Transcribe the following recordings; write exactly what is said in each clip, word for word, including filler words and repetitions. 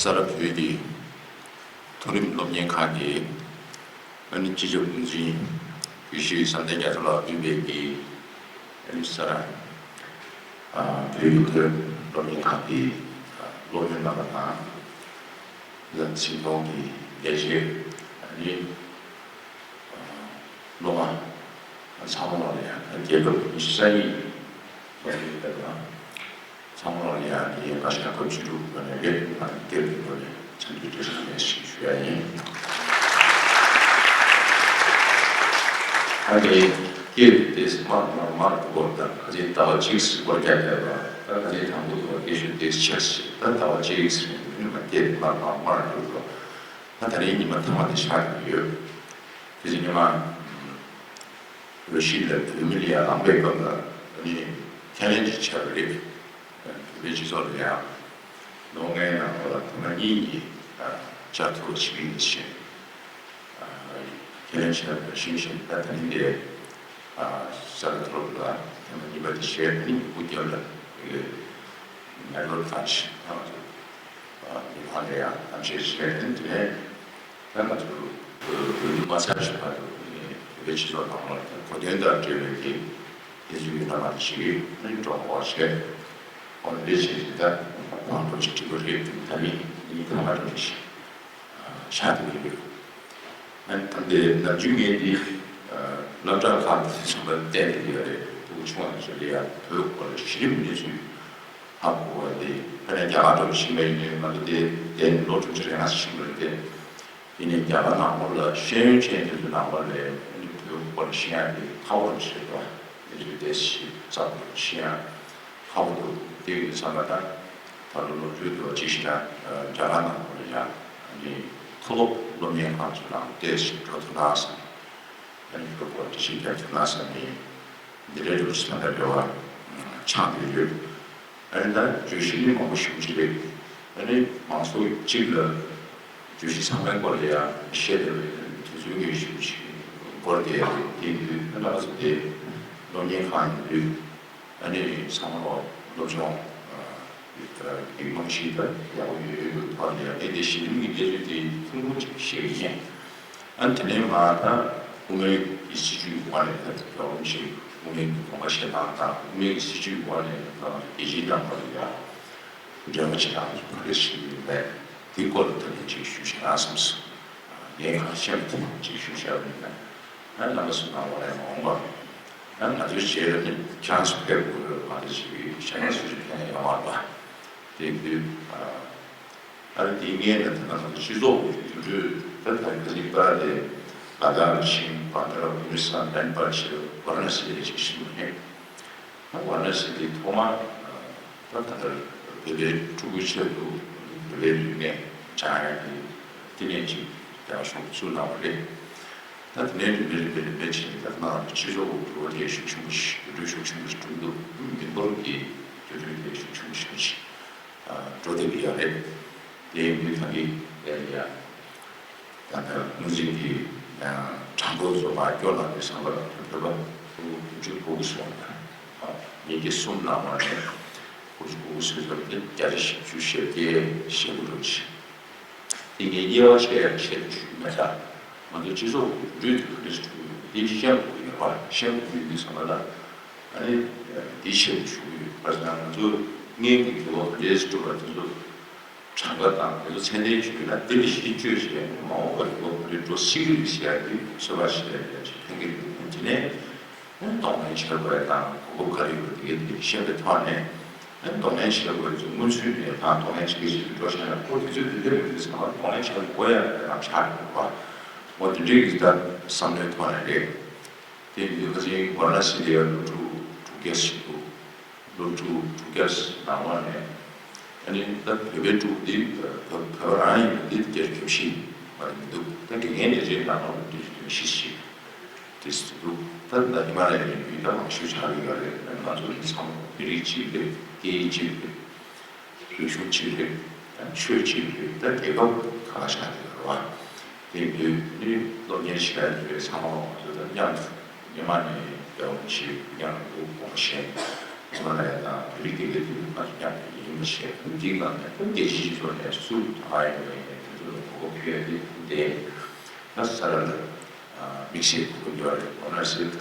ས་རཱ་བོད་ཀྱི་མཐོ་རིམ་སློབ་གཉེར་ཁང་གི་ཨ་ནི་སྤྱི་ཁྱབ་འགོ་འཛིན་དགེ་བཤེས་བསམ་གཏན་རྒྱ་མཚོ་ལགས་དབུས་པའི་གི་ཨ་ནི་ས་རཱ་ཨ་བོད་ཀྱི་མཐོ་རིམ་སློབ་གཉེར་ཁང་གི་ཨ་སློབ་དཔོན་རྣམ་པ་དང་། ལ་འཛིན་སྐྱོང་གི་ལས་བྱེད་ཨ་ནི་སློབ་མ་ཚང་མ་ལ་ཡང་རྒྱལ་ཁབ་ཉི་ཤུ་རྩ་གཉིས་སློབ་གཉེར་ཁང་ཚང་མ་ལ་ཡང་ངས་བཀའ་ཤག་སྐབས་བཅུ་དྲུག་གི་ནས་རེད་ང་སྐྱབས་ཀྱི་སྒོ་ནས་འཚམས་འདྲི་བཀྲ་ཤིས་བདེ་ལེགས་ཞུ་ཡ་ཡིན། ཨ་ནི་སྐྱབས་དེ་མར་མར་མར་འགྲོ་དགོས་དང་ཁ་ཅིག་ཟླ་བ་གཅིག་ཟེར་སྐོར་རྒྱག་བསྡད་པ་ད་ཁ་ཅིག་དང་པོ་དུ་བ་སྐྱབས་ཞུ་དེ་ཆགས་ཤིག་ད་ཟླ་བ་གཅིག་ཟེར་ནས་མ་སྐྱབས་མར་མར་མར་འགྲོ་དགོས། ད་ད་རིང་ཉི་མ་ཐ་མ་དེ་ཆགས་ཀྱི་ཡོད། དེ་ཚེ་ཉི་མ་ལོ་ཤི་ལ་བོད་མི་ལ་ཡང་ལངས་པའི་སྐབས་ལ་ཨ་ནི་ཁས་ལེན་ཅིག་བྱས་པ་རེད། བོད་པའི་སྤྱི་ཚོགས་ལ་ཡང་ལོ་ལྔའི་ནང་ལ་ཐེངས་མ་གཉིས་ཀྱིས་བཅར་ཐུབ་པ་བྱེད་ཀྱི་ཡིན་ཞེས་ཁས་ལེན་བྱས་པ་ཤིང་བཞིན་ད་ད་ནི་འདི་ས་རཱ་མཐོ་སློབ་ལ་ཐེངས་མ་གཉིས་པ་དེ་བྱས་ནས་སྐུ་རྒྱབ་ལ་མེག་ལོར་ཁང་ཞིག་ཐང་དུ་མི་ཕམ་ལ་ཡང་གཏམ་བཤད་བྱས་ནས་དེ་ནས། ད་ང་ཚོ་འོས་བསྡུ་མ་ཚར་བཞིན་བར་དུ་བོད་པའི་སྤྱི་ཚོགས་ནང་ལ་གོ་དོན་དང་འབྲེལ་བའི་གི་དེ་ཚོའི་གི་རྣམ་པ་དེ་ཞིག་གིས་ནི་འགྲོ་འོང་བྱས་འོ་ལས་བྱས་ཏེ་ད་ཁོང་ཁྲོ་ཅིག་སྒྲིག་པ་རེད། ད་ནི་ངའི་ཐ་མ་རེད་ཞེས་ཆགས་ཏེ་ཡོད། ཨ་ནི་ད་ལྟའི་ནམ་རྒྱུན་ངས་འདི་སློབ་གྲྭ་ཁག་གི་ཚོགས་པ་བསྟན་ཏེ་ཡོད་རེད། ཕྲུ་གུ་ཆུང་བ་ཚོ་ལ་ཡང་བོད་སྐོར་གཞི་རིམ་གནས་ཚུལ། ཧ་གོ་བ་དེ་ཕ་ནས་རྒྱ་གར་འགྲོ་བཞིན་པ་ཡིན་ནའི་ང་ཚོ་དེ་དེ་ལོ་དྲུག་ཅུ་རེ་ལྔ་ཕྱིན་པ་རེད་དེ། ཡིན་ནའི་རྒྱ་གར་ནང་ལོགས་ལ་ཤེས་ཡོན་ཅན་དེ་ཚོའི་ནང་ལོགས་ལ་ནི་བོད་སྐོར་ཤེས་ཡག་དེ་ཁག་པོ་རེད་ཤེས་པ་དེ་ཚོའི་དེ་ཞིབ་ཚགས་པོ་ཤེས་ཡག་ཁག་པོ་འདུག་དེ་ཡིན་ཙང་མ་ད་ད་ལོ་ལོ་རྒྱུས་འདུག་ཅིག་ཤེས་ན་རྒྱ་གར་ནང་ལོགས་ལ་ཡང་ནི་མཐོ་སློབ་སློབ་གཉེར་ཁང་ཚོའི་ནང་དེ་ཞིབ་འགྲོ་ཐུབ་ན་བསམ། ཨ་ནི་ཁོ་ཁོ་ཅི་ཞིག་རྒྱབ་ཐུབ་ན་བསམ་ནས་འདི་འདྲའི་རུ་ས་ད་རེ་བ་ཆགས་ཡོད་ཡོད། ཨ་ནི་ད་བརྗོད་གཞི་ནི་མང་པོ་ཞེ་པོ་ཅིག་རེད། ཨ་ནི་མང་ཚོགས་གཅིག་ལ་བརྗོད་གཞི་ཚང་མའི་སྐོར་ལ་ཡང་བཤད་བསྡད་པའི་དུས་ཚོད་ངེས་ཞེ་པོ་ཅིག་འགོར་བསྡད་ཡོད་རེད། དེ་ཡིན་དུས་ཨ་ནི་ང་ཚོ་དེ་སློབ་གཉེར་ཁང་ཡིན་དུས། ཨ་ནི་ཚང་མ་ལོ་སློབ་སྦྱོང་གི་རྨང་གཞི་ད་ཡག་པོ་ཡོད་ཡོད་པའི་བར་ལ་ཡང་ཨེ་འདི་གཞི་རིམ་གྱི་འགྲེལ་བརྗོད་དེ་ཐུང་ཐུང་ཅིག་བཤད་ཀྱི་ཡིན། ཨ་ནི་དེ་ནས་མ་ད་དབུ་མའི་གི་སྲིད་བྱུས་ཀྱི་དབང་ནས་ད་རྒྱལ་བ་རིན་པོ་ཆེའི་དབུ་མའི་གི་དགོངས་པ་བཞེས་སྟངས་དང་དབུ་མའི་གི་སྲིད་བྱུས་ཀྱི་དབང་ནས་ད་རྒྱལ་སྤྱིའི་ནང་ལ་ཡང་འབྲེལ་བ་བྱེད་སྟངས་ག་རེ་བྱེད་ཀྱི་ཡོད་མེད་དེའི་སྐོར་ལ་ད་ནས་ཅིག་ཞུ་བྱེད་ན་བསམས་སོང་། ངས་གང་ཤེས་པ་དེ་ཅིག་ཞུ་བྱ་བ་ཡིན་ན། ཨ་རྣམ་པ་ཚོ་ནང་ལ་ཡང་འོང་བ། ཨ་ང་ཚོའི་རྗེས་ལ་ནི་ཁྱེད་རང་ཚོ་ཕེབས་དགོས་རེད་པ། དེ་ཞིག་གི་ཤ་ཡང་སུ་ཞིག་ཕན་ཡོང་བ་རེད་པ། དེ་དུས་ཨ་རི་དེ་ངས་ནི་ད་ང་ཚོ་སྤྱི་ཚོགས་ཀྱི་འགྲུལ་འགྲུལ་ད་ད་ག་ནི་པ་དེ་ལ་དྭགས་ལ་ཕྱིན་བ་ད་ར་བུ་མི་སང་ལན་པར་ཕྱིན་ཝ་ར་ཎ་སི་ལ་ཅིག་ཕྱིན་པ་རེད། ཝ་ར་ཎ་སི་དེ་ཐོག་མར་ད་ད་ལྟ་བོད་པའི་ཕྲུ་གུའི་ཆེད་དུ་བོད་པའི་རིག་གནས་སྦྱང་ཡག་གི་བསྟི་གནས་ཅིག་ཀྱང་ཤོག་བཙུགས་གནང་བ་རེད། ད་དེ་ནས་རིམ་པས་རིམ་པས་རིམ་པས་བྱས་ནས་ད་ང་སྤྱི་ཚོགས་འགྲོ་བ་དེ་ཤུགས་ཆེན་པོ་ཞིག་འགྲོ་གྲོན་ཤུགས་ཆེན་པོ་ཞིག་འགྲོ་གི་འདུག་མི་འབོར་གྱི་འགྲོ་གྲོན་དེ་ཤུགས་ཆེན་པོ་ཞིག་ཞིག་འགྲོ་བསྡད་ཀྱི་ཡོད་རེད། དེ་ཡིན་དུས་ད་གི་ཡ། ད་ལྟ་ངོས་འཛིན་གྱི་དྲང་པོ་བཟོ་བ་སྐྱོ་ལ་དེ་བསམ་པར་བོད་པ་ཕྲུ་གུ་བཅུ་དགུ་གསུངས་ན་ཉིས་བརྒྱ་གསུམ་ལ་མ་ནས་དགུ་བཅུ་གོ་དགུ་སོ་སོར་དེ་བརྒྱ་ཆ་བཞི་བཅུ་ཞེ་བརྒྱད་ཞེ་དགུ་འགྲོ་ཆེ། དེ་ངས་དབྱེ་བ་ཕྱེ་ཡག་བཤད་ཞུས་མེད་ད། ང་ཚོའི་སྤྱི་ཚོགས་ཀྱི་འགྲོས་དེ་ག་འདྲ་ཞིག་འགྲོ་གི་ཡོད། དེ་ཤེས་ཡོན་དགོས་ཀྱི་ཡོད་པ། ཤེས་ཡོན་དགོས་ཀྱི་ཡོད་བསམ་པ་ལ། ཨ་ནི་དེ་ཤེས་པ་ཞུ་གི་ཡོད་པ། ང་ཚོ་སྔོན་གྱི་འགྱུར་བ་ག་འདྲ་ཞིག་འགྲོ་བ་དེ་ཚོ་གྲངས་ཀ་དང་དེ་ཚོ་ཚད་ལྡན་ཞིག་ཡོད་ན། དེ་ལ་གཞི་བཅོལ་བྱས་ནས་མ་འོངས་པར་འགྱུར་བ་ག་འདྲ་འགྲོ་སྲིད་ཀྱི་རེད་ཟེར་ཡ་དེ་ཚོད་དཔག་བྱེད་ཡ་ཅིག་ཕན་གྱི་རེད། དེ་ནས་གདོང་ལེན་བྱེད་དགོས་ཡ་དང་གོ་སྐབས་ག་རེ་ཡོད་པ་དེ་གའི་དེ་ཤེས་པའི་ཐོག་ནས། གདོང་ལེན་བྱེད་དགོས་ཚུལ་མུ་མཐུད་ནས་ད་གདོང་ལེན་བྱེད་ཀྱི་ཞིག་འགྲོ་བྱས་ན། ཁོ་དུས་ཚོད་དེ་འདྲ་མི་འདུག་ཚང་མ་གདོང་ལེན་བྱེད་དགོས་ཡ་ལམ་ཆགས་འདུག་པ། འོ་དེ་འདྲའི་གི་ད་བསམ་བློའི་ཐོག་ནས་རེད། དེ་ཡིན་དུས་ཁ་སང་ཝཱ་ར་ཎ་སི་ལ་ཡ་སློབ་ཕྲུག་དྲུག་བརྒྱ་ཞིག་འདུག་སློབ་ཕྲུག་དྲུག་བརྒྱ་ནང་ལོགས་ནས། ཨ་ནི་ད་བོད་པའི་ཕྲུ་གུ་འདི་བོད་བོད་པ་རང་ཡིན་པ་འདི་བརྒྱ་ཆ་ཁྱོན་བཞི་མ་རེད་མི་འདུག་ད་དགེ་རྒན་ལས་བྱེད་ནང་ལོགས་ནས་བརྒྱ་ཆ་ཁྱོན་བཞི་ཞིག་དེ་འདུག་ད་ད་ཧི་མ་ལ་ཡའི་རི་རྒྱུད་ད་མང་ཤོས་ཆགས་ཀྱི་ཡོད་རེད། ང་ཚོ་འདི་ཚང་མ་མི་རིགས་གཅིག་རེད། སྐད་ཡིག་གཅིག་རེད། རིག་གཞུང་གཅིག་རེད། ཆོས་གཅིག་རེད། ད་རྒྱལ་ཁབ་ཁ་ཁ་ཆགས་ཀྱི་ཡོད་རེད་བ། དེ་ཡིན་དུས་ནི་སློབ་གཉེར་བྱེད་ཡ་དེ་ཚང་མ་ང་ཚོ་ད་མཉམ་དུ་ཉི་མ་ནས་རྒྱལ་བ་ཞིག་མཉམ་དུ་དགོངས་བཞེས། ཧི་མ་ལ་ཡ་དང་བོད་རིགས་སྡེ་དགེ་དེ་ང་ཚོ་མཉམ་དུ་ཡིན་པ་བྱས། འདིའི་ནང་ནས་ད་རྒྱལ་སྤྱིའི་ཕྱོགས་ནས་སུ་ག་ཡིན་པ་ཡིན་ནའི་དེ་ཚོ་ལ་གོ་སྐབས་ཕུལ་ཡ་དེ་འདི་ད་ས་ར་ལ་དམིགས་བསལ་གོ་སྐབས་ཡོད་རེད། ཝཱ་ར་ཎ་སི་ད་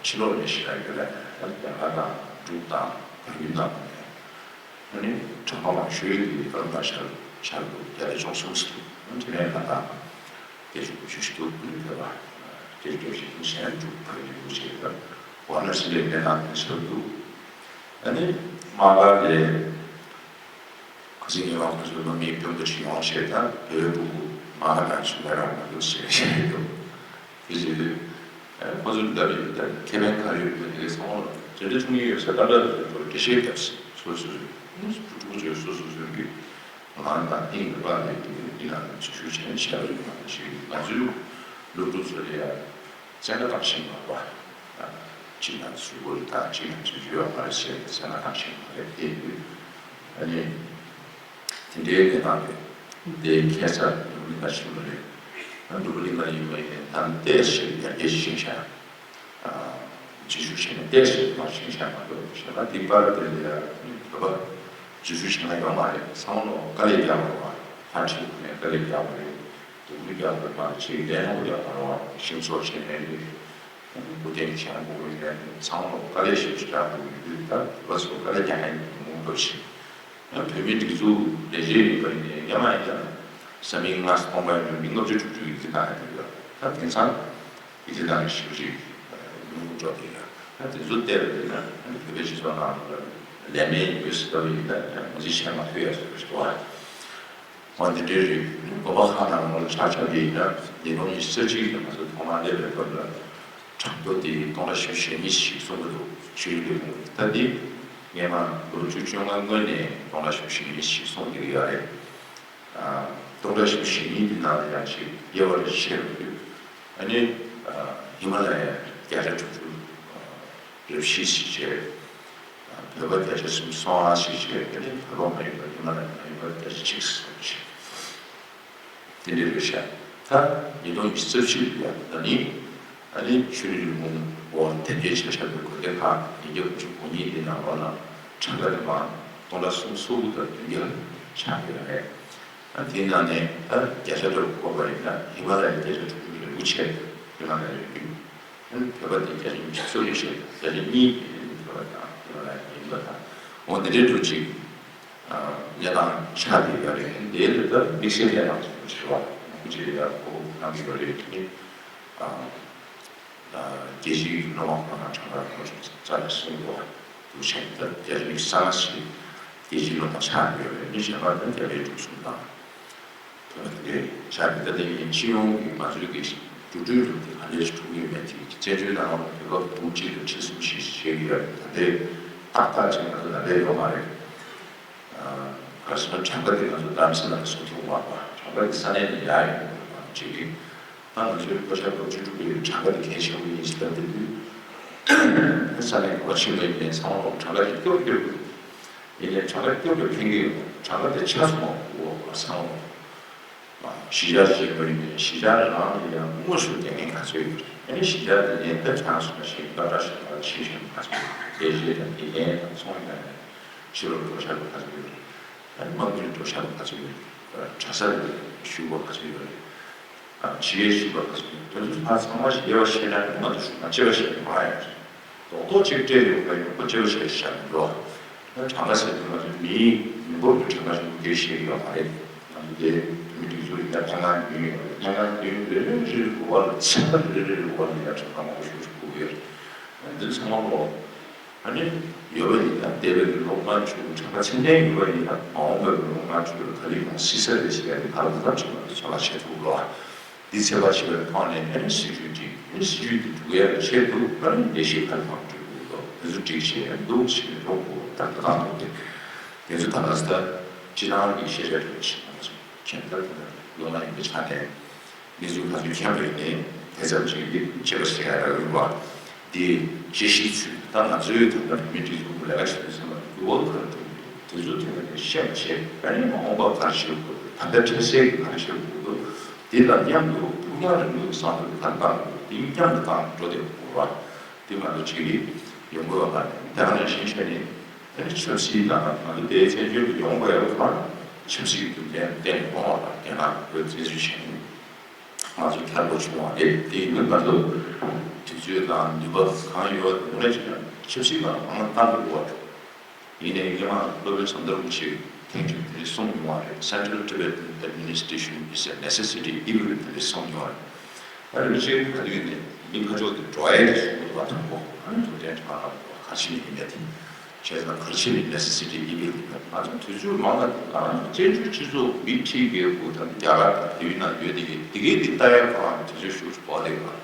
ཕྱི་ལོགས་ནས་ཞིག་ཡ་ཡོད་ལ། ད་རྒྱ་གར་དང་འབྲུག་དང་བལ་ཡུལ་ནང་ནས། ཨ་ནི་གྲངས་ཀ་མང་ཤོས་དེ་ཨ་རུ་ན་ཤལ་ཤལ་དུ་བརྒྱ་དང་བཅུ་གསུམ་ཙམ་འདུག་དེ་ནས་ང་དང་བརྒྱད་ཅུ་དགུ་བཅུ་ཞིག་འདུག་ཨ་ནི་བོད་པ་བརྒྱད་ཅུ་གྱ་བཞི་འདུག་གཞན་འབྲུག་བལ་ཡུལ་བྱས་ཙང་ཝཱ་ར་ཎ་སི་ལ་ཡིན་ནའང་དེ་ཤར་འདུག་ཨ་ནི་དམག་སྒར་ལ་ཁ་སང་ཉི་མ་ཁོ་ཚོའི་སློབ་མའི་དཔོན་པོ་ཅིག་ཡོང་བྱས་ཙང་བོད་པའི་ཕྲུ་གུ་དམག་སྒར་ནང་ཞུགས་ཡ་རག་མ་འདུག་ཟེར་བཤད་ཀྱི་འདུག་དེ་བྱེད་དུས། ཁོ་ཚོས་ལབ་ཡོད། ད་ཁེ་ཕན་ག་རེ་ཡོད་མེད་དེ་གའི་བསམ་བློ་དེ་འདྲ་ཐོན་གྱི་ཡོད་ས། ད་ལྟ་དུ་འགྲེལ་བཤད་རྒྱབ་སོ་སོ་སོ་སོ་སོ་སོ་སོ་སོ་སོ་སོ་སོ་སོ་སོ་གི་ང་དང་ཨིན་རུ་པ་ལས་དེ་འདི་ནང་ནས་ཆུ་ཤུགས་ཆེན་ཞབས་རིམ་མ་ཞིག་ང་ཚོའི་སློབ་ཕྲུག་ཚོ་ལ་ཡ་བཙན་བཀའ་བཏང་ཤེས་མ་རེད་པ། གཅིག་ན་ཚུལ་ཁོ་རེ་ད་གཅིག་ན་ཚུལ་ཡོད་མ་རེད་ཟེར་བཙན་བཀའ་བཏང་ཤེས་མ་རེད། དེ་ཡིན་དུས་ཨ་ནི། དེ་འདྲའི་གནས་སྟངས་རེད། དེ་ཁ་སང་འབྲུག་གླིང་ཁ་ཕྱིན་པ་རེད། ཨ་འབྲུག་གླིང་ཁ་ཡིན་པ་ཡིན་ནའི་ད་ལྟའི་ཞིག་ཡར་རྒྱས་ཤིག་ཕྱིན་ཤག་ཨ་བྱེད་ཤུགས་ཆེ་ནས་ལྟས་ཤིག་མ་ཕྱིན་ཤག་མ་གཏོགས་གཞན་པ་འདི་པར་དེ་འདྲ་ཡ་བོད་པ་བྱེད་ཤུགས་ཆེ་ན་ཡོད་མ་རེད། ཚང་མ་ལོ་དཀའ་ལས་རྒྱག་དགོས་པ། ཕར་ཕྱིན་ནས་དཀའ་ལས་རྒྱག་དགོས་རེད། སྡུག་རུས་རྒྱག་དགོས་པ་ཅིག་ལས་སླ་པོ་རྒྱག་མ་རེད་བ། ཤིང་བཟོ་བྱས་ནས་རེད། སྐུ་རྟེན་བཞེངས་དགོས་ཀྱི་ཡོད་ནའི་ཚང་མ་ལོ་དཀའ་ལས་ཞེ་པོ་ཅིག་རྒྱག་དགོས་ཀྱི་འདུག་ད་བོད་པ་ཚོ་དཀའ་ལས་རྒྱག་མཁན་ཡིན་མང་པོ་ཞིག་ཡང་བོད་མིའི་སྒྲིག་འཛུགས་ལས་བྱེད་ཡིན་པ་ཡིན་ནའི་སྔོན་མ་ཡིན་ན་ས་མིག་ལྔ་སྟོང་པ་ཡིན་ན་མི་ལྔ་བཅུ་དྲུག་ཅུ་ཡི་ཚེ་གང་ཡིན་ཡོད། ད་དེང་སང་ཡི་ཚེ་གང་ཞེ་པོ་ཅིག་ཉུང་དུ་འགྲོ་གི་ཡོད། ད་དེ་ཚོ་བལྟས་པ་ཡིན་ན་བོད་པའི་སྤྱི་ཚོགས་ནང་ལ་ལས་མེད་ཡོད་ཟེར་ལྟ་བུ་ཡིན་ན་ཡང་ངོས་འཛིན་བྱེད་མ་ཐུབ་ཡ་ཟེར་བ་ཞིག་འདུག་ཨ། འོ་འདི་འདྲའི་རིགས་དགོན་པ་ཁག་ནང་ལོགས་ལ་ཆ་བཞག་པ་ཡིན་ན་ཉིས་སྟོང་ཉི་ཤུ་རྩ་གཅིག་ལ་ང་ཚོ་ཐོག་མར་སླེབས་པའི་སྐབས་ལ་གྲངས་ཐོ་དེ་སྟོང་ཕྲག་བཞི་བཅུ་ཞེ་གཉིས་ཤིག་གསུང་གི་འདུག་ཆོས་རིག་པའི་ལས་ཁུངས་ཀྱིས། ད་འདི་སྔོན་མ་ལོ་བཅུ་བཅོ་ལྔ་སྔོན་ནས་སྟོང་ཕྲག་བཞི་བཅུ་ཞེ་གཉིས་ཤིག་གསུང་བསྡད་ཀྱི་ཡོད་རེད། ཨ་སྟོང་ཕྲག་བཞི་བཅུ་ཞེ་གཉིས་འདི་ནང་ལ་ཡང་ཅིག་དབྱེ་བ་རེ་ཕྱེ་རུ་འདུག་ཨ་ནི་ཨ་ཧི་མ་ལ་ཡའི་བརྒྱ་ཆ་དྲུག་ཅུ་རེ་བཞི་ཞིག་བྱས། བོད་པ་བརྒྱ་ཆ་སུམ་ཅུ་སོ་ལྔ་ཞིག་བྱས། དེ་ནས་བོད་པ་མ་ཡིན་པ་ཧི་མ་ལ་ཡའི་མ་ཡིན་པ་བརྒྱ་ཆ་གཅིག་སོང་ཞིག་དེ་འདྲ་རེད་ཤག་ད་ཉིས་སྟོང་ཉི་ཤུ་རྩ་བཞི་ལ་ཡང་ད་ནི་ཨ་ནི་ཆོས་རིག་ལས་ཁུངས་འོག་དེབ་སྐྱེལ་བྱས་བཞག་པའི་དགོན་སྡེ་ཁག་ཉིས་བརྒྱ་དགུ་བཅུ་གོ་གཉིས་དེ་ནང་ལོགས་ལ་གྲངས་ཀ་དེ་མར་སྟོང་ཕྲག་སུམ་ཅུ་སོ་དགུ་དང་བདུན་བརྒྱ་ཆགས་ཡོད་རེད། ཨ་དེའི་ནང་ནས་ད་བརྒྱ་ཆ་དྲུག་བགོས་པ་ཡིན་ན་ཧི་མ་ལ་ཡའི་བརྒྱ་ཆ་དྲུག་ཅུ་རེ་དགུ་བྱས། ཧི་མ་ལ་ཡའི་རི་རྒྱུད། ཨ་ནི་བོད་པ་དེ་བརྒྱ་ཆ་ཉི་ཤུ་རྩ་དགུ་བྱས། བརྒྱ་ཆ་གཉིས་དེ་བོད་པ་དང་ཧི་མ་ལ་ཡའི་ཡིན་པ་དང་། འོ་འདི་འདྲའི་འགྲོ་ཅིག་གནས་སྟངས་ཆགས་བསྡད་ཡོད་རེད། དེ་ལ་ད་དམིགས་བསལ་གནས་སྟངས་ཞིག་ཞུ་བ་མང་པོ་ཅིག་ཡར་གོ་གནང་གི་ཡོད་རེད། དེ་ནི་རྒྱལ་སྤྱིའི་སློབ་མ་ཁོ་ན་གྲངས་ཀ་ཁོ་ཚོ་རྩ་ནས་གསུང་གི་འདུག་བྱས་ད་རྒྱ་རིགས་གསར་ཞིག་རྒྱལ་སྤྱིའི་སློབ་མ་ཆགས་ཡོད་རེད། མི་གཞན་པ་ད་རྒྱ་བལ་འབྲུག་གསུམ་དང་། བོད་པ་དེ་འདྲའི་ཆགས་ཀྱི། ད་དེ་ཡིན་སྤྱི་ཡོངས་ཀྱི་ང་ཚོའི་གི་འགྲོ་གྲོན་ལུགས་དེ་ག་འདྲས་ཤིག་གྲུབ་ཡོད་མེད་དེ་བཙན་བྱོལ་ནང་ལ་བོད་པ་བུ་གཅིག་ལ་ཁྲི་གསུམ་བཞི་བཞེས་ཀྱི་ཡོད་རེད། ད་ལྟའི་ཏག་ཏག་ཅིག་ང་ཚོ་ད་ལྟའི་ཡོད་མ་རེད། ག་རེ་ཟེར་ན་གྲངས་ཀ་དེ་ང་ཚོ་རྡ་རམ་ས་ལ་ལ་སོང་ཐུབ་མ་རེད་པ། གྲངས་ཀ་དེ་ས་གནས་ནས་ཡར་ཡོང་དགོས་པ་གཅིག་རེད། ད་ང་ཚོའི་བོད་ཤར་ལོ་བཅུ་དྲུག་པའི་གྲངས་ཀ་དེ་གལ་ཆེན་པོ་ཡིན་ཞེས་ལབ་བསྡད་དུས། ས་གནས་ག་པར་ཕྱིན་པ་ཡིན་ནའི་ཚང་མ་ལོག་གྲངས་ཀ་ཞིག་སྐྱོར་སྐྱོར་དགོས། ཡིན་ནའི་གྲངས་ཀ་སྐྱོར་སྐྱོར་ཕན་གྱི་ཡོད། གྲངས་ཀ་དེ་ཆ་ཚང་མ་འོ་ཚང་མ་ལོག་གཞིས་ཆགས་ཤིག་ཡིན་པ་ཡིན་ནའི་གཞིས་ཆགས་རང་ལ་ཡང་དངོས་སུ་ལས་ངན་ག་ཚོད་ཡོད་རེད། ཨ་ནི་གཞིས་ཆགས་དེ་ནས་ད་ཆ་སོང་ན་ཞིག་སློབ་གྲྭ་ཞིག་ལ་ཤེས་བཞིན་ག་ཚོད་ཡོད་རེད། ལས་བྱེད་དང་དགེ་རྒན་དང་ཚོང་ར་དང་ཕྱི་ལོགས་འགྲོ་ཤར་བ་ག་ཚོད་ཡོད་རེད། ཨ་ནི་དམངས་ཁྲོད་འགྲོ་ཤར་བ་ག་ཚོད་ཡོད་རེད། གྲྭ་སར་ཞུགས་པ་ག་ཚོད་ཡོད་རེད། ཕྱི་རྒྱལ་ཞིག་པ་དང་སོང་དེ་ཚོ་ཕར་ཚང་མ་ཞིག་དབྱེ་བ་ཕྱེ་ན་ང་ཚོ་ཞུ་ན་དབྱེ་བ་ཕྱེ་ནས་མ་ཡོང་། རྡོག་རྡོག་གཅིག་སྤྲད་ཡོང་པ་ཡོང་པ་དབྱེ་བ་ཕྱེ་བཞག་མི་འགྲོ། ད་གྲངས་ཀ་ཟེར་དུས་ང་ཚོ་མིའི་མི་འབོར་གྱི་གྲངས་ཀ་ཞིག་སྒེར་བཤད་ཡོད་མ་རེད། ང་ཚོ་དེ་བོད་མི་སྒྲིག་འཛུགས་ཡིན་ན་ལྷན་ཁང་བདུན་ཡོད་རེད། ལྷན་ཁང་བདུན་རེ་རེ་རེ་རེ་འགོ་བ་ལ་ཚན་པ་རེ་རེ་རེ་འགོ་བ་ལ་ཡར་གྲངས་ཀ་མང་པོ་ཞིག་དགོས་ཀྱི་ཡོད་རེད། འདི་ཚང་མ་ལོ། ཨ་ནི་ཡོད་པ་ཡིན་ན་འདས་པའི་ལོ་ལྔ་བཅུ་གྲངས་ཀ་ཚད་ལྡན་ཡོད་པ་ཡིན་ན་མ་འོངས་པའི་ལོ་ལྔ་བཅུ་ལ་ག་ལེར་ཡོང་སྲིད་ས་རེད་ཟེར་ཡ་དེ་ག་ལ་ཐབས་ཆེན་པོ་དེ་ཚོད་ལ་བྱེད་ཐུབ་ལོ། འདི་ཚད་པ་ཆེ་བའི་ཐོག་ནས་ཨ་ནི་སྲིད་ཇུས་འགྲིག་ཨ་ནི་སྲིད་ཇུས་འདི་འགྲུབ་ཡ་ལ་ཆེད་དུ་ཨ་ནི་ལས་གཞི་ག་ལེར་མང་སྤྲོད་དགོས་ལོ། དེ་ཚོ་སྒྲིག་ཆས་འདུག་ཕྱིན་འགྲོ་དགོས་ད་ལྟ་དང་འདུག་སྟེ། དེ་ཚོ་ད་ལྟ་སྤྱི་བཏང་གི་ཤེས་བྱ་འགྲོ་བཞིན་པ་ཚོ་མཁྱེན་ཐབས་ལོ་ན་ཡིན་པའི་ཆ་ནས། གནས་ཚུལ་ཁ་ཚུལ་མཁྱེན་པ་ཡིན་ནའི་དེ་ཙམ་ཞིག་གིས་དཔྱད་པ་བྱེད་ཡ་རག་ཡོད་པ། འདི་དཔྱད་གཞིའི་ཚུལ་ད་ང་ཚོའི་ད་ལྟ་བོད་མིའི་སྒྲིག་འཛུགས་ལས་ཀ་བྱེད་དུས་ཙམ་པ་འགྱུར་བ་ག་རེ་འགྲོ་གི་འདུག་དེ་ཚོ་ཐད་ཀ་ནས་ཤེས་པ་བྱས་ཨ་ནི་མ་འོངས་པ་ག་རེ་བྱེད་དགོས་འདུག་ད་ལྟ་འཕྲལ་སེལ་གྱི་ག་རེ་བྱེད་དགོས་འདུག་འདི་དང་མཉམ་དུ་ཕུགས་རྒྱང་རིང་པོའི་བསམ་བློ་ག་རེ་བཏང་དགོས་འདུག་འདི་མཉམ་དུ་བཏང་འགྲོ་བསྡད་དགོས་པ། འདི་ང་ཚོ་བྱེད་ཀྱི་ཡོང་དགོས་པ་མ་རེད། ད་ག་ནང་བཞིན་བྱས་ནས་ཨ་ནི་ཆབ་སྲིད་དང་ང་ཚོ་དེའི་བཙན་བྱོལ་དུ་ཡོང་དགོས་ཡ་ལ་ཆབ་སྲིད་ཀྱི་རྒྱུ་རྐྱེན་བརྟེན་ནས་ཡོང་བ་དང་རྒྱ་ནག་བོད་བཙན་འཛུལ་བྱས་ནས། ང་ཚོ་དལ་པོ་བྱུང་བ་རེད། དེ་ཡིན་ན་ང་ཚོ་དུས་ཚོད་དང་ནུས་པ་གང་ཡོད་པ་དེ་ངོས་ནས་བྱས་ན་ཆབ་སྲིད་ལ་མང་བཏང་དགོས་པ་རེད། ཡིན་ནའི་སྔོན་མ་སློབ་དཔོན་ཟམ་གདོང་རིན་པོ་ཆེས་ཐེངས་གཅིག་དེ་འདྲ་གསུངས་མྱོང་བ་རེད། Central Tibetan administration is a necessity evil དེ་འདྲ་གསུངས་མྱོང་བ་རེད། ད་རིན་པོ་ཆེ་ག་དུས་ནས་མི་ཁ་ཕྱོགས་དེ་འགྲོ་ཡས་དེ་གསུངས་འདུག་བ། དང་པོ་ཨ་ནི་ཐུབ་བསྟན་ཕྲེང་བ་ལ་ག་ཕྱིན་ཡིན་མེད་དེ། བྱས་ཙང་ག་རེ་བྱས་ནས་ནེ་སེ་སི་ཊི་ཡིན་པའི་ལུགས་ལ་ང་ཚོ་དུས་ཚོད་མང་ང་ང་རང་ཚོ་བཙན་བྱོལ་སྤྱི་ཚོགས་མི་ཁྲི་བརྒལ་དགུ་དང་རྒྱ་གར་དང་བལ་ཡུལ་ནང་ཡོད་དེ་གི་དེ་གའི་དེ་ལྟ་ཡག་ཁོ་རང་དུས་ཚོད་ཞུ་དགོས་ལེ་བ།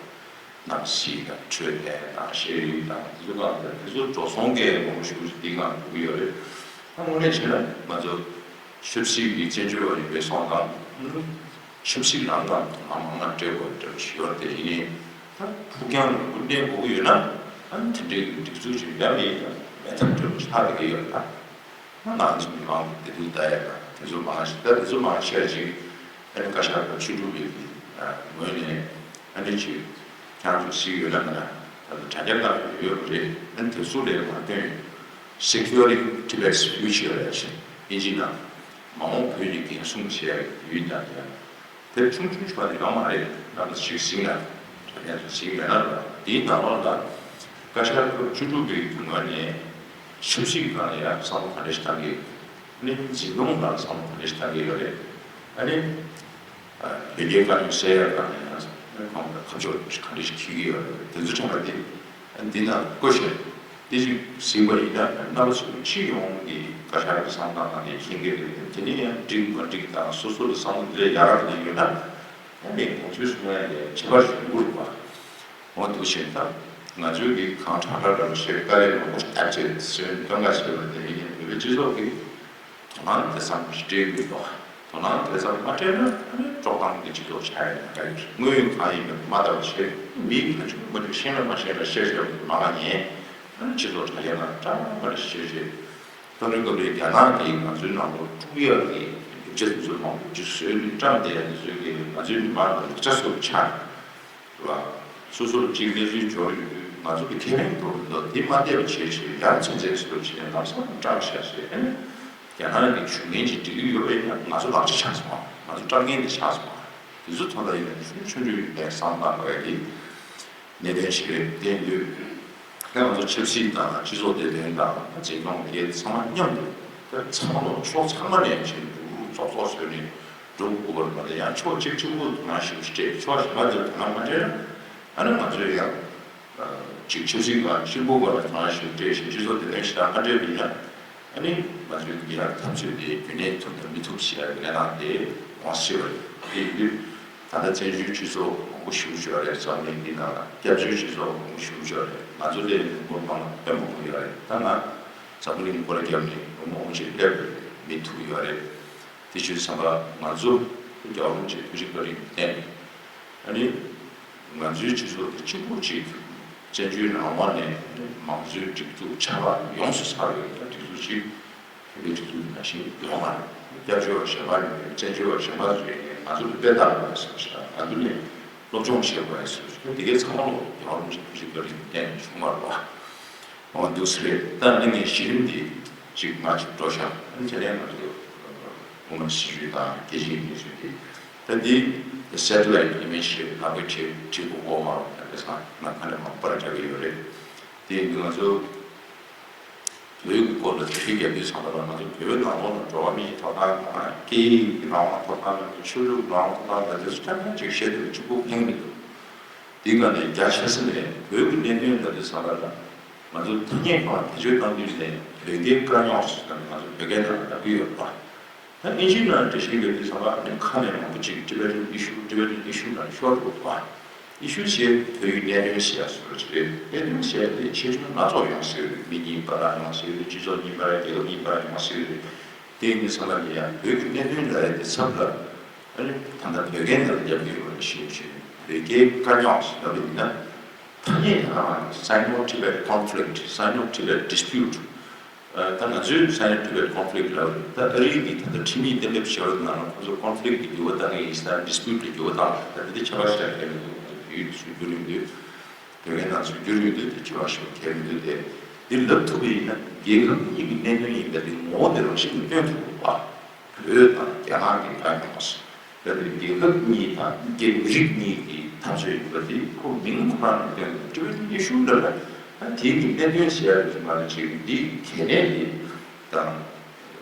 གནམ་གཤིས་དང་འཕྲོད་བསྟེན་དང་ཤེས་རིག་དང་དེ་ཚོ་གང་དང་དེ་ཚོ་འགྲོ་སོང་གི་མང་པོ་ཞུ་དེ་གང་འགྲོ་གི་ཡོད་རེད། ད་དངོས་གནས་བྱས་ན་ང་ཚོ་ཆབ་སྲིད་ཀྱི་བཙན་བྱོལ་བ་ཡིན་པའི་སོང་ཙང་། ཆབ་སྲིད་ནང་ལ་དོ་སྣང་མང་ང་སྤྲད་དགོས་འདྲ་ཞིག་ཡོད་རེད་དེ་ཡིན་ནའི། ད་ཕུགས་རྒྱང་རིང་པོ་གནས་དགོས་ཀྱི་ཡོད་ན། ཨ་ནི་དེ་འདྲའི་སྒྲིག་འཛུགས་ཅིག་ཡང་མེད་ཡང་མེད་ཐབས་བྲལ་བ་ཆགས་བསྡད་ཀྱི་ཡོད་རེད་ད། ང་ཚོ་མི་མང་པོ་བདེ་སྡུག་ལྟ་ཡ་དང་དེ་ཚོ་མང་ཞིག་ད་དེ་ཚོ་མང་ཆེ་བ་ཅིག་ཨ་ནི་བཀའ་ཤག་དང་ཆོས་སྒྲུབ་པའི་ངོས་ནས་ཨ་ནི་ཅིག་ཁྱེད་རང་ཚོ་གཟིགས་ཡོད་ན་མེད་ན་ད་དྲ་རྒྱ་ནང་ཡོད་པ་རེད། ཨ་ནི་དེ་ཚོ་ལས་མར་བཏོན་Securing Tibet's Future ལབ་ཅིག་ཨིན་ཇི་ནང་མ་འོངས་བོད་ཀྱི་འགན་སྲུང་བྱེད་ཡ་ཡུལ་དང་ཡང་། དེབ་ཆུང་ཆུང་ཞིག་པ་དེ་ཡོད་མ་རེད། རྣམ་པ་ཚོ་ཞིག་གཟིགས་ན་དྲ་རྒྱ་ཚོ་གཟིགས་མེད་ན་རོགས། དེའི་ནང་ལོགས་ལ་བཀའ་ཤག་སྐབས་བཅུ་དྲུག་པའི་ངོས་ནས་ཆབ་སྲིད་སྒང་ལ་ཡང་བསམ་བློ་ག་འདྲ་ཞིག་བཏང་གི། ཨ་ནི་འཛིན་སྐྱོང་སྒང་ལ་བསམ་བློ་ག་འདྲ་ཞིག་བཏང་གི་ཡོད་རེད། ཨ་ནི་བོད་རྒྱའི་དཀའ་རྙོག་སེལ་ཡ་སྒང་ལ་ཡང་ཁོང་ཁ་ཕྱོགས་ག་འདྲ་ཞིག་འཁྱེར་གི་ཡོད་རེད། དེ་ཚོ་ཚང་མ་དེ་འདི་ནང་བཀོད་བཞག་དེ་ཅིག་གཟིགས་པ་ཡིན་ན་རྣམ་པ་ཚོ་སྤྱི་ཡོངས་ཀྱི་བཀའ་ཤག་གི་བསམ་སྟངས་དང་དེ་མཁྱེན་གྱི་རེད། དེ་ནས་ཡང་འགྲིག་མ་འགྲིག་དང་སོ་སོ་ལ་བསམ་བློ་དེ་ལས་ཡག་ག་དེ་ཡོད་ན་ཡང་མི་ཁོང་ཚོའི་གསུང་ཡ་ལས་ཁྱད་པར་ཞིག་མི་འདུག་པ། འོ་འདུག་བྱས་ད་ང་ཚོའི་གི་གང་དྲག་དྲག་དྲག་བཤད་དཀའ་ལས་མང་པོ་བཏབ་བྱས་སོན་སྟོན་ག་བྱས་པ་དེ་ཡིན་ན་བོད་པའི་སྤྱི་ཚོགས་ཀྱི་དོ་སྣང་དེ་ཙམ་ཞིག་སྤྲད་ཀྱི་འདུག་དོ་སྣང་དེ་ཙམ་མ་སྤྲད་ན་ཨ་ནི་དཀྲོག་གཏམ་གྱི་སྤྱི་ཚོགས་ཆགས་ཡོད་ན་ག་ཡོད་དངོས་ཡོད་གང་ཡིན་མིན་མ་ལྟ་བ་བྱས་མི་གང་བྱུང་མ་བྱུང་ཤེས་ན་མ་ཤེས་ན་བཤད་བཤད་མ་ང་ཉན་ཨ་ནི་སྤྱི་ཚོགས་དྲ་རྒྱ་ནང་བཀྲམ་མ་རེ་བཤད་བཤད། སྐབས་རེ་སྐབས་རེ་རྒྱ་ནག་གིས་ང་ཚོའི་ནང་ལོགས་དཀྲུག་ཡག་གི་རྒྱུ་ཆ་དེ་ཚོ་མང་པོ་ཅིག་བཟོས་ནས་བཀྲམ་བསྡད་ཡག་དེ་ཚོའི་གི་ང་ཚོའི་མི་མང་ལ་ལེགས་ཆ་བཟོ་ཆགས། རེད་བ། སོ་སོར་གཅིག་གནས་ཚུལ་འབྱོར་ཡོད་དུས་ང་ཚོ་གི་ཁེ་ཕན་འགྲོ་གི་འདུག་དེ་མ་བལྟས་པ་བྱས་བྱས་ཡང་ཚན་རྩལ་སོར་བྱས་ལམ་སང་བཀྲམ་བཞག་བྱས་ཨ་ནི་རྒྱ་ནག་གི་བྱུས་ངན་ཅིག་སྒྲིག་གི་ཡོད་པ་ཡིན་ན་ང་ཚོ་ལག་ཆ་ཆགས་སོང་བ། ང་ཚོ་བཀྲམ་མཁན་དེ་ཆགས་སོང་བ། དེ་ཚོ་ཐོག་ལ་ཡིན་ན་ཆུང་ཆུང་ཆུང་ཡིན་པའི་བསམ་བློ་བཏང་དགོས་ཡ་གི་གནད་དོན་ཞིག་རེད། དེ་ཡིན་དུས་ད་ང་ཚོ་ཆབ་སྲིད་དང་སྤྱི་ཚོགས་བདེ་དོན་དང་འཛིན་སྐྱོང་འཕེལ་རྒྱས་ཚང་མ་མཉམ་དུ་ད་ཚང་མ་ལོ་ཕྱོགས་ཚང་མ་ནས་བྱས་འདུག་ཙོག་ཙོག་བཟོས་ནས། འགྲོ་དགོས་པ་རེད་མ་གཏོགས་ཡང་ཕྱོགས་གཅིག་གཅིག་པུ་དོ་སྣང་ཞིག་སྤྲད་ཕྱོགས་གཞན་པ་དེར་དོ་སྣང་མ་སྤྲད་ན་ཨ་ནི་ང་ཚོས་ཡང་གཅིག་ཆབ་སྲིད་སྒང་གཅིག་པུ་སྒང་ལ་དོ་སྣང་ཞིག་སྤྲད་བཞིན་སྤྱི་ཚོགས་བདེ་དོན་ཞིག་དང་མ་སྤྲད་པ་ཡིན་ན་ཨ་ནི་ང་ཚོའི་འདི་ཡང་འཐབ་རྩོད་དེ་རྒྱུན་གནས་ཐུབ་དང་མི་ཐུབ་ཟེར་ཡ་གི་གནས་སྟངས་དེ་འོང་སྲིད་པ་རེད། དེ་ཡིན་དུས་ད་ལྟ་བཙན་བྱོལ་སྤྱི་ཚོགས་མང་པོ་ཞེ་པོ་ཅིག་ཡོད་རེད། འཛམ་གླིང་འདི་ནང་ལ་སྐྱབས་བཅོལ་སྤྱི་ཚོགས་མང་པོ་ཞེ་པོ་ཅིག་ཡོད་རེད། ང་ཚོ་ལས་མི་འབོར་མང་དཔེ་མང་པོ་ཡོད་རེད། ད་ང་འཛམ་གླིང་སྐོར་ར་བརྒྱབ་ནས་ལོ་མང་པོ་ཅིག་སླེབས་རེད། མི་ཐུག་ཡོད་རེད། དེ་བྱས་ཙང་ང་ཚོ་རྒྱལ་བ་རིན་པོ་ཆེའི་ཐུགས་རྗེ་བཀའ་དྲིན་བརྟེན་ཨ་ནི་ང་ཚོའི་སྤྱི་ཚོགས་འདི་གཅིག་པུ་གཅིག་བཙན་བྱོལ་ནང་དབང་ནས་མང་གཙོའི་སྒྲིག་འཛུགས་ཆགས་པ་ཡོངས་སུ་ཚར་བའི་སྒྲིག་འཛུགས་ཤིག་བོད་པའི་སྒྲིག་འཛུགས་ནང་བཞིན་ཡོད་མ་རེད། སྐྱབས་བཅོལ་བ་གཞན་པ་ཡོད་རེད། བཙན་བྱོལ་བ་གཞན་པ་ཚོ་ཡོད་རེད། ང་ཚོ་ལ་དཔེ་ལྟ་དགོས་པ་བཟོ་ཞིག་ང་ཚོ་ནས་སློབ་སྦྱོང་བྱེད་དགོས་པ་བཟོ་ཞིག་འདི་གའི་ཚང་མ་ལོ་རྒྱལ་བ་རིན་པོ་ཆེའི་ཐུགས་རྗེ་བཀའ་དྲིན་བརྟེན་ནས་བྱུང་བ་རེད་བ། འོ་འདུག་སེ་རེད། ད་ནི་ངས་གཞི་རིམ་འདི་གཅིག་ང་གཅིག་འགྲོ་ཤག་ཨ་ནི་དེ་ནས་ང་ཚོ་དབུ་མ་སྲིད་བྱུས་དང་རྒྱལ་སྤྱིའི་གནས་ཚུལ་འདི་ ད་འདི་སེ་ཊི་ལའིཊ་ཨི་མེཇ་རེད། ནང་པའི་བྲིས་བྲིས་སྐུ་འོག་མ་རུ་ཡང་དེ་སང་ང་ཁ་ནས་མང་པར་རྒྱག་གི་ཡོད་རེད། དེ་ཡིན་དུས་ང་ཚོ་བོད་ཀྱི་སྐོར་ལ་འགྲེལ་བཤད་རྒྱག་དུས་ཙམ་པ་ལ་ང་ཚོ་བོད་ནང་ལོགས་ལ་འགྲོ་བ་མིའི་ཐོབ་ཐང་དང་སྐད་ཡིག་གི་རང་དབང་ཐོབ་ཐང་དང་ཆོས་ལུགས་རང་དབང་ཐོབ་ཐང་དང་དེ་ཚོ་ཐམས་ཅད་ཅིག་བཤད་དུས་གཅིག་པུ་ཕན་གྱི་མི་འདུག་དེའི་སྒང་ནས་རྒྱ་ཆེ་ས་ནས་བོད་ཀྱི་གནད་དོན་ལ་དེ་ཙམ་པ་ལ་ང་ཚོ་ཐ་སྙད་ཁག་བེད་སྤྱོད་གཏང་དུས་ནས་བོད་སྐད་དཀའ་རྙོག་ཟེར་ནས་ང་ཚོ་བོད་སྐད་ནང་ལ་ལབ་ཀྱི་ཡོད་པ། ད་ཨིན་ཇིའི་ནང་འགྲེལ་བཤད་ཡོད་དུས་ཙམ་པ་ཨ་ནི་ཁ་ནས་མང་པོ་ཅིག་Tibetan issue, Tibetan issue ལ་ཤོར་འདུག་པ། ཨི་ཤུ་ཟེར་བོད་ཀྱི་གནད་དོན་ཟེར་ཡ་བཟོ་འདྲ་ཅིག་རེད། གནད་དོན་ཟེར་ཡ་དེ་ཆེ་ཆུང་སྣ་ཚོགས་ཡོང་སྲིད་རེད། མི་གཉིས་བར་ལ་ཡོང་སྲིད་རེད། སྤྱི་ཚོགས་གཉིས་བར་རྒྱལ་ཁབ་གཉིས་བར་ཡོང་སྲིད་རེད། དེ་ཡིན་དུས་ཙམ་པ་ལ་ཡང་བོད་ཀྱི་གནད་དོན་ལ་ཡ་དེ་ཚབ་ལ་ཨ་ནི་ད་ལྟ་བོད་སྐད་ནང་ལ་རྒྱབ་ཀྱི་ཡོད་པ་ནང་བཞིན་བྱས་ནས་བོད་སྐད་དཀའ་རྙོག་ཟེར་ལབ་པ་ཡིན་ན། ཐ་སྙད་ཡང་Sino-Tibet conflict, Sino-Tibet dispute། ད་ང་ཚོའི་Sino-Tibet conflict ལབ་རེད། ད་ཨ་རིའི་གི་ད་ལྟ་ཁྲིམས་ཡིག་གཏན་འབེབས་བྱས་པ་ནང་ལ་ཁོ་ཚོ་conflict གི་འགྱུར་བ་བཏང་གི་ཡིན་ས། dispute ལ་འགྱུར་བ་བཏང་། ད་དེ་འདྲ་ཁྱད་པར་ཞིག་གང་ཡང་མི་འདུག་ང་ཚོ་བོད་ཡིག་སུ་བསྒྱུར་ཡོང་དུས་བོད་སྐད་ནང་སུ་བསྒྱུར་ཡོང་དུས་དེ་ཁྱད་པར་ཞིག་གང་ཡང་མི་འདུག་དེ་འདི་ལབ་ཐུབ་པ་ཡིན་ན་རྒྱལ་ཁབ་གཉིས་ཀྱི་གནད་དོན་ཡིན་པ་དེ་ངོ་བོ་དེ་རང་བཞིན་གྱིས་སྟོན་ཐུབ་པ། བོད་དང་རྒྱ་ནག་གི་དཀའ་རྙོག་ཟེར་བའི་རྒྱལ་ཁབ་གཉིས་དང་རྒྱལ་མི་རིགས་གཉིས་ཀྱི་འཐབ་རྩོད་ཡིན་པ་དེ་ཁོ་མིང་ཁོ་རང་ནས་སྟོན་ཏེ་Tibetan issue ལབ་ན། ད་དེའི་གི་གནད་དོན་ཟེར་ཡ་རེད་མ་རེད། ཅིག་འདི་གལ་གནད་དེ་དང་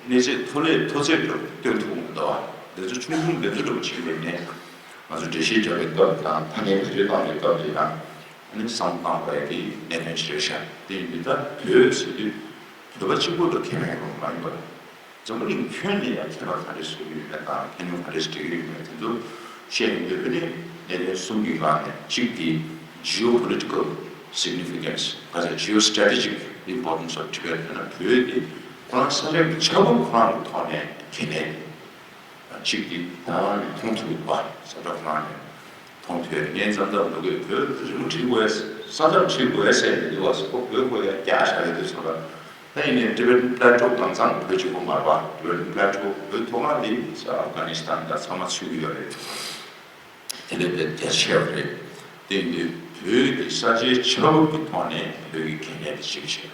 གནས་ཚད་མཐོ་ལས་མཐོ་ཚད་འདྲ་བོ་སྟོན་ཐུབ་མི་འདུག་བ། འདི་ཚོ་ཆུང་ཆུང་འདི་ཚོ་འདྲ་བོ་བྱེད་པའི་ནས་ང་ཚོ་འགྲེལ་བཤད་རྒྱག་པའི་སྐབས་དང་ཐ་སྙད་བེད་སྤྱོད་བཏང་བའི་སྐབས་དེ་ཡང་ཨ་ནི་བསམ་བློ་བཏང་དགོས་ཡ་གི་གནད་དོན་ཞིག་རེད་ཤག་དེ་ཡིན་དུས་ད་བོད་ཟེར་དུས་བོད་པ་གཅིག་པོ་ལ་ཁེ་ཕན་ཡོང་བ་མ་ཡིན་པར། འཛམ་བུ་གླིང་ཁྱོན་ནས་ཡང་ཁྱད་པར་ག་འདྲ་བཟོ་གི་ཡོད་མེད་དང་ཕན་ཡོན་ག་འདྲ་ཞིག་སྤྲད་ཀྱི་ཡོད་མེད་དེ་ཚོ་བཤད་ཡོང་དུས་ཨ་ནི་གནད་དོན་གསུམ་གྱི་སྒང་ནས། གཅིག་དེ་geopolitical significance, ག་ཚོད་geostrategic importance of Tibet ཡང་ན་བོད་དེ་ཁོ་རང་ས་ཆ་གི་ཆགས་བབ་ཁོ་རང་གི་ཐོག་ནས་གལ་གནད་དེ། གཅིག་དེ་ད་རང་ནས་མཐོང་ཐུབ་པ། ས་ཆ་ཁོ་རང་ནས་མཐོང་ཐུབ་ཡ་ངས་མཚམས་མཚམས་འདུག་གས། བོད་རི་མོ་བྲིས་དགོས་ས་མཚམས་བྲིས་དགོས་ཟེར་ནས་འདུག་བ། སོ་བོད་ཁོ་ཡ་རྒྱ་ཞག་ཡོད་དུས་ཚོད་ལ། ད་ཡིན་ནའི་Tibetan Plateau གང་ཚང་བོད་གཅིག་པོ་མ་རེད་པ། Tibetan Plateau བོད་མཐོ་སྒང་འདི་ཨབ་གྷ་ནི་སི་ཐན་དང་ཚང་མ་ཚུད་ཀྱི་ཡོད་རེད། དེ་ལས་དཔེ་རྒྱ་ཆེ་བ་རེད། དེ་ཡིན་དུས་བོད་ཀྱི་ས་ཆའི་ཆགས་བབ་ཀྱི་ཐོག་ནས་བོད་ཀྱི་གལ་གནད་དེ་གཅིག་བྱས།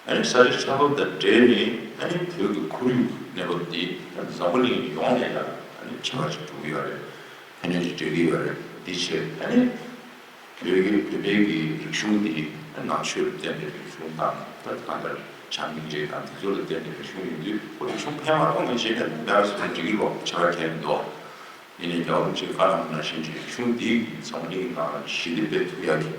ཨ་ནི་ས་ཆའི་ཆགས་བབ་དང་འབྲེལ་ནས་ཨ་ནི་བོད་ཀྱི་ཁོར་ཡུག་གནས་བབ་འདི་འཛམ་བུ་གླིང་ཡོངས་ནས་ཡང་ཨ་ནི་ཁྱད་པར་ཅིག་འགྲོ་གི་ཡོད་རེད། ཕན་ཡོན་ཅིག་འབྲི་གི་ཡོད་རེད། འདི་བྱས་ཨ་ནི་བོད་ཀྱི་བོད་པའི་གི་རིག་གཞུང་འདི་ནང་ཆོས་ལ་བརྟེན་པའི་རིག་གཞུང་དང་། ད་གང་ལྟར་བྱམས་སྙིང་རྗེ་དང་དེ་ཚོ་ལ་བརྟེན་པའི་རིག་གཞུང་ཡིན་དུས་ཁོ་རིག་གཞུང་ཕན་མ་ཐོགས་ནས་བྱས་ན་འདི་འདྲ་སོ་འབྲི་གི་ལོག་ཆགས་ཡ་གང་ཡང་མི་འདུག་ཡིན་ནའི་རྒྱལ་བ་རིན་པོ་ཆེས་བཀའ་གནང་བ་ནང་བཞིན་གྱི་རིག་གཞུང་འདི་འཛམ་བུ་གླིང་ནང་ལ་ཞི་བདེ་སྤེལ་ཐུབ་ཡ་གི་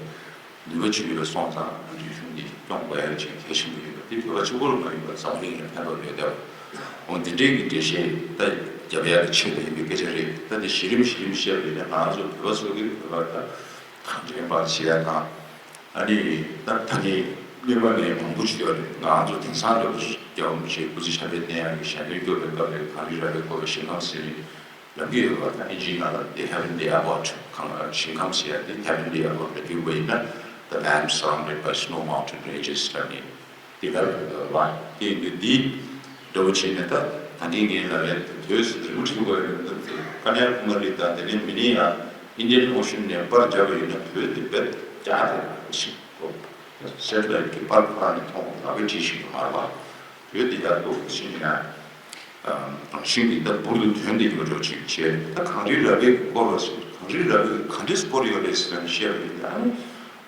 ནུས་པ་ཅིག་ཡོད་པ་སོང་ཙང་། རིག་གཞུང་འདི་སྐྱོང་དགོས་ཡ་ཅིག་གལ་ཆེན་པོ་ཡིན་པ་འདི་བོད་པ་གཅིག་པོ་ལ་མ་ཡིན་པར་འཛམ་བུ་གླིང་ལ་ཕན་ཐོགས་ཡོད་བསྡད་པ། འོ་འདི་འདྲའི་གི་འགྲེལ་བཤད་ད་རྒྱབ་ཡ་གི་ཆེད་དུ་ཡིན་པའི་སྐད་ཆ་རེད། ད་འདི་གཞི་རིམ་གཞི་རིམ་བཤད་པ་ཡིན་ན་ང་ཚོ་བོད་པ་ཚོ་གི་བོད་པ་ད་གང་དྲན་པ་བྱེད་ཡ་དང་། ཨ་ནི་ད་ད་ནི་སྔོན་མ་ནས་མང་པོ་ཞིག་ཡོད་རེད། ང་ཚོ་དེང་སང་འདྲ་པོ་ཞིག་རྒྱལ་བ་རིན་པོ་ཆེས་སྐུ་ཚེ་ཞབས་པད་བརྟན་ཡག་གི་ཞལ་འདོན་སྐྱོར་བའི་སྐབས་རེད། གངས་རི་ར་བས་བསྐོར་བའི་ཞིང་ཁམས་ཟེར་ནས་ལབ་ཀྱི་ཡོད་པ། ད་ཨིན་ཇིའི་ནང་ལ་The Heavenly Abode གང་ལ་ཞིང་ཁམས་ཟེར་ཡ་དེ་Heavenly Abode ལ་བསྒྱུར་བ་ཡིན་ན། The land surrounded by snow mountain ranges ལབ་ནས་དེ་ལྟར་བ་དེ་ཡིན་དུས་འདི་འདྲ་པོ་བྱས་ནས། ད་ད་ནི་ངས་ལབ་ཡ་དེ་དུས་རི་མོ་བྲིས་དགོས་ཡོད་འདུག་དེ་ཀ་ནྱ་ཀུ་མ་རི་དང་དེ་ནས་མི་ནི་ཡང་Indian Ocean ནས་པར་བརྒྱབ་པ་ཡིན་ན་བོད་དེ་བེད་རྒྱག་དེ་ཞིག་གོ། སེ་ཊི་ལའིཊ་གི་པར་ཁོ་རང་ནས་མཐོང་དགོས། ང་བས་བྲིས་ཤིག་ཏུ་མ་རེད་པ། བོད་འདི་ཡག་པོ་ཤེས་ན་རང་བཞིན་གྱིས་ད་འབུར་དུ་ཐོན་ཏེ་ཡོད་འགྲོ་ཅིག་བྱས། ད་གངས་རིའི་ར་བས་སྐོར་བ་ཟེར། གངས་རིའི་ར་བས་ག་འདྲས་སྐོར་ཡོད་རེད་ཟེར་ན་བཤད་པ་ཡིན་ན། ཨ་ནི་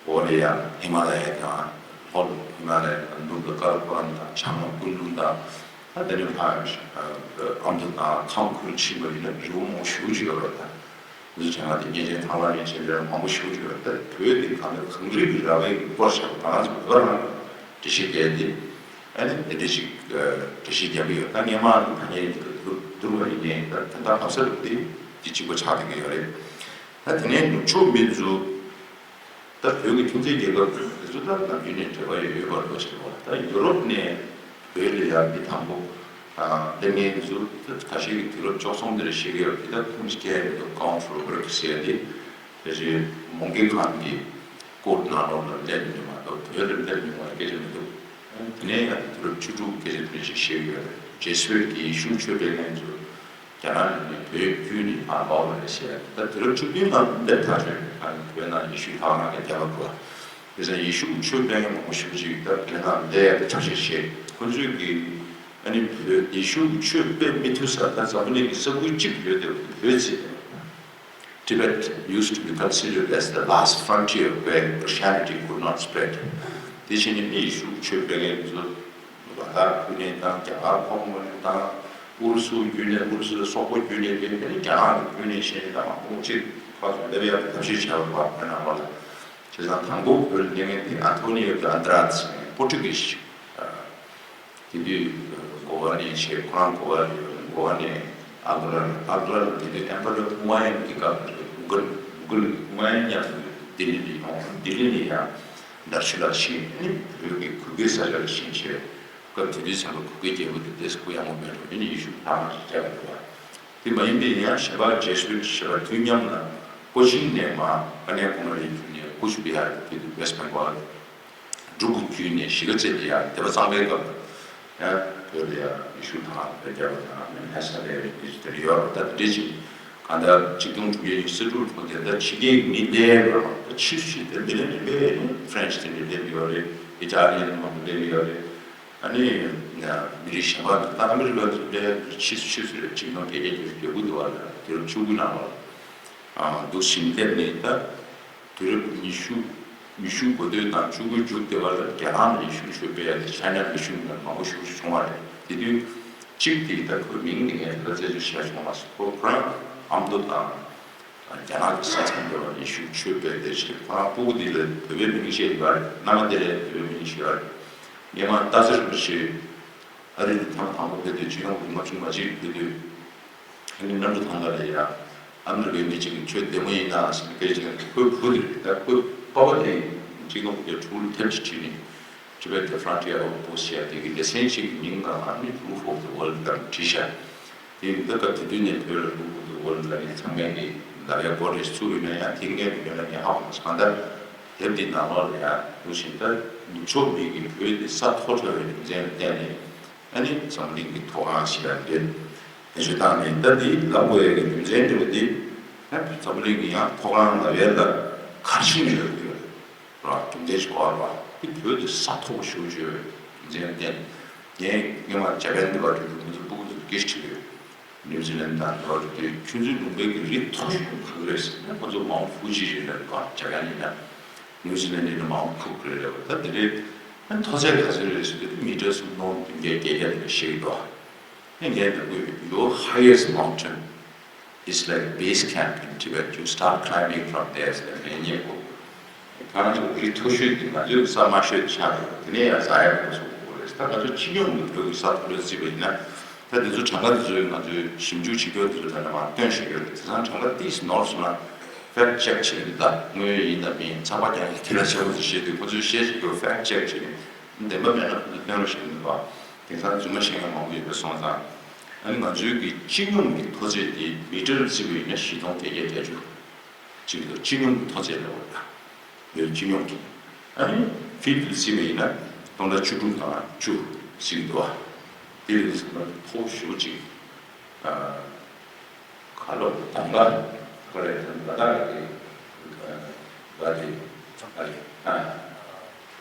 འོག་ལ་ཡང་ཧི་མ་ལ་ཡ་དང་། ལྷོ་ལ་ཧི་མ་ལ་ཡ་དང་། ནུབ་ལ་ཀ་ར་ཀོ་རམ་དང་། བྱང་ལ་ཀུན་ལུང་དང་། ད་དེ་ནས་ཕར་ཨ་མདོ་དང་ཁམས་ཁུལ་ཕྱིན་པ་ཡིན་ན་རི་བོ་མང་པོ་ཞེ་པོ་ཅིག་ཡོད་རེད། ད་འདི་ཚོ་བྱས་ན་དེ་མཉེན་ཆས་ཐང་ལ་མཉེན་ཆས་འདྲ་མང་པོ་ཞེ་པོ་ཅིག་ཡོད་རེད། ད་བོད་འདི་གང་ལྟར་གངས་རི་གི་ར་བས་སྐོར་བཞག་པ། ང་ཚོ་བོད་རང་འགྲེལ་བཤད་རྒྱག་དེ་ཨ་ནི་དེ་འདྲ་ཞིག་འགྲེལ་བཤད་རྒྱག་གི་ཡོད། ད་སྔས་མ་ནི་ད་ངས་བསྡུར་བ་ཡིན་ནའི་ད་ད་ལྟ་བབས་ས་འདུག་དེ་དེ་གཅིག་པ་ཆགས་བསྡད་ཀྱི་ཡོད་རེད། ད་དེ་ནས་ནུབ་ཕྱོགས་མི་ཚོ། ད་བོད་ཀྱི་ཁྱིམ་མཚེས་རྒྱལ་ཁབ་དེ་ཚོ་ད་ནམ་རྒྱུན་ནས་འབྲེལ་བ་ཡོད་ཡོད་པ་འདྲ་བོ་ཅིག་རེད་པ། ད་ཡུ་རོབ་ནས་བོད་ལ་ཡར་མི་དང་པོ་སླེབས་མཁན་དེ་ཚོ་ད་ཁ་ཤས་ཀྱིས་དུས་རབས་བཅུ་གསུམ་དེར་བཤད་ཀྱི་ཡོད་རེད། དེ་ད་ཁུངས་སྐྱེལ་མི་འདུག Count Ruprecht ཟེར་ཡ་དེ་ཕལ་ཆེར་མོང་སྒར་ཁང་གི་ཀོར་ཊི་ནང་ལོགས་ལ་སླེབས་མི་འདུག་མ་གཏོགས་བོད་ལ་སླེབས་མྱོང་བའི་སྐད་ཆ་མི་འདུག་དེ་ནས་ཡང་དུས་རབས་བཅུ་དྲུག་སྐད་ཆ་དེ་འདྲ་ཞིག་བཤད་ཀྱི་ཡོད་རེད། ཇེ་སུ་ཝིཊ་ཀྱི་ཡེ་ཤུ་ཆོས་སྤེལ་མཁན་ཚོ་རྒྱ་ནག་ནས་བོད་བརྒྱུད་ནས་ཕར་ལོག་པ་རེད་ཟེར། ད་དུས་རབས་བཅུ་བདུན་ནང་སླེབས་ཐག་ཆོད། ཨ་ནི་བོད་ནང་ཡེ་ཤུའི་ལྷ་ཁང་གི་རྒྱ་ལ་བཀོད། དེ་ཚོ་ཡེ་ཤུ་གི་ཆོས་སྤེལ་མཁན་མང་པོ་ཞེ་པོ་ཅིག་ད་བོད་ནང་སླེབས་ཡ་དེ་ཐབས་ཤེས་བྱས། ཁོ་ཚོས་ཀྱིས་ཨ་ནི་བོད་ཡེ་ཤུ་གི་ཆོས་སྤེལ་མི་ཐུབ་ས་ད་འཛམ་བུ་གླིང་གི་ས་ཁུལ་གཅིག་ཡོད་དེ་བོད་ཟེར། Tibet used to be considered as the last frontier where Christianity could not spread. དེ་བཞིན་ནི་ཡེ་ཤུ་ཆོས་སྤེལ་མཁན་ཚོ་ལ་དྭགས་ཁུལ་ནས་དང་རྒྱ་གར་ཁོངས་ནས་དང་ཨུ་རུ་སུ་བརྒྱུད་ནས་ཨུ་རུ་སུའི་སོག་པོ་བརྒྱུད་ནས་དེ་ནས་རྒྱ་ནག་གི་བརྒྱུད་ནས་གཞན་དང་མང་པོ་ཅིག་ཕར་ཚུར་སླེབས་ཡག་གི་ཐབས་ཤེས་བྱས་པ་བར་བོད་ནང་ལ། བྱས་ཙང་དང་པོ་བོད་ལ་སླེབས་མཁན་དེ་ཨན་ཐོ་ནིའོ་དེ་ཨན་དྲ་ཛི་པོར་ཊུ་གིས། དེ་དུས་གོ་བ་ནས་བྱས་ཁོ་རང་གོ་བ་གོ་བ་ནས་ཨག་བྷ་ར། ཨག་བྷ་ར་དེ་དུས་ཨེམ་པ་རར་ཧུ་མ་ཡུན་གྱི་སྐབས་རེད། མུ་གལ་མུ་གལ་ཧུ་མ་ཡུན་མཉམ་དུ་ལྡི་ལི་ནས་ཡོང་། ལྡི་ལི་ནས་ཡང་དར་ཆུ་ལ་ཕྱིན། ཨ་ནི་བོད་ཀྱི་གུ་གེ་ས་ཆ་ལ་ཕྱིན་བྱས་སྐབས་དེ་དུས་ཙམ་པ་གུ་གེ་རྒྱལ་པོ་དེ་ཏོག་ཙམ་སྐུ་ཡག་མོ་མེད་འགྲོ། དེ་ནས་ཡེ་ཤུ་ལྷག་མ་ཞིག་བྱས་པ་རེད་བ། དེ་མ་ཡིན་པའི་ཡང་གཞན་པ་ཇེ་སུ་ཝིཊ་ཞེས་པ་དུས་མཉམ་ལ་ཀོ་ཆིན་ནས་མར་ཀ་ནྱ་ཀུ་མ་རི་བརྒྱུད་ནས་ཀུཆ་བི་ཧར་དེ་དུས་ཝེསྟ་བེང་གོལ། འབྲུག་གི་བརྒྱུད་ནས་གཞིས་ཀ་རྩེ་ནས་ཡར་སྡེ་པ་གཙང་པའི་སྐབས་ལ་ཡང་བོད་ལ་ཡང་ཡེ་ཤུ་ཐང་བོད་རྒྱ་བོད་ཐང་ལྷ་ས་ལ་ཡང་ཡེ་ཤུ་དེ་འདྲ་ཡོད་རེད། ད་དེ་འདྲ་ཅིག་གང་ལྟར་ཆིག་སྟོང་དྲུག་བརྒྱ་ཉི་ཤུ་རྩ་དྲུག་ལོ་དེ་ད་ཕྱི་རྒྱལ་གྱི་མི་སླེབས་རེད་བ། ད་ཕྱིས་སུ་ཕྱིས་དེ་འདི་ནས་རིམ་པས་ནི་ཧྥ་རན་སི་དེ་འདྲ་སླེབས་ཡོད་རེད། ཨི་ཊ་ལི་ཡན་མང་པོ་སླེབས་ཡོད་རེད། ཨ་ནི་མི་རིགས་གཞན་པ་ད་ཨ་མི་རི་ཀ་ལ་སླེབས་ཕྱིས་སུ་ཕྱིས་སུ་རེད། ཆིག་སྟོང་བརྒྱད་བརྒྱ་བརྒྱད་ཅུ་གྱ་དགུ་དུ་བ་ལ་དུས་རབས་བཅུ་དགུ་ནང་ལ་འདུག་ཕྱིན་སླེབས་ནས་ད། དུས་རབས་ཉི་ཤུ། ཉི་ཤུ་འགོ་སྟོད་དང་བཅུ་དགུའི་མཇུག་དེ་བར་ལ་རྒྱ་ནག་ནས་ཡེ་ཤུ་ཆོས་སྤེལ་ཡ་དེ་ཆའི་ན་མི་ཤུ་ནས་མང་པོ་ཞེ་པོ་ཅིག་བྱུང་བ་རེད། དེ་དུས་གཅིག་དེ་ད་ཁོའི་མིང་དེ་ངས་ད་ལྟ་རྩད་གཅོད་བྱས་བྱུང་མ་སོང་། ཁོ་ཁོ་རང་ཨ་མདོ་དང་རྒྱ་ནག་གི་ས་མཚམས་དེ་བར་ཡེ་ཤུ་ཆོས་སྤེལ་དེ་བྱས། ཁོ་རང་སྤུ་གུ་དེ་ལ་བོད་པའི་མིང་བཤད་ཡོད་རེད། མནའ་མ་དེ་ལ་བོད་པའི་མིང་བཤད་ཡོད་རེད། སྔོན་མ་སྟག་འཚེར་རིན་པོ་ཆེ་ཨ་རི་ནས་ཐེངས་དང་པོ་ཕེབས་དུས་སྤྱི་ནོར་གོང་མ་བཅུ་མ་གཅིག་ཕེབས་དུས། ཨ་ནི་གནམ་གྲུ་ཐང་ག་ལ་ཡ། ཨ་མི་རི་ཀའི་མི་གཅིག་གིས་ཁྱོད་བདེ་མོ་ཡིན་ན་ཟེར་ནས་སྐད་ཆ་བཤད་ན། ཁོའི་བུ་དེ་རེད། ད་ཁོའི་པ་ཕ་དེ་གཅིག་སྟོང་དགུ་བརྒྱ་དྲུག་ལོ་ཐེངས་གཅིག་བྲིས་ནས། Tibet the Frontier of Books ཞེས་དེ་གི་ལེ་ཚན་གཅིག་གི་མིང་ལ་ཨ་ནི་Roof of the World ལབ་བྲིས་ཤག་དེ་ཡིན་ད་སྐབས་དེ་དུས་ནས་བོད་ལ་Roof of the World ལབ་ནས་ཚང་མས་ནི་ལབ་ཡ་གོ་རེ་ཚུགས་ཡོད་ན་ཡང་དེ་སྔས་ནས་ཡོད་ན་ངས་ཧ་གོ་མ་སོང་། གང་ལྟར་དེབ་འདི་ནང་ལོགས་ལ་ཡ་འདུག་བཞིན་ད་ནུབ་ཕྱོགས་མི་གི་བོད་དེ་ས་མཐོ་དྲགས་པའི་རྒྱུ་མཚན་ལ་བརྟེན་ནས། ཨ་ནི་འཛམ་གླིང་གི་མཐོ་སྒང་ཞིག་ལ་འདྲེན། དེ་ཚོའི་སྟེང་ནས་ད་འདི་ལབ་དགོས་ཡ་གི་རྒྱུ་མཚན་འདྲ་བོ་འདི། ཨ་འཛམ་གླིང་གི་ཡང་མཐོ་སྒང་ལབ་ཡ་ལ་ག་རེ་བྱས་ནས་ཡོད་ཀྱི་ཡོད་རེད། རྒྱུ་མཚན་ཞིག་གོ་བ་རེད་བ། འདི་བོད་དེ་ས་མཐོ་པོ་ཞེ་པོ་ཅིག་ཡོད་རྒྱུ་མཚན་ལ་བརྟེན། ངས་སྔོན་མ་ཇ་པན་དུ་བ་དུས་ཁོ་ཚོ་སྤུ་གུ་ཚོ་སྐད་ཆ་དྲིས་ཡོད། ནིའུ་ཛི་ལན་དང་འདྲ་བོ་དེ་ཆུ་ཚོད་ལུང་པའི་གི་རི་མཐོ་ཤོས་ག་གི་རེད་ཟེར་ན། ཁོ་ཚོ་མའུན་ཕུ་ཇི་རེད་ལབ་པ། ཇ་པན་ཡིན་ན། ནིའུ་ཛི་ལན་ཡིན་ན་མའུན་ཁུག་རེད་ལབ་པ། ད་དེ་འདྲའི་མཐོ་ཚད་ག་ཚོད་རེད་ཟེར་དུས་མི་ཊར་སུམ་སྟོང་བདུན་བརྒྱ་བརྒྱད་བརྒྱ་དེ་འདྲ་བཤད་ཀྱི་འདུག་ཨ་ངས་ད་དགོས། Your highest mountain is like base camp in Tibet. You start climbing from there ཟེར་ནས་ངས་ཉན་གོ། ཁོང་ཚོ་རི་མཐོ་ཤོས་དེ་ང་ཚོའི་ས་དམའ་ཤོས་ཆགས་འདུག་དེ་ནས་ཡང་ཟ་ཡ་དགོས་སོགས་དགོས་རེད། ད་ང་ཚོ་སྤྱི་ཡོངས་ཀྱི་བོད་ཀྱི་ས་མཐོ་ལ་བརྩིས་པ་ཡིན་ན། ད་དེ་ཚོ་གྲངས་ཀ་དེ་ཚོ་ང་ཚོས་ཞིབ་འཇུག་བྱེད་རྒྱུ་དེ་ཚོ་ད་ནང་མར་བཏོན་བཞིན་ཡོད་རེད། དེང་སང་གྲངས་ཀ་ཏིས་ནོར་སོང་ན་ཕེག་ཅེག་བྱེད་ཀྱི་འདུག་ད་དངོས་ཡོད་ཡིན་དང་མིན་ཚགས་པར་རྒྱག་མཁན་དེ་ལ་བྱས་པ་ཚོ་བཤད་དུས་ཁོ་ཚོས་བཤད་བཞིན་ཡོད། ཕེག་ཅེག་བྱས་ནས་བདེན་པ་མེད་ན་ཁོ་ཚོས་བཏོན་རོགས་བྱེད་ཀྱི་འདུག་བ། དེང་སང་རྫུན་མ་བཤད་མཁན་མང་པོ་ཡོད་པ་སོང་ཙང་། ཨ་ནི་ང་ཚོའི་གི་སྤྱི་ཡོངས་ཀྱི་མཐོ་ཚད་དེ་མི་ཊར་བརྩིས་པ་ཡིན་ན་བཞི་སྟོང་བརྒྱད་བརྒྱ་བརྒྱད་ཅུ་ཅིག་འདུག་སྤྱི་ཡོངས་ཀྱི་མཐོ་ཚད་ལ་འོ་ད། བོད་སྤྱི་ཡོངས་ཀྱི། ཨ་ནི་ཕིཊ་དུ་བརྩིས་པ་ཡིན་ན་སྟོང་ཕྲག་བཅུ་དྲུག་དང་བཅུ་ཟིན་འདུག་བ། དེ་ལས་ཚང་མ་མཐོ་ཤོས་ཅིག་ཨ། ག་ལོ་གདམ་ག་ག་རེ་ད་ད་ག་དེ་ག་དེ་ག་རེ་ཨ།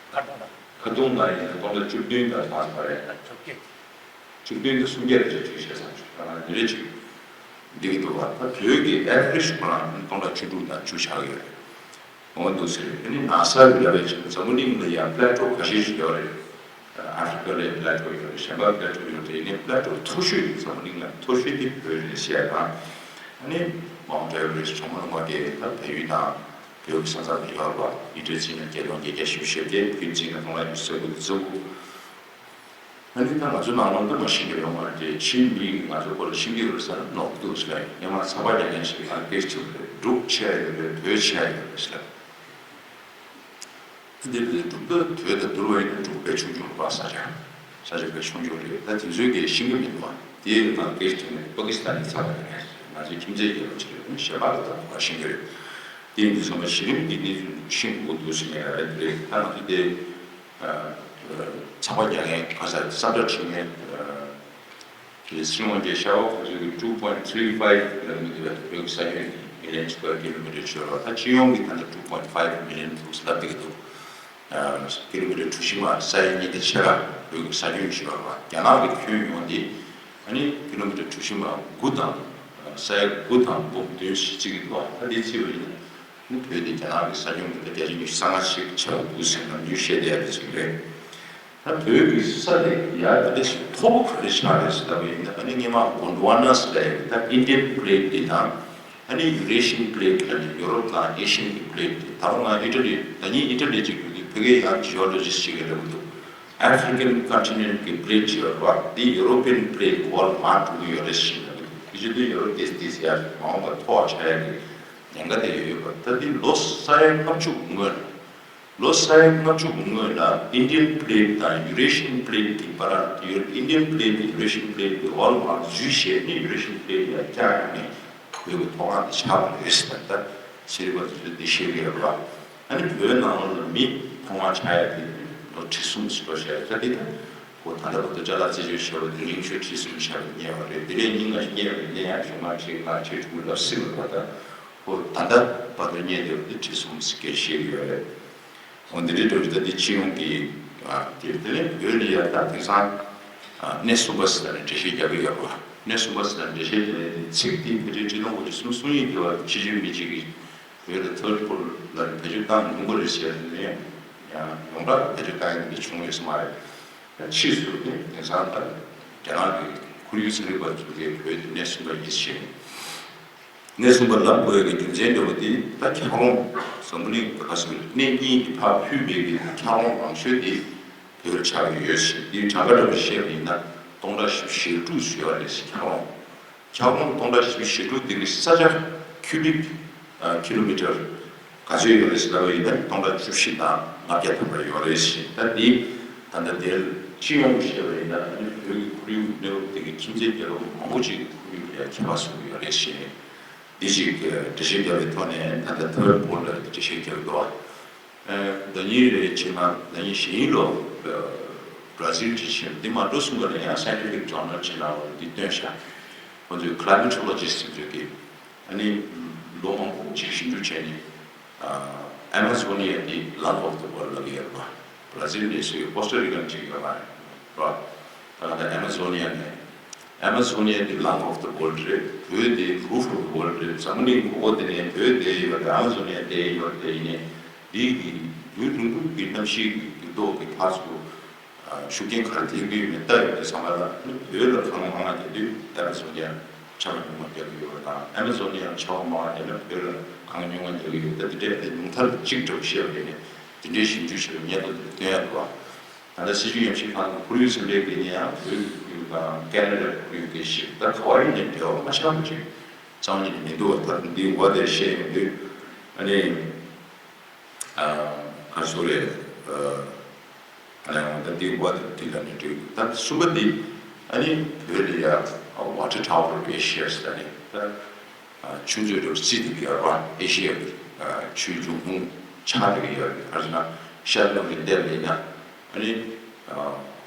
ཁ་ཐུང་ལ་ཡིན་ན་སྟོང་ཕྲག་བཅུ་བདུན་དང་ལྷག་པ་རེད། བཅུ་བདུན་དང་སུམ་བརྒྱ་རེ་ཅིག་བྱས་ཙང་ཆུ་ཁ་ལ་འདི་རེ་ཅིག་འདི་གི་འདུག་བ། ད་བོད་ཀྱི་ཨེ་ཝ་རེཇ་ཁོ་རང་སྟོང་ཕྲག་བཅུ་དྲུག་དང་བཅུ་ཆགས་ཡོད་རེད། འོ་འདུག་ཟེར། ཨ་ནི་ན་སར་ལབ་པའི་ཆེད་དུ་འཛམ་བུ་གླིང་ལ་ཡང་པླེ་ཊོ་ཁ་ཤས་ཤིག་ཡོད་རེད། ཨ་ཧྥི་རི་ཀ་ལ་པླེ་ཊོ་ཡོད་རེད། གཞན་པ་པླེ་ཊོ་ཡོད་རེད། ཡིན་ནའི་པླེ་ཊོ་མཐོ་ཤོས་དེ་འཛམ་བུ་གླིང་ལ་མཐོ་ཤོས་དེ་བོད་རེད་ཟེར་ཡ་དང་། ཨ་ནི་མའུན་ཊི་ཨེ་ཝ་རེཇ་གྲོང་ཁྱེར་ལྔ་བརྒྱ་ད་བལ་ཡུལ་དང་བོད་ཀྱི་ས་མཚམས་ལ་ཡོད་རེད་བ། མི་ཊར་བརྩིས་ན་བརྒྱད་སྟོང་བརྒྱད་བརྒྱ་བཞི་བཅུ་ཞེ་བརྒྱད། ཕིཊ་བརྩིས་ན་སྟོང་ཕྲག་ཉི་ཤུ་རྩ་དགུ་དང་རྩ་དགུ། ཨ་ནི་ད་ང་ཚོ་ནང་ལོགས་འདི་མ་ཤེས་ཀྱི་ཡོད་མ་རེད་དེ། ཕྱིའི་མི་ཡིས་ང་ཚོ་སྐོར་ལ་ཤེས་ཀྱི་ཡོད་རེད་ཟེར་ན་ནོར་གྱི་འདུག་ཟེར་ལ། སྔོན་མ་ཚགས་པར་རྒྱག་མཁན་ཞིག་གིས་ང་ལ་སྐད་ཆ་དྲིས་པ་རེད། འབྲུག་ཆེ་ཡ་ཡོད་རེད། བོད་ཆེ་ཡ་ཡོད་རེད་ཟེར་ལ། འདིར་འབྲུག་ད་བོད་དང་བསྡུར་བ་ཡིན་ན་འབྲུག་དཔེ་ཆུང་ཆུང་རེད་པ། ས་ཆ་ས་ཆ་དཔེ་ཆུང་ཆུང་རེད། ད་དེ་ཚོའི་གིས་ཤེས་ཀྱི་མི་འདུག་པ། དེ་ཡིན་ན་སྐད་ཆ་དྲིས་ནས་པ་ཀི་སི་ཐན་ནས་ཚགས་པར་རྒྱག་མཁན་ཞིག་ང་ཚོའི་ཁྱིམ་མཚེས་ཀྱི་རོགས་ཆེ་རེད། གཞན་པ་ལ་ད་ག་ཤེས་ཀྱི་རེད། དེ་ཡིན་དུས་ཚང་མ་གཞི་རིམ་གྱི་གནས་ཚུལ་ཤེས་དགོས་འདུག་ཟེར་མཁན་རེད། ད་ང་ཚོ་དེ། ཚགས་པར་རྒྱག་མཁན་ག་ས་གསར་བསྒྲགས་བྱེད་མཁན་དེ་སྲིད་དབང་གི་ཤ་བ་ཁོ་ཚོས་ཀྱི་two point three five ལབ་མི་འདུག་བས། བོད་ཀྱི་ས་ཁྱོན་དེ་million square kilometer ཆོད་ར། ད་སྤྱི་ཡོངས་ཀྱི་ད་ལྟ་two point five million འདུག་ལབ་བསྡད་ཀྱི་འདུག་ཀི་ལོ་མི་ཊར་གྲུ་བཞི་མ་ས་ཡ་གཉིས་དང་ཕྱེད་ཀ་བོད་ཀྱི་ས་ཁྱོན་ཆོད་ར། རྒྱ་ནག་གི་ཁྱོན་ཡོངས་དེ་ཨ་ནི་ཀི་ལོ་མི་ཊར་གྲུ་བཞི་མ་དགུ་དང་ ས་ཡ་དགུ་དང་འབུམ་བདུན་ཞིག་གཅིག་གི་འདུག་ད་འདི་བརྩིས་པ་ཡིན་ན་ནི་བོད་འདི་རྒྱ་ནག་གི་ས་ཁྱོན་གྱི་བརྒྱ་ཆ་ཉི་ཤུ་རྩ་ལྔ་ཞིག་ཆགས་འདུག་ཟེར་ནམ་རྒྱུན་བཤད་བསྡད་ཡ་ཅིག་རེད། ད་བོད་ཀྱི་ས་དེ་ཡ་དེ་འདྲ་ཞིག་མཐོ་པོ་ག་རེ་ཆགས་རེད་ཟེར་ལབ་པ་ཡིན་ན། ཨ་ནི་སྔོན་མ་གོན་ཌོ་ཝ་ན་ཟེར་ཡ་གི་ད་ཨིན་ཌི་ཡན་པི་ལེ་ཊི་འདི་དང་། ཨ་ནི་ཡུ་རེ་ཤི་ཡན་པི་ལེ་ཊི་ལ་ནི་ཡོ་རོབ་དང་ཨེ་ཤི་ཡན་གྱི་པི་ལེ་ཊི་འདི། ད་རུང་ང་ཨི་ཊ་ལི་ད་ཉིད་ཨི་ཊ་ལི་ཅིག་ཡོད་དུས་ཕ་གིའི་ཡང་ཇི་ཨོ་ལོ་ཇི་སི་ཅིག་གིས་ལབ་ཀྱི་འདུག་ཨ་ཧྥི་རི་ཀན་ཀོན་ཊི་ནེན་ཊི་གི་པི་ལེ་ཊི་ཅིག་ཡོད་རེད་པ། འདི་ཡུ་རོ་པི་ཡན་པི་ལེ་ཊི་གི་འོག་ལ་མར་འགྲོ་གི་ཡོད་རེད་ཟེར་ལབ་ཀྱི་འདུག་དེ་བྱེད་དུས་ཡུ་རོབ་དེ་དེ་ཟེར་ཡ་མ་འོངས་པ་མཐོ་བ་ཆགས་ཡ་གི་ཉེན་ཁ་དེ་ཡོད་ཡོད་པ། ད་འདི་ལོ་ས་ཡ་ལྔ་བཅུ་སྔོན་ལ། ལོ་ས་ཡ་ལྔ་བཅུ་སྔོན་ལ་ཨིན་ཌི་ཡན་པི་ལེ་ཊི་དང་ཡུ་རེ་ཤི་ཡན་པི་ལེ་ཊི་གི་བར། ཨིན་ཌི་ཡན་པི་ལེ་ཊི་ཡུ་རེ་ཤི་ཡན་པི་ལེ་ཊི་གི་འོག་ལ་མར་འཛུལ་བྱས་ནས་ཡུ་རེ་ཤི་ཡན་པི་ལེ་ཊི་ལ་བཀྱགས་ནས་བོད་ཀྱི་མཐོ་སྒང་དེ་ཆགས་པ་རེད་ཟེར། ད་ཤེས་རིག་པ་ཚོས་འདི་བཤད་ཀྱི་ཡོད་པ། ཨ་ནི་བོད་ནང་ལོགས་ལ་མི་ཐོག་མར་ཆགས་ཡ་དེ་ལོ་ཁྲི་གསུམ་ཞིག་འགྲོ་བྱས་ཡ་ད་འདི་ད་ཁོ་ད་ལྟ་བར་དུ་ཅ་ལག་རྩད་གཅོད་བྱས་པ་དེ་རིང་ཆུ་ཁྲི་གསུམ་ཆགས་པ་རྙེད་པ་རེད། དེ་ལས་ཉིན་ལྔ་ཞིག་རྙེད་པ་རེད། དེ་ཡང་གཞུག་མ་ཁྲི་ལྔ་ཁྲི་དྲུག་ལ་སྲིད་པ་ད་ཁོ་ད་ལྟ་བར་དུ་རྙེད་བསྡད་པ་དེ་ཁྲི་གསུམ་ཞིག་གི་བཤད་ཀྱི་ཡོད་རེད། འོ་འདི་འདྲའི་འགྲོ་རྒྱུ་ད་འདི་སྤྱི་ཡོངས་ཀྱི་ཨ་དེ་དེ་ལས་བོད་ལ་ཡ་ད་དེང་སང་ཨ་གནས་གསུམ་པ་ཟེར་ནས་འགྲེལ་བཤད་རྒྱག་གི་ཡོད་པ། གནས་གསུམ་པ་ཟེར་ནས་འགྲེལ་བཤད་དེ་ཚིག་དེ་ཕལ་ཆེར་ཁྲི་སྟོང་དགུ་བརྒྱ་སུམ་ཅུ་སོ་གཉིས་དེ་བར་ཕྱི་རྒྱལ་མི་གཅིག་གིས་བོད་ལ་ཐར་ཌི་པོལ་ལ་བེད་སྤྱོད་བཏང་མྱོང་པ་རེད་ཟེར་ནས་ཡང་ཡོངས་གྲགས་བེད་སྤྱོད་བཏང་ཡོང་གི་བྱུང་ཡོད་ས་མ་རེད། ཕྱིས་སུ་ནི་དེང་སང་ད་རྒྱ་ནག་གི་ཁོར་ཡུག་ཚན་རིག་པ་ཚོ་གིས་བོད་དེ་གནས་གསུམ་པ་ཡིན་ཞེས། གནས་གསུམ་པ་ལབ་དགོས་ཀྱི་རྒྱུ་མཚན་འདྲ་བོ་དེ་ད་འཁྱགས་རོམ་འཛམ་བུ་གླིང་ག་ས་གནས་གཉིས་ཀྱི་ཕར་ཕུད་པའི་གི་འཁྱགས་རོམ་མང་ཤོས་དེ་བོད་ལ་ཆགས་ཀྱི་ཡོད་ཞེས། དེའི་གྲངས་ཀ་འདྲ་བོ་བཤད་པ་ཡིན་ན་སྟོང་ཕྲག་བཞི་བཅུ་ཞེ་དྲུག་ཡོད་རེད་ཟེར། འཁྱགས་རོམ། འཁྱགས་རོམ་སྟོང་ཕྲག་བཞི་བཅུ་ཞེ་དྲུག་དེ་གི་ས་ཆ་ཁྱུ་བིག་ཨ་ཀི་ལོ་མི་ཊར་ག་ཚོད་ཡོད་རེད་ཟེར་ལབ་པ་ཡིན་ན་སྟོང་ཕྲག་བཅུ་བཞི་དང་ལྔ་བརྒྱ་ཐམ་པ་ཡོད་རེད་ཟེར། ད་འདི་ད་ལྟ་དེར་སྤྱི་ཡོངས་བཤད་པ་ཡིན་ན་ཨ་ནི་བོད་ཀྱི་ཁོར་ཡུག་གནས་བབ་དེ་གི་ཁྱིམ་མཚེས་རྒྱལ་ཁབ་མང་པོ་ཅིག་གི་ཁོར་ཡུག་ལ་ཡང་ཁྱད་པར་བཟོ་གི་ཡོད་རེད་ཟེར། འདི་ཅིག་འགྲེལ་བཤད་བརྒྱབ་པའི་ཐོག་ནས་ད་ལྟ་ཐར་ཌི་པོལ་ལ་འགྲེལ་བཤད་བརྒྱབ་འདུག་ཨ་ཟླ་ཉིན་རེ་ཕྱིན་ན་ཟླ་ཉིན་གཞེས་ནིང་ལོ་བྷ་ར་ཟིལ་ཅིག་ཕྱིན། འདི་མ་འགྲོ་གསུངས་པ་ནས་ཡང་སའེན་ཊི་ཕིག་ཇོར་ནལ་ཅིག་ནང་ལ་འདི་བཏོན་ཤག་ཁོ་ཚོའི་ཀི་ལའི་མེ་ཊོ་ལོ་ཇི་སི་ཊི་ཚོས་ཀྱིས་ཨ་ནི་ལོ་མང་པོ་ཅིག་ཞིབ་འཇུག་བྱས་ནས་ཨ་མ་ཛོ་ནི་ཡ་འདི་ལང་ཨོཕ་ཛ་ཝོལཌ་ལབ་ཀྱི་ཡོད་རེད་པ། བྷ་ར་ཟིལ་ནས་བཟོས་པའི་ཀོ་སྟ་རི་ཀ་ཅིག་ཡོད་པ་རེད་པ། ད་ལྟ་ཨ་མ་ཛོ་ནི་ཡ་ནས། ཨ་མ་ཛོ་ནི་ཡ་འདི་ལང་ཨོཕ་ཛ་ཝོལཌ་རེད། བོད་འདི་རུཕ་ཨོཕ་ཛ་ཝོལཌ་རེད། འཛམ་བུ་གླིང་གོ་གོ་དེ་ནས་བོད་དེ་ཡོད་རེད། ཨ་མ་ཛོ་ནི་ཡ་དེ་ཡོད་རེད། དེ་ཡིན་ནས་འདི་གི་ཡུན་རིང་པོ་གི་གནམ་གཤིས་ཀྱི་འགྱུར་ལྡོག་གི་བར་དུ་ཨ་ཤུགས་རྐྱེན་ག་རེ་ཐེབས་ཀྱི་ཡོད་མེད་ལྟ་ཡོང་དུས་ཙམ་པ་ལ་ནི་བོད་ལ་གངས་མང་བ་དེ་དུས་ཨ་མ་ཛོ་ནི་ཡ་ཆར་པ་ཉུང་བ་རྒྱག་གི་ཡོད་པ་དང་། ཨ་མ་ཛོ་ནི་ཡ་ཆར་པ་མང་བ་དེ་ནི་བོད་ལ་གངས་ཉུང་བ་རྒྱག་གི་ཡོད། ད་དེ་འདྲའི་ཉུང་མཐར་གཅིག་འདྲ་བོ་བཤད་པ་རེད། ནས་དེ་འདྲའི་ཞིབ་འཇུག་བྱས་པའི་སྙན་ཐོ་དེ་སྟོན་ཡག་འདུག་བ། ད་ལྟ་སྲིད་བྱུས་ཉམས་ཞིབ་ཁང་གི་ཁོར་ཡུག་ཚན་པའི་དགེ་རྒན་ཡང་བོད་ཀྱི་ཁོར་ཡུག་དང་ཁེ་ན་ཌའི་ཁོར་ཡུག་དེ་ཞིབ། ད་ག་བ་ཡིན་ནའི་འབྲེལ་བ་མ་ཆགས་པ་ཅིག་རྩ་བ་ཉིད་ནས་མི་འདུག་བ། ད་འདི་འོ་དེ་བཤད་ཡོང་དུས་ཨ་ནི་ཨ་ག་རེ་ཟེར་རེད། ཨ་ནི་འོ་ད་འདི་འོ་དེ་འདི་ལ་ནི་འགྲིག་ད་གསུམ་པ་འདི་ཨ་ནི་བོད་ལ་ཡ་Water Tower of Asia ཟེར་ནས་ད། ཆུ་མཛོད་རུ་རྩིས་ཏེ་ཡོད་རེད་པ། ཨེ་ཤི་ཡ་གི་ཆུའི་འབྱུང་ཁུངས་ཆགས་ཏེ་ཡོད་རེད། ག་རེ་ཟེར་ན་ཤར་ནུབ་ཀྱི་ལྟེ་བ་ཡིན་ན་ཨ་ནི་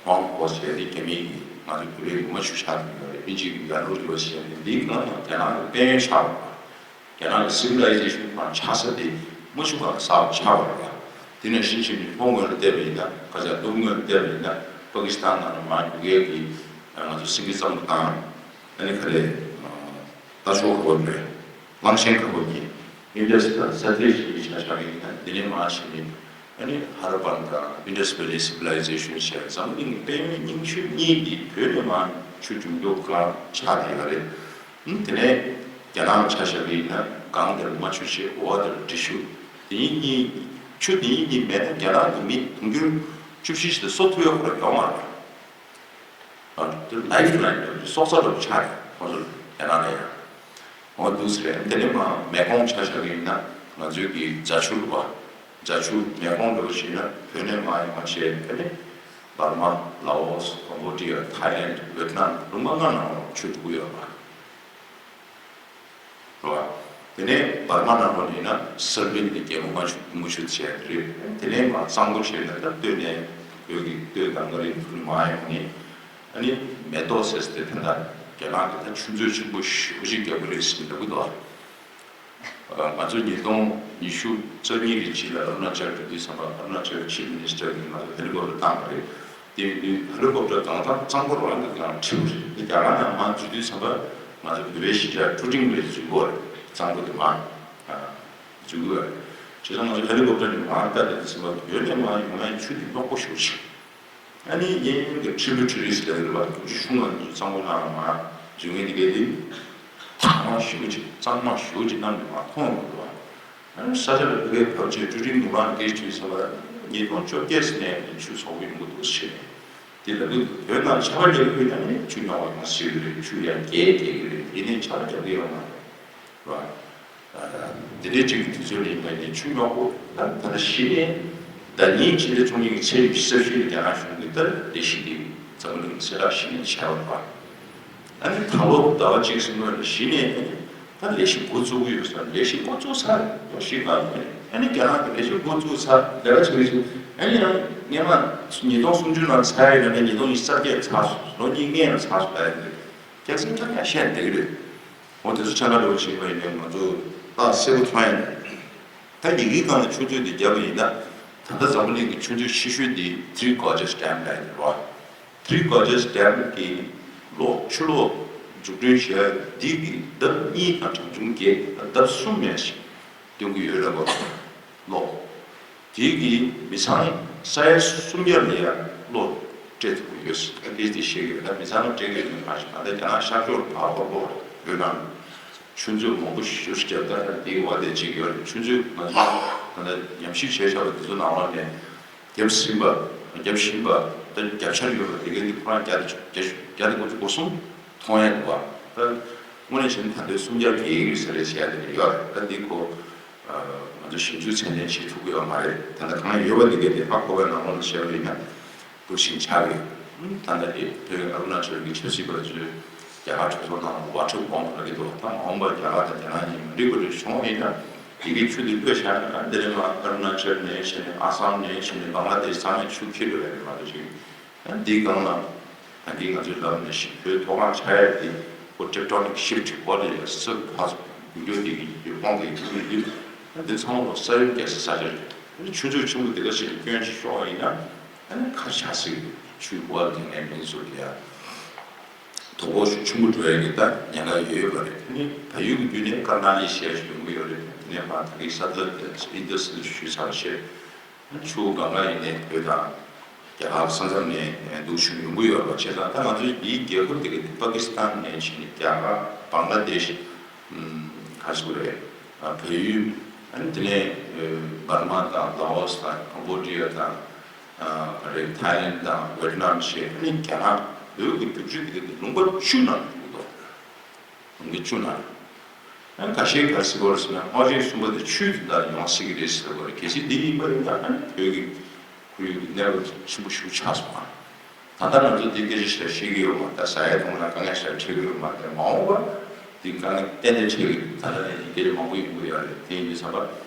ཧོང་ཧོ་ཟེར་ཏེ་རྒྱ་མིའི་གི་ང་ཚོ་བོད་པའི་ཉི་མ་ཆུ་ཆགས་ཏེ་ཡོད་རེད། དབྱིན་ཇི་གི་ཡར་ལུང་རི་བ་ཟེར་ཏེ་འདིའི་ནང་ཡང་རྒྱ་ནག་གི་དཔལ་ཡོན་ཆགས་པ། རྒྱ་ནག་གི་སི་ཝི་ལའི་ཟེ་ཤན་དང་ཆགས་ས་དེ་རྨ་ཆུ་སྒང་ས་བབ་ཆགས་པ་རེད་པ། དེ་ནས་ཤིན་ཅང་ནི་ལྷོ་ངོས་ལ་བལྟས་པ་ཡིན་ན་ཁ་ཆག་ནུབ་ངོས་ལ་བལྟས་པ་ཡིན་ན་པ་ཀི་སི་ཐན་ནང་ལ་མར་རྒྱུག་ཡས་ཀྱི་ང་ཚོ་སེང་གེ་གཙང་པོ་དང་། ཨ་ནི་ག་རེ། རྟ་མཆོག་ག་བབ་རེད། གླང་ཆེན་ག་བབ་གཉིས། ཨིན་ཌས་དང་སཏ་ཏི་ཇི་ཆ་བཞག་གི་ཡིན་ན་འདི་ནས་མར་ཕྱིན་ནས་ཨ་ནི་ཧ་ར་པན་དང་ཨིན་ཌས་ཝེ་ལི་སི་ཝི་ལའི་ཟེ་ཤན་ཟེར་འཛམ་གླིང་གི་དཔལ་ཡོན་རྙིང་ཤོས་གཉིས་འདི་བོད་ནས་མར་ཆུ་འབྱུང་འགྱུར་སྒང་ཆགས་བསྡད་ཡོད་རེད། ཨ་ནི་དེ་ནས་རྒྱ་ནག་ལ་ཆ་བཞག་གི་ཡིན་ན་སྒང་དེར་རྨ་ཆུ་བྱས། འོག་དེར་འབྲི་ཆུ། དེ་གཉིས་གཉིས་ཆུ་དེ་གཉིས་གཉིས་མེད་ན་རྒྱ་ནག་གི་མི་དུང་ཕྱུར་བཅུ་བཞི་ཞིག་དེ་སྲོག་ཐུབ་ཡག་ཁོ་རང་ཡོད་མ་རེད། ཨ་དེ་ལའིཕ་ལའིན་འདྲ་བོ་སྲོག་རྩ་འདྲ་བོ་ཆགས་རེད་ཁོ་ཚོ་རྒྱ་ནག་ལ་ཡང་། འོ་འདུག་ཟེར་རེད། དེ་ནས་མར་མེ་ཀོང་ཆ་བཞག་གི་ཡིན་ན་ང་ཚོའི་གི་རྫ་ཆུ་རེད་པ། རྫ་ཆུ་མེ་ཀོང་འདྲ་བོ་ཞིག་ན་བོད་ནས་མར་ཡོང་བ་བྱས། དེ་ནས་འབར་མ། ལའོ་སི། ཀམ་བོ་ཌི་ཡ། ཐའི་ལེནཌ། ཝེ་ཏི་ནམ། ལུང་པ་ལྔ་ནང་ལ་ཆུ་འགྲོ་གི་ཡོད་པ། རེད་པ། དེ་ནས་འབར་མ་ནང་ལོགས་ཡིན་ན་སར་བིན་དེ་རྒྱལ་པོ་རྨ་ཆུ་རྨ་ཆུ་བྱས་རེད། དེ་ནས་མར་གཙང་པོ་བྱས་ན་ད་སྟོད་ནས་བོད་ཀྱི་སྟོད་དང་མངའ་རིས་ཁུལ་མར་ཡོང་ནས་ཨ་ནི་མེ་ཏོག་ཟེར་དེ་ད་ལྟ་རྒྱ་ནག་གི་ད་ཆུ་མཛོད་ཆེན་པོ་ཞེ་པོ་ཅིག་རྒྱག་གི་རེད་ཟེར་ལབ་གི་འདུག་ང་ཚོ་ཉིས་སྟོང་ཉི་ཤུ་རྩ་གཉིས་ཀྱི་རྗེས་ལ་ཨ་རུ་ན་ཅལ་འགྲོ་དུས་ཙམ་པ་ཨ་རུ་ན་ཅལ་ཆིབ་མི་ནི་སི་ཊར་གྱིས་ང་ཚོ་ཧེ་ལི་ཀོབ་ཊར་བཏང་བ་རེད། དེ་ཡིན་དུས་ཧེ་ལི་ཀོབ་ཊར་བཏང་སྟངས་གཙང་པོ་རང་གི་ཀྱང་ཁྲིད་པ་རེད། དེ་རྒྱ་གར་ནང་མར་འཛུལ་དུས་ཙམ་པ་ ང་ཚོ་བོད་པའི་གཞིས་ཆགས་ཀྲུ་ཀྲིང་ལ་འཛུལ་དགོས་རེད། གཙང་པོ་དེ་མར་འཛུལ་དགོས་རེད། བྱས་ཙང་ང་ཚོ་ཧེ་ལི་ཀོབ་ཊར་ནས་མར་ལྟ་དེ་ཚིམ་པ་བོད་ནས་མར་ཡོང་ཡ་ཆུ་དེ་རྙོག་པོ་ཞེ་པོ་ཅིག་ཨ་ནི་ཡིན་གྱི་ཁྲི་ལུ་ཁྲི་རིས་ལ་ཡོད་པ་དུག་ཅུ་ཆུང་བ་ཚོ་གཙང་པོ་ནང་ལ་མར་འཛུལ་མཁན་དེ་གས་དེ་གཙང་མ་ཞེ་པོ་ཅིག་གཙང་མ་ཞེ་པོ་ཅིག་གནམ་ནས་མར་མཐོང་ཡོང་གི་འདུག་ཨ་ནི་ས་ཆ་ལ་ཕ་གིར་བབས་རྗེས་ཀྲུ་ཀྲིང་ཉི་མ་འདིར་དུས་ཙམ་པ་ཉིས་སྟོང་བཅོ་བརྒྱད་ནས་ཆུ་ཚོགས་ཀྱི་ཡོང་གི་འདུག་ཟེར་ནས་དེ་ལབ་ཀྱི་འདུག་བོད་ནང་ཆར་པ་རྒྱག་གི་ཡོད་ན་ནི་ཆུ་རྙོག་པ་ཡོང་སྲིད་ཀྱི་རེད། ཆུ་ཡར་རྒྱས་རྒྱས་ཀྱི་རེད། ཡིན་ནའི་ཆར་པ་རྒྱག་གི་ཡོད་མ་རེད། རེད་བ། དེ་འདྲའི་ཅིག་གི་དུས་ཚོད་ལ་ཡིན་པ་ཡིན་ནའི་ཆུ་རྙོག་པོ་ད་ད་ལྟ་གཞི་ནས་ཟླ་ཉིན་ཕྱི་ཟླ་བཅུ་གཉིས་ཀྱི་ཚེས་ཉི་ཤུ་རྩ་བཞི་ལ་རྒྱ་ནག་གཞུང་གིས་ད་ལས་གཞི་འདི་འཛམ་བུ་གླིང་གསལ་བསྒྲགས་གཞི་ནས་བྱས་པ་རེད་བ། ཨ་ནི་ད་ལོ་ཟླ་བ་གཅིག་གསུམ་ལ་གཞི་ནས་ད་ལས་གཞི་འགོ་བཙུགས་ཀྱི་ཡོད་ས་རེད། ལས་གཞི་འགོ་བཙུགས་ཚར་རེད། ལོ་བཞི་ལྔ་ལོ་རེད། ཨ་ནི་རྒྱ་ནག་གི་ལས་གཞི་འགོ་བཙུགས་ཚར་ལས་ཀ་བྱེད་ཀྱི་འདུག་ཨ་ནི་ཡང་སྔན་མ་ཉིས་སྟོང་སུམ་ཅུ་ནང་ཚར་ཡོད་ན་ནི་ཉིས་སྟོང་ཉི་ཤུ་རྩ་བརྒྱད་ཚར་སོང་། ལོ་གཉིས་སྔོན་ལ་ཚར་སོང་ད་ཡིན་རེད། རྒྱལ་སྲིད་ཀྱང་ཡང་བཤད་བསྡད་ཀྱི་རེད། འོ་དེ་ཚོ་ཆ་ལ་འགྲོ་བཞིན་པ་ཡིན་ནའི་ང་ཚོ་ཏག་གསལ་པོ་མཐོང་ཡ་ཡིན། ད་ཡི་གེའི་སྒང་ལ་ཆུ་མཛོད་འདི་བརྒྱབ་པ་ཡིན་ན་ད་ལྟ་འཛམ་བུ་གླིང་གི་ཆུ་མཛོད་ཆེ་ཤོས་འདི་Three Gorges Dam་ལབ་ཡོད་རེད་བ། Three Gorges Dam་གི་ལོག་ཆུ་ལོག་འཛུགས་སྐྲུན་བྱས་འདི་གི་ལྡབ་གཉིས་དང་གྲངས་ཆུང་བརྒྱད་ལྡབ་གསུམ་ཡན་ཞིག་སྟོན་གྱི་ཡོད་རེད་བ། ལོག་དེ་གི་མི་ཚང་ས་ཡ་སུམ་བརྒྱ་ལ་ཡ་གློག་སྤྲད་ཐུབ་ཀྱི་ཡོད། ཨ་དེ་དེ་ཤེས་ཀྱི་ཡོད། ད་མི་ཚང་ལ་སྤྲད་ཀྱི་ཡོད་མ་ཤེས། ད་ལྟ་རྒྱ་ནག་ཤར་ཕྱོགས་ལ་ཕར་ཧོར་ལོག་བོད་ནང་ཆུ་མཛོད་མང་པོ་ཞེ་པོ་ཅིག་བརྒྱབ། ད་ལྟ་དེའི་འོག་དེ་གཅིག་ཡོད་རེད། ཆུ་མཛོད་ང་ཚོ་ད་ལྟ་ཉམས་ཞིབ་བྱས་བཞག་པ་དེ་ཚོ་ནང་ལོགས་ནས་བརྒྱབ་ཟིན་པ་བརྒྱབ་བཞིན་པ་ད་བརྒྱབ་འཆར་ཡོད་པ་དེ་གའི་དེ་ཁོ་རང་བརྒྱ་དང་བརྒྱ་དང་སྒོ་གསུམ་མཐོང་ཡ་འདུག་བ། ད་དངོས་གནས་བྱས་ན་ད་ལྟའི་སུམ་བརྒྱ་བརྒལ་ཡོད་ས་རེད་བྱས་ཡ་དེ་ཡོད་རེད། ད་འདི་ཁོ། ང་ཚོ་ཞིབ་འཇུག་ཚད་ལྡན་བྱེད་ཐུབ་ཀྱི་ཡོད་མ་རེད། ད་ལྟ་གང་ཡོད་པ་འདི་གའི་དེ་ཧ་གོ་བའི་ནང་ལོགས་ལ་བཤད་པ་ཡིན་ན་འདུག་བཞིན་ཆགས་ཡོད། ད་ལྟ་དེ་བོད་ཨ་རུ་ན་ཅལ་གྱི་ཆབ་སྲིད་པ་ཚོས་རྒྱ་གར་གྲོས་ཚོགས་ནང་ལ་ཝ་ཊར་བོམ་རག་གི་འདུག་ད་མ་འོངས་པར་རྒྱ་གར་དང་རྒྱ་ནག་གཉིས་མ་འགྲིག་པ་རེ་བྱུང་བ་ཡིན་ན་དེ་གའི་ཆུ་དེ་བླུགས་བཞག་ན་དེ་རིང་ལ་ཨ་རུ་ན་ཅལ་ནས་བྱས་ནས་ཨ་སམ་ནས་བྱས་ནས་བང་ལ་དེཤ་ཚང་མའི་ཆུ་འཁྱེར་འགྲོ་ཡ་རེད་མ་གཏོགས་ཅིག་ཨ་འདིའི་སྒང་ལ་ད་གིན་ང་ཚོས་ལབ་ནས་བཞིན་བོད་མཐོ་སྒང་ཆགས་ཡ་དེ་ཁོ་ཊེག་ཊོ་ནིག་ཤིབ་ཊི་ཁོ་ལ་ཡ་ས་ཕར་ཚུར་འགྱུར་འགྲོས་དེ་གི་ཡོད་དབང་གིས་འགྱུར་ཡོད་དུས་ཨ་འདི་ཚང་མ་ལོ་ས་ཡོམ་རྒྱག་སའི་ས་ཆ་རེད། ཨ་ནི་ཆུ་མཛོད་ཆེན་པོ་དེ་ག་ཞིག་ལ་སྐྱོན་ཞིག་ཤོར་བ་ཡིན་ན་ཨ་ནི་ག་རེ་ཆགས་སྲིད་ཀྱི་འདུག་ཆུའི་ཀོ་ལ་དེ་ནས་མི་ཚོ་ལ་ཡ་དོ་ཕོག་ཤུགས་ཆེན་པོ་འགྲོ་ཡ་གི་ད་ཉེན་ཁ་ཡོད་ཡོད་པ་རེད། ཨ་ནི་བལ་ཡུལ་གྱི་བརྒྱུད་ནས་དཀར་ནག་ལས་བཤད་ཞིག་ཡོང་གི་ཡོད་རེད། དེ་ནས་མར་ད་གིན་ས་ཐག་དེ་ཨིན་དྷ་སི་ཞུས་ཚར་བཤད། ཆུ་གང་ག་ཡིན་ནའི་བོད་དང་རྒྱ་གར་ས་མཚམས་ནས་འདུག་ཆུ་ཡོང་གི་ཡོད་རེད་བ། བྱས་ཙང་ད་ང་ཚོའི་འདིའི་རྒྱལ་ཁབ་དེ་ག་དེ་པ་ཀི་སི་ཐན་ནས་བྱས་ནས་རྒྱ་གར་བང་ལ་དེཤ་ག་རེ་ཟེར་དགོས་རེད། བལ་ཡུལ་ཨ་ནི་དེ་ནས་འབར་མ་དང་ལའོ་སི་དང་ཀམ་བོ་ཌི་ཡ་དང་ག་རེ་ཐའི་ལེན་དང་ཝེ་ཊི་ནམ་བྱས། ཨ་ནི་རྒྱ་ནག་བོད་ཀྱི་རྒྱུག་ཆུ་དེ་ག་དེ་ལུང་པ་བཅུ་ནང་འདུག་དོ། ལུང་པ་བཅུ་ནང་། ཨ་ཁ་ཤས་ག་རེ་ཟེར་གྱི་ཡོད་རེད་ཟེར་ན་སྔོ་ཆེན་གསུམ་པ་དེ་ཆུའི་དོན་དག་ཡོང་སྲིད་ཀྱི་རེད་ཟེར་གྱི་ཡོད་རེད། གལ་སྲིད་འདི་ཡིན་པ་ཡིན་ན་ཨ་ནི་བོད་ཀྱི་ཁོར་ཡུག་གི་གནོད་པ་ཆེན་པོ་ཞིག་ཆགས་སོང་ང་། ད་ལྟ་ང་ཚོ་འདི་སྐད་ཆ་ཞིག་ཤེས་ཀྱི་ཡོད་མ་རེད། ཟ་ཡ་འཐུང་ཡ་དཀའ་ངལ་ཞིག་འཕྲད་ཀྱི་ཡོད་མ་རེད། མ་འོངས་པ་འདི་དཀའ་ངལ་ཏན་ཏན་འཕྲད་ཀྱི་རེད། ད་ལྟ་ནས་འདི་སྐད་ཆ་མང་པོ་ཡོང་གི་ཡོད་རེད། དེ་ཡིན་དུས་ཙམ་པ་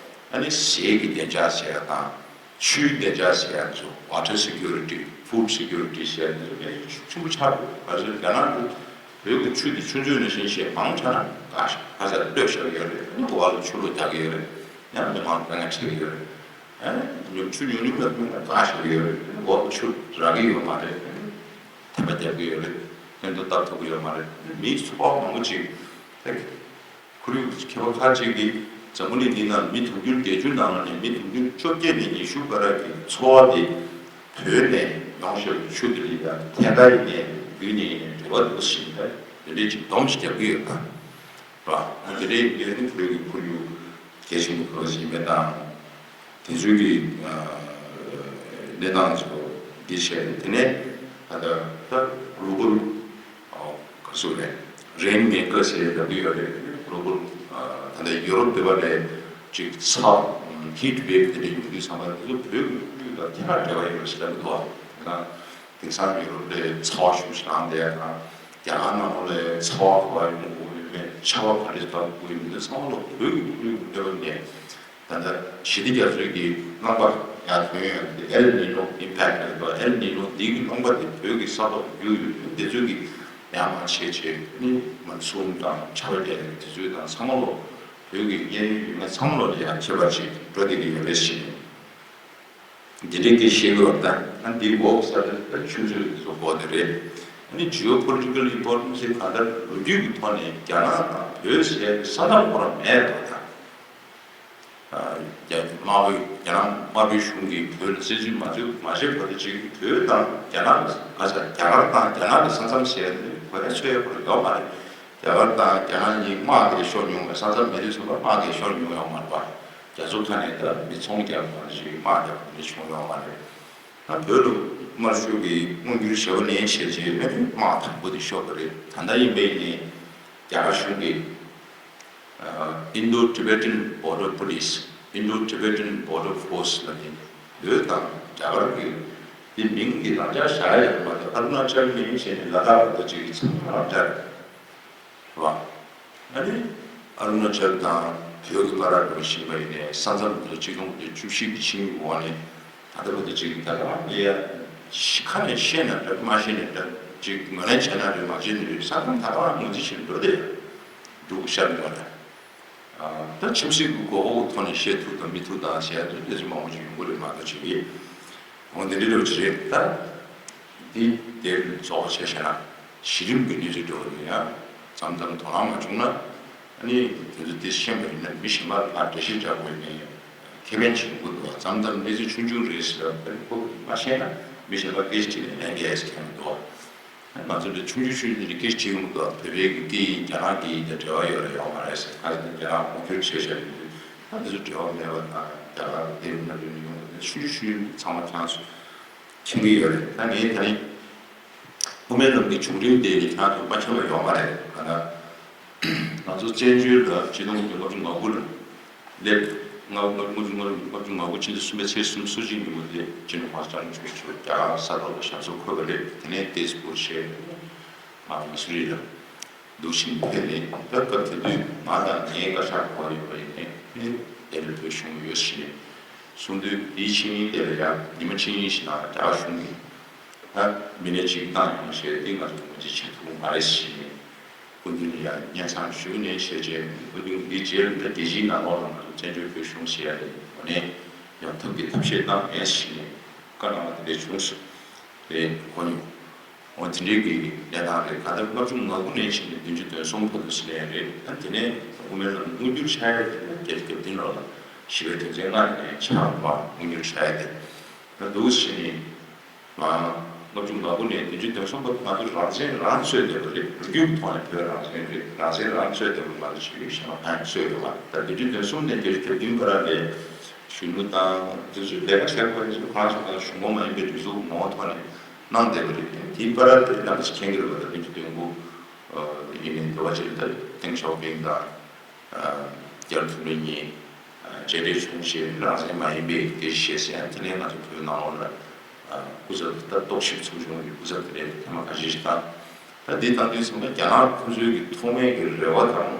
ཨ་ནི་ཟས་ཀྱི་བདེ་འཇགས་ཟེར་ཡ་དང་། ཆུའི་བདེ་འཇགས་ཟེར་ཡ་ཚོ་water security, food security་ཟེར་ཡ་ཚོ་གལ་ཆེན་པོ་ཆགས་འདུག་ག་ཚོད་རྒྱ་ནག་གི་བོད་ཀྱི་ཆུ་དེ་ཆུ་མཛོད་ནང་བཞིན་ཞེས་མང་ཆགས་ན་ག་ཤ་ག་ཚད་ལྟོས་བཞག་གི་ཡོད་རེད། ཨ་ནི་འོག་ལ་ཆུ་ལོག་རྒྱག་གི་ཡོད་རེད། ཡང་མི་མང་དཀའ་ངལ་འཕྲད་ཀྱི་ཡོད་རེད། ཨ་ནི་ཉུང་ཆུ་ཉུང་ཉུང་ལ་ཐོན་ན་ག་ཤ་གི་ཡོད་རེད། ཨ་ནི་འོག་ལ་ཆུ་རག་གི་ཡོད་མ་རེད། ཨ་ནི་ཐན་པ་རྒྱག་གི་ཡོད་རེད། སྟོན་ཐོག་བཏབ་ཐུབ་ཀྱི་ཡོད་མ་རེད། ཨ་ནི་མིའི་འཚོ་བ་མང་པོ་ཅིག་ཐེག་ཁོར་ཡུག་མཁས་པ་ཁག་ཅིག་གིས་འཛམ་བུ་གླིང་འདི་ནང་མི་དུང་ཕྱུར་བརྒྱད་ཅུ་ནང་ནས་མི་དུང་ཕྱུར་བཅོ་བརྒྱད་ནས་ཉི་ཤུ་བར་གྱི་འཚོ་བ་དེ་བོད་ནས་ཡོང་བཞིན་པའི་ཆུ་དེ་ལ་ཡང་ཐད་ཀར་ཡིན་ནའི་བརྒྱུད་ནས་ཡིན་ནའི་འབྲེལ་བ་འདུག་ཟེར་ནས་དེ་འདྲའི་ཅིག་སྡོམ་ཞིག་རྒྱག་གི་ཡོད་ད། ར་དེ་འདྲའི་ངས་ནི་བོད་ཀྱི་ཁོར་ཡུག་གལ་ཆེན་པོ་ག་ལ་ཞིག་ཡིན་པའི་དང་། དེ་ཚོའི་གི་གནས་སྟངས་ཚོ་འདི་བྱས་ནས་དེ་ནས་ད་ལྟ་ད་global་ག་ཚོད་རེད། rain maker་ཟེར་ཡ་ལབ་ཀྱི་ཡོད་རེད། global་ད་ལྟ་ཡུ་རོབ་འདི་པ་ལས་ཅིག་ཚ་heat wave་དེ་འདྲ་ཡོང་དུས་ཚང་མ་དེ་ཚོ་བོད་ཀྱི་ཁོར་ཡུག་དང་ཐད་ཀར་འབྲེལ་བ་ཡོད་པ་ཞིག་ལབ་ཀྱི་འདུག་བ། དེང་སང་ཡུ་རོབ་ལས་ཚ་བ་ཤུགས་ཆེ་ལངས་བསྡད་ཡ་དང་རྒྱ་གར་ནང་ལོགས་ལས་ཚ་བ་ག་པར་ཡོང་གི་ཡོད་མེད་ཆར་པ་ག་རེ་བབས་ཀྱི་ཡོད་མེད་ཚང་མ་ལོག་བོད་ཀྱི་ཁོར་ཡུག་གི་གནོད་པ་ནས། ད་ལྟ་ཞི་བདེ་རྒྱ་མཚོའི་གི་རླངས་པ་ཡར་ཐོན་ཡོད་དེ་El Nino impact་ལ་ཡོད། El Nino་འདི་གི་རླངས་པ་དེ་བོད་ཀྱི་ས་ཐོག་ཏུ་རྒྱུག་ཡོད་དུས་དེ་ཚོའི་གི་ཡར་མར་བྱས་བྱས་ནི་མོན་སུན་དང་ཆར་པ་རྒྱག་ཡག་དེ་ཚོའི་དང་ཚང་མ་ལོ་བོད་ཀྱི་གཡས་གཡོན་ཡུལ་ལུང་ཚང་མ་ལོ་ལ་ཡང་ཁྱད་པར་ཅིག་འགྲོ་བསྡད་ཀྱི་ཡོད་རེད་ཞེས་འདི་འདྲའི་སྐད་བཤད་ཀྱི་ཡོད་པ་དང་། ཨ་འདིའི་འོག་ས་ཆུ་མཛོད་སོགས་འགོ་དེ་རེད། ནི་ཇི་ཨོ་པོ་ལི་ཊི་ཀལ་ཨིམ་པོར་ཊན་སི་གང་ལྟར་ལོ་རྒྱུས་ཀྱི་ཐོག་ནས་རྒྱ་ནག་དང་བོད་ཟེར་ཡག་གི་ས་མཚམས་ཁོ་རང་མེད་པ་དང་། རྒྱ་དམར་པོའི་རྒྱ་ནག་དམར་པོའི་གཞུང་གིས་བོད་ལ་བཙན་འཛུལ་མ་བྱས་མ་བྱས་བར་དུ་ཅིག་བོད་དང་རྒྱ་ནག་གི་ག་ས་རྒྱ་གར་དང་རྒྱ་ནག་གི་ས་མཚམས་ཟེར་ཡག་དེ་བོད་ལ་ཚོད་ཡག་ཁོ་རང་ཡོད་མ་རེད། རྒྱ་གར་དང་རྒྱ་ནག་གཉིས་དམག་གིས་ཤོར་མྱོང་བའི་ས་མཚམས་མེད་དུས་ཙམ་པ་དམག་གིས་ཤོར་མྱོང་ཡོད་མ་རེད་པ། རྒྱ་མཚོ་ཁ་ནས་ད་མི་ཚོང་རྒྱག་པ་ཞིག་དམག་རྒྱག་པ་ཞིག་བྱུང་ཡོད་མ་རེད། ད་བོད་ལ་དམར་ཤོག་གིས་དབང་བསྒྱུར་ཞེ་པོ་ནན་བྱས་རྗེས་དམག་དང་པོ་དེ་ཤོར་བ་རེད། ད་ལྟ་ཡིན་པ་ཡིན་ནའི་རྒྱ་གར་གཞུང་གིས་Indo-Tibetan Border Police, Indo-Tibetan Border Force ལབ་ནས་བོད་དང་རྒྱ་གར་གྱི་དེ་མིང་གི་རང་འཇགས་བཞག་ཡ་ཡོད་མ་རེད། ཨ་རུ་ན་ཅལ་ནས་བྱས་ནས་ལ་དྭགས་བར་དུ་ཅིག་གི་ཚང་མ་རང་འཇགས་རེད། རེད་བ། ཨ་ནི་ཨ་རུ་ན་ཅལ་དང་བོད་ཀྱི་བར་འགྲོ་བཞིན་པ་ཡིན་ནའི་ས་མཚམས་དེ་ཚོ་ཆིག་སྟོང་དགུ་བརྒྱ་བཅུ་བཞི་གི་ཆིངས་ཡིག་འོག་ནས་ད་ལྟ་བར་དུ་ཅིག་ད་ག་རང་ལས་ཡ་ཤི་ཁ་ནས་བཤད་ན་འདྲ་མ་བཤད་ན་འདྲ་ཅིག་ངོས་ལེན་བྱས་ན་རེད་མ་བྱས་ན་རེད། ས་ཁམས་ད་ག་རང་ངོས་འཛིན་བྱས་འགྲོ་བསྡད་ཡ་འདུག་ཤར་འགྲོ་ན། ད་ཆབ་སྲིད་ཀྱི་དགོས་མཁོ་ཐོག་ནས་བཤད་ཐུབ་དང་མི་ཐུབ་དང་བཤད་དུས་དེ་ཚོ་མང་པོ་ཞིག་ཡོང་གི་རེད་མ་གཏོགས་ཅིག་གིས། འོ་འདི་འདྲའི་རོ་ཅི་རེད་ད། འདི་དེར་རྫོགས་བྱས་བྱས་ན་གཞི་རིམ་གྱི་གནས་ཚུལ་འགྲོ་བ་ཡིན་ཡང་མཚམས་མཚམས་དོ་སྣང་མ་བྱུང་ན་ཨ་ནི་དེ་ཚོ་དེ་ཤེས་པ་ཡིན་ན་མི་གཞན་པར་ཕར་འགྲེལ་བཤད་རྒྱག་དགོས་ནས་ཁེ་ཕན་ཆེན་པོ་འདུག་མཚམས་མཚམས་གནས་ཚུལ་ཆུང་ཆུང་རེད་ཟེར་བ་ཁོ་མ་ཤེས་ན་མི་གཞན་པ་སྐད་ཆ་དྲིས་ནས་ལན་རྒྱག་ཡས་ཁེ་ཕན་འདུག་ང་ཚོ་འདི་ཆུང་ཆུང་ཆུང་ཆུང་འདི་སྐད་ཆ་དྲིས་ཡོང་གི་འདུག་བོད་པའི་གི་སྐད་ཡིན་རྒྱ་ནག་གི་ཡིན་དེ་འབྲེལ་བ་ཡོད་རེད་ཡོད་མ་རེད་ཟེར་ང་ཚོ་འདི་རྒྱ་ནག་དབང་བསྒྱུར་བྱས་བྱས་ཡོད་དུས་ད་འདི་ཚོ་འབྲེལ་བ་མེད་པ་དང་རྒྱ་གར་གི་དེ་མི་སྣ་འདྲ་མི་ཡོང་གི་འདུག་ཆུང་ཆུང་ཆུང་ཆུང་ཚང་མ་ཁྱེད་ཚོ་མཁྱེན་གྱི་ཡོད་རེད། ད་ངས་ད་ནི་དབུ་མའི་ལམ་གྱི་བྱུང་རིམ་དེ་ནི་ཁྱེད་ཚོ་མ་མཁྱེན་པ་ཡོད་མ་རེད། ག་ད་ང་ཚོ་བཙན་བྱོལ་ལ་ཆིག་སྟོང་དགུ་བརྒྱ་ལྔ་བཅུ་ང་དགུ་ལ་སླེབས། ལྔ་ལྔ་བཅུ་ལྔ་བཅུ་ང་དགུ་ཕྱི་ཟླ་གསུམ་པའི་ཚེས་སུམ་ཅུ་ཉིན་མོ་དེ་སྤྱི་ནོར་༸གོང་ས་༸སྐྱབས་མགོན་ཆེན་པོ་མཆོག་རྒྱ་གར་ས་ཐོག་ལ་ཞབས་སོར་འཁོད་པ་རེད། དེ་ནས་ཏེས་པུར་ཆེ་མ་མི་སུ་རི་ལ་འདུག་ཕྱིན་ཕེབས་ནས་ད་སྐབས་དེ་དུས་ང་དང་ངའི་བཀའ་ཤག་གོ་ཡོད་པ་ཡིན་ནས་ཨེ་ལ་བོད་གཞུང་ཡོད་ཕྱིན་ནས་གསུང་དུས་དེའི་ཕྱི་ཉིན་དེ་ལ་ཡང་ཉི་མ་ཕྱི་ཉིན་ཞིག་ན་རྒྱ་གར་གཞུང་གིས་ད་མི་སྣ་གཅིག་བཏང་ཡོང་ཞེས་དེ་ང་ཚོ་ངོས་འཛིན་བྱེད་ཐུབ་མ་རེད་ཟེར་ནས། སྐུ་མདུན་ལ་ཡང་སྙན་སེང་ཞུས་ནས་བྱས་རྗེས་སྐུ་མདུན་གྱི་རྗེས་ལ་རྒྱལ་སྤྱིའི་ནང་ལོགས་ལ་ང་ཚོ་བཙན་བྱོལ་བོད་གཞུང་ཞེས་ཡ་དེ་ངོས་ནས་ཡང་ཐབས་ཀྱི་ཐབས་ཤེས་གནང་མེད་ཟེར་ནས་བཀའ་གནང་བ་དེ་འདྲ་བྱུང་སོང་རེད་གོ་མྱོང་། འོ་དེ་འདྲའི་གི་གནས་སྟངས་རེད། ག་ད་ལྔ་བཅུ་ང་དགུ་ནས་བྱས་ནས་བདུན་ཅུ་དོན་གསུམ་བར་དུ་ཟེར་ནས་རེད། ད་དེ་ནས་དབུ་མའི་ལམ་དངོས་འགྱུར་ཆགས་ཡ་དེ་ནི་བརྒྱད་ཅུ་གྱ་བདུན་ལོ་ལ་ཞི་བའི་དོན་ཚན་ལྔ་ནས་ཆགས་པ་དངོས་འགྱུར་ཆགས་ཡ་དེ་ད་འདུག་ཟེར་ནས། ལྔ་བཅུ་ང་དགུ་ནས་བདུན་ཅུ་དོན་གསུམ་བར་ང་ཚོ་རང་བཙན་རང་རྩོད་བསྡད་པ་རེད། ལོ་རྒྱུས་ཀྱི་ཐོག་ནས་བོད་རང་བཙན་རེད། རང་བཙན་རང་རྩོད་བསྡད་པ་ང་ཚོ་བྱེད་ཀྱི་ཞེ་དྲག་ཕན་ཚོད་ཡོད་པ། ད་བདུན་ཅུ་དོན་གསུམ་ནས་བརྒྱད་ཅུ་གྱ་བདུན་བར་ལ་གཞོན་ནུ་དང་དེ་ཚོས་ལས་ཀ་བྱེད་དགོས་རེད་ཟེར་ཁོ་རང་ཚོ་གཞུང་གོང་མ་ཡིན་པའི་གྲོས་ཚོགས་ངོ་བོ་ཐོག་ནས་གནང་བསྡད་པ་རེད། དེའི་བར་དེ་རྣམ་པ་ཚོ་མཁྱེན་གྱི་རེད་པ། ད་བདུན་ཅུ་དོན་དགུ་ཡིན་ནའི་འདི་བ་ཅིག་ད་ཏེང་ཞའོ་ཕིང་དང་། རྒྱལ་ཐུབ་ལུས་གཉིས་མཇལ་འཕྲད་བྱུང་ཞེས་རང་བཙན་མ་ཡིན་པའི་སྐད་ཆ་བཤད་ཟེར་ཡང་དེ་ནས་ང་ཚོ་བོད་ནང་ལོགས་ལ་སྐུ་ཚབ་ད་རྟོག་ཞིབ་ཚོགས་ཆུང་གི་སྐུ་ཚབ་དེ་འདྲའི་ཐེངས་མ་ཁ་ཤས་ཤིག་བཏང་། ད་འདི་བཏང་དུས་ཚང་མ་རྒྱ་ནག་ཁོ་ཚོའི་གི་ཐོག་མའི་གི་རེ་བ་དང་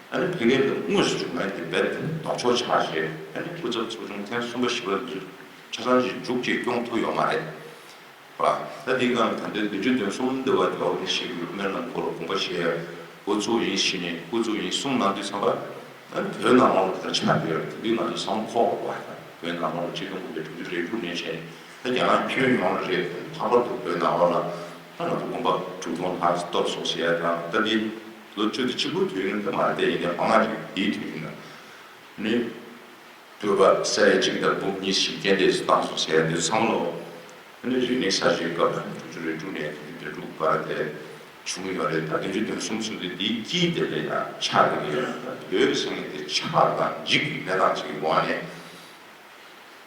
ཨ་ནི་ཕ་གིར་དུ་དངོས་སུ་བྱུང་མེད་དེ་རྦད་དེ་ལྡོག་ཕྱོགས་ཆགས་ཞེས་ཨ་ནི་སྐུ་ཚབ་ཚོགས་ཆུང་ཐེངས་གསུམ་པ་བཞི་པ་ཚོས་ཆ་ཚང་ཞིག་མཇུག་ཅིག་སྐྱོང་ཐུབ་ཡོད་མ་རེད། པ། ད་འདི་སྒང་ད་ལྟའི་བདུན་ཅུ་དོན་གསུམ་འདི་བ་དེ་བ་དེ་ཞིག་གི་སྨོན་ལམ་སྐོར་དགོངས་པ་བཞེས་ཡ་འགོ་བཙུགས་ཡིན་ཞེས་ནས་འགོ་བཙུགས་ཡིན་གསུངས་གནང་དུས་ཙམ་པ། ཨ་ནི་བོད་ནང་ལོགས་ལ་དེ་ཆགས་བསྡད་ཡོད་རེད། དེ་དུས་ང་ཚོ་བསམ་བློ་འཁོར་དགོས་པ་དང་བོད་ནང་ལོགས་ལ་ཆིག་སྟོང་དགུ་བརྒྱ་དྲུག་ཅུ་རེ་དྲུག་ནས་བྱས་ནས་ད་རྒྱ་ནག་ཁྱོན་ཡོངས་ལ་རེད། ལྷག་པར་དུ་བོད་ནང་ལོགས་ལ་ད་ང་ཚོ་དགོན་པ་དྲུག་སྟོང་ལྷག་གཏོར་སོང་ཟེར་ཡ་དང་ད་འདི་ལོ་བཅུ་དང་གཅིག་པོ་དུས་ཡུན་དུ་མ་རེད་དེ་ཡིན་ནའི་མང་ང་ཅིག་དེའི་དུས་ཡུན་ནང་ནི། བོད་པ་ས་ཡ་གཅིག་དང་འབུམ་གཉིས་ཤིག་རྐྱེན་འདས་སུ་བཏང་སོང་ཟེར་ཡ་འདི་ཚང་མ་ལོ། ཨ་ནི་རིག་གནས་གསར་བརྗེའི་སྐབས་དྲུག་ཅུ་རེ་དྲུག་ནས་དྲུག་ཅུ་རེ་དྲུག་བར་དེ་བྱུང་ཡོད་རེད། ད་བདུན་ཅུ་དོན་གསུམ་ཚུན་ཚོད་འདིའི་དཀྱིལ་དེ་ལ་ཡང་ཆགས་བསྡད་ཀྱི་ཡོད་རེད། ད་བོད་ཟེར་མཁན་དེ་ཆགས་དང་འཇིག་གི་གནས་སྟངས་ཅིག་གི་འོག་ནས་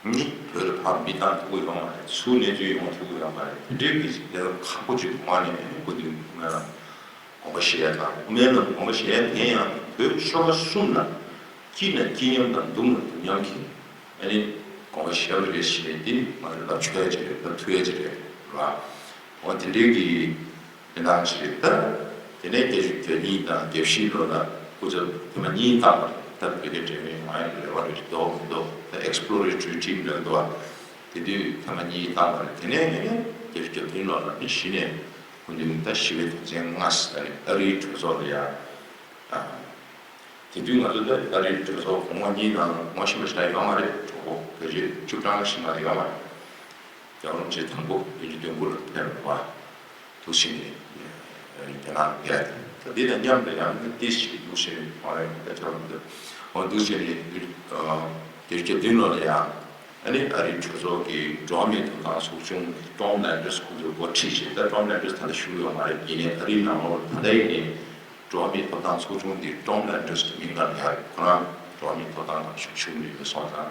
ནི་བོད་ལ་ཕར་མི་བཏང་ཐུབ་ཀྱི་ཡོད་མ་རེད། ཚུར་གནས་ཚུལ་ཡོང་ཐུབ་ཀྱི་ཡོད་མ་རེད། དེ་འདྲའི་གི་གནས་སྟངས་ཁག་པོ་ཅིག་གི་འོག་ནས་ནི་སྐུ་མདུན་སྨོན་ལམ་དགོངས་པ་བཞེས་ཡ་དང་། དབུ་མའི་ལམ་དགོངས་པ་བཞེས་ཡ་དེ་ཡང་བོད་ཆོལ་ཁ་གསུམ་ལ་སྐྱིད་ན་སྐྱིད་མཉམ་དང་སྡུག་ན་སྡུག་མཉམ་གྱི་ཨ་ནི་དགོངས་པ་བཞེས་པ་རེད་ཞེས་ནས་དེ་ནི་ང་ཚོ་ལབ་ཆོག་ཡ་ཅིག་རེད། ལབ་ཐུབ་ཡ་ཅིག་རེད་ར། འོ་དེ་འདྲའི་གི་གནས་སྟངས་ཅིག་རེད། ད་དེ་ནས་བརྒྱད་ཅུ་གྱ་གཉིས་དང་གྱ་བཞི་ལོ་ལ་སྐུ་ཚབ་ཐེངས་མ་གཉིས་བཏང་བ་རེད། ད་བོད་རྒྱ་འབྲེལ་མོལ་ཡོང་ཡ་རེ་བ་རེ་འདུག་མི་འདུག་ད་exploratory team་ལབ་འདུག་བ། དེ་དུས་ཐེངས་མ་གཉིས་བཏང་བ་རེད། དེ་ནས་བརྒྱད་ཅུ་གྱ་བདུན་ལོ་ལ་ནི་གཞི་ནས་སྐུ་མདུན་ད་ཞི་བའི་དོན་ཚན་ལྔ་ཟེར་ནས་ཨ་རིའི་གྲོས་ཚོགས་ལ་ཡ། དེ་དུས་ང་ཚོ་ད་ཨ་རིའི་གྲོས་ཚོགས་གོང་མ་གཉིས་ནང་ངོ་ཤེས་པ་ཞེ་དྲག་ཡོད་མ་རེད། གྲོགས་པོ་བོད་རྗེ་བཅུ་གྲངས་ཤིག་མ་གཏོགས་ཡོད་མ་རེད། རྒྱལ་བ་རིན་པོ་ཆེ་དང་པོ་བདུན་ཅུ་དོན་དགུ་ལ་ཕེབས་པ། འདུག་བྱས་ནས་རྒྱ་ནག་ལ་ཕེབས། ད་འདི་དང་མཉམ་དུ་ཡང་ཏིས་ཞིག་འདུག་བྱས་ནས་མ་རེད་ད་ཆ་མི་འདུག་འོ་འདུག་བྱས་ནས་དེ་རྒྱ་བདུན་ལོ་ལ་ཡང་ཨ་ནི་ཨ་རིའི་གྲོས་ཚོགས་ཀྱི་འགྲོ་བ་མིའི་ཐོབ་ཐང་ཚོགས་ཆུང་Tom Lantos ཁོང་ཚོས་འགོ་ཁྲིད་བྱས། ད་Tom Lantos ད་ལྟ་བཞུགས་ཡོད་མ་རེད། ཡིན་ནའི་ཨ་རིའི་ནང་ལོགས་ད་ལྟ་ཡིན་ནའི་འགྲོ་བ་མིའི་ཐོབ་ཐང་ཚོགས་ཆུང་འདི་Tom Lantos གི་མིང་ལ་ཡ་ཁོ་རང་འགྲོ་བ་མིའི་ཐོབ་ཐང་དང་ཞུགས་ཞུགས་མི་ཡོད་སོང་ཙང་།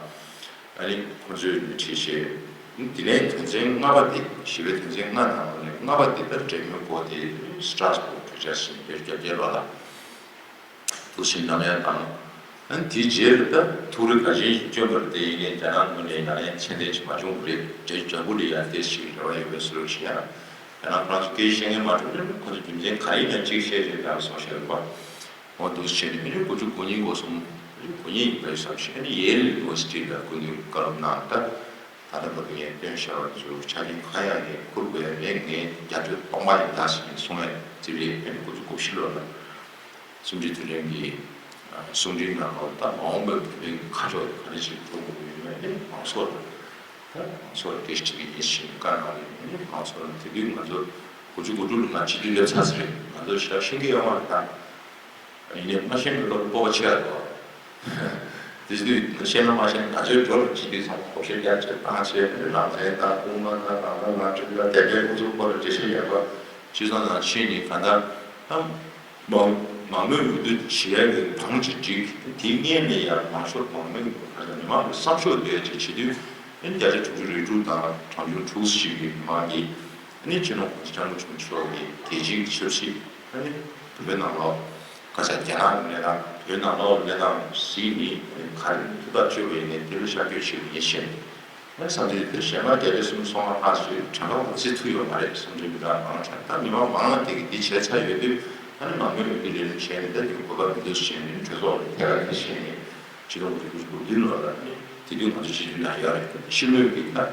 ཨ་ནི་ཁོ་ཚོས་ནི་ཁྲིད་བྱས། དེ་ནས་དོན་ཚན་ལྔ་པ་དེ་ཞི་བའི་དོན་ཚན་ལྔ་ནང་ནས་ལྔ་པ་དེ་ལྟར་འབྲེལ་མོལ་སྐོར་དེ་Strasbourg གྲོས་འཆར་ཟིན་བརྒྱད་བརྒྱད་བརྒྱད་ལོ་ལ་དུ་ཕྱིན་གནང་ཡ་དང་། ཨ་ནི་དེའི་རྗེས་ལ་ད་ཐུགས་རེ་ག་ཅན་ཞིག་བསྐྱོན་པར་དེ་ཡིན་ནའི་རྒྱ་ནག་ངོས་ནས་ཡང་ཡང་ཚད་ལྡན་ཞིག་མ་བྱུང་བ་རེད། འབྲེལ་རྒྱ་བོ་ལ་ཡང་དེ་ཞིག་རེ་བ་ཡོད་པའི་བཟོ་འདྲ་ཞིག་ཡང་རྒྱ་ནག་ཁོ་རང་ཚོ་སྐད་ཆ་བཤད་མཁན་མ་གྲུབ་ན་ཁོ་ཚོ་རྒྱུ་མཚན་ག་ཡིན་ན་གཅིག་བཤད་རེད་ལབ་སོང་ཤེས་རེད་པ། འོ་འདུག་བྱས་ནས་མི་ལོ་དགུ་བཅུ་གོ་གཉིས་འགོ་སོང་། མི་ལོ་དགུ་གཉིས་ཡིན་པའི་བསམ་ཤེས་ནི་Yale University ལ་སྐུ་མདུན་བཀའ་སློབ་གནང་། ད་ད་ལྟ་བར་དུ་ངས་བཏོན་བཞག་པ་ཚོ་ཆ་རྐྱེན་གང་ཡང་ངས་འཁུར་དགོས་ཡ་མེད། ངས་རྒྱ་ཆོས་སྟོང་པ་ཡིན་ད་ཟེར་ནས་གསུང་ཡ་ཅིག་རེད། མི་ལོ་དགུ་བཅུ་གོ་བཞི་ལོ་ལ་གསུམ་བཅུའི་དུས་དྲན་གྱི་གསུང་འཕྲིན་ནང་ལོགས་ད་མ་འོངས་པའི་བོད་པའི་ཁ་ཕྱོགས་ག་རེ་ཞིག་འགྲོ་དགོས་ཡོད་མེད་ནི་མང་ཚོགས་ལ་ད་མང་ཚོགས་ལ་སྐད་ཆ་དྲིས་ཡིན་ཞེས་བཀའ་གནང་ནས་ནི་མང་ཚོགས་ལ་དེ་དུས་ང་ཚོ་དགུ་བཅུ་གོ་དྲུག་ལ་ང་སྤྱི་འཐུས་སླེབས་ཚར་ཟེར་རེད། ང་ཚོ་ཞག་ཤེས་ཀྱི་ཡོད་མ་རེད་ད། ཡིན་ནའི་མ་ཤེས་པའི་བློ་སྤོབས་པ་ཆེ་བ་འདུག་དེ་དུས་ཤེས་ན་མ་ཤེས་ན་ང་ཚོའི་འགྲོ་རུ་ཅི་དུས་ཚང་མ་ཐོག་ཤེས་རྒྱ་ཆེ་བཏང་བྱས་རང་བཙན་དང་དབུ་མ་དང་རང་དབང་དང་ཁྲིམས་དང་དེ་འདྲའི་ཁོ་ཚོའི་སྐོར་ལ་འགྲེལ་བཤད་ཡོད་པ་ཅི་ཙམ་དང་ཕྱིན་ནས་གང་ལྟར་ད་མང་མང་མོས་འོས་བསྡུ་བྱེད་ཡ་གི་བང་ཅིག་བསྒྲིགས། དེའི་སྔོན་ནས་ཡང་མང་ཤོས་མང་མོས་ཀྱི་ཁ་ཤས་མི་མང་གི་བསམ་ཤོག་འདོད་ཅིག་བྱེད་དུས་ཨ་ནི་བརྒྱ་ཆ་དྲུག་ཅུ་རེ་དྲུག་དང་གྲངས་ཆུང་དྲུག་ཅུ་ཞིག་གི་མི་མང་གིས་ཨ་ནི་སྤྱི་ནོར་༸གོང་ས་༸སྐྱབས་མགོན་ཆེན་པོ་མཆོག་གི་རྒྱལ་སྤྱིའི་ཆབ་སྲིད་ཨ་ནི་བོད་ནང་ལོགས་ག་ས་རྒྱ་ནག་གནས་སྟངས་བོད་ནང་ལོགས་གནས་སྟངས་གཟིགས་ནས་ག་རེ་ཐུགས་ཐག་ཆོད་པ་ཡིན་ནའི་དེ་ལ་ཤར་བསྐྱོད་བྱེད་དགོས་ཡིན་ཞེས་ནས་བསམ་ཚུལ་དེ་གཞན་པ་བརྒྱ་ཆ་སུམ་ཅུ་སོ་ལྔ་ལྷག་ཙམ་དྲན་པ་བརྩི་ཐུབ་ཡོད་མ་རེད། བསམ་ཚུལ་མི་འདྲ་མང་དྲན། ད་མི་མང་མང་དེ་གིས་འདི་བྱས་ཚར་ཡོད་དུས་ཨ་ནི་མང་མོས་འོས་བསྡུ་ལས་རིམ་བྱས་ནས་ད་དེ་གི་གོ་སྐབས་མི་འདུག་ཟེར་ནས་གྲོས་ཚོགས་ལ་ཐད་ཀར་དེ་བྱས་ནས་ཕྱི་ལོ་ཉིས་སྟོང་དགུ་བཅུ་གོ་བདུན་ལོ་ལ་ནི་དེ་དུས་ང་ཚོ་སྤྱི་འཐུས་ནང་ཡོད་རེད། ཕྱི་ལོས་ཀྱི་ད། ད་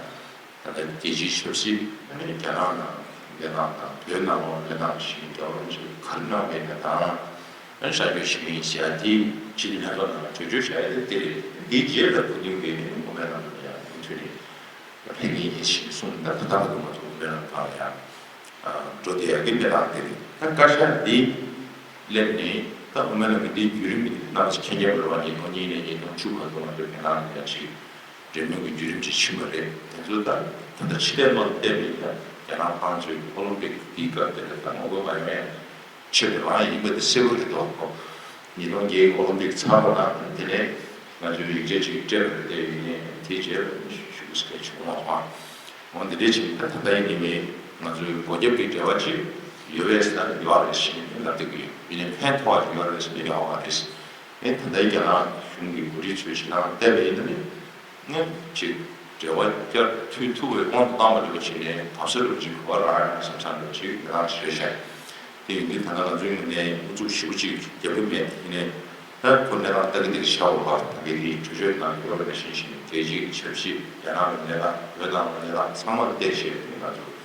ལྟ་རྒྱལ་སྤྱིའི་ཆབ་སྲིད་ཨ་ནི་རྒྱ་ནག་ནང་གནས་སྟངས་དང་བོད་ནང་ལོགས་གནས་སྟངས་ཤིག་རྒྱལ་བ་རིན་པོ་ཆེས་ག་རེ་གནང་བའི་གནས་སྟངས་ཨ་ནི་ཤར་བསྐྱོད་བྱེད་ཀྱི་ཡིན་ཟེར་ཡ་དེ་སྤྱི་འཐུས་ལྷན་ཚོགས་ནང་ལ་གྲོས་ཆོད་བཞག་ཡ་དེ་དེ་རེད། དེའི་རྗེས་ལ་སྐུ་མདུན་གྱིས་དབུ་མའི་ལམ་ལ་ཡང་མུ་མཐུད་ནས་ཕེབས་ཀྱི་ཡིན་ཞེས་གསུངས། ད་ད་ལྟ་བར་དུ་ང་ཚོ་དབུ་མའི་ལམ་སྒང་ལ་ཡང་འགྲོ་བསྡད་ཡ་གི་གནས་སྟངས་དེ་རེད། ད་བཀའ་ཤག་འདི་སླེབས་ནས་ད་དབུ་མའི་ལམ་གྱི་འདིའི་བརྒྱུད་རིམ་གྱི་རྣམ་པ་ཞིག་མཁྱེན་རྒྱ་དགོས་པ་ཉིས་སྟོང་གཉིས་ནས་ཉིས་སྟོང་བཅུ་བར་དུ་ང་ཚོའི་བོད་ནང་ལ་ཡང་ཅིག་འབྲེལ་མོལ་གྱི་བརྒྱུད་རིམ་ཅིག་ཕྱིན་པ་རེད། དེ་ཚོ་ད་ད་ལྟ་ཕྱི་ལྟས་མ་ལ་བལྟས་པ་ཡིན་ན་རྒྱ་ནག་ཁོ་རང་ཚོའི་ཨོ་ལིམ་པིག་འདིའི་སྐབས་དེ་ལ་ད་ངོ་རྒོལ་མ་ཡོང་ཡ་ཆེད་དུ་རང་ཡིན་པ་དེ་གསལ་པོ་རེད་དོ། ཉིས་སྟོང་བརྒྱད་ཀྱི་ཨོ་ལིམ་པིག་ཚར་བ་དང་དེ་ནས་ང་ཚོའི་ཡིག་ཆ་ཅིག་སྤྲད་པ་རེད། དེ་ཡིན་ནའི་དེའི་རྗེས་ལ་ཞུ་སྐད་བྱུང་བ་དང་། འོ་འདི་འདྲ་ཅིག་ད་ད་ལྟ་ཡིན་ནའི་མེད། ང་ཚོའི་སྒོ་རྒྱབ་ཀྱི་འབྲེལ་བ་ཅིག་ཡོད་པས་ཟེར་ན་ཡོད་རེད་ཞེས་ལབ་བསྡད་ཀྱི་ཡོད། ཡིན་ནའི་ཕན་ཐོགས་ཅིག་ཡོད་རེད་ཟེར་ན་ཡོད་མ་རེད། ཨེ་ད་ལྟའི་རྒྱ་ནག་གཞུང་གི་འགོ་ཁྲིད་ཚོའི་ཞེ་དྲག་བལྟས་པ་ཡིན་ན་ནི་ངས་ཅིག་འབྲེལ་བ་བསྐྱར་མཐུད་ཐུབ་པའི་དབང་དུ་བཏང་བ་འདྲ་པོ་བྱས་ནས་བབས་ས་འདྲ་པོ་ཅིག་གོ་བ་རག་ཡོང་བསམ་བསམ་འདྲ་པོ་ཅིག་ང་རང་ཞིག་རེད་ཤག་དེ་ཡིན་དུས་ད་ལྟ་ང་ཚོའི་ངོས་ནས་ཨུ་ཚུགས་ཞེ་པོ་ཅིག་རྒྱབ་ཀྱི་མེད། ཡིན་ནའི་ད་ཁོ་གནས་སྟངས་ལྟ་གི་འདུག་ཤག་འོ་བ་ད་གི་དེའི་གྲོས་ཆོད་ནང་ཡོད་པ་ནང་བཞིན་བྱས་ནས་རྒྱལ་སྤྱིའི་ཆབ་སྲིད་རྒྱ་ནག་གི་གནས་སྟངས་བོད་ནང་གི་གནས་སྟངས་ཚང་མ་ལ་བལྟས་བྱས་ནས་ང་ཚོ་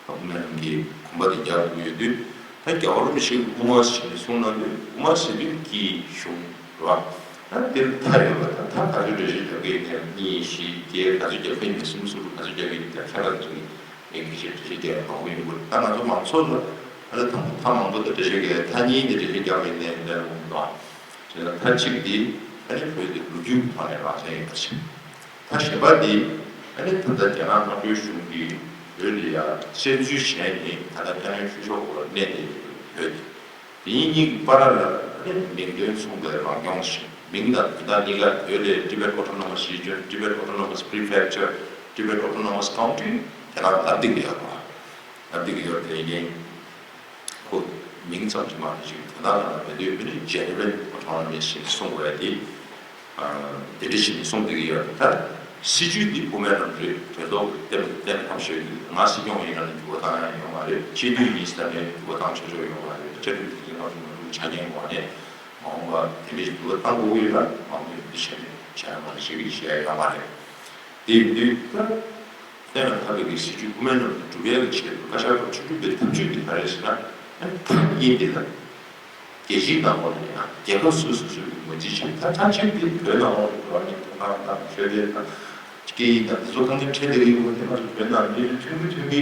དབུ་མའི་ལམ་གྱི་གོམ་པ་དེ་རྒྱག་ཐུབ་ཀྱི་ཡོད་དུས། ད་རྒྱལ་བ་རིན་པོ་ཆེ་གི་དབུ་མ་ཟེར་ནས་གསུངས་གནང་དུས་དབུ་མ་ཟེར་དུས་ཀྱི་གཞུང་རེད་བ། ད་དེར་མཐའ་ཡོད་པ་དང་མཐའ་ག་ཚོད་འགྲེལ་བཤད་རྒྱག་གི་ཡིན་ནའི་གཉིས་བཞི་བརྒྱད་ག་ཚོད་རྒྱག་གི་ཡིན་ནའི་གསུམ་སུམ་ཅུ་ག་ཚོད་རྒྱག་གི་ཡིན་ནའི་ད་ཁྱད་པར་ཚོད་ངས་འགྲེལ་བཤད་འགྲེལ་བཤད་རྒྱག་ཡ་མང་པོ་ཡོང་གི་རེད། ད་ང་ཚོ་མང་ཚོགས་ལ་ཨ་ལ་དང་པོ་མཐའ་མང་པོ་དང་འགྲེལ་བཤད་རྒྱག་མཐའ་གཉིས་ནས་འགྲེལ་བཤད་རྒྱག་པ་ཡིན་ནའི་འདྲ་མི་འདུག་ཨ། བྱས་ན་མཐའ་གཅིག་འདི་ཨ་ནི་བོད་དེ་ལོ་རྒྱུས་ཐོག་ནས་རང་བཙན་ཡོད་པ་ཞིག་མཐའ་གཞན་པ་འདི་ཨ་ནི་ད་ལྟ་རྒྱ་ནག་དམར་པོའི་གཞུང་གིས་བོད་ལ་ཡ་བཙན་འཛུལ་བྱས་ནས་ད་ལྟ་ཐའེ་ཝན་ཆོས་ཕྱོགས་སྐོར་ལ་གནས་བསྡད་ཡོད་པའི་བོད་དེ། དེ་གཉིས་གཉིས་ཀྱི་བར་ལ་ཨ་ནི་མིང་དོན་མཚུངས་པའི་རང་སྐྱོང་ཞིག་མིང་དང་དོན་དག་གཉིས་ཀ་བོད་ལ་Tibet Autonomous Region, Tibet Autonomous Prefecture, Tibet Autonomous County དེ་ནང་ལབ་བསྡད་ཀྱི་ཡོད་པ། ལབ་བསྡད་ཀྱི་ཡོད་པ་དེ་ཡིན་ནའི། ཁོ་མིང་ཙམ་གྱིས་མ་རེད་ཅིག་དོན་དག་ལ་མེད་དུས་མི་ནི་genuine autonomy ཞེས་གསུངས་པ་དེ་དེ་འདྲ་ཞིག་ནས་གསུངས་བསྡད་ཀྱི་ཡོད། ད་སྲིད་ཇུས་འདི་དབུ་མའི་ལམ་རེད། གྲོས་ཚོགས་ཀྱི་གཏན་གཏན་ཕབ་ཤོད་ཀྱི་ང་སྲིད་སྐྱོང་ཡིན་ན་ལ་འགྱུར་བ་བཏང་ཡ་ཡོད་མ་རེད། སྤྱི་འཐུས་ཡིན་ཟེར་ནས་འགྱུར་བ་བཏང་ཆོག་ཆོག་ཡོད་མ་རེད། བཅའ་ཁྲིམས་དེ་ཚོ་ང་ཚོ་ང་ཚོ་ཆ་རྐྱེན་འོག་ནས་མ་འོངས་པ་དེ་འདྲ་ཞིག་འགྱུར་བ་བཏང་དགོས་ཀྱི་ཡོད་ན་མང་མོས་འདི་བྱས་ནས་བྱས་ཡོད་མ་རེད། ཞིག་གིས་བཤད་ཡ་ཡོད་མ་རེད། དེ་ཡིན་དུས་ད། གཏན་ལ་ཕབ་པའི་གི་སྲིད་ཇུས་དབུ་མའི་ལམ་དུ་སྒྲུབ་ཡ་གི་ཆེད་དུ་བཀའ་ཤག་ཁག་བཅུ་དྲུག་པའི་ཐབས་ཇུས་དེ་ག་རེ་ཟེར་ན། ཨ་ནི་ཐག་ཉེ་དེ་དང་། རྒྱལ་སྤྱིའི་ནང་ལོགས་ལ་ཡིན་ན་རྒྱལ་ཁབ་སོ་སོ་སོ་སོའི་ངོས་འཛིན་བྱེད་ད་ཐམས་ཅད་དེ་བོད་ནང་ལོགས་ལ་འགྲོ་བ་མིའི་ཐོབ་ཐང་དང་ཆོས་དད་དང་། སྐད་ཡིག་དང་དེ་ཚོ་གང་འཚམ་ཁྲལ་བསྡད་ཀྱི་ཡོད་པ་དེ་ང་ཚོ་བོད་ནང་མི་རིགས་མཐུན་གྱི་མཐུན་གྱི་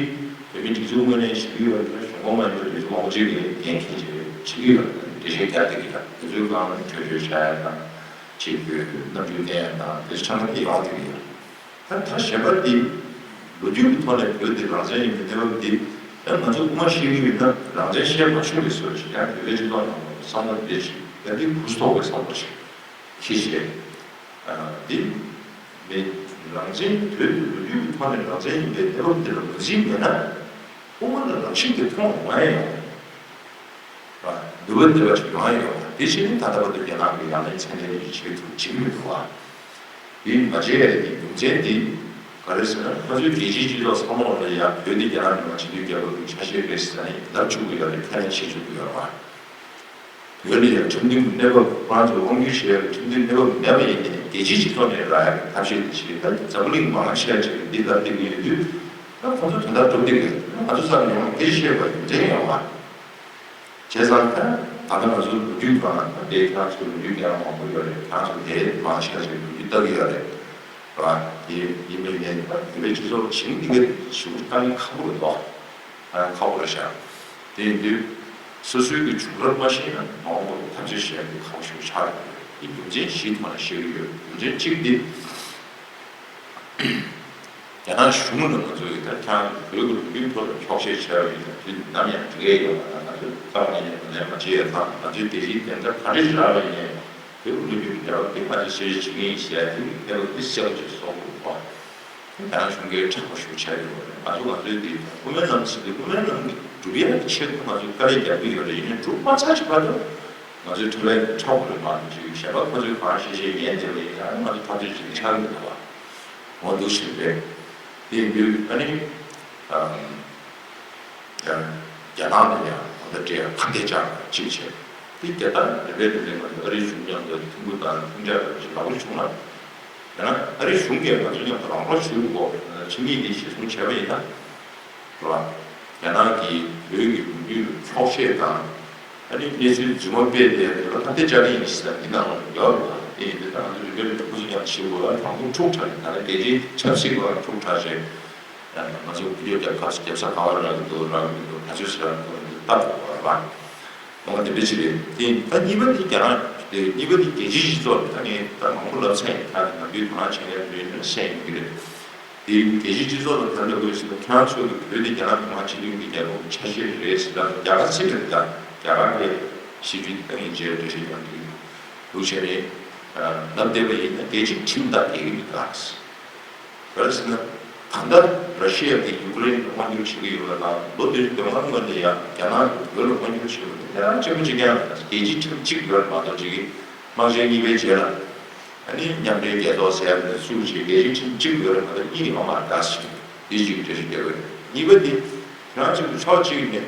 བོད་མིའི་སྒྲིག་འཛུགས་ངོས་ནས་ཞུ་གི་ཡོད་རེད། གཞུང་གོང་མ་ཡིན་པའི་སྒྲིག་འཛུགས་མང་པོ་ཅིག་གིས་འགན་འཁྱེར་བྱེད་བྱེད་ཀྱི་ཡོད་རེད། འགྲེལ་བཤད་རྒྱག་བསྡད་ཀྱི་ཡོད། དེ་ཚོའི་སྒང་གྲོས་ཆོད་བཞག་ཡ་དང་ཅིག་གི་རྣམ་འགྱུར་བསྟན་ཡ་དང་དེ་ཚོ་ཆ་ཚང་དེ་ཡོང་བསྡད་ཀྱི་ཡོད། ད་ད་གཞན་པ་འདི་ལོ་རྒྱུས་ཀྱི་ཐོག་ནས་བོད་འདི་རང་བཙན་ཡིན་པའི་གནས་བབ་འདི་ཡང་ང་ཚོ་སྔོན་མ་ཤེས་ཀྱི་ཡོད་ན་རང་བཙན་བཤད་མ་ཆོག་པའི་བཟོ་ཞིག་ཡང་བོད་པའི་སྤྱི་ཚོགས་ནང་ལ་བསམ་བློ་འདི་ཞིག་ཡང་འདི་གུ་སུ་ཐོག་པའི་བསམ་བློ་ཞིག་ཁྱི་བྱས། འདི་མི་རང་བཙན་བོད་འདི་ལོ་རྒྱུས་ཀྱི་ཐོག་ནས་རང་བཙན་ཡིན་པའི་གནས་བབ་འདི་ལ་ངོས་འཛིན་མེད་ན་དབུ་མ་ལ་རང་བཞིན་གྱིས་མཐོང་མ་ཡོང་། ནུས་པ་འདི་བ་ཅིག་ཡོང་ཡ་ཡོད་པ་དེ་བཞིན་ད་ལྟ་བར་དུ་རྒྱ་ནག་གི་ཡང་ན་ཚད་ལྡན་གྱི་བྱེད་ཐུབ་བྱེད་ཀྱི་མི་འདུག་བ། དེ་མ་བྱས་ཡ་དེ་རྒྱུ་མཚན་དེ་ག་རེ་ཟེར་ན་ང་ཚོའི་རྒྱལ་སྤྱིའི་སྤྱི་ཚོགས་ཚང་མ་ལ་ཡ་བོད་དེ་རྒྱ་ནག་མི་དམངས་སྤྱི་མཐུན་རྒྱལ་ཁབ་ཀྱི་ཆ་ཤས་རེད་ཟེར་ནས་ལབ་བཅུག་གི་ཡོད་རེད། ཁས་ལེན་བྱེད་བཅུག་གི་ཡོད་རེད་བ། བོད་ལ་ཡང་ཁྲིམས་མཐུན་གྱི་གནས་བབ་ཁོ་རང་ཚོས་དབང་སྒྱུར་བྱེད་ཡག་གི་ཁྲིམས་མཐུན་གནས་བབ་མེད་པ་ཡིན་ནའི་རྒྱལ་སྤྱིའི་སྤྱི་ཚོགས་ནས་རག་ཡག་གི་ཐབས་ཤེས་དེ་བྱེད་ད་འཛམ་བུ་གླིང་མང་ཆེ་བ་ཅིག་གིས་འདི་ལྟར་བསྟན་གྱི་ཡོད་དུས་ད་ཁོ་ཚོ་དོན་དག་སྒྲུབ་བསྡད་ཀྱི་ཡོད། ང་ཚོ་ས་ནས་ཡོང་སྐད་ཆ་བཤད་པ་ཡིན་དྲན་ཡོང་བ། བྱས་ཙང་ད་ད་ལྟ་ང་ཚོ་ལོ་རྒྱུས་སྒང་ལ་དེ་ཁྱེད་རང་ཚོའི་ལོ་རྒྱུས་རྒན་མང་པོ་ཡོད་རེད། ཁྱེད་རང་ཚོ་དེ་མང་ཆེ་བ་ཞིག་ལོ་རྒྱུས་ལྟ་གི་ཡོད་རེད། རེད་བ། དེ་ཡིན་པའི་ངས་ད་བོད་པའི་སྤྱི་ཚོགས་བྱིངས་འདི་ག་ཞུ་བཏང་གི་ཁག་པོ་རེད་དོ། ཨ་ཁག་པོ་རེད་ཤག་དེ་ཡིན་དུས་སོ་སོའི་གི་བྱུང་རབས་མ་ཤེས་ན་མ་འོངས་པར་འཐབ་རྩོད་བྱེད་ཡག་གི་ཁག་པོ་ཞིག་ཆགས་ཡོད་རེད། དེ་རྒྱུ་མཚན་བཞིའི་ཐོག་ནས་བཤད་ཀྱི་ཡོད། རྒྱུ་མཚན་གཅིག་དེ། རྒྱ་ནག་གཞུང་ལ་ང་ཚོ་ཡི་དྭགས་ཁྱང་བོད་ཀྱི་ལོ་རྒྱུས་ཐོག་ལ་འཁྱོག་བཤད་བྱས་པ་ཡིན་ན་དུས་ནམ་ཡང་འགྲིག་གི་ཡོད་པ་དང་། ང་ཚོས་རྩ་བ་ནས་ལེན་མ་བྱེད་ཡ་དང་། ང་ཚོའི་རྒྱལ་སྤྱིའི་བདེན་མཐའ་ག་འདྲ་ཞིག་རག་པ་ཡིན་ནའི་བོད་ཀྱི་ལོ་རྒྱུས་ཀྱི་འབྲེལ་བ་འདི་ང་ཚོས་བཤད་བྱེད་ཀྱི་ཡིན་ཟེར་ཡ་དེ་གི་གནས་བབ་འདི་གསལ་པོ་ཅིག་བཟོ་དགོས་པ། རྒྱ་ནག་གཞུང་གིས་མཁྲེགས་པོ་ཞིག་བྱས་ཡོད་རེད། ང་ཚོ་ང་ཚོའི་འདི་དབུ་མའི་ལམ་ཟེར་དུས་དབུ་མའི་ལམ་འདི་སྒྲུབ་ཡ་གི་ཆེད་དུ་ང་ཚོས་དཀའ་ལས་རྒྱག་གི་ཡོད་རེད། ཡིན་ནའི་སྒྲུབ་མ་ཚར་གྱི་བར་དུ་ང་ཚོའི་ཁྲོམ་རའི་ཁྲག་པོ་རེད་མ་གཏོགས་ཅིག་གཞན་པ་ཁོ་ཚོས་གང་བཤད་བཤད་ཉན་བསྡད་པ་ཡིན་ན་ང་ཚོ་འཐབ་རྩོད་བྱེད་ཆགས་ཀྱི་མི་འདུག་བ། འོ་འདུག་ཞིག་རེད། དེ་ཡིན་དུས་ཨ་ནི་ཨམ། རྒྱ་རྒྱ་ནག་ནས་ཡང་གང་ལྟར་འབྲེལ་ཡང་ཁ་གཏད་བཅག་གཅིག་བྱས། དེ་རྒྱ་དར་རེ་རེ་རེ་རེ་ང་ཚོ་ཨ་རིའི་གཞུང་མཉམ་དུ་ཐུག་འཕྲད་དང་ཐུག་འཕྲད་ཅིག་ལག་པ་བྱུང་ན། ཡང་ན་ཨ་རིའི་གཞུང་གིས་ང་ཚོ་མཉམ་དུ་རང་རོགས་ཞུ་དགོས། ཕྱི་མིག་འདི་གཞིར་བཟུང་བྱས་པ་ཡིན་ན། རེད་བ། རྒྱ་ནག་གིས་བོད་ཀྱི་ལོ་རྒྱུས་ལ་འཁྱོག་བཤད་དང་། ཨ་ནི་གནས་ཚུལ་རྫུན་མ་སྤེལ་ཏེ་རེད་བ། ད་དེ་བཅར་གྱི་ཡིན་ཟེར་ན་འདི་ནང་ལ་ཡོད་རེད་བ། དེ་ཡིན་དུས་ད་ང་ཚོ་རིག་པའི་རིག་པ་ཁོ་ཚོ་མཉམ་དུ་ཞིབ་དགོས་ལ་རང་ཁུངས་འཁྲུག་དྲགས་ཡིན། ད་ལྟ་རྒྱལ་སྤྱིའི་ཆབ་སྲིད་ཀྱི་འཁྲུག་དྲགས་རེད། ང་ཚོ་བི་ཌིའོ་རྒྱབ་ཁ་རྒྱབ་ས་ག་བ་རག་གི་འདུག་རག་གི་མི་འདུག་ག་ཚོད་ཞིག་རག་གི་འདུག་འདི་ལྟ་དགོས་པ་རེད་བ། འོ་དེ་འདྲ་ཅིག་རེད། དེ་ད་གཉིས་པ་དེ་རྒྱ་ནག་དེ་གཉིས་པ་དེ་རྒྱལ་སྤྱིའི་སྤྱི་ཚོགས་རེད། ད་ངས་ད་མང་པོ་ལབ་ཚར་ཡིན། ད་ནམ་རྒྱུན་དོ་སྣང་བྱེད་མཁན་མེད་ན་བཤད་ཡོང་གི་རེད། དེ་རྒྱལ་སྤྱིའི་སྤྱི་ཚོགས་ལ་ག་རེ་ལབ་དགོས་ཟེར་ན། ཁྱེད་རང་ཚོ་གི་བོད་དེ་རྒྱ་ནག་མི་དམངས་སྤྱི་མཐུན་གྱི་རྒྱལ་ཁབ་ཆ་ཤས་རེད་ཟེར་ན་རྒྱ་གར་ཚིག་རེད། ད་རྒྱ་གར་གྱི་སྲིད་བྱུས་དེ་ད་ངས་རྗེས་ལ་འགྲེལ་བཤད་རྒྱག་གི་ཡིན། འདུག་བྱས་ནས་ལབ་བསྡད་པ་ཡིན་ན་རྒྱལ་སྤྱིའི་ཁྲིམས་དང་འགལ་གྱི་མི་འདུག་ཨ། ག་རེ་ཟེར་ན། ད་ལྟ་ར་ཤི་ཡ་གིས་ཡུ་ཀེ་རེན་ལ་དབང་སྒྱུར་བྱེད་ཀྱི་ཡོད་པ་དང་། ལོ་དེའི་སྔོན་མ་ནས་ཡང་རྒྱ་ནག་གིས་བོད་ལ་དབང་སྒྱུར་བྱེད་པ་དེ་ཡང་གཅིག་པ་གཅིག་རྐྱང་རེད། རྒྱལ་སྤྱིའི་ཁྲིམས་གཅིག་ཡོད་རེད་མ་གཏོགས་ཅིག་གིས་དམག་ཆེན་གཉིས་པའི་རྗེས་ལ་ཨ་ནི་མཉམ་འབྲེལ་རྒྱལ་ཚོགས་ཟེར་ཡ་དེ་ཚུགས་བྱས་རྒྱལ་སྤྱིའི་ཁྲིམས་གཅིག་ཡོད་རེད་མ་གཏོགས་གཉིས་ཡོད་མ་རེད་ཟེར། དེ་གཅིག་འགྲེལ་བཤད་རྒྱག་གི་ཡོད། གཉིས་པ་དེ་ཁྱེད་རང་ཚོ་གི་ཕྱོགས་གཅིག་ནས་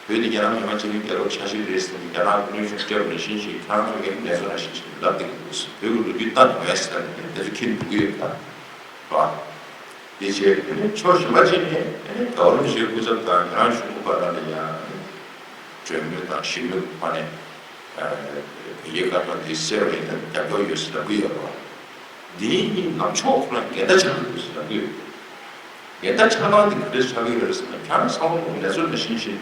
བོད་དེ་རྒྱ་ནག་མི་དམངས་སྤྱི་མཐུན་རྒྱལ་ཁབ་ཆ་ཤས་རེད་ཟེར་ནས་རྒྱ་ནག་གི་གནོན་ཤུགས་སྤྲད་པ་ནང་བཞིན་ཞིག་ཁྱེད་རང་ཚོ་གི་ལས་བཟོ་ནང་བཞིན་ཞིག་ལབ་བསྡད་ཀྱི་འདུག་བོད་ཀྱི་ལོ་རྒྱུས་ལྟ་དང་བས་ཟེར་ནས་དེ་ཚོ་ཁྱེད་འདུག་གི་ཡོད་ད། རེད་བ། དེ་བྱས་ཨ་ནི་ཕྱོགས་གཞན་པ་ཅིག་ནས་ཨ་ནི་རྒྱལ་བ་རིན་པོ་ཆེའི་སྐུ་ཚབ་དང་རྒྱ་ནག་གཞུང་གི་བར་ལ་ཡང་གྲོས་མོལ་དང་ཞི་མོལ་གྱི་ཐོག་ནས་བོད་རྒྱའི་བཀའ་བློན་དེ་གསལ་བ་ཡིན་ན་རྒྱབ་སྐྱོར་ཡོད་ཟེར་ལབ་ཀྱི་ཡོད་རེད་བ། འདིའི་གཉིས་ནང་ཕྱོགས་ཁོ་ན་འགལ་ཟླ་ཆགས་ཀྱི་འདུག་ཟེར་ལབ་ཀྱི་ཡོད། འགལ་ཟླ་ཆགས་སྟངས་འདི་ག་འདྲ་ཆགས་ཀྱི་ཡོད་རེད་ཟེར་ན། ཁྱེད་རང་ཚང་མ་ལས་ཚོད་ལ་ཤེས་ཤེས།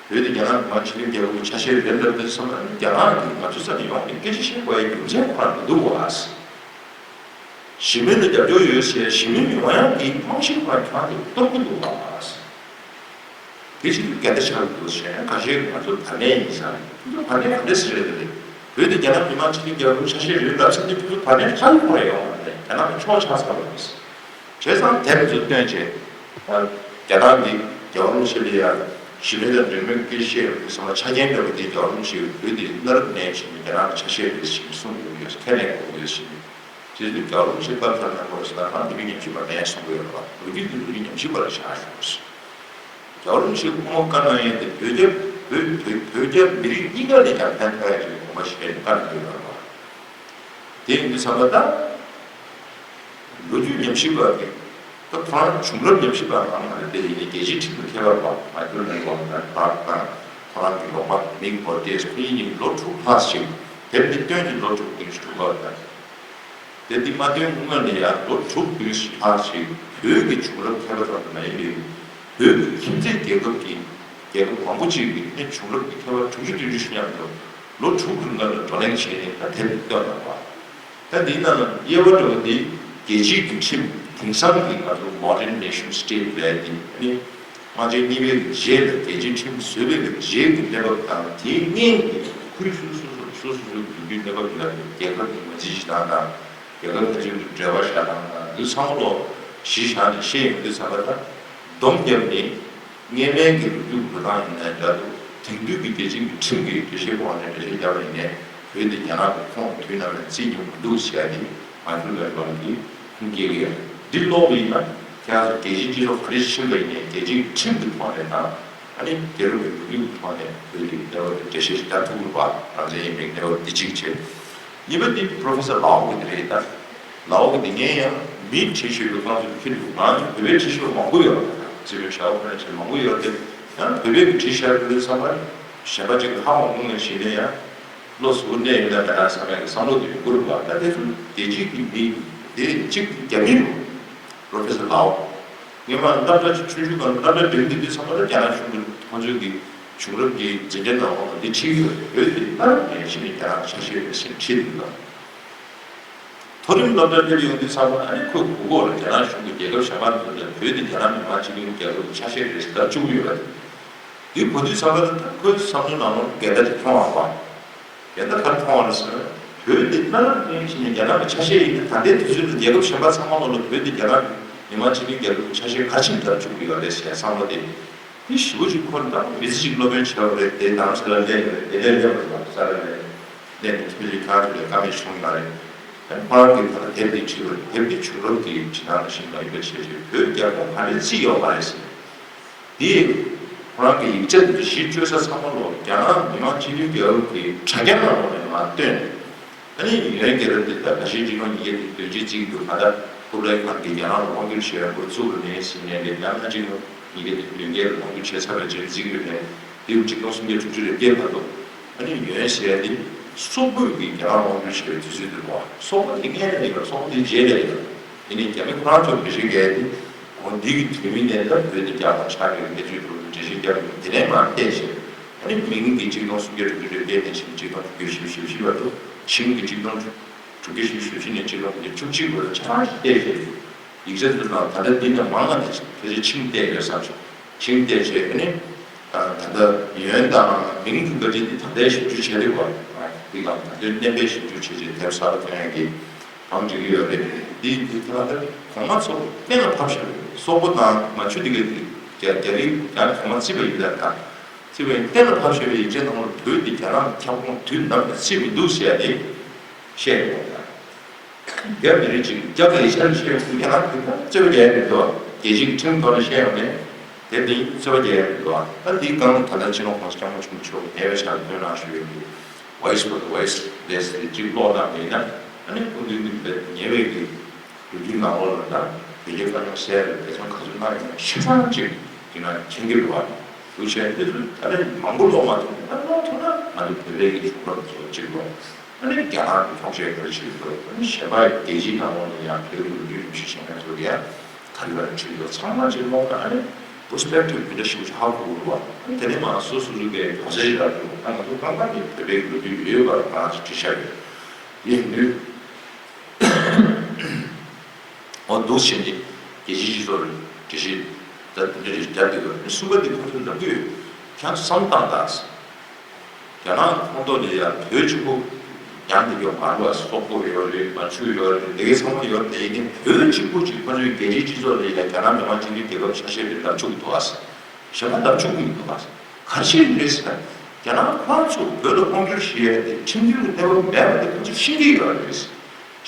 བོད་དེ་རྒྱ་ནག་མི་དམངས་སྤྱི་མཐུན་རྒྱལ་ཁབ་ཀྱི་ཆ་ཤས་རེད་ལབ་དུས་ཙམ་པ་ནི་རྒྱ་ནག་གིས་ང་ཚོའི་ས་ནས་ཡོང་ནས་སྐད་ཆ་བཤད་དགོས་ཡའི་རྒྱུ་མཚན་ཁོ་རང་མི་འདུག་བ། ཞི་མོལ་ལ་རྒྱབ་སྐྱོར་ཡོད་ཟེར་ཞི་མོལ་ཡོང་ཡག་གི་རྨང་གཞི་ཁོ་རང་ཁྱོན་ནས་གཏོར་གྱི་འདུག་བ། དེ་བཞིན་དུ་འགལ་ཟླ་ཆགས་ཀྱི་འདུག་ཟེར་ཁ་ཤས་ང་ཚོ་བར་གནས་ཡིན་ས་རེད། ཁོ་ཚོ་བར་གནས་ག་འདྲ་ཟེར་རེད་དེ། བོད་དེ་རྒྱ་ནག་མི་དམངས་སྤྱི་མཐུན་རྒྱལ་ཁབ་ཆ་ཤས་རེད་ལབ་ཚར་དུས་ཁོ་ཚོ་བར་གནས་ཧ་ལས་པ་ཡོང་བ་རེད། རྒྱ་ནག་གི་ཕྱོགས་ཆགས་ཚར་བ་རེད། བྱས་ཙང་དེབ་ཚོ་བཏོན་བྱས། རྒྱ་ནག་གིས་རྒྱལ་བ་རིན་པོ་ཆེ་ལ་ཡ་ཞི་བདེ་དང་འབྲེལ་མོལ་སྐད་ཆ་བཤད་ཡོང་དུས་ཙམ་པ་ཆ་རྐྱེན་འདྲ་བོ་དེ་རྒྱལ་བ་རིན་པོ་ཆེས་བོད་དེ་གནའ་རབས་གནས་ཆེན་པོ་རྒྱ་ནག་གི་ཆ་ཤས་རེད་ཟེར་གསུངས་ཡོང་གི་ཡོད། ཁས་ལེན་དགོས་ཀྱི་ཡོད་ཟེར། རྗེས་སུ་རྒྱལ་བ་རིན་པོ་ཆེ་སྐབས་དེར་གནང་བ་རེད་ཟེར་ན་ཁོ་རང་དེ་མི་ཉམས་ཞིབ་པ་མེད་གསུང་གི་ཡོད་རེད་བ། ལོ་རྒྱུས་དེ་ལོ་རྒྱུས་ཉམས་ཞིབ་པ་ལ་བཞག་ཡོད་རེད། རྒྱལ་བ་རིན་པོ་ཆེས་སྐུ་ངོ་བཀའ་གནང་ཡས་དེ་བོད་རྒྱ་བོད་བོད་བོད་རྒྱ་མི་རིགས་གཉིས་ཀ་ལ་ཡང་ཕན་ཐོགས་ཡ་ཞིག་དགོངས་པ་བཞེས་ནས་བཀའ་གནང་གི་ཡོད་རེད་བ། དེ་ཡིན་དུས་ཙམ་པ་ད། ལོ་རྒྱུས་ཉམས་ཞིབ་པ་གི་ད་ཁོ་རང་བྱུང་རབས་ཉམས་ཞིབ་པ་རང་མ་རེད་དེ། ཡིན་ནའི་རྒྱལ་སྤྱིའི་ཁྲིམས་དང་ཁྱད་པར་བ་མ་གྱུར་ནས་ལོ་དང་བར་དང་ཁོ་རང་གི་རོགས་པ་མིག་བོར་ཏེ་ཁོ་གཉིས་ལོ་དྲུག་ལྷག་ཞིག་དེབ་འདི་བཏོན་ནས་ལོ་དྲུག་བདུན་ཅུ་དྲུག་ལྷག་དང་། དེ་འདི་མ་བཏོན་སྔོན་ནས་ཡང་ལོ་དྲུག་བདུན་ཞིག་ལྷག་ཅིག་བོད་ཀྱི་བྱུང་རབས་མཁས་པ་ཙམ་དུ་མ་ཡིན་པའི་བོད་ཀྱི་ཁྱིམ་མཚེས་རྒྱལ་ཁབ་ཀྱི་རྒྱལ་ཁབ་མང་པོ་ཅིག་གི་ནི་བྱུང་རབས་ཀྱི་མཁས་པ་དྲུག་ཅུ་བདུན་ཅུ་མཉམ་དུ་ལོ་དྲུག་གི་རིང་ལ་བགྲོ་གླེང་བྱས་ནས་ད་དེབ་འདི་བཏོན་གནང་བ། ད་འདིའི་ནང་ལ་དབྱེ་བ་འདྲ་བོ་འདི་རྒྱལ་སྤྱིའི་གི་ཁྲིམས། དེང་སང་གི་ང་ཚོ་Modern Nation State ལབ་ཡ་འདི་ནི་དམག་ཆེན་གཉིས་པའི་གི་རྗེས་ལ་རྒྱལ་སྤྱིའི་ཁྲིམས་བཟོས་པའི་གི་རྗེས་ཀྱི་གནས་བབ་དང་དེའི་སྔོན་གྱི་ཁུལ་སོ་སོ་སོ་སོ་སོ་སོའི་ལོ་རྒྱུས་གནས་བབ་ཡོད་པའི་རྒྱལ་ཁབ་ཀྱི་ངོས་འཛིན་བྱེད་སྟངས་དང་རྒྱལ་ཁབ་ཁ་ཤས་ཀྱི་འབྲེལ་བ་བཞག་སྟངས་དང་འདི་ཚང་མ་ལོ་གཞི་བཞག་ནས་བཤད་ཡོང་དུས་ཙམ་པ་ད་སྡོམ་བརྒྱབ་ནས། སྔོན་མའི་གི་ལོ་རྒྱུས་འགྲོ་སྟངས་ཡིན་ནའི་འདྲ་འདུག་དེང་དུས་ཀྱི་རྒྱལ་སྤྱིའི་གི་ཁྲིམས་ཀྱི་འགྲེལ་བཤད་སྐོར་ནས་འགྲེལ་བཤད་བརྒྱབ་པ་ཡིན་ནའི་བོད་དེ་རྒྱ་ནག་གི་ཁོངས་དུས་ནམ་ཡང་བརྩི་མྱོང་མི་འདུག་ཟེར་ཡ་དེ་མ་འཁྱུར་བའི་ལམ་གྱི་ཁུངས་སྐྱེལ་གི་ཡོད། འདི་ཀློག་པ་ཡིན་ན་ཁྱེད་རང་ཚོ་རྒྱལ་སྤྱིའི་སྤྱི་ཚོགས་ག་རེ་ཕྱིན་པ་ཡིན་ནའི་རྒྱལ་སྤྱིའི་ཁྲིམས་ཀྱི་ཐོག་ནས་དང་ཨ་ནི་རྒྱལ་རབས་ཀྱི་ལོ་རྒྱུས་ཀྱི་ཐོག་ནས་བོད་དེ་གནས་བབ་དེ་འགྲེལ་བཤད་ཞིག་བརྒྱབ་ཐུབ་ཀྱི་རེད་པ། རང་བཙན་ཡིན་པའི་གནས་བབ་འདི་གཅིག་བྱས། གཉིས་པ་འདི་Professor Lau གི་དེ་རེད་ད། ལའོ་གི་འདི་ངས་ཡང་མིས་བྲིས་ཤོད་པའི་ཁོང་ཚོ་ཁྱེར་འདུག་ང་ཚོ་བོད་པས་བྲིས་ཤོད་མང་པོ་ཡོད་རེད། ཙི་བོད་ཞའོ་ཁོ་ན་ཆེ་མང་པོ་ཡོད་རེད། ཡང་བོད་པས་བྲིས་ཤར་དུས་ཚང་མ་གཞན་པ་ཅིག་ཧ་མ་གོ་ངས་བྱས་ནས་ཡང་བློ་གཟུ་བོར་གནས་ཡོད་ན་འདྲ་བསམ་ཡག་གི་བསམ་བློ་དེ་ཡོང་གི་རེད་པ། ད་དེ་ཚོ་རྒྱལ་སྤྱིའི་གི་མི་དེ་གཅིག་རྒྱ་མི་རེད། Professor Lau། སྔོན་མ་སློབ་གྲྭ་ཆུང་ཆུང་སྒང་ལ་སློབ་གྲྭ་འགྲིམ་དུས་དུས་ཚང་མ་ལ་རྒྱ་ནག་གཞུང་གི་ཁོང་ཚོའི་གི་བྱུང་རབས་ཀྱི་འཛིན་གྲྭའི་ནང་ལོགས་ལ་འདི་ཁྲིད་ཀྱི་ཡོད་རེད། བོད་དེ་སླར་ཡང་ཕྱི་ནས་རྒྱ་ནག་གི་ཆ་ཤས་རེད་ཟེར་ཁྲིད་འདུག་ལ། མཐོ་རིམ་སློབ་གྲྭར་སླེབས་ཡོང་དུས་ཚང་མ་ཨ་ནི་ཁོས་གོ་གོ་ལ་རྒྱ་ནག་གཞུང་གི་རྒྱལ་ཁབ་གཞན་པ་ཚོ་ལ་བོད་དེ་རྒྱ་ནག་མི་དམངས་སྤྱི་མཐུན་རྒྱལ་ཁབ་ཀྱི་ཆ་ཤས་རེད་ཟེར་ལབ་བཅུག་གི་ཡོད་རེད། འདི་གོ་དུས་ཙམ་པ་ལ་ད་ཁོའི་བསམ་བློའི་ནང་ལོགས་འགལ་ཟླ་དེ་མཐོང་བ་པ། འགལ་ཟླ་ག་རེ་མཐོང་བ་རེད་ཟེར་ན། བོད་འདི་སྔར་ནས་བྱས་ནས་རྒྱ་ནག་གི་ཆ་ཤས་ཡིན་ན་ད་ལྟའི་དུས་ཚོད་ལ་རྒྱལ་ཁབ་གཞན་པ་ཚང་མ་ལོགས་ལ་བོད་འདི་རྒྱ་ནག་གི་མི་དམངས་སྤྱི་མཐུན་རྒྱལ་ཁབ་ཀྱི་ཆ་ཤས་ག་རེ་བྱས་ནས་ལབ་བཅུག་གི་ཡོད་རེད་ཟེར་བསམ་བློ་དེ། དེ་ཞེ་པོ་ཅིག་འཁོར་འདུག་མི་ཚེ་གཅིག་སློབ་དཔོན་བྱས་པ་རེད་དེ་རྡ་རམ་ས་ལར་སླེབས་ཡོད་རེད། དེ་ནས་སླེབས་པ་རེད། ས་ར་ལ་སླེབས་ནས་ཐུགས་རྗེ་ཁ་ཐུག་ལས་བཀའ་མོལ་བྱུང་ཡོད་རེད། ད་ཁོ་རང་གིས་ད་ལྟ་དེབ་འདི་བྲིས་པ་རེད། དེབ་འདི་བྱུང་རབས་ཀྱི་བྱེད་སྟངས་ལ་གཞིགས་པ་ཡིན་པ་བྱས་བྱས་བོད་རྒྱ་ཁོངས་ག་རེ་བརྩིས་ཡོད་མ་རེད་ཟེར། དེ་ཁོ་རང་གི་ཡིག་ཆ་འདི་གཞི་བཅོལ་ས་ཚང་མ་ལོག་རྒྱ་ནག་མི་དམངས་སྤྱི་མཐུན་རྒྱལ་ཁབ་ཀྱི་དྲ་རྒྱ་ནང་ལོགས་ནས་མར་བཏོན། ཨ་ནི་ཡོན་རྒྱལ་རབས་འདི་ལྟར་ད་གཞི་གཅིག་སྟོང་ཉིས་བརྒྱ་དང་བདུན་ཅུ་བརྩི་གི་འདུག་གང་ལྟར་ཀུབ་ལའི་ཁཱན་གྱིས་རྒྱ་ནག་ལ་དབང་བསྒྱུར་བྱས་པའི་སྐོར་བཙུགས་པ་ནས་ཟིན་ནས་ལས་ཡང་ན་གཅིག་སྟོང་ཉིས་བརྒྱ་དང་བདུན་བརྒྱད་ལ་དབང་བསྒྱུར་བྱས་ཚར་བའི་རྗེས་བརྩི་གི་ཡོད་ནས་དེ་རུ་གཅིག་སྟོང་སུམ་བརྒྱ་དྲུག་ཅུ་རེ་བརྒྱད་བར་དུ། ཨ་ནི་ཡོན་ཟེར་ཡ་འདི་སོག་པོས་ཀྱིས་རྒྱ་ནག་དབང་བསྒྱུར་བྱས་པའི་དུས་ཚོད་དེ་རེད་པ། སོག་པོ་དེ་སྔོན་ལ་ཡིན་པ་སོག་པོ་དེ་རྗེས་ལ་ཡིན་པ། དེ་ནས་རྒྱ་མི་ཁོ་རང་ཚོར་འགྲེལ་བཤད་རྒྱག་ཡ་དེ་གོང་འདི་གི་དུས་མིན་ནས་ད་བོད་དེ་རྒྱ་ཁོངས་ཆགས་ཡོད་གནས་ཚུལ་དེ་འགྲེལ་བཤད་རྒྱག་ཡོང་དེ་ནས་མར་བལྟས་བྱས། ཨ་ནི་མིང་གི་གཅིག་སྟོང་སུམ་བརྒྱ་དྲུག་ཅུ་རེ་བརྒྱད་ནས་བྱས་ནས་གཅིག་སྟོང་དྲུག་བརྒྱ་བཞི་བཅུ་ཞེ་བཞི་བར་དུ། ཆིང་གི་གཅིག་སྟོང་དྲུག་བརྒྱ་བཞི་བཅུ་ཞེ་བཞི་ནས་གཅིག་སྟོང་དྲུག་བརྒྱ་བཅུ་གཅིག་བར་དུ་ཆ་ཚང་ཞིག་བལྟས་བྱས། ཡིག་ཆ་འདི་དང་ད་ལྟ་འདི་ནས་མང་ང་ནས་ཕལ་ཆེར་ཆིང་བལྟས་ཡོད་བསམ་བྱུང་། ཆིང་བལྟས་བྱས་ཨ་ནི། ད་ལྟ་ཡོན་དང་མིང་གི་བཀའ་དྲིན་འདི་ད་ལྟའི་ཞིབ་འཇུག་བྱས་རེད་བ། འདི་གང་ད་ལྟའི་གནས་པའི་ཞིབ་འཇུག་བྱས་རྗེས་དེབ་གསར་པ་ཐོན་ཡག་གི་བང་སྒྲིག་གི་ཡོད་རེད། འདི་འདི་ད་ལྟ་གོང་མ་ཚོ་གཏན་ལ་ཕབ་བཞག་རེད། སོག་པོ་དང་མན་ཇུ་དེ་གའི་རྒྱ་རྒྱ་རིགས་ཡང་གོང་མ་བརྩིས་པ་ཡིན་ད་ད། བརྩིས་པ་ཡིན་གཏན་ལ་ཕབ་བཞག་པའི་ཡིག་ཆ་ནང་ལ་བོད་འདི་རྒྱ་ནག་གི་ཁྱབ་ཁོངས་དུས་ནམ་ཡང་བརྩིས་མི་འདུག་ཟེར་ཡ་དེ་བཤད་ཡོད་པ་དང་། རྒྱ་མི་རིགས་ཅིག་རྒྱ་གི་ཡིག་ཆ་ལ་བཤད་ཡོང་དུས་རྒྱ་ནག་གི་ད་རྩོད་པ་རྒྱག་ཡ་མི་འདུག་རྒྱལ་སྤྱིའི་ཁྲིམས་ཐོག་ནས་བཤད་ཡོང་ནས་དེ་འདི་རྩོད་པ་རྒྱག་ཡ་མི་འདུག་ད་འདིའི་སྒང་ད་ལྟ་སྤྱི་ནོར་༸གོང་ས་༸སྐྱབས་མགོན་ཆེན་པོ་མཆོག་ཉེ་བའི་ཆར་བཏོན་གནང་ཞུ་ཡོད་འདུག Voice for the Voiceless དེ་གཅིག་ཀློག་དང་མེད་ན་ཨ་ནི་སྐུ་མདུན་གྱི་ཉེ་བའི་གི་ལོ་རྒྱུས་ནང་ལོགས་ལ་ད་བོད་རྒྱའི་དཀའ་རྙོག་སེལ་བའི་འབད་བརྩོན་ག་ཚོད་གནང་ཡོད་ན་ཤ་ཚ་ཅིག་དེ་ན་མཁྱེན་གྱི་རེད་བ། འདུག་བྱས་འདི་ཚོ་ད་ལན་མང་པོ་ཀློག་མ་ཐུབ་ན་ད་ཀློག་ཐུབ་ན་ང་ཚོ་བོད་པའི་གི་བྱུང་རབས་ཚོ་གཅིག་ཀློག་ཨ་ནི་རྒྱ་ནག་གི་འཁྱོག་བཤད་ག་རེ་བྱེད་ཀྱི་འདུག་ཨ་ནི་གཞན་པ་རྒྱལ་སྤྱིའི་ནང་ལོགས་ལ་ཡང་བོད་ཀྱི་ལོ་རྒྱུས་རིམ་བཞིན་བྱེད་མཁན་ཚོ་གི་ཡང་ག་རེ་ག་རེ་བྲིས་འདུག་ཚང་མ་ཅིག་ཀློག་ན་ཨ་ནི་པར་སི་པེག་ཊིབ་འདི་འདྲ་ཞིག་ཧ་གོ་གི་རེད་བ། ཨ་ནི་དེ་ནས་མ་སོ་སོ་སོ་གི་མགྱོགས་ཚད་ཞིག་རག་གི་རེད། ད་ང་ཚོ་རྐང་པ་ནས་བོད་པའི་གི་ལོ་རྒྱུས་ཡོད་པ་རང་ཅིག་བྲིས་བཞག་ཡོད། དེ་ཡིན་དུས། འོ་འདུག་བྱས་ནས་རྒྱལ་སྤྱིའི་སྤྱི་ཚོགས་ལ་འགྲེལ་བཤད་ད་དེ་འདྲ་རེ་རྒྱབ་ཀྱི་ཡོད་རེད། གསུམ་པ་འདི་ཁོ་ཚོས་ལབ་ཀྱི་ཡོད། ཁྱེད་ཚོ་བསམ་བཏང་དང་། རྒྱ་ནག་ཁོངས་གཏོགས་ལ་ཡང་བོད་གཅིག་པུ་ཡང་འདི་ཡོད་མ་རེད་བ། སོག་པོ་ཡོད་རེད། མན་ཇུ་ཡོད་རེད། དེ་གའི་ཚང་མ་ཡོད་རེད། དེ་ཡིན་ནའི་བོད་གཅིག་པུ་གཅིག་ཁོ་ཚོའི་རྒྱལ་སྤྱིའི་སྤྱི་ཚོགས་ལ་ཡང་རྒྱ་ནག་མི་དམངས་སྤྱི་མཐུན་རྒྱལ་ཁབ་ཆ་ཤས་རེད་ལབ་བཅུག་གི་འདུག་བ། གཞན་པ་ལབ་བཅུག་གི་མི་འདུག་བ། ག་རེ་བྱས་ནས་རེད་ཟེར་ན། རྒྱ་ནག་ཁོ་རང་ཚོ་བོད་ལ་དབང་བསྒྱུར་བྱེད་ཡ་དེ་ཁྲིམས་མཐུན་གྱི་གནས་བབ་མེད་པ་དེ་ཁོ་ཚོས་ཤེས་ཀྱི་ཡོད་རེད།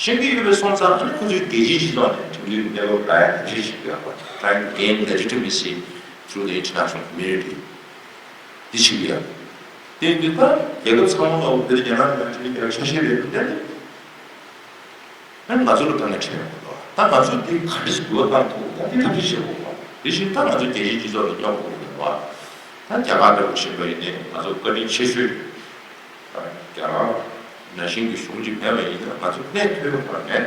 ཤེས་ཀྱི་ཡོད་པའི་སོང་ཙང་ཨ་ནི་ཁོ་ཚོས་རྒྱལ་སྤྱིའི་སྤྱི་ཚོགས་ནས་ཁྲིམས་མཐུན་གནས་བབ་རག་ཡ་དེ་བྱེད་ཀྱི་ཡོད་པ། Trying to gain legitimacy through the international community འདི་བྱེད་ཀྱི་ཡོད། དེ་ཡིན་དུས་ད་རྒྱལ་ཁབ་ཚང་མ་ལ་བོད་དེ་རྒྱ་ནག་གི་ཁྲིམས་མཐུན་གནས་བབ་ཆ་ཤས་རེད་འདུག་དེ་ནི། ཨ་ནི་ང་ཚོ་ལ་ད་ནས་ཁྲིད་ཡོང་གི་འདུག་ད་ང་ཚོས་འདི་ག་འདྲ་ཞིག་འདུག་བཏང་ཐུབ་ད་འདི་ཐབས་ཤེས་བྱེད་དགོས་པ། དེ་བཞིན་ད་ང་ཚོ་རྒྱལ་སྤྱིའི་སྤྱི་ཚོགས་ལ་སྙོབ་དགོས་ཀྱི་འདུག་ད་རྒྱ་གར་འདྲ་བོ་ཕྱིན་པ་ཡིན་ནའི་ང་ཚོ་བཀའ་དྲིན་ཆེ་ཤོས། རྒྱ་གར་ནང་བཞིན་གྱི་གཞུང་ཅིག་མེད་པ་ཡིན་ན་ང་ཚོ་གནས་ཐུབ་ཡོད་པ་མེད།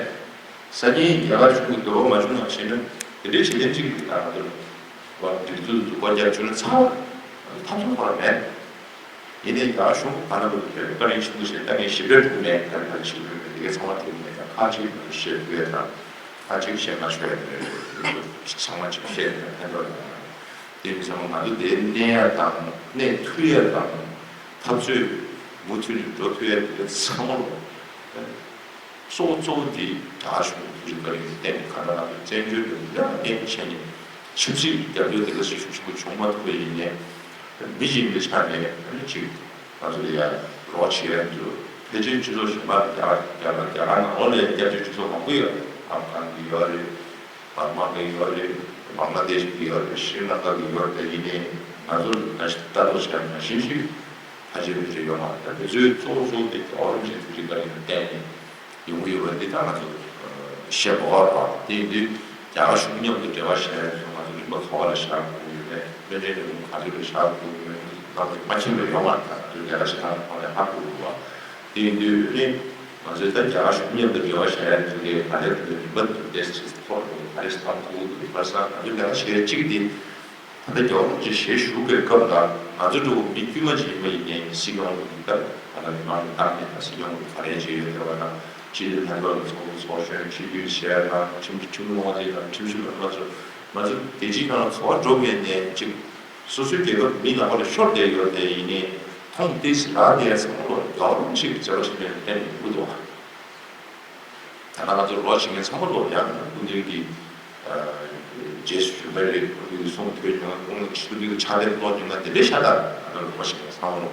སང་ཉིན་རྒྱ་གར་གཞུང་གི་འདོད་པ་མ་བྱུང་བ་ཞིག་ན་དེ་འདྲའི་བྱེད་ལན་གཅིག་གིས་ད་ང་ཚོར་སྒྲིག་འཛུགས་འཛུགས་པ་རྒྱབ་བཅུག་ན་ཚར་བ་ཐབས་སུ་བར་མེད། ཡིན་ནའི་རྒྱ་གཞུང་ག་ན་བར་དུ་བཀའ་དྲིན་ཆེན་པོ་ཞེས་ད་ངས་ཞིབ་ཕྲ་བསྒྲུབས་མེད། ད་ལྟ་ཞིབ་ཕྲ་མེད་དེ་གའི་ཚང་མ་བསྒྲུབས་མེད། ད་ཁ་ཅིག་བཤད་ཐུབ་ཡས་དང་ཁ་ཅིག་བཤད་མ་ཆོག་ཡས་དེ་ཚང་མ་ཅིག་བཤད་ནས་ཕན་ཐོགས་ཡོད། དེ་ཡིན་ཙང་ང་ཚོ་དེ་གནས་ཡས་དང་གནས་ཐུབ་ཡས་དང་འཐབ་རྩོད་མུ་མཐུད་ནས་འགྲོ་ཐུབ་ཡས་དེ་གའི་ཚང་མ་ལོ། གཙོ་བོ་གཙོ་བོ་དེ་རྒྱ་གཞུང་གི་ཐུགས་རྗེ་བཀའ་དྲིན་གྱི་སྟེང་ནས་གང་ལྟར་ང་ཚོ་བཙན་བྱོལ་དུ་འདི་ལ་གནས་བྱས་ནས་ཆབ་སྲིད་ཀྱི་རྒྱབ་སྐྱོར་དེ་ག་ཞིག་ཤུགས་ཆེན་པོ་བྱུང་མ་ཐུབ་པ་ཡིན་ནའི་མི་གཞན་གྱི་ཆ་ནས་ཨ་ནི་ཅིག་ང་ཚོ་ལ་ཡ་རོགས་བྱེད་ཡ་འདུག་ཕལ་ཆེར་སྤྱི་ཚོགས་གཞན་པ་རྒྱ་གར་རྒྱ་གར་རྒྱ་གར་ནང་ལོགས་ལ་སྐྱབས་བཅོལ་སྤྱི་ཚོགས་མང་པོ་ཡོད། ཨབ་གྷན་གྱི་ཡོད་རེད། བར་མ་གི་ཡོད་རེད། བང་ལ་དེཤ་གི་ཡོད་རེད། ཤྲི་ལང་ཀ་གི་ཡོད་རེད། ཡིན་ནའི་ང་ཚོ་ལ་ལྟ་རྟོག་བྱས་ནང་བཞིན་ཞིག་ཕལ་ཆེར་ཕལ་ཆེར་ཡོད་མ་རེད། ད་དེ་ཚོའི་གཙོ་བོ་གཙོ་བོ་དེ་རྒྱལ་བ་རིན་པོ་ཆེའི་ཐུགས་རྗེ་བཀའ་དྲིན་ལ་བརྟེན་ནས་ཡོང་གི་ཡོད་པ་འདི་ད་ང་ཚོ་བཤད་དགོས་པ་རེད། དེ་ཡིན་དུས་རྒྱ་གར་གཞུང་མཉམ་དུ་འབྲེལ་བ་བྱས་ཚོ་ང་ཚོ་རིམ་པ་ག་པར་བཞག་དགོས་ཡོད་མེད། སྨན་རིན་རིན་གོང་ག་ཚོད་ལ་བཞག་དགོས་ཡོད་མེད། ང་ཚོ་མ་མཁྱེན་པ་ཡོད་མ་རེད། ད་དུས་རྒྱ་གར་ཞིག་ཐང་ཐོག་ནས་ཧ་གོ་དགོས་པ། དེ་ཡིན་དུས་ནི་ང་ཚོས་ད་རྒྱ་གར་གཞུང་མཉམ་དུ་འབྲེལ་བ་བྱས་ཡ་དེ་གའི་ག་ལེར་དེ་རིམ་པ་དེ་ཏོག་ཙམ་ཐོག་ནས་ག་རེ་བཏང་ཐུབ་འདུག་བར་སང་ང་ཚོས་ལས་ཀ་བྱེད་གཅིག་དེ། ད་ལྟ་རྒྱལ་བ་རིན་པོ་ཆེ་ཞལ་བཞུགས་པའི་སྐབས་ལ་ང་ཚོ་འདྲ་བོ་མི་དཀྱུས་མ་ཅིག་ཡིན་པ་ཡིན་ནའི་སྲིད་སྐྱོང་གི་སྐབས་ད་ལྟ་མི་མང་གི་བཏང་ནས་ད་སྲིད་སྐྱོང་གི་ག་རེ་བྱེད་ཡོད་དེ་བ་དང་སྤྱི་འཐུས་ལྷན་ཚོགས་ལ་ཚོགས་ཚོགས་གཞོན་ཁྲིམས་བསྒྱུར་བྱས་དང་ཁྲིམས་ཁྲིམས་ལུགས་དབང་འཛིན་དང་ཁྲིམས་ཞིབ་པ་ང་ཚོ་ང་ཚོ་རྒྱལ་སྤྱིའི་ནང་ལ་ག་པར་འགྲོ་མཁན་ནས་ཅིག་སོ་སོའི་རྒྱལ་ཁབ་མི་ནང་པ་ལ་ཤོར་བསྡད་ཡོད་དེ་ཡིན་ནའི་མཐོང་ཏིས་ལ་དེ་ཚང་མ་ལོ་རྒྱལ་བ་རིན་པོ་ཆེ་གི་མཛད་པ་ཆེན་པོ་ཡང་བསྟན་ནས་འདུག་འདུག་ད་ལྟ་ང་ཚོ་རོགས་བྱེད་མཁན་ཚང་མ་ལོ་ཡང་སྐུ་མདུན་གྱི་རྗེས་སུ་ཞུ་མཁན་རེད། སྐུ་མདུན་གྱི་གསུང་ཐོས་མྱོང་། སྐུ་མདུན་གྱི་ཕྱག་དེབ་ཀློག་མྱོང་ན་དེ་འདྲའི་ཤ་སྟག་ང་ཚོ་རོགས་བྱེད་མཁན་ཚང་མ་ལོ།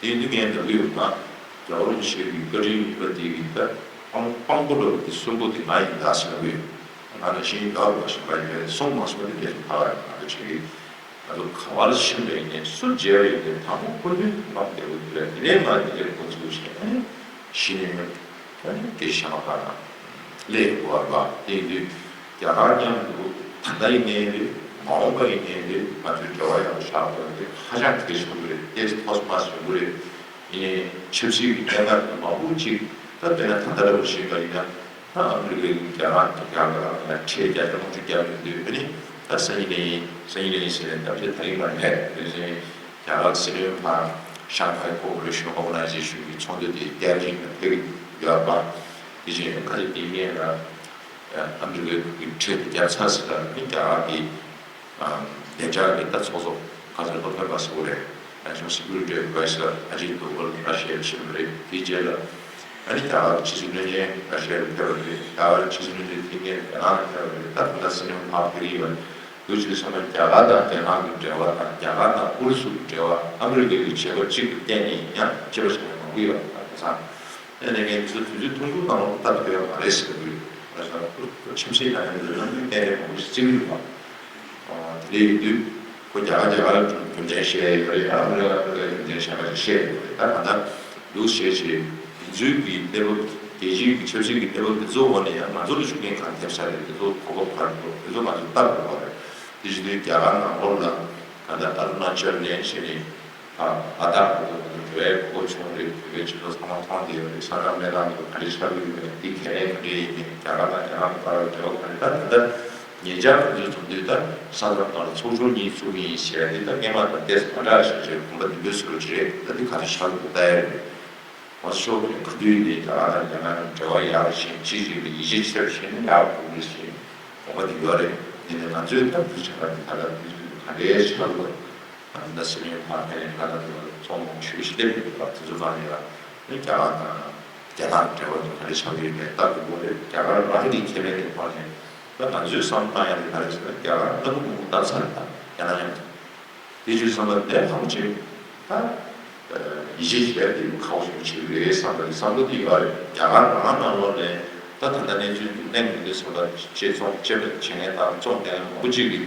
དེ་ཡིན་དུས་ངས་འདོད་ཀྱི་ཡོད་ན་རྒྱལ་བ་རིན་པོ་ཆེ་གི་བཀའ་དྲིན་ཡིན་པ་དེ་གི་ད་དཔང་དཔང་པོ་འགྲོ་བའི་གསོན་པོ་དེ་ང་ཡིན་ད་ཟེར་གི་ཡོད། ང་ནང་བཞིན་ཡོད་རོགས་བྱེད་པ་ཡིན་པས་གསུང་མ་སོང་དེ་འདྲའི་ཕ་ག་ང་ཚོ་བྱེད་ཀྱི། ང་ཚོ་ག་བར་ཕྱིན་པ་ཡིན་ནའི་སུ་མཇལ་བ་ཡིན་ནའི་དང་པོ་སྐུ་མདུན་དུ་བསྔགས་བསྟོད་དགོས་ཀྱི་རེད། དེ་ནས་ང་འདི་འདྲའི་འགོ་ཚུགས་བྱས་ནས་གཞི་ནས་ཨ་ནི་དེ་ཤ་མ་ཁ་ན་སླེབས་དགོས་པ་རེད་པ། དེ་ཡིན་དུས་རྒྱ་གར་མཉམ་དུ་ད་ལྟ་ཡིན་ནའི་རེད། མ་འོངས་པ་ཡིན་ནའི་རེད། ང་ཚོའི་འབྲེལ་བ་ཡག་པོ་བཞག་དགོས་པ་དེ་ཧ་ཅང་གལ་ཆེན་པོ་རེད། ཏོག་ཙམ་ཐོག་མ་ཡོང་གི་རེད། ཡིན་ནའི་ཆབ་སྲིད་ཀྱི་གནད་འགག་དེ་མང་པོ་ཅིག་ད་དཔེར་ན་ད་ལྟ་འདྲ་པོ་བཤད་པ་ཡིན་ན། ད་ཨ་མི་རི་ཀའི་རྒྱ་ནག་རྒྱ་གར་ལ་ཁྲལ་བརྒྱ་ཆ་ལྔ་བཅུ་བརྒྱབ་ཡོད་དུས་ཨ་ནི་ད་སང་ཉིན་ལས་ཡིན་སང་ཉིན་ལས་ཡིན་ཟེར་ནས་གཏམ་བཤད་ད་རིང་མ་རེད། དེ་བཞིན་རྒྱ་གར་སྲིད་བློན་ཕར་Shanghai Cooperation Organization གི་ཚོགས་འདུ་དེ་ཏེ་ཧྲན་ལ་ཕེབས་ཀྱི་ཡོད་པ། དེ་བཞིན་ཁ་ཆེ་དེ་ཉིན་ལ་ཨ་མི་རི་ཀའི་ཁྲལ་དེ་བརྒྱབ་ཚར་ཟེར་ད་ཨ་ནི་རྒྱ་གར་གྱི་བདེ་འཇགས་ཀྱི་ད་ཚོགས་གཙོ་ག་ཚོད་སློབ་སྟོན་པ་ཟེར་དགོས་རེད། National Security Advisor Ajit Doval ར་ཤི་ཡར་ཕྱིན་པ་རེད། དེའི་རྗེས་ལ་ཨ་ནི་རྒྱ་གར་ཕྱི་སྲིད་བློན་ཆེན་ར་ཤི་ཡར་ཕེབས་པ་རེད། རྒྱ་གར་ཕྱི་སྲིད་བློན་ཆེན་ཐེངས་གཉིས་རྒྱ་ནག་ལ་ཕེབས་པ་རེད། ད་ད་ལྟ་སྲིད་བློན་ཕར་ཕེབས་ཀྱི་ཡོད་རེད། འདུག་བྱས་ཙང་རྒྱ་གར་དང་རྒྱ་ནག་གི་འབྲེལ་བ་དང་རྒྱ་གར་དང་ཨུ་རུ་སུ་གི་འབྲེལ་བ་ཨ་མི་རི་ཀའི་བྱེད་སྒོ་གཅིག་གི་སྟེང་ནས་ཡང་ཁྱད་པར་ཞིག་མང་པོ་ཡོད་རེད། ད་དེང་སང་། དེ་ནས་ངས་དུས་ཚོད་དུས་ཚོད་ཐུང་ཐུང་ནང་ལ་ལྟ་ཐུབ་ཡོད་མ་རེད་ཟེར་གི་ཡོད། ང་ཚོ་ཆབ་སྲིད་ནང་ཡང་འདི་ནང་དུས་གཏན་རེ་མང་པོ་ཞིག་བརྩི་གི་ཡོད་པ། དེ་འདྲ་ཡིན་དུས་ཁོ་རྒྱ་གར་རྒྱ་གར་རྒྱུ་མཚན་བཤད་ཡོད་རེད། ཨ་མི་རི་ཀ་ཨ་མི་རི་ཀའི་རྒྱུ་མཚན་གཞན་པ་ཞིག་བཤད་ཡོད་རེད། ད་གང་ལྟར་འདུག་བྱས་བྱས་དེ་ཚོའི་གི་གནས་བབ་རྒྱལ་སྤྱིའི་གི་ཆབ་སྲིད་ཀྱི་གནས་བབ་དེ་ཚོ་འོག་ནས་ཡང་ང་ཚོ་ལ་ཤུགས་རྐྱེན་གང་ཐེབས་ས་རེད། དེ་ཚོ་གོ་སྐབས་ག་རེ་འདུག་དེ་ཚོ་ང་ཚོ་ལྟ་དགོས་པ་རེད། དེ་བཞིན་དུ་རྒྱ་གར་ནང་ལོགས་ལ་གང་ལྟར་ཨ་རུ་ན་ཅལ་ནས་བྱས་ནས། ཨ་ཨ་ཏག་གི་འགྲོ་བའི་གོ་ཆུང་རེད། བོད་པའི་སྤྱི་ཚོགས་ཚང་མ་མཐོང་བསྡད་ཡོད་རེད། ས་མཚམས་གནས་སྟངས་འདི་ག་འདྲ་ཆགས་ཀྱི་ཡོད་མེད། འདི་གལ་གནད་ག་འདྲ་ཡིན་མིན། རྒྱ་གར་དང་རྒྱ་ནག་གི་བར་ལ་འབྲེལ་བ་ག་རེ། ད་ད་ལྟ་ཉེ་ཆར་ང་ཚོས་མཚོན་དུས་ད་ས་མཚམས་ནང་ལ་ཚོགས་ཆུང་གཉིས་བཙུགས་ཀྱི་ཡིན་ཟེར་ཡ་འདི་ད་སྔོན་མ་དང་ཏོག་ཙམ་མ་འདྲ་བ་ཞིག་རེད། གོམ་པ་མདུན་སྤོས་བཟོ་འདྲ་ཅིག་རེད། ད་འདི་ག་འདྲ་ཆགས་ཀྱི་འདུག་ལྟ་ཡ་རེད། ང་ཚོ་ཕྱོགས་གང་དུས་ནས་རྒྱ་གར་དང་རྒྱ་ནག་གི་འབྲེལ་བ་ཡག་ཕྱིན་ཕྱིན་ཅིག་ལ་ཡིད་ཆེས་ཆེར་བྱས་ན་ཡག་པོ་རེད་ཟེར་དགོངས་པ་དེ་ཡོད་རེད། དེ་ནས་ང་ཚོས་ད་འདི་བྱ་བ་འདི་ད་ལྟ་འདི་ག་འདྲའི་ཆགས་ཀྱི་འདུག་ད་ལྟ་སྲིད་བློན་ཕར་ཕེབས་ནས་ད་ལྟ་འདི་ལ་ཚོགས་མང་ཞུ་ཞིག་སླེབས་ཡོད་པ་དེ་ཚོ་ནང་ནས་ལ་ནི་རྒྱ་གར་དང་རྒྱ་ནག་འབྲེལ་བ་དེ་ག་འདྲ་ཆགས་ཀྱི་ཡོད་མེད་ལྟ་དགོས་པ་རེད། རྒྱ་གར་རང་གི་ཁེ་ཕན་གྱི་ཐོག་ནས་ད་ང་ཚོས་བསམ་བློ་བཏང་ཡ་དེ་ག་རེ་ཟེར་ན་རྒྱ་གར་སྣ་ཁུག་མང་པོ་བཏབ་ཚར་རེད། ད་རྒྱ་ནག་མཉམ་དུ་དེ་བྱས་ཙང་ད་ལྟ་ལྷག་ཅིག་ད་ཡིད་ཆེས་བྱས་ཏེ་ཁག་པོ་ཞིག་བྱེད་ཀྱི་རེད་བསམ་པའི་བསམ་བློ་དེ་ཡོད་རེད། རྒྱ་གར་རང་ནང་ལོགས་ནས་ད་ད་ལྟ་གནས་ཚུལ་འདི་གནས་ཡོད་དུས་ཙམ་པ་བཅད་བཙོང་བཅད་པ་བྱེད་མཁན་དང་བཙོང་མཁན་མང་པོ་ཅིག་གིས་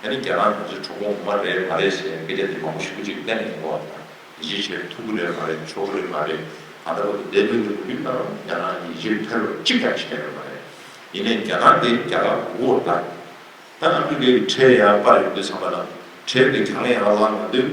ཨ་ནི་རྒྱ་ནག་ང་ཚོའི་གྲོགས་པོ་ངོ་མ་རེད་མ་རེད་ཟེར་སྐད་ཆ་དེ་མང་པོ་ཞེ་པོ་ཅིག་གླེང་གི་འདུག་བ། ཡིད་ཆེས་བྱེད་ཐུབ་ཀྱི་རེད་མ་རེད། ཆོག་གི་རེད་མ་རེད། ད་ལྟ་བར་དུ་བསྡད་པའི་ལོ་རྒྱུས་ནང་རྒྱ་ནག་གིས་ཡིད་ཆེས་ཐེབས་པ་གཅིག་ཀྱང་བྱས་ཡོད་མ་རེད། ཡིན་ནའི་རྒྱ་ནག་དེ་རྒྱ་གར་མགོ་སྐོར་དང་། ད་ཨ་མི་རི་ཀའི་ཁྲལ་ཡར་སྤར་ཡོང་དུས་ཙམ་པ་ལ་ཁྲལ་དེ་གྱང་ལས་ཡར་ལངས་ཡོང་དུས་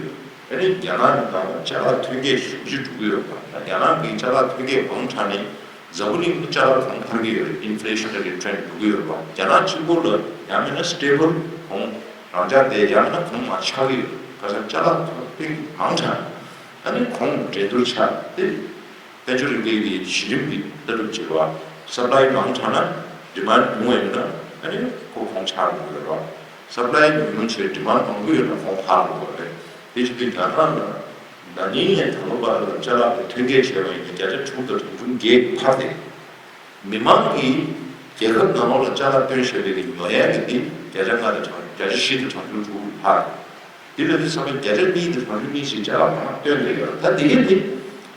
ཨ་ནི་རྒྱ་ནག་གི་ནང་ལ་ཅ་ལག་ཐོན་སྐྱེད་ཞེ་པོ་ཅིག་འགྲོ་གི་ཡོད་པ། ད་རྒྱ་ནག་གི་ཅ་ལག་ཐོན་སྐྱེད་མང་དྲགས་ནས་ འཛམ་བུ་གླིང་དུ་ཅ་ལག་གོང་འཕར་གྱི་ཡོད་རེད། ཨིན་ཕི་ལེ་ཤན་རི་ཊེན་འགྲོ་གི་ཡོད་རེད་པ། རྒྱ་ནག་གཅིག་པོ་ལ་ཡང་མིན་ན་སི་ཊེ་བལ་གོང་རང་འཇགས་དེ་ཡང་མིན་ན་གོང་མར་ཆག་གི་ཡོད་རེད། ཁ་སང་ཅ་ལག་ཐོག་སྟེང་མང་དྲགས་ཨ་ནི་གོང་འགྲན་བསྡུར་ཆགས་ཏེ། དཔལ་འབྱོར་རིམ་པའི་གི་གཞི་རིམ་གྱི་ལྟ་གྲུབ་བྱེད་པ། སབ་ལའི་མང་དྲགས་ན་ཌི་མན་ཌི་ཉུང་བ་ཡིན་ན་ཨ་ནི་ཁོ་གོང་ཆག་འགྲོ་གི་རེད་པ། སབ་ལའི་ཉུང་ཉུང་བྱས་ཌི་མན་ཌི་མང་པོ་ཡོད་ན་གོང་འཕར་འགྲོ་གི་རེད། དེ་བྱེད་དུས་རྒྱ་ནག་ལ་ན་ནིང་ནས་ད་ལོ་བར་ལ་ཅ་ལག་གི་ཐོན་སྐྱེད་བྱས་པ་ཡིན་ན་བརྒྱ་ཆ་དྲུག་དང་གྲངས་ཆུང་བརྒྱད་འཕར་ཏེ། མི་མང་གིས་རྒྱལ་ཁབ་ནང་ལོགས་ལ་ཅ་ལག་བཏོན་བཞིན་པའི་ཉོ་ཡག་གི་དེ་བརྒྱ་ཆ་ལྔ་དང་གྲངས་བརྒྱ་ཆ་བཞི་དང་གྲངས་ཆུང་དྲུག་འཕར། དེ་ལ་དེ་ཚང་མ་བརྒྱ་ཆ་གཉིས་དང་གྲངས་ཆུང་གཉིས་ཤིག་ཅ་ལག་མང་བཏོན་བསྡད་ཡོད། ད་དེ་གས་དེ་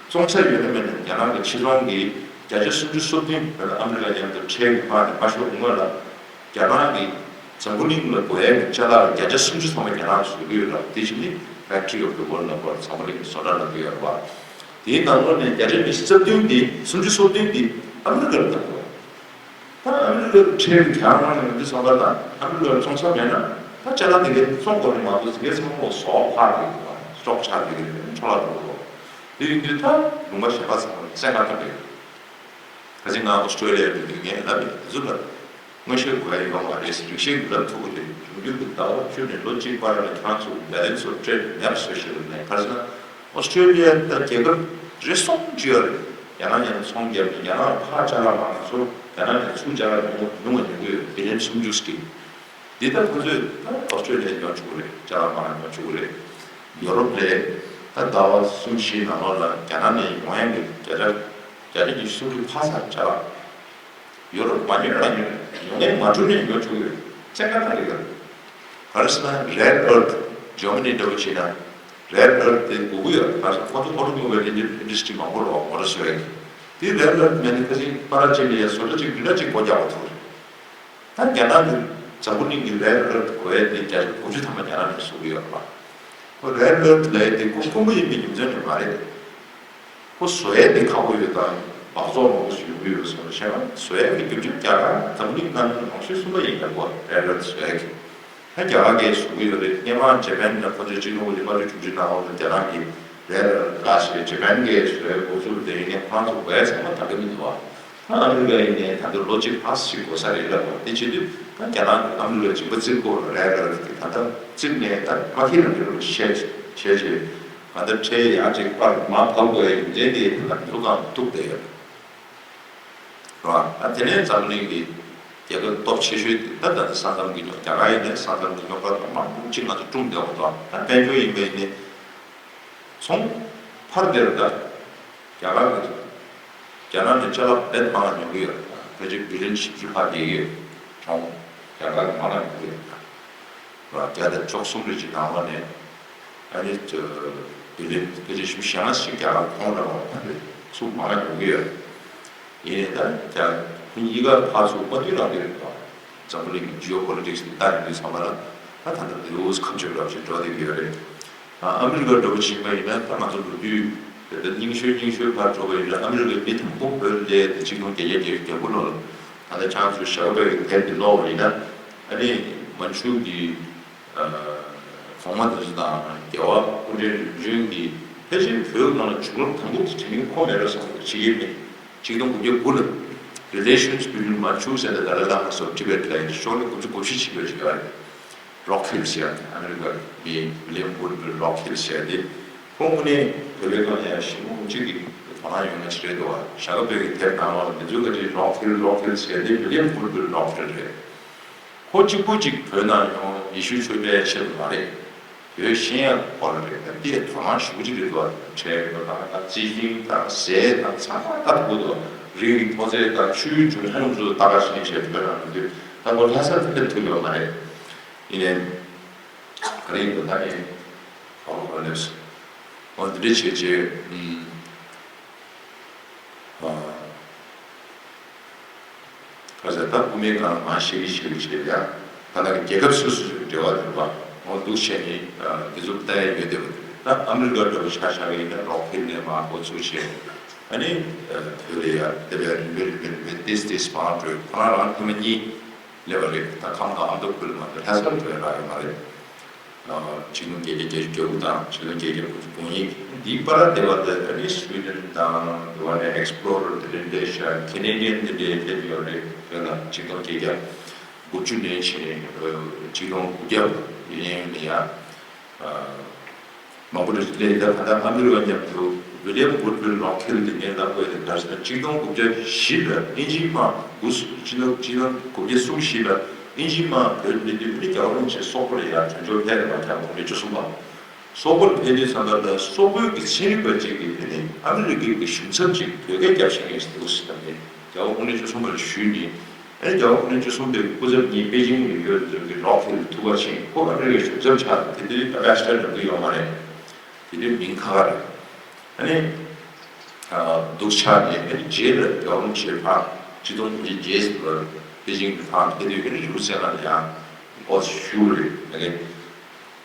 བཙོང་ས་ཡོད་ན་མེད་ན་རྒྱ་ནག་གི་ཕྱི་ཚོང་གི་བརྒྱ་ཆ་སུམ་ཅུ་སོ་བདུན་བོད་ལ་ཨ་མི་རི་ཀ་མཉམ་དུ་ཁྲལ་གྱི་དམག་ནས་མ་ཤོར་སྔོན་ལ་རྒྱ་ནག་གིས་འཛམ་བུ་གླིང་ལ་དགོས་ཡག་གི་ཅ་ལག་བརྒྱ་ཆ་སུམ་ཅུ་ཚང་མ་རྒྱ་ནག་ལ་བཟོ་གི་ཡོད་རེད། དེ་བཞིན་ནི་Factory of the World ལབ་པར་འཛམ་བུ་གླིང་གི་བཟོ་གྲྭ་ལབ་ཀྱི་ཡོད་རེད་པ། དེའི་ནང་ལོགས་ནས་བརྒྱ་ཆ་ཉི་ཤུ་རྩ་བདུན་དེ་སུམ་ཅུ་སོ་བདུན་དེ་ཨ་མི་རི་ཀར་བཏང་དགོས། ད་ཨ་མི་རི་ཀར་ཁྲལ་གྱང་མང་ནས་འདི་སོང་པ་དང་ཨ་མི་རི་ཀར་བཙོང་ས་མེད་ན་ད་ཅ་ལག་དེ་གའི་བཙོང་དགོས་ནི་མ་གཏོགས་དེ་གའི་ཚང་མ་ཟོག་འཕར་གྱི་འདུག་པ། སྲོག་ཆགས་དེ་གའི་འཕྲོ་བརླག་འགྲོ་གི་འདུག་དེ་ཡིན་དུས་ད་ལུང་པ་གཞན་པ་ཚང་མ་བཙན་བཀའ་བཏང་གི་ཡོད། ཁ་སང་ང་ཨོ་སི་ཀྲོ་ལི་ཡར་འགྲོ་དུས་ངས་ལབ་ཡིན། དེ་ཚོ་ལ་མངོན་ཤེས་དགོས་ཡ་ཡོད་མ་རེད། རིག་ཤེས་ཀྱིས་ལབ་ཐུབ་ཀྱི་རེད། འབྱུང་འགྱུར་གྱི་ཟླ་བ་བཅུ་ནས་ལོ་གཅིག་བར་ལ་ཁྱེད་རང་ཚོ་Balance of Trade མེད་པ་བཟོས་ཤེས་ཀྱི་མེད། ག་རེ་ཟེར་ན་ཨོ་སི་ཀྲོ་ལི་ཡ་ད་རྒྱལ་ཁབ་རེ་ཟུང་ཅིག་ཡོད་རེད། རྒྱ་ནག་མཉམ་དུ་ཚོང་བརྒྱབ་ནས་རྒྱ་ནག་ཕར་ཅ་ལག་མང་ཙམ། རྒྱ་ནག་ནས་ཚུར་ཅ་ལག་ཉུང་ཉུང་བ་ཉོ་གི་ཡོད། བི་ལི་ཡན་སུམ་ཅུ་ཙམ། འདི་ལྟར་ཁོ་ཚོས་ད་ཨོ་སི་ཀྲོ་ལི་ཡ་ཉོ་ཆོག་གི་རེད། ཅ་ལག་མང་ཉོ་ཆོག་གི་རེད། ཡོ་རོབ་ལས་ད་ཟླ་བ་གསུམ་བཞིའི་ནང་ལོགས་ལ་རྒྱ་ནག་ནས་ཡོང་ཡག་གི་བརྒྱ་ཆ་བརྒྱ་ཆ་ཉི་ཤུ་སུམ་ཅུ་འཕར་ཚར། ཅ་ལག་ཡོ་རོབ་མ་ཉོས་རང་ཉོས། ཡོང་ཡག་མ་གྲུབ་ནས་ཉོ་ཆོག་གི་རེད། བཙན་བཀའ་བཏང་གི་རེད། ག་རེ་ཟེར་ན་Rare Earth Germany འདྲ་པོ་བྱས་ན་Rare Earth དེ་དགོས་ཀྱི་ཡོད། ག་རེ་ཟེར་ཁོ་ཚོ་ཨོ་ཊོ་མོ་བེལ་ཨིན་ཌ་སི་ཊི་རི་མང་པོ་རེད་པ། མོ་ཊར་བཟོ་ཡག་གི། དེ་Rare Earth མེད་ན་ཁ་སང་ཕར་ཅི་ལ་ཡ་བཟོ་གྲྭ་གཅིག་འདི་འདྲ་གཅིག་སྒོ་རྒྱག་པ་ཐུག་རེད། ད་རྒྱ་ནག་གི་འཛམ་བུ་གླིང་གི་Rare Earth དགོས་ཡ་དེ་བརྒྱ་ཆ་དགུ་བཅུ་ཐམ་པ་རྒྱ་ནག་ནས་བཟོ་གི་ཡོད་རེད་པ། ཁོ་Rare Earth ལབ་ཡ་དེ་ཁོ་དཀོན་པོ་ཡིན་པའི་རྒྱུ་མཚན་དེ་མ་རེད། ཁོ་བཟོ་ཡ་དེ་ཁག་པོ་ཡོད་དང་སྦགས་བཙོག་མང་པོ་ཞིག་ཡོང་གི་ཡོད་སོང་ཞེ་ན། བཟོ་ཡ་གི་རྒྱུ་ཆ་རྒྱ་གར་འཛམ་བུ་གླིང་ནང་ནས་མང་ཤོས་གསུམ་པ་ཡིན་ད་ཁོ་Rare Earth བཟོ་ཡ་གི། ད་རྒྱ་གར་གྱིས་བཟོ་གི་ཡོད་རེད། སྔོན་མ་ཇེ་པན་ནས་ཁོ་ཚོས་གཅིག་སྟོང་དགུ་བརྒྱ་ལྔ་བཅུ་དྲུག་ཅུ་ནང་ལོགས་ལ་རྒྱ་ནག་གི་Rare Earth དགའ་ཞེས་ཇེ་པན་གྱིས་བཟོ་ཡ་འགོ་ཚུགས་དེ་ཡིན་ནའི་ཁོ་རང་ཚོ་དགོས་ཡ་ཚང་མ་ད་ག་མི་འདུག་བ། ད་ཨ་མི་རི་ཀ་ཡིན་ནའི་ད་ལྟ་ལོ་གཅིག་ཕལ་ཞིག་འགོར་ས་རེད་ལབ་པ་དེ་བྱེད་དུས་ད་རྒྱ་ནག་གིས་ཨ་མི་རི་ཀའི་མཇིང་པ་བཙིར་དགོས་རེད། རེད་རེད། དེ་ད་ལྟ་བཙིར་ནས་ད་མ་ཁེ་རང་ཁེ་རུ་བཤད་བྱས་བྱས་ད་ལྟ་ཁྲལ་ཡང་ཅིག་པར་མར་ཕབ་དགོས་ཡ་རྒྱུ་མཚན་དེ་ད་ལྟ་ཚུར་གང་ཐུག་བསྡད་ཡོད་རེད་པ། ད་དེ་ནས་འཛམ་གླིང་གི་རྒྱལ་ཁབ་སྟོབས་ཆེ་ཤོས་དེ་ད་ད་ལྟ་ས་མཚམས་ཀྱི་རྙོག་རྒྱ་གར་ཡིན་ནའི་ས་མཚམས་ཀྱི་རྙོག་དྲ་དང་མང་པོ་ཅིག་ང་ཚོ་སྐྲུན་བསྡད་པ་དང་། ད་དཔལ་འབྱོར་ཡིན་པ་ཡིན་ནའི་ཚོང་ཕར་དེར་ད་རྒྱ་གར་གྱི་རྒྱ་ནག་ནས་ཅ་ལག་རྦད་མང་ཉོ་གི་ཡོད། ཕལ་ཆེར་བི་ལི་ཡན་བཞི་བཅུ་ལྷག་བསྡད་ཀྱི་ཡོད། གྲོང་རྒྱ་གར་གྱི་མང་ཉོ་གི་ཡོད། བརྒྱ་དང་བཅུ་གསུམ་རེ་གཅིག་ནང་ལོགས་ནས་ཨ་ནི་བི་ལི་ཡན་ཕལ་ཆེར་བཞི་བཅུ་ཞེ་ལྔ་ཞིག་རྒྱ་གར་ཁོངས་ལ་ཡོད་པ་དེ་ཚོ་མང་ཉོ་གི་ཡོད། ཡིན་ནའི་ད་རྒྱ་ཁོ་གཉིས་ཀ་ཕར་ཚུར་དཔའ་བརྟུལ་རང་བརྟུལ་རེད་པ། འཛམ་བུ་གླིང་གི་ཇི་ཨོ་པོ་ལི་ཊིག་སི་དེ་ལྟ་ཡོང་དུས་ཙམ་པ་ལ་ད་ད་ལྟ་ལེའུ་ཁ་མཆུ་འདྲ་བོ་ཞིག་འགྲོ་བསྡད་ཀྱི་ཡོད་རེད། ཨ་མི་རི་ཀ་འདྲ་བོ་ཕྱིན་པ་ཡིན་ན་ད་ང་ཚོ་ལོ་རྒྱུས་དེ་ལྟར་རྙིང་ཤོས་རྙིང་ཤོས་ཕར་འགྲོ་བ་ཡིན་ན་ཨ་མི་རི་ཀའི་མི་དང་པོ་བོད་སླེབས་ཏེ་ཆིག་སྟོང་བརྒྱད་བརྒྱ་བརྒྱད་ཅུ་གྱ་དགུ་ལོ་ལ། ད་ལྟ་ཁྱེད་རང་ཚོས་ཞྭ་སྒབ་པའི་དེབ་དེ་ཀློག་པ་ཡིན་ན་ཨ་ནི་མན་ཇུ་གི་གོང་མ་དེ་ཚོ་དང་རྒྱལ་བ་སྐུ་ཕྲེང་རིམ་བྱོན་གྱི་ཕལ་ཆེར་བོད་ནང་ལ་བྱུང་རབས་དང་པོ་དེ་དྲན་མཁན་ཁོ་མེད་པ་བསམ་གྱི་ཡོད་མེད། ཆིག་སྟོང་དགུ་བརྒྱ་དགུ་ལ་Relations between Manchus and the Dalai Lama of Tibet ལབ་ཡིན། ཤོག་ལྷེ་དགུ་བཅུ་གོ་བཞི་ཅིག་ཡོད་ཅིག་ཡོད་རེད། རོག་ཧིལ་ཟེར་ཡ་དེ་ཨ་མི་རི་ཀ་མི་ཝི་ལི་ཡམ་ཝུཌ་བྷིལ་རོག་ཧིལ་ཟེར་ཡ་དེ་ཁོང་དངོས་གནས་བོད་པའི་སྒང་ལ་ཡང་ཞེ་པོ་ཅིག་གི་དོ་སྣང་ཡོད་མཁན་ཅིག་རེད་འདུག་བ། ཞྭ་སྒབ་པའི་གི་དེབ་ནང་ལོགས་ལ་དེ་ཚོའི་ག་ཅིག་རོག་ཧིལ་རོག་ཧིལ་ཟེར་ཡ་དེ་ཝི་ལི་ཡམ་ཝུཌ་བྷིལ་རོག་ཧིལ་རེད། ཁོ་གཅིག་པུ་གཅིག་བོད་ནང་ཡོང་ཡེ་ཤུ་ཆོས་སྤེལ་ཆེད་དུ་མ་རེད། བོད་ཤེས་ཡག་སྐོར་རེད། ད་དེ་དོ་སྣང་ཞེ་པོ་ཅིག་རེད་འདུག་བ། ཁྲལ་དང་ད་རྩི་ཤིང་དང་ཟས་དང་ཚང་མ་ལྟ་དགོས་འདུག་རིགས་ཀྱི་མཐོ་ཚད་དང་ཆུའི་འབྱུང་ཁུངས་ཚོ་ལྟ་ག་ཤེས་བྱས་བོད་ནང་ཡོང་དུས་ད་ཁོ་ལྷ་སར་སླེབས་ཐུབ་ཡོད་མ་རེད། ཡིན་ནའི་ག་རེ་ཡིན་པ་ད་ངས་ག་པར་ག་པར་སླེབས་སོང་། འོ་འདི་འདྲ་བྱས་བྱས་ཨུམ། ཨ། ག་ཟེར་ད་དབུ་མའི་སྒང་ལ་མར་ཤེས་ཀྱི་ཤེས་ཀྱི་བྱས་ཡ། ད་ལྟ་གི་རྒྱལ་ཁབ་སོ་སོ་སོའི་འབྲེལ་བ་ཡོད་པ་འོ་འདུག་བྱས་ནས་ཨ་འདི་ཚོ་ལྟ་ཡ་ཡོད་དེ། ད་ཨ་མི་རི་ཀ་འདྲ་བོ་ཆ་བཞག་གི་ཡིན་ན་རོག་ཧིལ་ནས་མར་འགོ་ཚུགས་བྱས་ཨ་ནི་ཨ་བོད་ལ་ཡ་དེ་བས་རིམ་པས་རིམ་པས་རིམ་པས་ཏིས་ཏིས་མར་འགྲོ། ཁོ་རང་རང་ཐེངས་མ་གཉིས་སླེབས་པ་རེད། ད་ཁམས་དང་ཨ་མདོ་ཁུལ་མ་གཏོགས་ལྷ་སར་འགྲོ་ཡ་རག་ཡོད་མ་རེད། ཆིག་སྟོང་བརྒྱད་བརྒྱ་བརྒྱད་ཅུ་གྱ་དགུ་དང་ཆིག་སྟོང་བརྒྱད་བརྒྱ་དགུ་བཅུ་གོ་གཉིས། འདིའི་བར་དེ་བར་དུ་ཨ་ནི་སུའི་ཌེན་དང་དེ་བ་ནས་ཨེགས་པོ་ལོ་རར་དེ་འདྲ་འདྲ་ཤག་ཁེ་ནེ་ཌི་ཡན་དེ་འདྲ་སླེབས་ཡོད་རེད། བོད་ལ་ཆིག་སྟོང་བརྒྱད་བརྒྱ་དགུ་བཅུ་ནས་བྱས་ནས་ཆིག་སྟོང་དགུ་བརྒྱ་ཡན་ཡོད་ནས་ཡ། མང་པོ་རེ་ཞིག་སླེབས། ད་ད་ལྟ་ཨ་མི་རི་ཀ་མཉམ་དུ་ཝི་ལི་ཡམ་ཝུཌ་ཝིལ་རོག་ཧིལ་དེ་ངས་ལབ་དགོས་དེ་ག་རེ་ཟེར་ན་ཆིག་སྟོང་དགུ་བརྒྱ་བཞི་ལ་དབྱིན་ཇིའི་དམག་དགུ་སུ་ཆིག་སྟོང་ཆིག་སྟོང་དགུ་བརྒྱ་གསུམ་བཞི་ལ་དབྱིན་ཇིའི་དམག་བོད་སླེབས་དུས་ཨ་ནི་རྒྱལ་བ་རིན་པོ་ཆེ་སོག་པོ་ལ་ཡར་དོན་གཅོད་ཕེབས་རེད་པ། རྒྱལ་བ་སྐུ་ཕྲེང་བཅུ་གསུམ་པ་སོག་པོར་ཕེབས་དུས་ཙམ་པ་ལ་སོག་པོའི་གི་ཚན་རིག་པ་ཅིག་གིས་དེ་ནི་ཨ་མི་རི་ཀའི་གི་གཞུང་ཚབ་ཅིག་བོད་སྐད་རྒྱབ་ཤེས་མཁན་ཞིག་འདུག་ཟེར་ནས་རྒྱལ་བ་སྐུ་ཕྲེང་བཅུ་གསུམ་པར་ཞུས་ནས། ཨ་ནི་རྒྱལ་བ་སྐུ་ཕྲེང་བཅུ་གསུམ་པའི་སྐུ་ཚབ་གཉིས་པེ་ཅིང་དུ་ཡོད་དུས་ཀྱི་རོག་ཧིལ་ཐུག་པ་ཕྱིན་ཁོ་ཨ་མི་རི་ཀའི་གཞུང་ཚབ་ཆགས། དེ་དུས་ཨེམ་བེ་སི་ཌར་ལབ་ཀྱི་ཡོད་མ་རེད། དེ་དུས་མིང་ཁ་ཁ་རེད། ཨ་ནི་འདུག་ཆགས་ནས་ཨ་ནི་རྗེས་ལ་རྒྱལ་བ་རིན་པོ་ཆེ་ཕར་ཆིག་སྟོང་དགུ་བརྒྱ་བརྒྱད་ཅུ་ལ་པེ་ཅིང་དུ་ཕར་ཕེབས་དུས་ཨ་ནི་རི་བོ་རྩེ་ལྔ་ལ་ཡང་ཨོ་ཞུ་རེད། ཨ་ནི་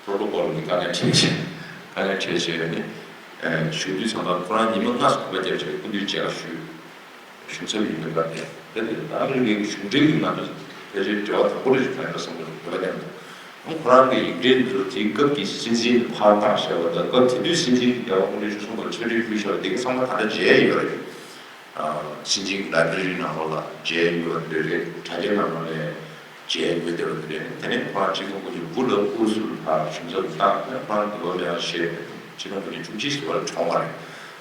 པྲོ་ཊོ་ཀོལ་གྱི་དཀའ་ངལ་འཕྲད་བྱས་དཀའ་ངལ་འཕྲད་བྱས་ཨ་ནི་ཞུ་དུས་ཙམ་པ་ཁོ་རང་ཉི་མ་ལྔ་སྐུ་པར་བརྒྱབ་བྱས་སྐུ་མདུན་མཇལ་ཁ་ཞུས། གཞུང་ཚབ་ཡིན་པའི་སྐབས་དེ། དེ་ནི་ཨ་མི་རི་ཀའི་གཞུང་འབྲེལ་གྱི་ང་ཚོ་ཕལ་ཆེར་འབྲེལ་བ་དམ་པོ་རེ་ཞིག་ཐོན་ཡོད་བསམ་གྱི་འདུག་བོད་པ་དེ་ཚོ། ཁོ་རང་གི་ཡིག་འབྲེལ་འདི་ཚོ་དེའི་སྐབས་ཀྱི་སྲིད་འཛིན་ཕར་བཏང་བཞག་པ་དང་སྐབས་དེ་དུས་སྲིད་འཛིན་གྱི་རྒྱལ་བ་སྐུ་ཕྲེང་བཅུ་གསུམ་པར་ཆ་འཕྲིན་ཕུལ་བཞག་པ་དེ་ག་ཚང་མ་ད་ལྟ་མཇལ་ཡོད་རེད། སྲིད་འཛིན་གྱི་ལའི་བྷི་རེ་རི་ནང་ལོགས་ལ་མཇལ་ཡོད་པ་དེ་རེད། དྲ་རྒྱའི་ནང་ལོགས་ལ་མཇལ་ཡོད་བསྡད་པ་དེ་རེད། དེ་ནས་ཁོ་རང་གཅིག་སྟོང་དགུ་བརྒྱ་དགུ་ལ་ཨུ་རུ་སུར་ཕར་གཞུང་ཚབ་བཏང་ནས་ཁོ་རང་དེ་བ་ལ་ཡང་བཞེས་ནས་ཆིག་སྟོང་དགུ་བརྒྱ་བཅུ་གཅིག་ཟེར་བ་ལ་གྲོངས་པ་རེད།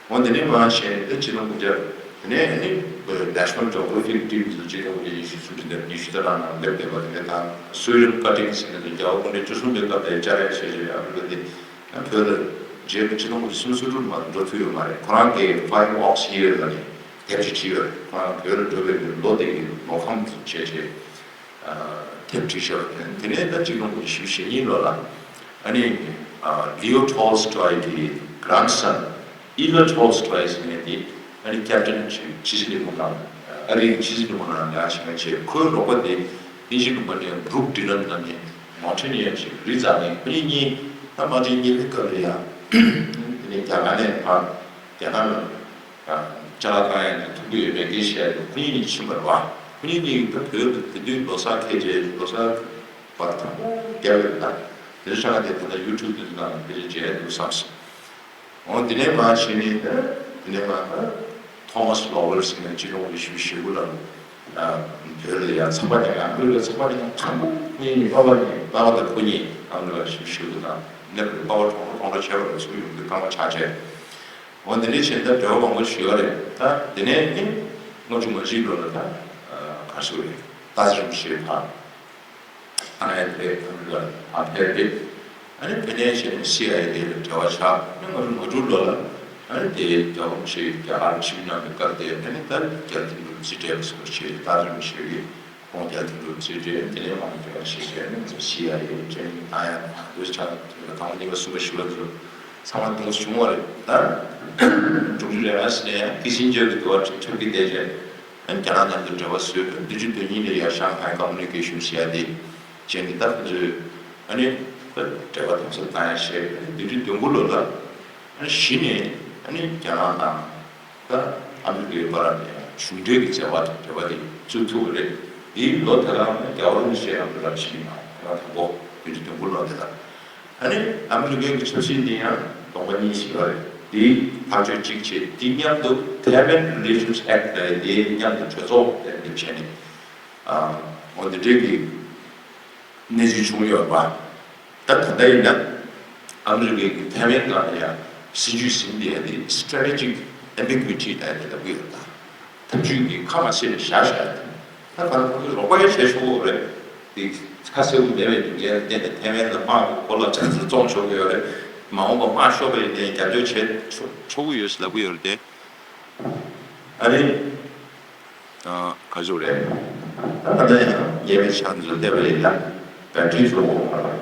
འོ་དེ་ནས་མར་བྱས་ནས་ཆིག་སྟོང་དགུ་བརྒྱ། དེ་ནས་ཨ་ནི་National Geographic Team ཟེར་ཆིག་སྟོང་དགུ་བརྒྱ་ཉི་ཤུ་གསུམ་ཉི་ཤུ་རྩ་གྲངས་ནང་སླེབས་བསྡད་པ་དེ་འདྲ་དང་སུའི་ཌེན་ཀ་ཊིང་ཟེར་ནས་རྒྱལ་བ་སྐུ་ཕྲེང་བཅུ་གསུམ་པའི་སྐབས་དེ་བཅར་ཡ་བྱས་བྱས་ཨ་མི་རི་ཀ་དེ་ཡང་བོད་ལ་རྗེས་ལ་ཆིག་སྟོང་དགུ་བརྒྱ་སུམ་ཅུ་སོ་དྲུག་མ་འགྲོ་ཐུབ་ཡོད་མ་རེད། ཁོ་རང་གིས་Five Oaks Year ལབ་ནས་དེབ་ཅིག་བྲིས་ཡོད་རེད། ཁོ་རང་བོད་ལ་འགྲོ་བའི་ལོ་དེ་གི་ལོ་ཁམས་བྱས་བྱས། དེབ་བྲིས་ཤག་དེ་ནས་ད་ཆིག་སྟོང་དགུ་བརྒྱ་བཞི་བཅུ་ཞེ་གཉིས་ལོ་ལ་ཨ་ནི་Leo Tolstoy གི་grandson Ila Tolstoy ཟེར་མཁན་དེ་ཨ་ནི་ཀེབ་ཊན་ཆི་ཆི་ཟི་ལི་མོ་ནང་ཨ་རིའི་ཆི་ཟི་ལི་མོ་ནང་ལ་ཕྱིན་མཁན་བྱས། ཁོའི་རོགས་པ་དེ་དབྱིན་ཇི་གི་མ་འདྲ་བའི་Brooke Dillon ལབ་ནས་མོན་ཊེ་ནེར་ཅིག་རི་འཛེགས་ནས་ཁོ་གཉིས་གཉིས་ད་དམག་འཁྲུག་གཉིས་པའི་སྐབས་ལ་ཡང་དེ་ནས་རྒྱ་གར་ནས་ཕར་རྒྱ་ནག་ལ། ཅ་ལག་བཏང་ཡག་གི་ཐུག་གི་ཡོད་མེད་སྐད་ཆ་བཤད་དུས་ཁོ་གཉིས་གཉིས་ཕྱིན་པ་རེད་བ། ཁོ་གཉིས་གཉིས་ད་བོད་དུ་དེ་དུས་ལོ་གསར་འཁེལ་རྗེས་ལོ་གསར་བར་དང་པོ་རྒྱབ་ཡོད་ད། དེ་ཚོ་ཆ་ག་དེ་ད་ལྟ་ཡུ་ཊུབ་དེ་ཚོ་ནང་དེ་འདྲ་མཇལ་འདུག་བསམ་སོང་། འོ་དེ་ནས་མར་བྱས་ནས་ད་དེ་ནས་མར་ད་ཐོ་མ་སི་ལོ་ཝེལ་ཟེར་མཁན་ཆིག་སྟོང་དགུ་བརྒྱ་བཞི་བཅུ་ཞེ་དགུ་ལ་བོད་ལ་ཡང་ཚོགས་པ་ཉག་ག་ཨ་མི་རི་ཀའི་ཚོགས་པ་ཉག་ག་དང་པོ་གཉིས་གཉིས་པ་ཕ་གཉིས་པ་ཕ་དང་བུ་གཉིས་ཨ་མི་རི་ཀ་བཞི་བཅུ་ཞེ་དགུ་དང་སླེབས་པ་རེད། པ་ཕ་གྲོངས་གྲོངས་འགྲོ་བྱས་པ་རེད། སུ་ཡོང་དུས་རྐང་པ་ཆག་བྱས། འོ་འདི་འདྲ་བྱས་ད་འབྲེལ་བ་མང་པོ་ཞིག་ཡོད་རེད། ད་དེ་ནས་ནི་ལྔ་བཅུ་ང་གཅིག་ལོ་ལ་ད་ག་རེ་ཟེར་དགོས་རེད། ཏཱ་ཚེ་རིང་ཞེས་ཕར་ཨ་ནི་དེ་ཨ་མི་རི་ཀར་ཕར་ཕེབས་རེད། ཨ་ནི་དེ་ནས་བྱས་ནས་སི་ཨའི་ཨེ་ལ་འབྲེལ་བ་ཆགས། ཨ་ནི་ལྔ་བཅུ་ང་དྲུག་ལོ་ལ་ཨ་ནི་དེ་རྒྱལ་བ་རིན་པོ་ཆེ་རྒྱ་གར་ཆིབས་བསྒྱུར་གནང་བའི་སྐབས་དེ་ཨ་ནི་ད་རྒྱལ་བསྟན་འགྲོ་རྩིས་སྤྲད་པ་སོགས་བྱས། ཏཱ་ཚེ་རིང་ཞེས་ཀྱི། ཁོང་རྒྱལ་དུ་འགྲོ་ཚུལ་རེད། དེ་ནས་མང་ཆེ་བ་ཞིག་བྱས་ནས་སི་ཨའི་ཨེ་ཊེ་ནིང་གནང་ཡ་དང་འདུས་ཆགས་དང་གཉིས་པ་གསུམ་པ་བཞི་པ་ཚོ་ཚང་མ་གཏོང་བྱུང་བ་རེད། ད་འབྲུག་ཆུ་ལས་ང་སི་ནས་ཡང་ཀི་སིན་ཇར་གྱི་འདུལ་བ་འཁྲབ་ཀྱི་བསྡད་རྗེས་རྒྱ་ནག་མཉམ་དུ་འབྲེལ་བ་བཟོས། བདུན་ཅུ་དོན་གཉིས་ནས་ཡར་ཤང་ཧའི་ཀོ་མུ་ནི་ཀེ་ཤན་ཟེར་ཡ་དེ་བྱས་ནས་ད་ཁོ་ཚོས་ཨ་ནི་འབྲེལ་བ་དམ་ཟབ་བཏང་ཡ་བྱས། བདུན་ཅུ་དོན་དགུ་ལོ་ལ་ཨ་ནི་གཞི་ནས་ཨ་ནི་རྒྱ་ནག་དང་། ད་ཨ་མི་རི་ཀའི་བར་ནས་གཞུང་འབྲེལ་གྱི་འབྲེལ་བ་དང་འབྲེལ་བ་དེ་བཙུགས་ཐུབ་པ་རེད། དེའི་ལོ་དེ་རང་ནས་རྒྱལ་བ་རིན་པོ་ཆེ་ཨ་མི་རི་ཀར་ཕྱིན་ཡོད། དེ་རང་དང་པོ་བདུན་ཅུ་དོན་དགུ་ལོ་དེ་དང་། ཨ་ནི་ཨ་མི་རི་ཀའི་གི་ཆབ་སྲིད་འདི་ཡང་གདོང་པ་གཉིས་ཤིག་ཡོད་རེད། དེའི་ཐག་གཅོད་གཅིག་བྱས། དེ་མཉམ་དུ་Taiwan Relations Act ལབ་ཡ་དེ་མཉམ་དུ་གྲོས་ཚོགས་ལ་འདེམས་བྱས་ནས། ཨ་འོ་འདི་འདྲའི་གི་གནས་ཚུལ་བྱུང་ཡོད་པ། ད་ད་ལྟ་ཡིན་ན་ཨ་མི་རི་ཀའི་གི་ཐའེ་ཝན་སྒང་ལ་ཡང་སྲིད་ཇུས་ཟིན་བསྡད་ཡ་དེ་strategic ambiguity ལབ་ཡ་དེ་ལབ་ཀྱི་ཡོད་ད། ཐབས་ཇུས་ཀྱི་ཁ་མ་ཕྱེ་ནས་བཞག་བཞག་ཡ་དེ། ད་ག་ལ་ཁོ་ཚོས་རོགས་པ་ཡང་བྱས་ཆོག་གི་རེད། དེ་ཁ་གསལ་པོ་མེད་པའི་རྒྱུ་རྐྱེན་ལ་བརྟེན་ནས་ཐའེ་ཝན་ལ་དམག་གི་གོ་ལ་ཆ་ཚང་བཙོང་ཆོག་གི་ཡོད་རེད། མ་འོངས་པ་དམག་ཤོར་བ་ཡིན་ནའི་རྒྱབ་སྐྱོར་བྱས་ཆོག་ཆོག་གི་ཡོད་ཟེར་ལབ་ཀྱི་ཡོད་རེད་དེ། ཨ་ནི། ག་ཚོད་རེད། ད་ལྟ་ཡང་ཉེ་བའི་ཆར་འཛུལ་བསྡད་པ་ཡིན་ན་བེ་ཊི་རི་བཟོ་དགོས་མ་རེད།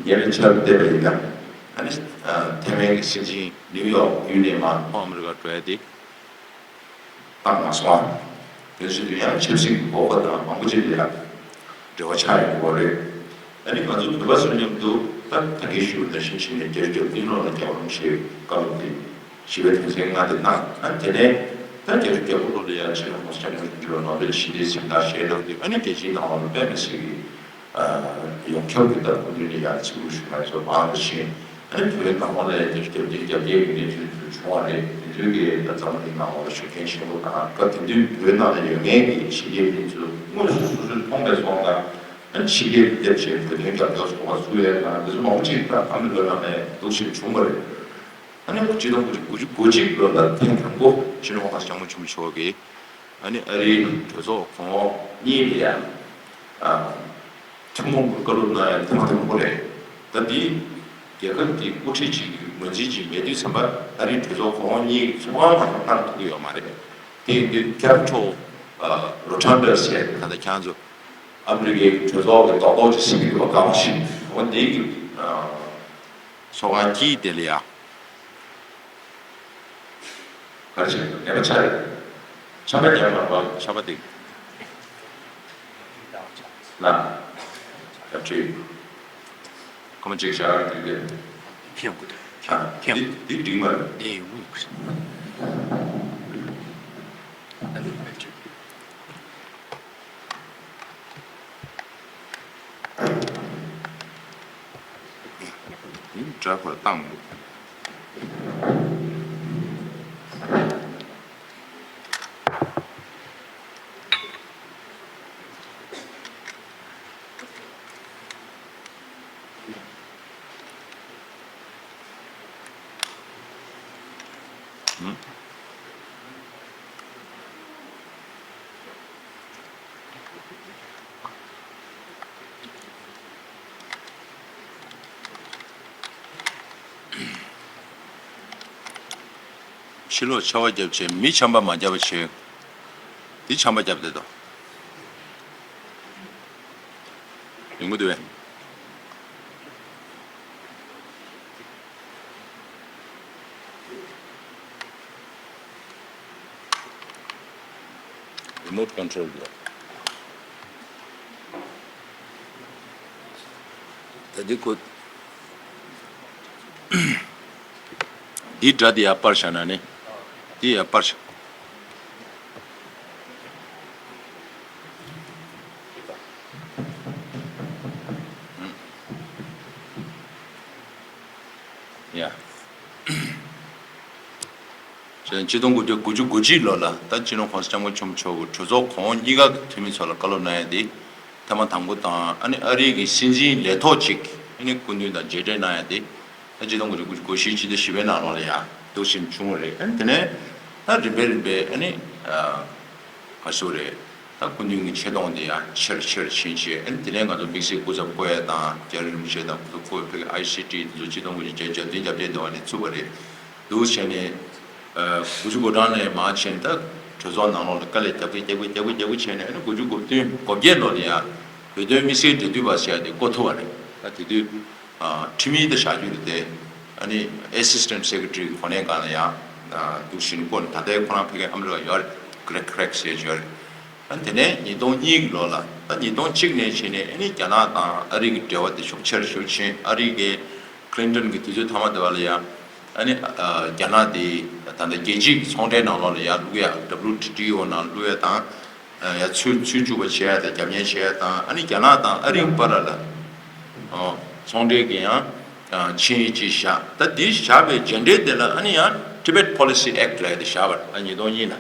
ཉེ་བའི་ཆར་བསྡད་པ་ཡིན་ན་ཨ་ནི་ཐའེ་ཝན་གྱི་སྲིད་འཛིན་ནིའུ་ཡོག་ཡུལ་ནས་མར་ལྷོ་ཨ་མི་རི་ཀར་འགྲོ་ཡ་དེ་བཏང་མ་སོང་ཨ། དེ་ཚོ་དུ་ཡང་ཆབ་སྲིད་ཀྱི་འགོག་པ་དང་མང་པོ་ཅིག་ལ་ཡང་འབྲེལ་བ་ཆགས་ཡོང་གི་རེད། ཨ་ནི་ང་ཚོ་བོད་པ་ཚོ་མཉམ་དུ་ད་ད་གིན་ཞུས་པ་ནང་བཞིན་བྱས་ནས་རྒྱལ་རྒྱུད་ཀུན་སློང་ལ་རྒྱལ་བ་རིན་པོ་ཆེའི་བཀའ་སློབ་དེ་ཞི་བའི་དོན་ཚན་ལྔ་དེ་གནང་། ཨ་ནི་དེ་ནས་ད་རྒྱལ་རྒྱུད་རྒྱལ་པོ་ལོ་ལ་ཡང་ཕྱི་ལོ་ཁོང་སྐྱབས་མགོན་རིན་པོ་ཆེ་ལ་ནོ་བེལ་ཞི་བདེའི་གཟེངས་རྟགས་བཞེས་གནང་དུས་ཨ་ནི་རྒྱལ་སྤྱིའི་ནང་ལ་དཔེ་མི་སྲིད་ཀྱི་ ཡོངས་ཁྱབ་ཀྱི་ད་སྐུ་མདུན་ནས་ཡང་ཚིག་ལྷུག་ཞུ་མ་སོང་། མང་དུ་ཕྱིན། ཨ་ནི་བོད་ནང་ལོགས་ལ་ཡང་རྒྱབ་རྟེན་རྒྱབ་རྟེན་གྱི་གནས་ཚུལ་ཚུར་བྱུང་བ་རེད། དེ་ཚོའི་གི་ད་འཛམ་གླིང་ནང་ལོགས་ལ་ཤུགས་རྐྱེན་ཆེན་པོ་དང་། སྐབས་དེ་དུས་བོད་ནང་ལ་ཡོད་མཁན་གྱི་ཕྱི་རྒྱལ་མི་ཚོ་དངོས་སུ་སོ་སོས་མཐོང་བས་སོང་ཙང་། ཨ་ནི་ཕྱི་རྒྱལ་སླེབས་བྱས་བོད་དོན་རྒྱབ་སྐྱོར་ཚོགས་པ་བཙུགས་ཡས་དང་། དེ་ཚོ་མང་པོ་ཅིག་ད་ཨ་མི་རི་ཀ་ནང་ནས་འདུག་སེ་བྱུང་བ་རེད། ཨ་ནི་ཆིག་སྟོང་དགུ་བརྒྱ་དགུ་བཅུ་གོ་གཅིག་ལོ་ལ་ཐེངས་དང་པོ་སྤྱི་ནོར་༸གོང་ས་༸སྐྱབས་མགོན་ཆེན་པོ་མཆོག་གིས་ཨ་ནི་ཨ་རིའི་གྲོས་ཚོགས་གོང་འོག་གཉིས་ལ་ཡང་ཨ་ཐུན་མོང་གི་བཀའ་སློབ་གནང་ཡ་ཐེངས་དང་པོ་རེད། ད་འདི་རྒྱལ་ཁབ་ཀྱི་དབུ་ཁྲིད་ཅིག་གི་ངོས་འཛིན་ཅིག་མེད་དུས་ཙམ་པ། ཨ་རིའི་གྲོས་ཚོགས་གོང་འོག་གཉིས་ཀྱི་ཚོགས་ཁང་ནང་ལ་གནང་ཐུབ་ཀྱི་ཡོད་མ་རེད། དེ་ཡིན་དུས་Capitol ཨ་Rotunda ཟེར་ད་ལྟ་ཁྱེད་ཚོ་ཨ་མི་རི་ཀའི་གྲོས་ཚོགས་ཀྱི་རྡོག་རྡོག་ཅིག་ཟེར་གྱི་འདུག་པ། གང་ཞིག་འོ་འདི་གི་ཨ་ཚོགས་ཁང་དཀྱིལ་དེ་ལ་ཡ། ག་རེ་བྱེད་ཀྱི་འདུག་ངན་པ་ཆགས་རེད། ཆམ་པ་རྒྱག་མ་པ། ཆམ་པ་དེ་ལ་རྒྱབ་ཁྲིད། ཁོ་མ་ཅིག་བཞག་དུས་དེ། ཁྱེད་ཀྱི་ཨ་ཁྱེད་འདི་འདི་འགྲིག་མ་རེད། དེ་ཡོང་གི་ཨ་འདི་མེད་ཀྱི། འདི་འདྲ་པར་བཏང་འདུག་ཨུམ། ཕྱི་ལོགས་ཆར་པ་བརྒྱབ་བྱས་མི་ཆམ་པ་མ་བརྒྱབ་པ་བྱས། འདི་ཆམ་པ་བརྒྱབ་བསྡད་དོ། ཡོང་གི་འདུག་བས། Remote control ལ། ད་འདི་ཁོ། འདི་སྒྲ་འདི་ཡར་སྤར་བཞག་ན་ནི། འདི་ཡར་སྤར་བཞག་ཡ། བྱས་ནས་ཆིག་སྟོང་དགུ་བརྒྱ་དགུ་བཅུ་གོ་གཅིག་ལོ་ལ་ད་སྤྱི་ནོར་༸གོང་ས་༸སྐྱབས་མགོན་ཆེན་པོ་མཆོག་གིས་གྲོས་ཚོགས་གོང་འོག་གཉིས་ཀ་གི་འཐུས་མི་ཚོ་ལ་བཀའ་སློབ་གནང་ཡ་དེ་ཐེངས་མ་དང་པོ་དང་། ཨ་ནི་ཨ་རིའི་གི་སྲིད་འཛིན་ལས་ཐོག་ཅིག་ཨ་ནི་སྐུ་མདུན་དང་མཇལ་འཕྲད་གནང་ཡ་དེ་ད་སྤྱི་ནོར་༸གོང་ས་༸སྐྱབས་མགོན་ཆེན་པོ་མཆོག་གོ་ཤྲི་སྤྱི་ཟླ་བཞི་པའི་ནང་ལོགས་ལ་ཡ་འདུག་སེ་བྱུང་བ་རེད། ཨ་ནི་དེ་ནས་ད་རིམ་པས་རིམ་པས་ཨ་ནི་ཨ་ག་ཟེར་རེད། ད་སྐུ་མདུན་གྱི་ཆེ་མཐོང་དེ་ཡང་ཆེར་ཆེར་ཕྱིན་བྱས། ཨ་ནི་དེ་ནས་ང་ཚོ་དམིགས་བསལ་སྐུ་ཚབ་བསྐོ་ཡ་དང་། རྒྱ་རི་རིན་པོ་ཆེ་དང་སྐུ་ཚབ་བསྐོ་བའི་ཕ་གི་ཨའི་སི་ཊི་དེ་ཚོ་ཆིག་སྟོང་དགུ་བརྒྱ་བརྒྱད་ཅུ་གྱ་བདུན་གྱ་བརྒྱད་དེ་བ་ནས་ཚུགས་པ་རེད། འདུག་བྱས་ནས་ཨ་དགུ་བཅུ་གོ་གྲངས་ནས་མར་བྱས་ནས་ད་གྲོས་ཚོགས་ནང་ལོགས་ལ་དཀའ་ལས་རྒྱབ་ཀྱི་རྒྱབ་ཀྱི་རྒྱབ་ཀྱི་རྒྱབ་ཀྱི་བྱས་ནས། ཨ་ནི་དགུ་བཅུ་གོ་བདུན་གོ་བརྒྱད་ལོ་ལ་ཡང་བོད་དོན་དམིགས་བསལ་འབྲེལ་མཐུད་པ་ཟེར་ཡ་དེ་བསྐོ་ཐུབ་པ་རེད། ད་དེ་དུས། ཨ་ཁྲིམས་ཡིག་ད་བཞག་རྒྱུ་རེད་དེ། ཨ་ནི་Assistant Secretary གི་གོ་གནས་སྒང་ལ་ཡང་ཨ་འདུག་བཞིན་བསྐོ་ནས། ད་ལྟའི་ཁོ་རང་ཕ་གིའི་ཨ་མི་རི་ཀ་ཡོད་རེད། Greg Craig ཟེར་ཡོད་རེད། ཨ་ནི་དེ་ནས་ཉིས་སྟོང་གཉིས་ཀྱི་ལོ་ལ། ད་ཉིས་སྟོང་གཅིག་ནས་བྱས་ནས་ཨ་ནི་རྒྱ་ནག་དང་ཨ་རི་གི་འབྲེལ་བ་དེ་ཤུགས་ཆེར་ཤུགས་ཆེན། ཨ་རི་གི་Clinton གི་དུས་ཚོད་མཐའ་མ་དེ་བ་ལ་ཡང་ཨ་ནི་ཨ་རྒྱ་ནག་དེ་ད་ལྟ་རྒྱལ་སྤྱིའི་ཚོང་འབྲེལ་ནང་ལོགས་ལ་ཡར་བླུག་ཡ། W T O ནང་བླུག་ཡ་དང་། ཡ་ཚུར་ཚུར་བཅུག་པ་བྱེད་ཡ་དང་རྒྱབ་གཉེར་བྱེད་ཡ་དང་། ཨ་ནི་རྒྱ་ནག་དང་ཨ་རིའི་བར་ལ་ཨོ་ཚོང་འབྲེལ་གྱི་ཡང་ཨ་ཆིངས་ཡིག་ཅིག་བཞག་ད་འདི་བཞག་པའི་རྗེས་འབྲེལ་དེ་ལ་ཨ་ནི་ཡང་Tibet Policy Act ལབ་ཡ་དེ་བཞག་པ་རེད། ཨ་ཉིས་སྟོང་གཉིས་ལ།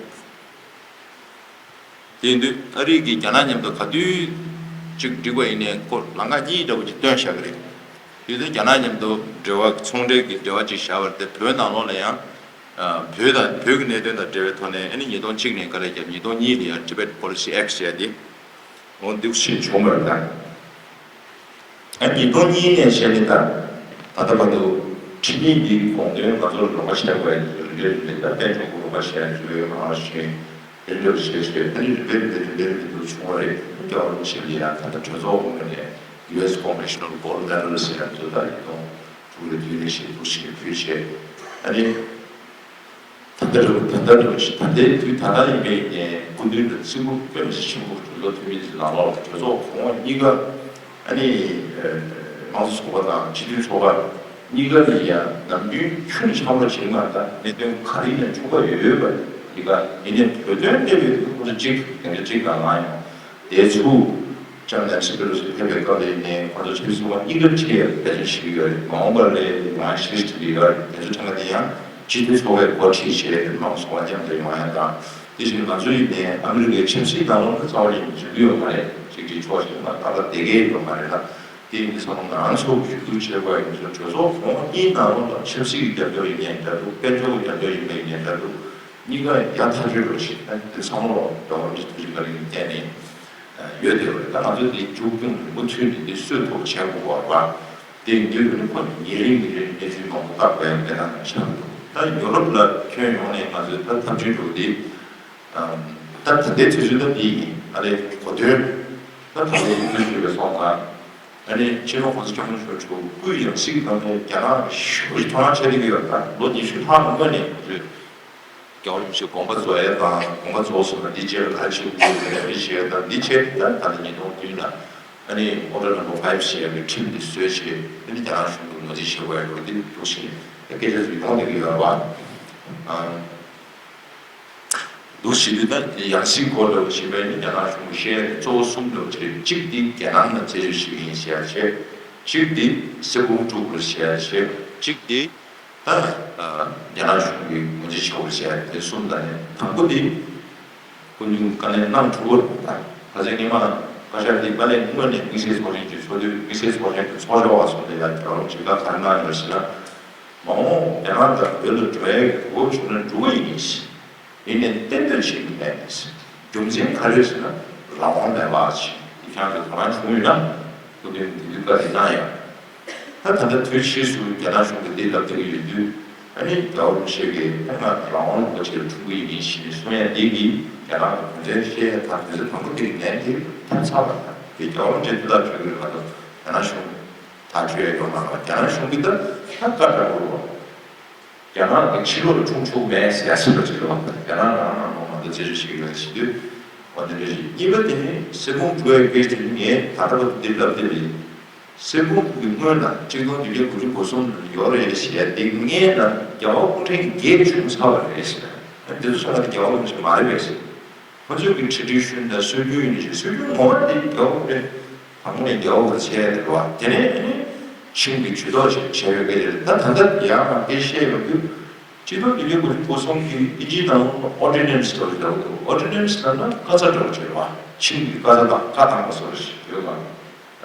དེ་ཡིན་དུས་ཨ་རི་གིས་རྒྱ་ནག་མཉམ་དུ་ག་དུས་ཅིག་འགྲིག་པ་ཡིན་ནའི་ཁོ་ལམ་ཁ་གཉིས་འདྲ་པོ་ཅིག་སྟོན་བཞག་གི་རེད། དེ་དུས་རྒྱ་ནག་མཉམ་དུ་འབྲེལ་བ། ཚོང་འབྲེལ་གྱི་འབྲེལ་བ་ཅིག་བཞག་པ་རེད་དེ། བོད་ནང་ལོགས་ལ་ཡང་ཨ་བོད་དང་བོད་ཀྱི་གནད་དོན་དང་འབྲེལ་བའི་ཐོག་ནས་ཨ་ནི་ཉིས་སྟོང་གཅིག་ནས་དཀའ་ལས་བརྒྱབ། ཉིས་སྟོང་གཉིས་ལ་ཡང་Tibet Policy Act ཟེར་ཡ་དེ་འོ་འདུག་སེ་བྱུང་བ་རེད་ད། ཨ་ཉིས་སྟོང་གཉིས་ནས་བྱས་ནས་ད་ད་ལྟ་བར་དུ་ཁྲིམས་ཡིག་འདིའི་དགོངས་དོན་ང་ཚོར་རོགས་པ་བྱས་པ་ཡིན། རེད་རེད། ད་དཔལ་འབྱོར་གྱི་རོགས་པ་བྱས་ཡ་ཡོད་མ་རེད། རེ་འདོད་བྱས་བྱས་ཨ་ནི་རེ་འདོད་རེ་འདོད་རེ་འདོད་བྱུང་བ་རེད། སྐྱབས་རོགས་བྱེད་ལ་ཡང་ད་ལྟ་གྲོས་ཚོགས་ངོས་ནས་ཡུ་ཨེས་Commission on Gold Medal ཟེར་ཡ་ཚོ་ད་ཡིན་ནོ་ཀྲུའུ་རེ་དུས་ནས་ཞེ་ཐུགས་ཤིག་ཕུལ་བྱས། ཨ་ནི་ད་ལྟ་རུ་ད་ལྟ་རུ་ད་ལྟའི་དུས་ད་ལྟ་ཡིན་པའི་ངས་སྐུ་མདུན་ལ་ཚིག་ངུ་དཔེ་མི་སྲིད་ཆེན་པོ་གྲོས་ཚོགས་འཐུས་མི་ཚོ་ནང་ལོགས་ལ་གྲོས་ཚོགས་གོང་འོག་གཉིས་ཀ་ཨ་ནི་དམངས་གཙོ་ཚོགས་པ་དང་སྤྱི་འཐུས་ཚོགས་པ་གཉིས་ཀ་ལ་ཡང་ནམ་རྒྱུན་ཁྱོན་ཆགས་པ་བྱེད་མ་ད་གནད་དོན་ག་རེ་ཡིན་ན་ཆོག་པ་ཡོད་ཡོད་པ་ཡིན་ག་ཡིན་ནའི་བོད་དོན་སླེབས་ཡོད་དུས་ཁོ་ཚོ་གཅིག་དེ་འདྲ་གཅིག་ལ་ལངས་ཡོང་དེ་ཚུ། ལྕམ་ནན་སི་པེ་ལོ་སི་ཕེབས་པའི་སྐབས་ལ་ཡིན་ནའི་ཁོང་ཚོ་ཆབ་སྲིད་དབང་གཉིས་ཀ་ཁྲིད་ཡ་འབད་བརྩོན་བྱེད་ཀྱི་ཡོད་རེད། མ་འོངས་པ་ལ་ཡང་ཤེས་ཀྱི་ཡོད་རེད། དེ་ཚོ་ཚང་མ་དེ་ཡང་སྤྱི་འཐུས་ཚོགས་པས་འགོ་ཁྲིད་བྱས་མང་གཙོ་བ་མཉམ་དུ་ཡོང་ཡ་དང་། དེ་བཞིན་ང་ཚོ་ཡིན་ནའི་ཨ་མི་རི་ཀའི་ཆབ་སྲིད་ནང་ལོགས་ལ་རྩ་བ་ནས་འཛུལ་གྱི་ཡོད་མ་རེད། གཅིག་གཅིག་ཕྱོགས་གཅིག་ལ་ད་ལྟ་བསྡད་ཀྱི་ཡོད་མ་རེད་ལ། དེ་ཡིན་དུས་ཚང་མ་ང་རང་ཚོ་གཞུག་གུ་བྱེད་དགོས་ཡིན་ཚུལ་གྲོས་ཚོགས་ཁོངས་གཉིས་ནང་ལོགས་ལ་ཆབ་སྲིད་ཀྱི་རྒྱབ་སྐྱོར་ཡིན་ནའི་འདྲ་འདུག་དཔལ་འབྱོར་གྱི་རྒྱབ་སྐྱོར་ཡིན་པ་ཡིན་ནའི་འདྲ་འདུག་གཉིས་ཀ་ཡང་ཐག་གཅོད་འགྲོ་ཆེད་དེ་ཚང་མ་ལོག་འགྲོ་བ་འདི་དུས་ཀྱི་ག་རེ་ཡིན་བལྟས་ནས་ཡོད་དེ་རེད། ད་ང་ཚོ་འདི་མཇུག་སྐྱོང་མུ་མཐུད་ནས་འདི་གསོད་ཐུབ་བྱེད་དགོས་པ་རེད་པ། དེ་ཡིན་དུས་ཁོ་ཉིན་རེ་ཉིན་རེ་གནས་ཚུལ་མང་པོ་བཀག་པའི་དེ་ན་ཆགས་འདུག་ད་ཡོ་རོབ་ལ་ཁྱོན་ཡོངས་ནས་ང་ཚོས་ད་ཐབས་བྱུས་འགྲོ་གི་འདི། ད་ད་ལྟའི་དུས་ཚོད་ད་འདི་ཡིན། ཨ་ནི་གོ་དོན་ད་ད་ལྟའི་དུས་ཚོད་ཞུས་པའི་སོང་ཙང་། ཨ་ནི་སྤྱི་ནོར་༸གོང་ས་༸སྐྱབས་མགོན་ཆེན་པོ་མཆོག་སྐུའི་ཡང་སྲིད་ནང་ནས་རྒྱ་ནག་ཤུགས་ཀྱིས་དོ་སྣང་བྱེད་བསྡད་ཀྱི་ཡོད་པ། ལོ་ཉི་ཤུ་ལྷག་སྔོན་ནས་ང་ཚོས་རྒྱལ་བ་རིན་པོ་ཆེའི་དགོངས་པ་རྫོགས་ཡས་དང་། དགོངས་པ་རྫོགས་སོང་ན་འདི་རྗེས་ལ་ག་རེ་བྱེད་དགོས་ཀྱི་རེད། འདི་བྱས་ད་ད་ལྟ་ཉིས་སྟོང་བདུན་ལ་ཨ་ནི་Order Number Five ཞེས་པའི་ཁྲིམས་འདི་བཟོས་བྱས། ཨ་ནི་རྒྱ་ནག་གཞུང་གིས་ངོས་འཛིན་བྱེད་དགོས་ཡ་འདུག་འདི་འདུག་ཕྱིན་ནས་སྐད་ཆ་ཚོ་ཡོང་བསྡད་ཀྱི་ཡོད་རེད་པ། འདུག་ཟེར་དུས་ད་ཡང་སྲིད་སྐོར་ལ་ཞེས་པའི་ནི་རྒྱ་ནག་གཞུང་གིས་བཤད་གཙོ་བོ་གསུམ་ལ་བྱས། གཅིག་དེ་རྒྱ་ནང་ལ་རྩད་གཅོད་བྱེད་ཀྱི་ཡིན་ཞེས་བྱས། གཅིག་དེ་སེ་གོལ་དཀྲུག་དགོས་ཞེས་བྱས། གཅིག་དེ་ད་རྒྱ་ནག་གཞུང་གིས་ངོས་འཛིན་བྱེད་དགོས་ཞེས་དེ་གསུམ་དང་ནི། དང་པོ་དེ་སྐུ་མདུན་བཀའ་ལན་གནང་གྲུབ་པ་དང་། ཁ་སང་སྔོན་མ་བཀའ་ཤག་དེ་བཀའ་ལན་སྔོན་ནས་དམིགས་བསལ་ཚོགས་ཆེན་གྱི་ཚོགས་དུས་དམིགས་བསལ་ཚོགས་ཆེན་གྱི་ཚོགས་གཙོ་བ་སོགས་ལ་ཡང་རྒྱལ་བ་རིན་པོ་ཆེས་བཀའ་ག་རེ་གནང་ཡོད་ཟེར་ན། མ་འོངས་རྒྱ་ནག་དང་བོད་ལ་འགྲོ་ཡའི་འགྱུར་བ་བྱུང་ན་འགྲོ་གི་ཡིན། ཡིན་ནའི་གཏན་འབེབས་བྱེད་ཀྱི་མེད། རྒྱུ་མཚན་ག་རེ་ཟེར་ན་རང་དབང་མེད་པ་ཞིག་འདི་ཁྱེད་རང་ཚོ་དོ་སྣང་བྱུང་ཡོད་ན་སྐུ་མདུན་འདི་དུས་བཀའ་འདི་གནང་ཡོད། ད་ད་ལྟ་དུས་ཕྱིས་སུ་རྒྱ་ནག་གཞུང་གིས་འདི་ལབ་བསྡད་ཀྱི་ཡོད་དུས། ཨ་ནི་རྒྱལ་བ་རིན་པོ་ཆེ་གིས་ད་ང་རང་དབང་ལུང་པ་ཅིག་ལ་འཁྲུངས་ཀྱི་ཡིན་ཞེས་གསུང་ཡ་འདི་གིས་རྒྱ་ནག་གི་དོན་ཚན་བཤད་ཡ་དང་། དོན་ཚན་དང་པོ་དེ་གི་ནན་དེ་ཐབས་ཚ་བ་དང་། དེ་རྒྱལ་བ་རིན་པོ་ཆེ་འདི་ལབ་བྱེད་ཀྱི་རེད་མ་གཏོགས་རྒྱ་ནག་གཞུང་ཐག་གཅོད་ཡ་ཡོད་མ་རེད། རྒྱ་ནག་གཞུང་གིས་ད་ད་བཀའ་བཀྲ་བོར་བ། རྒྱ་ནག་གི་ཕྱི་ལོགས་ལ་འཁྲུངས་ཆོག་མེད་ཟེར་ཡ་ཟེར་བ་ཅིག་རེད་བ། རྒྱ་ནག་རང་ནང་ལོགས་མ་གཏོགས་རྩད་གཅོད་བྱེད་ཀྱི་མེད་ཟེར་དུས། འོ་དེ་འདྲ་ཞིག་གཉིས་པ་དེ་ནི་སེ་གོལ་དཀྲུག་ཡའི་སྐད་ཆ་དེ་ངས་ད་ལྟ་བར་དུ་འདིར་ལབ་བསྡད་པ་ཡིན། སེ་གོལ་དཀྲུག་གི་སྔོན་ལ་གཅིག་སྟོང་བདུན་བརྒྱ་དགུ་བཅུ་གོ་གསུམ་ལ་ཡོད་རེད་ཞེས་དེ་སྔོན་ལ་རྒྱལ་བ་སྐུ་ཕྲེང་བརྒྱད་བྱུང་ཚར་བ་རེད་ཟེར། ཨ་འདི་ཚོ་ཚང་མ་དེ་རྒྱལ་བ་སྐུ་ཕྲེང་མ་རེད་པས་ཟེར། ཁོ་ཚོས་ཀྱི་ཁྲི་ཁྲི་ཤུན་དང་སྲོལ་རྒྱུན་ཡིན་ཞེས། སྲོལ་རྒྱུན་ངོ་མ་དེ་རྒྱལ་བ་སྐུ་ཕྲེང་དང་པོ་ནས་རྒྱལ་བ་བར་བྱས་ཏེ་རེད་བ། དེ་ནས་ཨ་ནི་ཆིང་གི་ཇུས་གཏོགས་བྱས་བྱས་ཡོད་པའི་སྐད་ཆ་རེད། ད་ད་ལྟ་ཡང་མ་སྐད་བཤད་ཡོང་དུས། སྤྱི་ལོ་ཉིས་སྟོང་དགུ་བཅུ་གོ་གསུམ་གྱི་དབྱིན་ཇིའི་ནང་ལོགས་ལ་Ordinance་ལབ་ཀྱི་འདུག Ordinance་ལབ་ན་བཀའ་རྩ་འདྲ་བོ་ཅིག་རེད་བ། ཆིང་གི་བཀའ་རྩ་དང་བཀའ་བཏང་བ་བཟོ་འདྲ་ཞིག་ཡོད་ལ།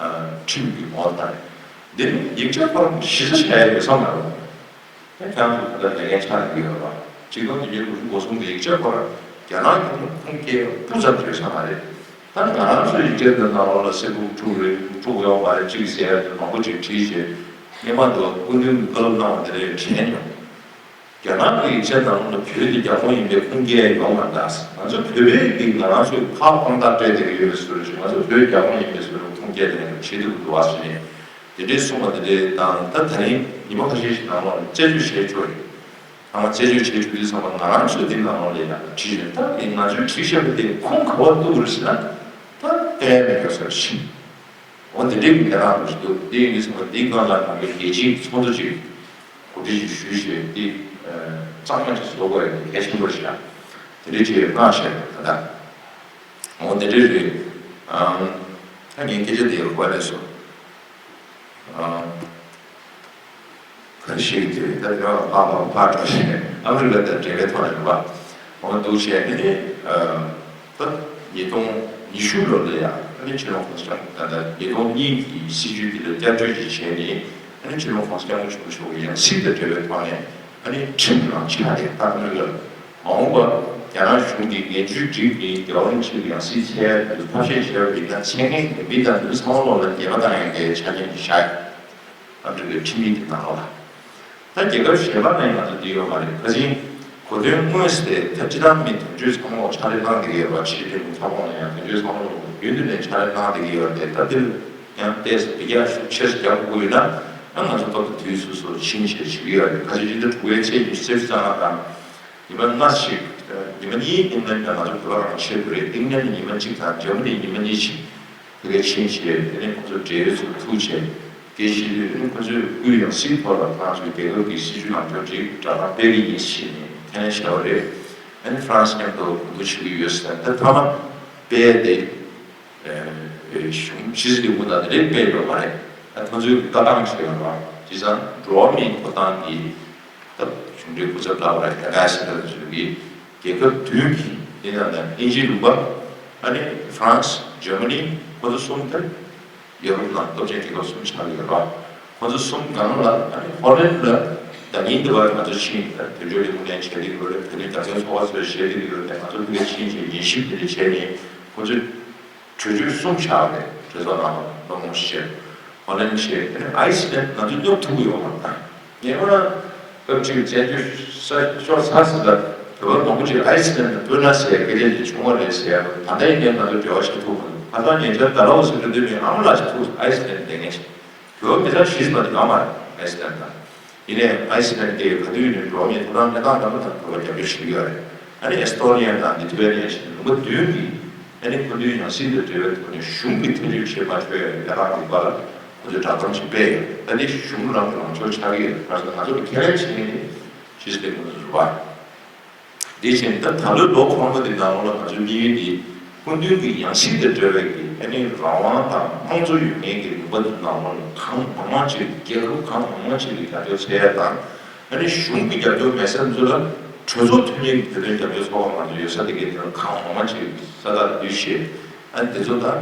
ཁྲིམས་ཀྱི་ངོ་བོ་དང་། འདི་ནི་ཡིག་ཆ་ཁོ་རང་གཞི་རྩ་བྱས་ཡོད་བསམ་མ་རུང་། ད་ཁྱེད་རང་ཚོ་ད་ལྟ་ལས་འགན་ཆགས་ཀྱི་ཡོད་པ། གཅིག་སྟོང་བདུན་བརྒྱ་དགུ་བཅུ་གོ་གསུམ་གྱི་ཡིག་ཆ་ཁོ་རང་རྒྱ་ནག་གི་ནི་ཁུངས་སྐྱེལ་སྤུ་ཙམ་རེད་བསམ་མ་རེད། ད་ང་རང་ཚོའི་ཡིག་ཆ་འདི་ནང་ལོགས་ལ་སེ་གོལ་དཀྲུག་རེད། དཀྲུག་ཡོད་མ་རེད། གཅིག་ཟེར་ཡ་དེ་མང་པོ་ཅིག་བྲིས་བྱས། སྔོན་མ་དུ་སྐུ་མདུན་གྱིས་བཀའ་སློབ་གནང་བ་དེ་རེད་དྲན་མྱོང་། རྒྱ་ནག་གི་ཡིག་ཆ་ནང་ལ་བོད་དེ་རྒྱ་ཁོངས་ཡིན་པའི་ཁུངས་སྐྱེལ་ཡོང་མ་འདུག་ང་ཚོ་བོད་པས་ཀྱིས་ང་རང་ཚོའི་ཁ་དཔང་རྟགས་སྤྲད་བསྡད་ཀྱི་ཡོད་པའི་བཟོ་འདྲ་ཞིག་ང་ཚོ་བོད་རྒྱ་ཁོངས་ཡིན་པའི་བཟོ་འདྲ་ཁུངས་སྐྱེལ་དེ་ནས་བྱེད་ཐུབ་ཀྱི་འདུག་བ་ཟེར་ནས་དེ་འདྲའི་གསུངས་པ་དེ་འདྲའི་དང་། ད་ད་རིང་ཉི་མ་ཁ་ཤས་ཤིག་ནང་ལོགས་ནས་རྩད་གཅོད་བྱས་ཆོག་རེད། ཚང་མ་རྩད་གཅོད་བྱས་ཆོག་དུས་ཚང་མ་ང་རང་ཚོས་དེ་ནང་ལོགས་ལ་ཡང་བྲིས་ནས། ད་དེ་ང་ཚོས་བྲིས་བཞག་པ་དེ་ཁུངས་ག་པར་གཏུགས་རེད་ཟེར་ན། ད་ལྟོས་མེད་པ་བཟོ་འདྲ་ཞིག་འོ་དེ་འདྲའི་གི་ལས་རང་རུ་ཞིག་འདུག་དེ་ཡིན་དུས་ཚང་མ་དེའི་སྒང་ལ་ང་ཚོའི་རྒྱལ་སྤྱིའི་ཚོགས་འདུ་ཅིག་གོ་སྒྲིག་ཅིག་ཞུས་བྱས། དེ་གཙང་མ་ཅིག་བཟོ་དགོས་ཡ་དེ་གལ་ཆེན་པོ་རེད་ཤག་དེ་འདྲའི་ཅིག་གནང་བྱས་ད་ལྟ། འོ་དེ་འདྲའི་རེད། ཨང་། ད་ངའི་སྐད་ཆ་དེ་ཡོད་པ་ལས་སོ། ཨང་། ག་རེ་བཤད་ཀྱི་འདུག་ད་དེ་བ་ཕར་ཕར་ཕར་འགྲོ་བྱས་ཨ་མི་རི་ཀ་དང་འབྲེལ་བའི་ཐོག་ནས་རེད་པ། འོ་འདུག་བྱས་ནས་ནི། ཨ། ད་ཉིས་སྟོང་ཉི་ཤུ་ལོ་ལ་ཡ་ཨ་ནི་སྤྱི་ནོར་༸གོང་ས་༸སྐྱབས་མགོན། ད་ལྟ་ཉིས་སྟོང་གཉིས་ཀྱི་སྲིད་བྱུས་དེ་ལ་བསྐྱར་བཅོས་ཅིག་བྱས་ནས་ཨ་ནི་སྤྱི་ནོར་༸གོང་ས་༸སྐྱབས་མགོན་ཆེན་པོ་མཆོག་གི་ཡང་སྲིད་དང་འབྲེལ་བའི་ཐོག་ནས་ཨ་ནི་ཁྲིམས་ནང་ཆ་དེ་ད་ཨ་མི་རི་ཀ་ལ་མ་འོངས་པ་རྒྱ་ནག་གཞུང་གིས་འགན་བཅོལ་སྒྲིག་གིས་རྒྱལ་བ་རིན་པོ་ཆེ་གི་ཡང་སྲིད་ཆད་ཐབས་ཤེས་བྱས་པ་ཡིན་ན། ཆད་མཁན་གྱི་མི་དང་མི་ཚང་མ་ལོག་ལ་ཉེས་པ་བཏང་ཡག་གི་ཆ་རྐྱེན་ཅིག་བཞག་ཡོད། ཨ་མི་རི་ཀའི་ཁྲིམས་ཡིག་དེ་ནང་ལོགས་ལ། ད་རྒྱལ་ཁབ་གཞན་པ་ནང་ང་ཚོ་འདི་ཡོད་མ་རེད། ཁ་ཅིག་གོ་དོན་དངོས་སུ་དེ་ད་སྤྱི་བཏང་མི་དོན་གཅོད་ཚང་མ་ལོག་ཕྱག་ལས་གནང་བསྡད་ཀྱི་ཡོད་པ། ཕྱི་དྲིལ་ཚོགས་ཁོངས་ལ་ཡང་དོན་གཅོད་ཚང་མ་ལོག་རྒྱུན་དུ་ནས་ཕྱག་ལས་གནང་བསྡད་ཀྱི་ཡོད་རེད་དེ། ད་འདིར་ཡང་ཏོག་ཙམ་འབུད་རྒྱག་ཤུགས་ཆེ་ཙམ་རྒྱག་དགོས་ཡོད་ན། ཨ་ང་ཚོ་སྐབས་དུས་སོ་སོར་ཕྱིན་བྱས་བྱེད་ཀྱི་ཡོད་རེད། ཁ་ཅིག་སྤྱི་ཟླ་དྲུག་པའི་ཚེས་ཉི་ཤུ་རྩ་ལྔ་དང་། ཉི་མ་ལྔ་ཞིག་ཉི་མ་གཉིས་ཨིང་ལན་ནས་ང་ཚོ་བོད་པ་རང་ཆེད་དུ་རེད། ཨིང་ལན་ནས་ཉི་མ་གཅིག་དང་འཇར་མ་ནི་ཉི་མ་གཉིས་ཤིག་དེ་གའི་ཕྱིན་བྱས། དེ་ནས་ཁོ་ཚོ་འབྲེལ་ཡོད་ཚོ་ཐུག་བྱས་སྐད་བཤད་དུས། དེ་ནས་ཁོ་ཚོས་སྐུའི་ཡང་སྲིད་ཐོག་ལ་ང་ཚོའི་རྒྱལ་ཁབ་ཀྱི་སྲིད་བྱུས་ལམ་ཕྱོགས་ཅིག་སྒྲ་གདངས་སྤེལ་གྱི་ཡིན་ཞེས་ནས་ཁས་ལེན་བྱས་པ་རེད། ཨ་ནི་ཧྥ་རན་སི་མཉམ་དུ་གོ་བསྡུར་བྱེད་ཀྱི་ཡོད་ཟེར། ད་མཐའ་མ་སྤེལ་ཏེ། ཨ། གཞུང་ཕྱི་སྲིད་ལས་ཁུངས་དང་དེ་འདྲའི་སྤེལ་ཡོད་མ་རེད། ད་ཁོ་ཚོའི་ལྟ་སྟངས་ཤིག་ཡོད་རེད་བ། བྱས་ཙང་འགྲོ་བ་མིའི་ཐོབ་ཐང་གི་ད་གཞུང་འབྲེལ་སྐུ་ཚབ་ལབ་པ་རེད། ཨེམ་བྷེ་སེ་ཌར་ཚོས་ཀྱིས་རྒྱལ་ཁབ་བདུན་གྱི་དེ་ནང་ནས་དབྱིན་ཇི་ལུང་པ། ཨ་ནི་ཧྥ་རན་སི། འཇར་མ་ནི། ཁོ་ཚོ་གསུམ་དེ་ཡོ་རོབ་ནང་སྟོབས་ཆེན་རྒྱལ་ཁབ་གསུམ་ཆགས་ཀྱི་ཡོད་རེད་བ། ཁོ་ཚོ་གསུམ་སྒང་ལ་ཨ་ནི་ཧོ་ལན་ལ་ད་ཉིན་འདི་བར་ང་ཚོ་ཕྱིན། ད་དོན་གཅོད་ལས་ཁུངས་ནས་བྱས་བསྡད་ཀྱི་ཡོད་རེད། བོད་དོན་རྒྱབ་སྐྱོར་ཚོགས་པ་ཚོས་བྱས་བསྡད་ཀྱི་ཡོད་རེད། ང་ཚོ་ཕ་གིར་ཕྱིན་བྱས་ཉན་ཞིབ་དེ་འདྲ་བྱས་ནས་ཁོ་ཚོས་གྲོས་ཆོད་གསུམ་བཞག་པ་རེད། གྲོས་ཚོགས་ནང་ལ་སློབ་སྦྱོང་བྱས། ཧོ་ལན་བྱས། དེ་ནས་ཨའི་སི་ལན། ང་ཚོ་སླེབས་ཐུབ་ཀྱི་ཡོད་མ་རེད། ད་ངས་ཁོ་རང་སྐབས་གཅིག་བཙན་བྱོལ་ས་ཕྱོགས་ཚ་ཟིན་ལ་བོད་པ་མང་པོ་ཅིག་ཨའི་སི་ལན་དུ་སྤོས་ན་ཟེར་སྐད་ཆ་ཅིག་བྱུང་བ་རེད་ཟེར། ད་ལྟ་ཡིན་ནའི་ང་ཚོ་འབྲེལ་བ་བྱེད་ཐུབ་མ་འདུག་ཁ་སང་ཉེ་ཆར་ཌལ་ཧོ་སི་འགྲོ་དུས་ངའི་ཨ་མ་ལགས་ཅིག་ཐུག་ཨའི་སི་ལན་དུ་བསྡད་མཁན་ཞིག་བོད་པ་མི་ཚང་གཞིས་མ་དེ་ཡོད་མ་རེད། ཨའི་སི་ལན་དང་། ཡིན་ནའི་ཨའི་སི་ལན་དེ་ག་དུས་ནས་འགྲོ་བ་མིའི་ཐོབ་ཐང་གནས་སྟངས་ལ་མ་ལྟ་བུར་རྒྱབ་སྐྱོར་བྱེད་ཀྱི་ཡོད་རེད། ཨ་ནི་ཨེ་སི་ཐོ་ནི་ཡ་དང་ལི་ཐུ་ཝེ་ནི་ཡ་བཞིན་ལུང་པ་བདུན་གྱིས་ཨ་ནི་སྐུ་མདུན་ཡང་སྲིད་དང་འབྲེལ་བའི་ཐོག་ནས་གཞུང་གིས་ཐེ་བྱུས་བྱེད་མ་ཆོག་པའི་ལས་ཀ་རིམ་པ་ལ་ཁོ་ཚོས་བསྒྲགས་གཏམ་ཞིག་སྤེལ་ཡོད། ད་འདི་གཞུང་ལངས་ལངས་ཕྱོགས་ཆགས་ཀྱི་ཡོད། ག་རེ་ཟེར་ན་ང་ཚོ་ལ་ཁས་ལེན་བྱེད་མཁན་དེ་ཕྱི་སྲིད་ལས་ཁུངས་ཚོ་རེད་བ། དེ་བཞིན་ད་ད་ལོའི་ལོ་འཁོར་མ་འདི་ནང་ལོགས་ལ་ང་ཚོའི་དམིགས་ཡུལ་འདི་སྐུ་མདུན་གྱི་ཡང་སྲིད་དང་འབྲེལ་བའི་གི་ཨ་ནི་རང་དབང་དང་དམངས་གཙོ་ཡོད་མཁན་གྱི་ལུང་པ་འདི་ནང་ལོགས་ལ་གང་མང་མང་ཅིག་རྒྱལ་ཁབ་གང་མང་མང་ཅིག་གི་རྒྱབ་སྐྱོར་འཚོལ་ཡ་དང་། ཨ་ནི་གཞུང་གི་རྒྱབ་སྐྱོར་མེད་ས་ཚོ་ལ་གྲོས་ཚོགས་མཐུན་གཉིས་ཀྱི་བོད་དོན་རྒྱབ་སྐྱོར་ཚོགས་པ་ང་ཚོ་ཡོད་ས་དེ་གའི་དེ་ལ་གང་མང་མང་ཅིག་ས་དག་འདུས་བྱས། ཨ་ནི་དེ་ཚོ་དང་།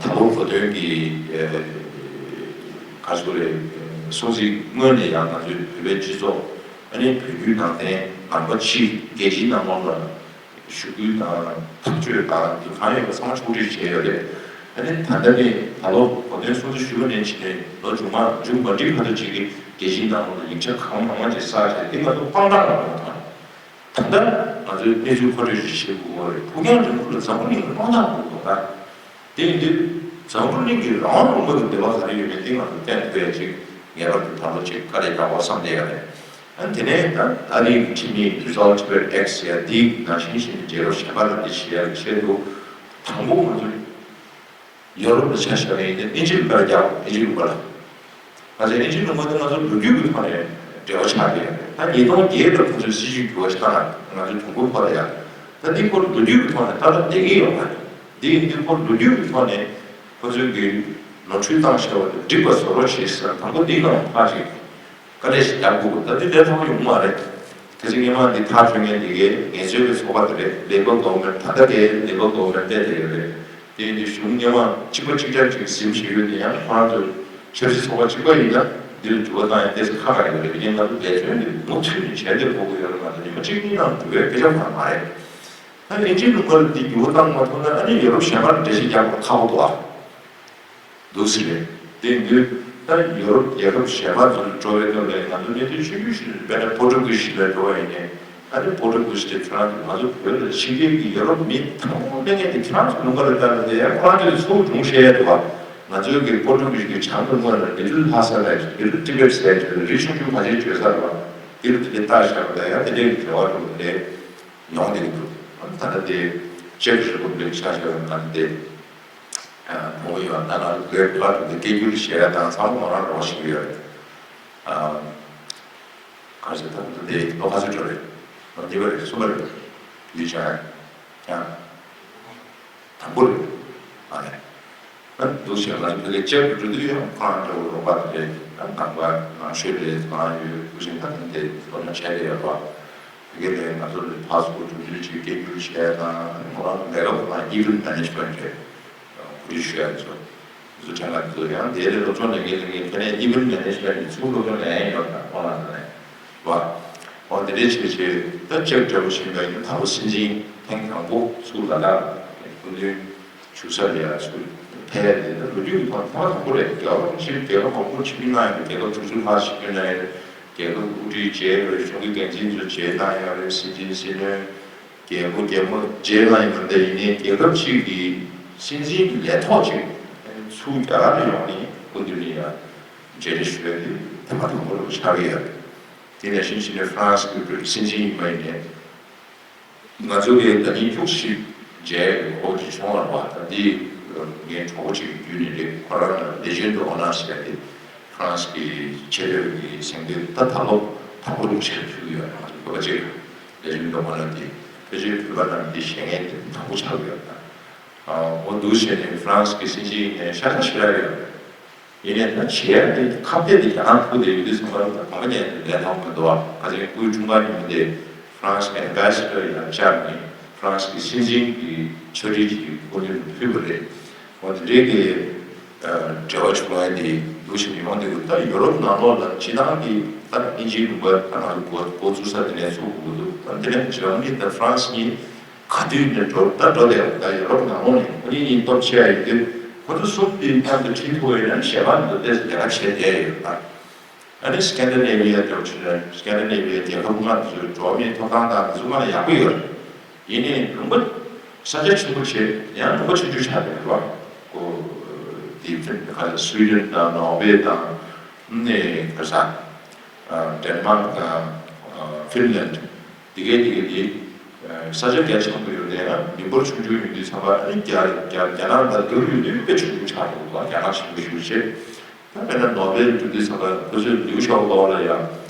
ད་ལོ་བོད་དོན་གྱི་ག་ཚོད་རེད། སྲུང་བརྩི་སྔོན་ནས་ཡང་ང་ཚོའི་བོད་པའི་སྤྱི་ཚོགས། ཨ་ནི་བོད་བརྒྱུད་ནང་བསྟན་ནང་པ་ཕྱི་རྒྱལ་སྤྱིའི་ནང་ལོགས་ལ་ཞུ་སྐུལ་དང་ཐག་གཅོད་དང་དེ་གང་ཡོད་པ་ཚང་མ་ཕྱོགས་སྒྲིག་བྱས་ཡོད་རེད། ཨ་ནི་ད་ལྟ་ནས་ད་ལོ་གོ་སྟོན་སྲུང་བརྩི་ཞུ་བ་ནས་བྱས་ནས་ལོ་མཇུག་མ་མཇུག་མ་སྒྲིལ་བར་དུ་ཅིག་གི་རྒྱལ་སྤྱིའི་ནང་ལོགས་ལ་ཡིག་ཆ་གང་མང་མང་ཅིག་བསགས་བྱས་དེ་ང་ཚོ་དཔང་རྟགས་ལ་ཡོང་ཐང་། ད་ལྟ་ང་ཚོས་གནས་ཚུལ་མཁོ་སྤྲོད་ཅིག་བྱེད་དགོས་པ་རེད། ཕུགས་རྒྱང་རིང་པོ་ལ་འཛམ་བུ་གླིང་ལ་དཔང་རྟགས་དགོས་པ་རེད། དེ་ཡིན་དུས་འཛམ་བུ་གླིང་གི་རང་དབང་ལུང་པ་དང་འབྲེལ་བ་ག་རེ་ཡོད་མེད་དེ་ང་ཚོ་གཏན་དུ་ཕེབས་ཅིག་ངེས་པར་དུ་ད་ལོ་ཅིག་དཀའ་ལས་རྒྱག་དགོས་བསམ་བསྡད་ཡོད་རེད། ཨ་ནི་དེ་ནས་ད་ད་རེས་ཀྱི་འཕྲིན་ཡིག་Resolve Tibet X ཟེར་ཡ་འདི་ནང་བཞིན་བྱས་ནས་རྒྱལ་རབས་གཞན་པ་ལ་འདི་བྱེད་ཡ་གི་ཆེད་དུ་དང་པོ་ང་ཚོ་ཡོ་རོབ་ལ་ཆ་བཞག་པ་ཡིན་ན་དབྱིན་ཇི་ལ་དཔེ་རྒྱག་དབྱིན་ཇི་ལུང་པ་ལ། ང་ཚོའི་དབྱིན་ཇི་ལུང་པ་དེ་ང་ཚོ་ལོ་རྒྱུས་ཀྱི་ཐོག་ནས་འབྲེལ་བ་ཆགས་ཀྱི་ཡོད་རེད། ད་ཉིས་སྟོང་བརྒྱད་ལ་ཁོ་ཚོས་སྲིད་ཇུས་འགྱུར་བ་ཞིག་བཏང་ན་ང་ཚོའི་གྲོས་འགོ་ཕོག་ཡ། ད་འདི་སྐོར་ལོ་རྒྱུས་ཀྱི་ཐོག་ནས་ཏག་ཏག་བསྡད་ཀྱི་ཡོད་མ་རེད། འདི་ཡིན་དུས་ཁོ་ལོ་རྒྱུས་ཀྱི་ཐོག་ནས་ཁོ་ཚོའི་གི་ནོར་འཁྲུལ་བཏང་བཞག་པ་དེ་འགྲིག་པ་བཟོ་རོགས་བྱེད་ཟེར་ན་དང་པོ་འདིའི་ནང་ཕར་ཅིག་དཀའ་ལས་ཤིག་རྒྱག་དགོས། ད་འདི་ལས་སླ་པོ་ཡོང་གི་མ་རེད། ཁ་སང་སྔོན་མ་འདི་ཐག་གཅོད་མཁན་དེ་གའི་ངལ་རྩོལ་པའི་ཚོགས་པ་དེ་རེད། Labour Government། ད་ལྟ་གའི་Labour Government་བསྡད་བསྡད་ཡོད་རེད། དེ་ཡིན་དུས་གཞུང་སྔོན་མ་གཅིག་པ་གཅིག་རྐྱང་གཅིག་ཟིན་བྱེད་ཡོད་དེ་ཡང་ཁོ་རང་ཚོ་ཆབ་སྲིད་ཚོགས་པ་གཅིག་པ་ཡིན་ན་འདི་ལ་འགྱུར་བ་བཏང་ཡ་ཏོག་ཙམ་ཁག་ཁག་ཡོད་རེད། ཡིན་ནའི་ང་ཚོ་འབད་བརྩོན་འདི་མུ་མཐུད་ནས་བྱས་བསྡད་དགོས་ཀྱི་ཡོད་རེད། ང་ཚོ་ཉི་མ་གཅིག་གཉིས་ནང་འགྱུར་བའི་སྐད་ཆ་ཁོ་རང་མ་རེད། ད་དབྱིན་ཇིའི་ལུང་པ་ལ་འདི་འགྱུར་བ་བཏང་མ་ཐུབ་ན་ཨ་ནི་ཡོ་རོབ་གཞན་པ་ལ་འགྲེལ་བཤད་རྒྱག་དགོས་ཁག་པོ་འདུག་ཨ། འདུག་ཟེར་རེད། དེ་ཡིན་དུས་ད་ཡོ་རོབ་རྒྱལ་ཁབ་གཞན་པ་ཚོར་འགྲོ་བའི་སྐབས་ལ་ང་ཚོ་གནས་ཚུལ་ཆུང་ཆུང་ཞིག་ནས་དཔེར་ན་པོར་ཊུ་གྷི་ཤི་ལ་འགྲོ་བ་ཡིན་ནའི་ཨ་ནི་པོར་ཊུ་གྷི་ཤི་དེ་ཁྱོད་རང་ཚོ་ང་ཚོ་བོད་ལ་ཕྱི་རྒྱལ་གྱི་ཡོ་རོབ་མི་དང་པོ་སླེབས་མཁན་དེ་ཁྱོད་རང་ཚོ་ལུང་པ་ལ་ལྟ་ན་དེ་ཡང་ཁོ་རང་ཚོའི་ཚུར་སྒྲུང་བཤད་ཡ་འདུག་བ། ང་ཚོའི་གི་པོར་ཊུ་གྷི་ཤི་གི་བྱང་དུ་སྔོན་ལ་Little Lhasa་ལབ་Little Tibet་ཟེར་གྱི་རི་ཆུང་ཆུང་ཁ་ཤས་བརྗོད་ས་རེད་བ། དེ་རུ་དེ་འདྲའི་ལྟ་བཞག་པ་དང་ཡང་དེ་འདྲའི་འབྲེལ་བ་འགྲོ་གི་རེད། ཡོང་བསྡད་ཀྱི་འདུག་ད་ལྟ་དེ་ཅེཀ་རི་པབ་ལིག་ཆ་བཞག་པ་ན་དེ། མོ་ཡོད་ན་ང་ཚོ་བོད་ཕར་དུ་སྐད་སྒྱུར་བྱེད་ཡ་དང་ཚང་མ་ང་རང་རོགས་བྱེད་ཀྱི་ཡོད་རེད། ག་རེ་ཟེར་ད་དེ་ལོ་ག་ཚོད་འགྲོ་རེད། ལོ་གཉིས་པ་རེད། གསུམ་པ་རེད། ཡིན་ཤག་ཡང་དང་པོ་རེད། ཨ་ནི་ཨ་འདུག་བྱས་ང་ཚོ་ཕ་གིར་བཅར་དུ་འགྲོ་དུས་ཡང་ཁོང་འདྲ་བོ་རོགས་པ་དེ་འདྲས་ནང་པ་ནང་ཆོས་རེད། ང་ཡོད་སྐུ་ཞབས་ད་ཐེངས་དེ་ལོ་ན་བྱས་ཏེ་ཡོད་པ། དེ་གའི་ལས་ང་ཚོ་ལ་ཕར་ཚུར་འགྲོ་དུས་ཅིག་སྐད་སྒྱུར་བྱས་དང་ཁོ་རང་ལས་ཀ་ཁོ་རང་event management་རེད། གོ་སྒྲིག་ཞུ་ཡ་ཚོ་བཟོ་ཆ་ལ་ཚོ་ཡང་དེ་ལས་སློབ་སྦྱོང་ལས་འགན་ལས་འགན་ཁ་ནས་event management་ནི་ཚུར་སློབ་སྦྱོང་ལེན་ཡ་ཡོད་དང་ཁོ་རང་ཚོ་ནས་བ། འོ་དེ་འདྲའི་བྱས་བྱས་ད་ཅེག་འདྲ་བོ་ཞིག་ལ་ཡིན་ད་བོ་སྲིད་འཛིན་ཐེངས་དང་པོ་ཚུར་ལ་ལ་སྐུ་མདུན་བཞུགས་ས་ལ་ཡ་ཚུར་ཕེབས་ཏེ་ད་ལོ་རྒྱུས་ཀྱི་ཐོག་ཐེངས་དང་པོ་རེད། རྒྱལ་བ་རིན་པོ་ཆེ་རྒྱལ་ཁབ་མང་པོར་ཆིབས་བསྒྱུར་གནང་ཡོད་རེད། རྒྱལ་ཁབ་དྲུག་ཅུ་ལྷག་ཆིབས་བསྒྱུར་གནང་ཡོད་རེད། རྒྱལ་ཁབ་དབུ་ཁྲིད་མཇལ་ཡོད་རེད། གཞུང་གི་འགན་འཛིན་ཚོ་མཇལ་གནང་ཡོད་རེད། སྲིད་འཛིན་སྲིད་བློན། རྒྱལ་པོ་རྒྱལ་མོ་མཇལ་གནང་ཡོད་རེད། ཡིན་ནའི་རྒྱལ་ཁབ་ཅིག་གི་སྲིད་འཛིན་ལས་ཐོག་ཅིག་ཚུར་རྒྱ་གར་ལ་ཡོང་ནས་སྐུ་མདུན་ནས་ཡང་མཇལ་འཕྲད་ཞུ་ཡ་དེ་ཐེངས་མ་དང་པོ་རེད་ཆགས་ཀྱི་ཡོད་རེད། དེ་ནས་གཞིས་ནས་ཧྥ་རན་སི་གི་སྲིད་འཛིན་ཡིན་པ་ཡིན་ནའི། ང་ཚོ་གིས་ད་ནི་ཁྱུག་ཞིག་མཇལ་གོ་ཅིག་བྱུང་བ་རེད་བ། ད་འདི་ངའི་གྲོགས་པོ་ཅིག་གི་བརྒྱུད་ནས་རེད། ཁོ་རང་ལ་Légion d'honneur་ཟེར་ཏེ་ཧྥ་རན་སི་གི་ཆེས་མཐོའི་གི་གཟེངས་བསྟོད་ད་ད་ལོ་དང་པོ་རུ་ཆེར་ཕུལ་གྱི་ཡོད་རེད། ང་ཚོ་བོད་པ་ཅིག་Légion d'honneur་འདི་ཕལ་ཆེར་བོད་པ་རྣམས་འདི་བཞེས་མཁན་དེ་དང་པོ་ཆགས་ཀྱི་ཡོད་རེད། འོ་འདུག་བྱས་ནས་ཧྥ་རན་སི་གི་སྲིད་འཛིན་ཡིན་ནའི་ཤ་ཚ་ཞེ་དྲག་ཡོད། ཡིན་ནའི་ད་བྱེད་ཡ་དེ་ཁ་གཏད་དེ་རྒྱ་ནག་ཐུག་དེ་ཡོད་དུས་ཚང་མ་ལ་གོམ་པ་རྒྱག་ནས་ལས་སླ་པོ་མི་འདུག་བ། ཁ་སང་སྐུའི་འཁྲུངས་སྐར་ཉིན་མོ་དེ་ཧྥ་རན་སི་གི་ཨེམ་བྷེ་སི་ཌར་ཡང་བཅར་ནས་ཧྥ་རན་སི་གི་སྲིད་འཛིན་གྱི་ཕྱག་བྲིས་ཀྱི་སྐུ་མདུན་དུ་ཕུལ་བ་རེད། འོ་དེ་འདྲའི་གི་འབྲེལ་བ་བྱུང་བ་དེ་འདུག་བྱས་ནས་ཡོང་དུས། ད་ཡོ་རོབ་ནང་ལོགས་ལ་སྤྱིར་བཏང་གི་ད་དབྱིན་ཇིའི་ལུང་པ་ད་ང་ཚོ་འགོ་འགོ་བཙུགས་ས་དེ་ནས་ཚུགས་དགོས་འདུག་ད་དེ་ནས་འཇར་མ་ནི་དང་ཧྥ་རན་སི་གཉིས། ག་དུས་ནས་འགྲོ་ད་འགྲོ་བསྡད་ཡོད། ད་ཡོ་རོབ་ནང་ལོགས་ནས་ཁོ་གཉིས་གཉིས་སྟོབས་ཆེ་བ་ཡིན་དུས་ཁོ་ཚོ་གསུམ་དེའི་མཉམ་དུ་ཁྲིད་ཐུབ་པ་ཡིན་ན་གཞན་པ་འདི་ཏོག་ཙམ་ལས་ཀ་བྱས་བསྡད་ཡོད་ད། ཨ་ནི་སི་ཀན་ཌི་ནེ་བི་ཡ་འདྲ་བོ་བྱས་ན་སི་ཀན་ཌི་ནེ་བི་ཡ་རྒྱལ་ཁབ་ལྔ་ཚོའི་འགྲོ་བ་མིའི་ཐོབ་ཐང་དང་འདི་ཚོ་སྔར་ལས་ཡག་པོ་ཡོད་རེད། ཡིན་ནའི་ལུང་པ་ས་ཆ་ཆེན་པོ་བྱས་ཡང་ལུང་པ་ཆུང་ཆུང་ཆགས་བསྡད་ཡོད་རེད་བ། ཁོ་དེ་ཕིན་ག་ལ་སུའི་ཌེན་དང་ནོར་ཝེ་དང་ནས་ག་ས་ཌེན་མཱག་དང་ཧྥིན་ལན། དེ་གའི་དེ་གའི་དེ། ས་ཆ་རྒྱ་ཆེན་པོ་ཡོད་དེ་ཡང་མི་འབོར་ཆུང་ཆུང་ཡོད་དུས་ཙམ་པ་ཨ་ནི་རྒྱ་རྒྱ་རྒྱ་ནག་དང་རྒྱ་ཡོད་དུས་དཔེ་ཆུང་ཆུང་ཆགས་འགྲོ་གི་འདུག་རྒྱ་ནག་ཆེན་པོ་ཞེ་པོ་བྱས། ད་དཔེར་ན་ནོ་བེལ་འགྲོ་དུས་ཙམ་པ་ཁོ་ཚོས་ལིའུ་ཞའོ་པོ་ལ་ཡང་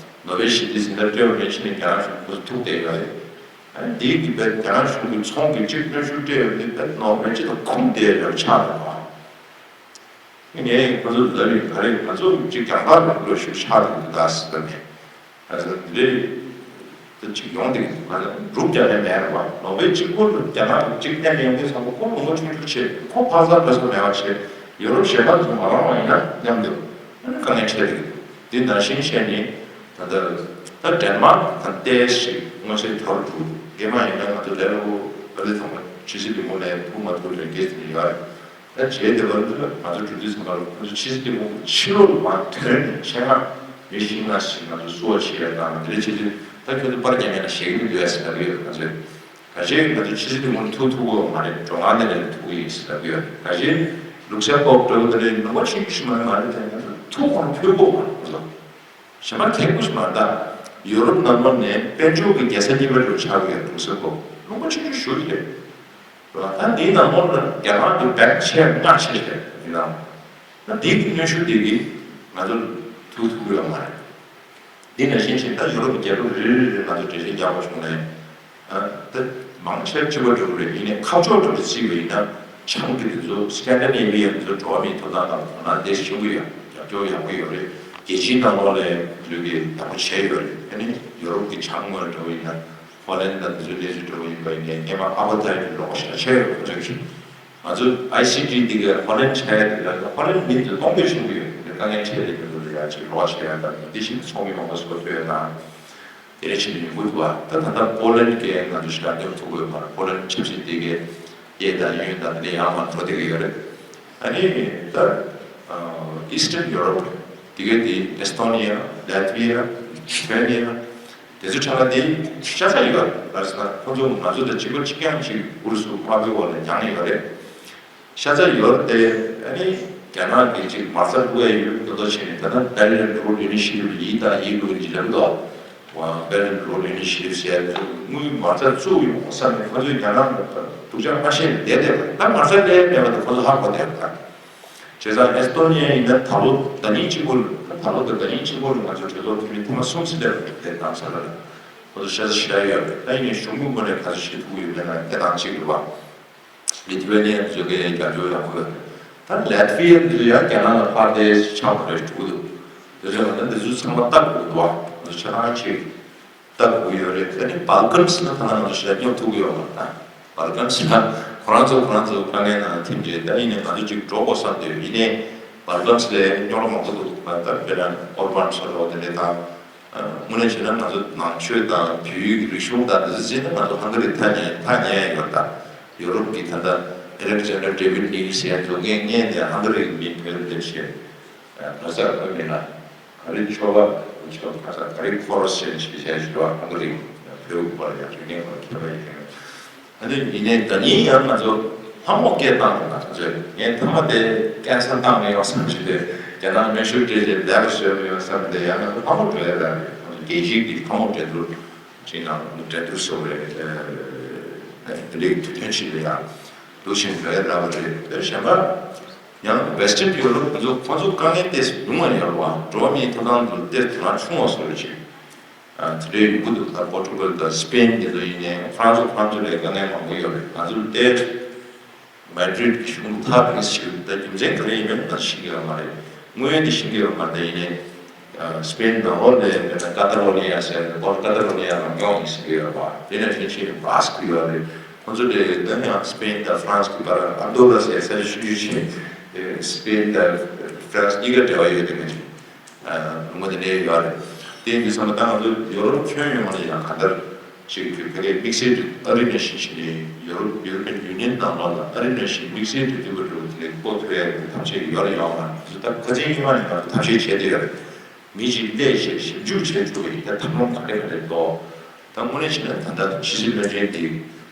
ནོ་བེལ་ཞི་བདེའི་གཟེངས་རྟགས་སྤྲད་པ་མེད་ཕྱིན་ནས་རྒྱ་ནག་གཞུང་ཁོ་ཚོ་ཐུག་བསྡད་ཡོད་རེད། ཨ་ནི་དེའི་གི་དཔེ་རྒྱ་ནག་གཞུང་གི་ཚོང་གི་གཅིག་གནོན་ཤུགས་སྤྲད་ཡོད་དུས་དཔེ་ནོ་བེལ་ཅིག་ད་ཁུངས་བསྡད་ཡོད་ཆགས་འགྲོ་གི་འདུག་ངས་ཁོ་ཚོ་ལབ་ཡིན། ག་རེ་ང་ཚོ་གཅིག་རྒྱང་ཐག་རིང་པོ་ཞིག་ཆགས་འདུག་ད་ཟེར་ནས། ང་ཚོ་འདི་འདྲའི་ད་གཅིག་ཡོང་དེ་ང་ཚོ་འགྲུབ་རྒྱག་ནས་མེད་རེད་བ། ནོ་བེལ་གཅིག་པོ་རྒྱ་ནག་གི་གཅིག་གནས་ཡོང་དུས་ཙམ་པ་ཁོ་ལུང་པ་ཆུང་ཆུང་བྱས་ཁོ་ཕག་ཚ་དགྲ་ཚ་མེད་པ་བྱས་ཡོ་རོབ་གཞན་པ་ཚོ་མ་རང་བ་ཡིན་ན་མཉམ་དུ་ཨ་ནི་དཀའ་ངལ་འཕྲད་དེ། འདི་ནང་བཞིན་བཤད་ནི་ད་ལྟ་ད་ཌེན་མཱག་དང་ཏོག་ཙམ་མངོན་གསལ་དོད་པོ་འདུག་སྔོན་མ་ཡིན་ན་ང་ཚོ་ལས་སླ་པོ་ཨ་ལེ་ཚང་མ་ཕྱི་སྲིད་ལས་ཁུངས་ནས་ཐུག་མ་ཐུག་ལས་འགལ་ཟེར་ནས་ཡོད་རེད། ད་བྱས་དེ་བར་དུ་ང་ཚོ་གྲོས་བསྡུར་ཚང་མར་ཁོ་ཚོ་ཕྱི་སྲིད་ལས་ཁུངས་ཕྱི་ལོགས་ལ་མར་ཐོན་ནས་ཆེད་མངགས་མི་བཞི་ལྔ་ཞིག་ང་ཚོ་བསུ་བ་བྱེད་ཡ་དང་དེ་འདྲ་བྱེད་དུས་ད་ཁྱོད་ཚོ་པར་རྒྱག་མཁན་ལ་ཞེད་ཀྱི་མི་འདུག་ཡ་ཟེར་ལབ་ཀྱི་ཡོད། ང་ཚོས་ད་ཆའི་ང་ཚོ་ཕྱི་སྲིད་ལས་ཁུངས་ཐུག་ཐུབ་ཀྱི་ཡོད་མ་རེད། མགྲོན་ཁང་དེ་ནས་ཐུག་གི་ཡིན་ཟེར་ལབ་ཀྱི་ཡོད། ད་ཆའི་ལུག་སེམ་པོག་འདྲ་བོ་དེ་འདྲའི་ལུང་པ་ཆེན་པོ་ཞིག་མ་རེད། མ་རེད་དེ་ང་ཚོ་ཐུག་ཁོང་ཕུལ་དགོས་མ་རེད། ང་ཚོ་གཞན་པ་ཐེག་པོ་ཞིག་མ་རེད། ད་ཡོ་རོབ་ནང་ལོགས་ནས་དཔལ་འབྱོར་གྱི་རྒྱལ་ས་གཉིས་པ་འདྲ་བོ་ཆགས་ཀྱི་ཡོད། ལུག་སེམ་པོག་ལུང་པ་ཆེན་པོ་ཞེ་པོ་ཅིག་རེད། ད་འདིའི་ནང་ལོགས་ལ་རྒྱ་ནག་གི་བེང་ཆེ་ལྔ་ཆེ་རེད། འདི་ནང་ད་འདི་གི་གནོན་ཤུགས་འདི་གིས་ང་ཚོ་ཐུག་ཐུབ་ཀྱི་ཡོད་མ་རེད། འདི་ནང་བཞིན་བྱས་ད་ཡུ་རོབ་ཀྱི་རྒྱལ་ཁབ་རེ་རེ་རེ་ང་ཚོ་འགྲེལ་བཤད་རྒྱག་པ་བྱུང་ནས་ད་མང་ཆེ་གཅིག་པ་འགྲོ་གི་རེད། ཡིན་ནའི་ཁ་ཕྱོགས་འགྲོ་གི་བརྩིས་པ་ཡིན་ན་བྱང་གི་དེ་ཚོ་སི་ཀན་ཌི་ནེ་བི་ཡ་དེ་ཚོ་འགྲོ་བ་མིའི་ཐོབ་ཐང་དང་དོ་སྣང་དེ་ཤུགས་ཡོད། རྒྱབ་སྐྱོར་ཡག་པོ་ཡོད་རེད། རྒྱལ་སྤྱིའི་ནང་ལོགས་ལ་ལུས་ཀྱི་བདག་པོ་བྱས་ཡོད་རེད། ཨ་ནི་ཡུ་རོབ་ཀྱི་བྱང་ངོས་འགྲོ་བ་ཡིན་ན། ཧོ་ལན་དང་དེ་ཚོའི་གནས་ཚུལ་འདྲ་བོ་ཡིན་པ་ཡིན་ནའི་སྔོན་མ་ཨ་པ་ཐའི་ལོག་ཤ་ཆེ་ཡོད་པ་ཚོ་གིས་ང་ཚོ་ཨའི་སི་ཊི་འདི་གའི་ཧོ་ལན་ཆ་ཡ་དེ་ལ་ཧོ་ལན་མི་འདི་སྟོང་པའི་ཆུང་གི་ཡོད་དེ་དཀའ་ངལ་ཆེ་རེད། མི་འདུག་ལ་ཡ་ཅིག་ལོག་ཤ་ཡ་དང་འདི་བཞིན་ཚོགས་མི་མང་པོ་ཟུར་ཐུག་ཡོད་ན་དེ་རེ་ཆེ་ནི་ཡོང་གི་འདུག་བ། ད་ད་ལྟ་པོ་ལན་གའི་ང་ཚོ་ཞེ་དྲག་སྙོབ་ཐུབ་ཀྱི་ཡོད་མ་རེད། པོ་ལན་ཆབ་སྲིད་འདི་གའི་གཡས་དང་གཡོན་དང་དེ་ནས་ཡར་མར་འགྲོ་བསྡད་ཀྱི་ཡོད་རེད། ཨ་ནི་ད་ཨིས་ཊརན་ཡུ་རོབ་དེ་གའི་དེ་ཨེས་ཏོ་ནི་ཡ། ལེ་ཐི་ཝི་ཡ། ལི་ཐུ་ཝེ་ནི་ཡ། དེ་ཚོ་ཁྲ་ལ་དེ་ཤ་ཚ་ཡོད་རེད། ག་རེ་ཟེར་ན་ཁོ་ཚོ་ང་ཚོ་དང་གཅིག་པ་གཅིག་རྐྱང་ཅིག་ཨུ་རུ་སུ་དམག་དཔུང་འོག་ལ་མྱངས་ཡོད་རེད། ཤ་ཚ་ཡོད་རེད་དེ། ཨ་ནི་རྒྱ་ནག་གིས་ཅིག་མ་རྩ་བླུག་ཡ་ཡོད་མདོག་མདོག་བྱས་ནས། ད་ལྟ་Belt and Road Initiative ཡིན་དང་ཡིན་དགོས་ཀྱི་ལབ་འདུག་བ། Belt and Road Initiative ཟེར་ཡ་ཚོ་དངུལ་མ་རྩ་བཙུགས་ཡོང་བསམ་ནས་ཁོ་ཚོས་རྒྱ་ནག་ལ་སྡུག་ཅག་མ་བཤད་ནས་བསྡད་བསྡད་པ་རེད། ད་མ་རྩ་སླེབས་མེད་པ་དེ་ཁོ་ཚོ་ཧ་གོ་བསྡད་པ་རེད། བྱས་ཙང་ཨེས་ཏོ་ནི་ཡ་ཡིན་ན་ད་ལོ་ཟླ་ཉིན་གཅིག་པོ་ལ། ད་ལོ་ད་ཟླ་ཉིན་གཅིག་པོ་ལ་ང་ཚོ་གྲོས་ཚོགས་འཐུས་མི་ཐེངས་མ་གསུམ་ཙམ་སླེབས་པ་རེད། དེ་དང་ས་ལ་རེད། ཁོ་ཚོ་ཤ་ཚ་ཞེ་དྲག་ཡོད་རེད། ད་ཡིན་ནའི་གཞུང་གི་ངོས་ནས་ག་ཚོད་བྱེད་ཐུབ་ཀྱི་ཡོད་མེད་ལ་དེ་དང་གཅིག་རེད་བ། ལི་ཐི་ཝེ་ནི་ཡ་ཚོས་ཀྱི་རྒྱབ་སྐྱོར་ཡག་པོ་ཡོད་རེད། ད་ལེ་ཐི་ཝི་ཡ་འདི་ཚོ་ཡང་རྒྱ་ནག་ལ་ཕར་དེ་ཆགས་པ་རེད་འགྲོ་གི་འདུག་དེ་ཚོ་ཡང་ད་འདི་ཚོ་ཚང་མ་ལྟ་དགོས་འདུག་བ། ང་ཚོ་ཆ་ཚང་ཅིག་ལྟ་དགོས་ཡོད་རེད། ད་ནི་སྦལ་ཀན་སི་ལ་ད་ང་ཚོ་ཞེ་དྲག་སྙོབ་ཐུབ་ཀྱི་ཡོད་མ་རེད། ད་སྦལ་ཀན་སི་ལ་ཁོ་རང་ཚོ་ཁོ་རང་ཚོ་དཀའ་ངལ་ནང་ཐིམ་རྗེས་ད་ཡིན་ནའི་ང་ཚོ་ཅིག་འགྲོ་དགོས་བསམ་དུས། ཡིན་ནའི་སྦལ་ཀན་སི་ལ་རྙོག་དྲ་མང་པོ་འདུག་ད་དཔེར་ན་ཨོར་བན་ཟེར་བ་དེ་འདྲ་དང་། དངོས་གནས་བྱས་ན་ང་ཚོ་ནང་ཆོས་དང་བོད་ཡིག་རིག་གཞུང་དང་འདི་ཚོ་བརྩིས་ན་ང་ཚོ་ཧང་ག་རི་ཐག་ཉེ་ཐག་ཉེ་ཡོད། ད་ཡོ་རོབ་ཀྱི་ད་ལྟ་ཨེ་ལེག་ཛན་ཌར་ཌེ་ཝིཌ་ནིལ་ཟེར་མཁན་ཚོ་ངས་ངས་ནས་ཧང་ག་རི་གི་མི་བོད་ལ་བསྡད་བྱས་ང་ཚོ་ལ་ཁོ་མིན་ན་ག་རེ་ཆོ་ག་ཆོ་ག་ས་ག་རེ་ཁོ་རོ་སེ་ནི་ཞིག་བྱས་ཞུ་བ་ཧང་ག་རི་བོད་ཀྱི་བར་ཡང་ཞུ་ངས་ཁོ་ཁྱད་པར་ཡོད་མཁན། ཨ་ནི་ཡིན་ནའི་ད་ནི་ཡང་ང་ཚོ་ལྷ་མོ་སྐད་བཏང་ནས་ང་ཚོས་ངས་མཐའ་མ་དེ་ཀན་སར་བཏང་མི་ཡོང་བསམ་གྱི་དེ་རྒྱ་ནག་གནོན་ཤུགས་སྤྲད་རྗེས་ལས་ཀ་བཟོས་མི་ཡོང་བསམ་དེ་ཡང་ང་ཚོ་ལྷ་མོ་འགྲོ་ཡ་ལ་རེད། ང་ཚོ་རྒྱལ་སྤྱིའི་གི་ལྷ་མོ་འགྲན་བསྡུར་ཅིག་ནང་འགྲན་བསྡུར་བཟོ་བའི་དེ་འདྲའི་དུས་སྟོན་ཞིག་ལ་ཡང་འདུག་བཞིན་འགྲོ་ཡ་ལ་རེད། དེ་གཞན་པ་ཡང་Western Europe ང་ཚོ་ཁོང་ཚོ་དཀའ་ངལ་ཏོག་ཙམ་ཉུང་བ་ཡོད་རེད་བ། འགྲོ་བ་མིའི་ཐོབ་ཐང་དུ་ཏོག་ཙམ་དོ་སྣང་ཆུང་བ་བཟོ་འདྲ་ཅིག་དེ་འདྲའི་ཡོང་གི་འདུག་ད་པོར་ཊུ་གལ་དང་སི་པེན་དེ་ཚོ་ཡིན་ནའི་ཧྥ་རན་སི་ཁོ་རང་ཚོ་ལས་དཀའ་ངལ་མང་པོ་ཡོད་རེད། ང་ཚོ་ལ་ཏོག་ མ་ཌི་རིད་གཞུང་ཐག་རིང་ཞིག་ད་རྒྱུ་མཚན་ག་རེ་ཡིན་མིན་ད་ཤེས་ཀྱི་ཡོད་མ་རེད། དངོས་ཡོད་དེ་ཤེས་ཀྱི་ཡོད་མ་རེད། ཡིན་ནའི་སི་པེན་ནང་ལོགས་ལ་མེད་ན་ཀ་ཏ་ལོ་ནི་ཡ་ཟེར་ནས་ཀོ་ཀ་ཏ་ལོ་ནི་ཡ་ལ་ཡོང་ཡིན་ཟེར་གྱི་ཡོད་པ། དེ་ནས་ཕྱིན་ཕྱིན་བྷ་སི་ཀི་ཡོད་རེད། ཁོང་ཚོ་དེ་ད་ཡང་སི་པེན་དང་ཧྥ་རན་སི་གི་བར་ཨན་དོ་ར་ཟེར་ས་ཆ་ཤོད་རྒྱུ་ཞིག་སི་པེན་དང་ཧྥ་རན་སི་གཉིས་ཀ་འབྲེལ་བ་ཡོད་དེ་མ་གཏོགས། ལུང་པ་དེ་འདྲའི་ཡོད་རེད། དེ་ཡིན་དུས་ཙམ་པ་ད་ང་ཚོ་ཡོ་རོབ་ཁྱོན་ཡོངས་ལ་ཡང་གང་ལྟར་ཅིག་གི་ཕ་གིའི་དམིགས་བསལ་གྱི་ཨ་རི་ནས་ཤིང་ཆེན་ནས་ཡོ་རོབ་ཡུ་རོ་པན་ཡུ་ནི་ཡན་ནང་ལོགས་ལ་ཨ་རི་ནས་ཤིང་དམིགས་བསལ་གྱི་འདུས་པ་འགྲོ་དེ་ལས་སྤོ་ཐུབ་ཡ་གི་ཐབས་ཤེས་ཡོད་རེད་ཡོད་མ་རེད། ད་ཁ་སང་ཉི་མ་ནས་ང་ཚོ་ཐབས་ཤེས་བྱས་བསྡད་ཡོད་རེད། མི་གཅིག་སླེབས་བྱས་ཞིབ་འཇུག་བྱས་བཅུག་པ་ཡིན་ད་ཐབས་ལམ་ག་འདྲ་ག་འདྲ་འདུག་ད་དངོས་གནས་བྱས་ན་ད་ལྟ་ཕྱི་སྲིད་བློན་ཆེན་འདི་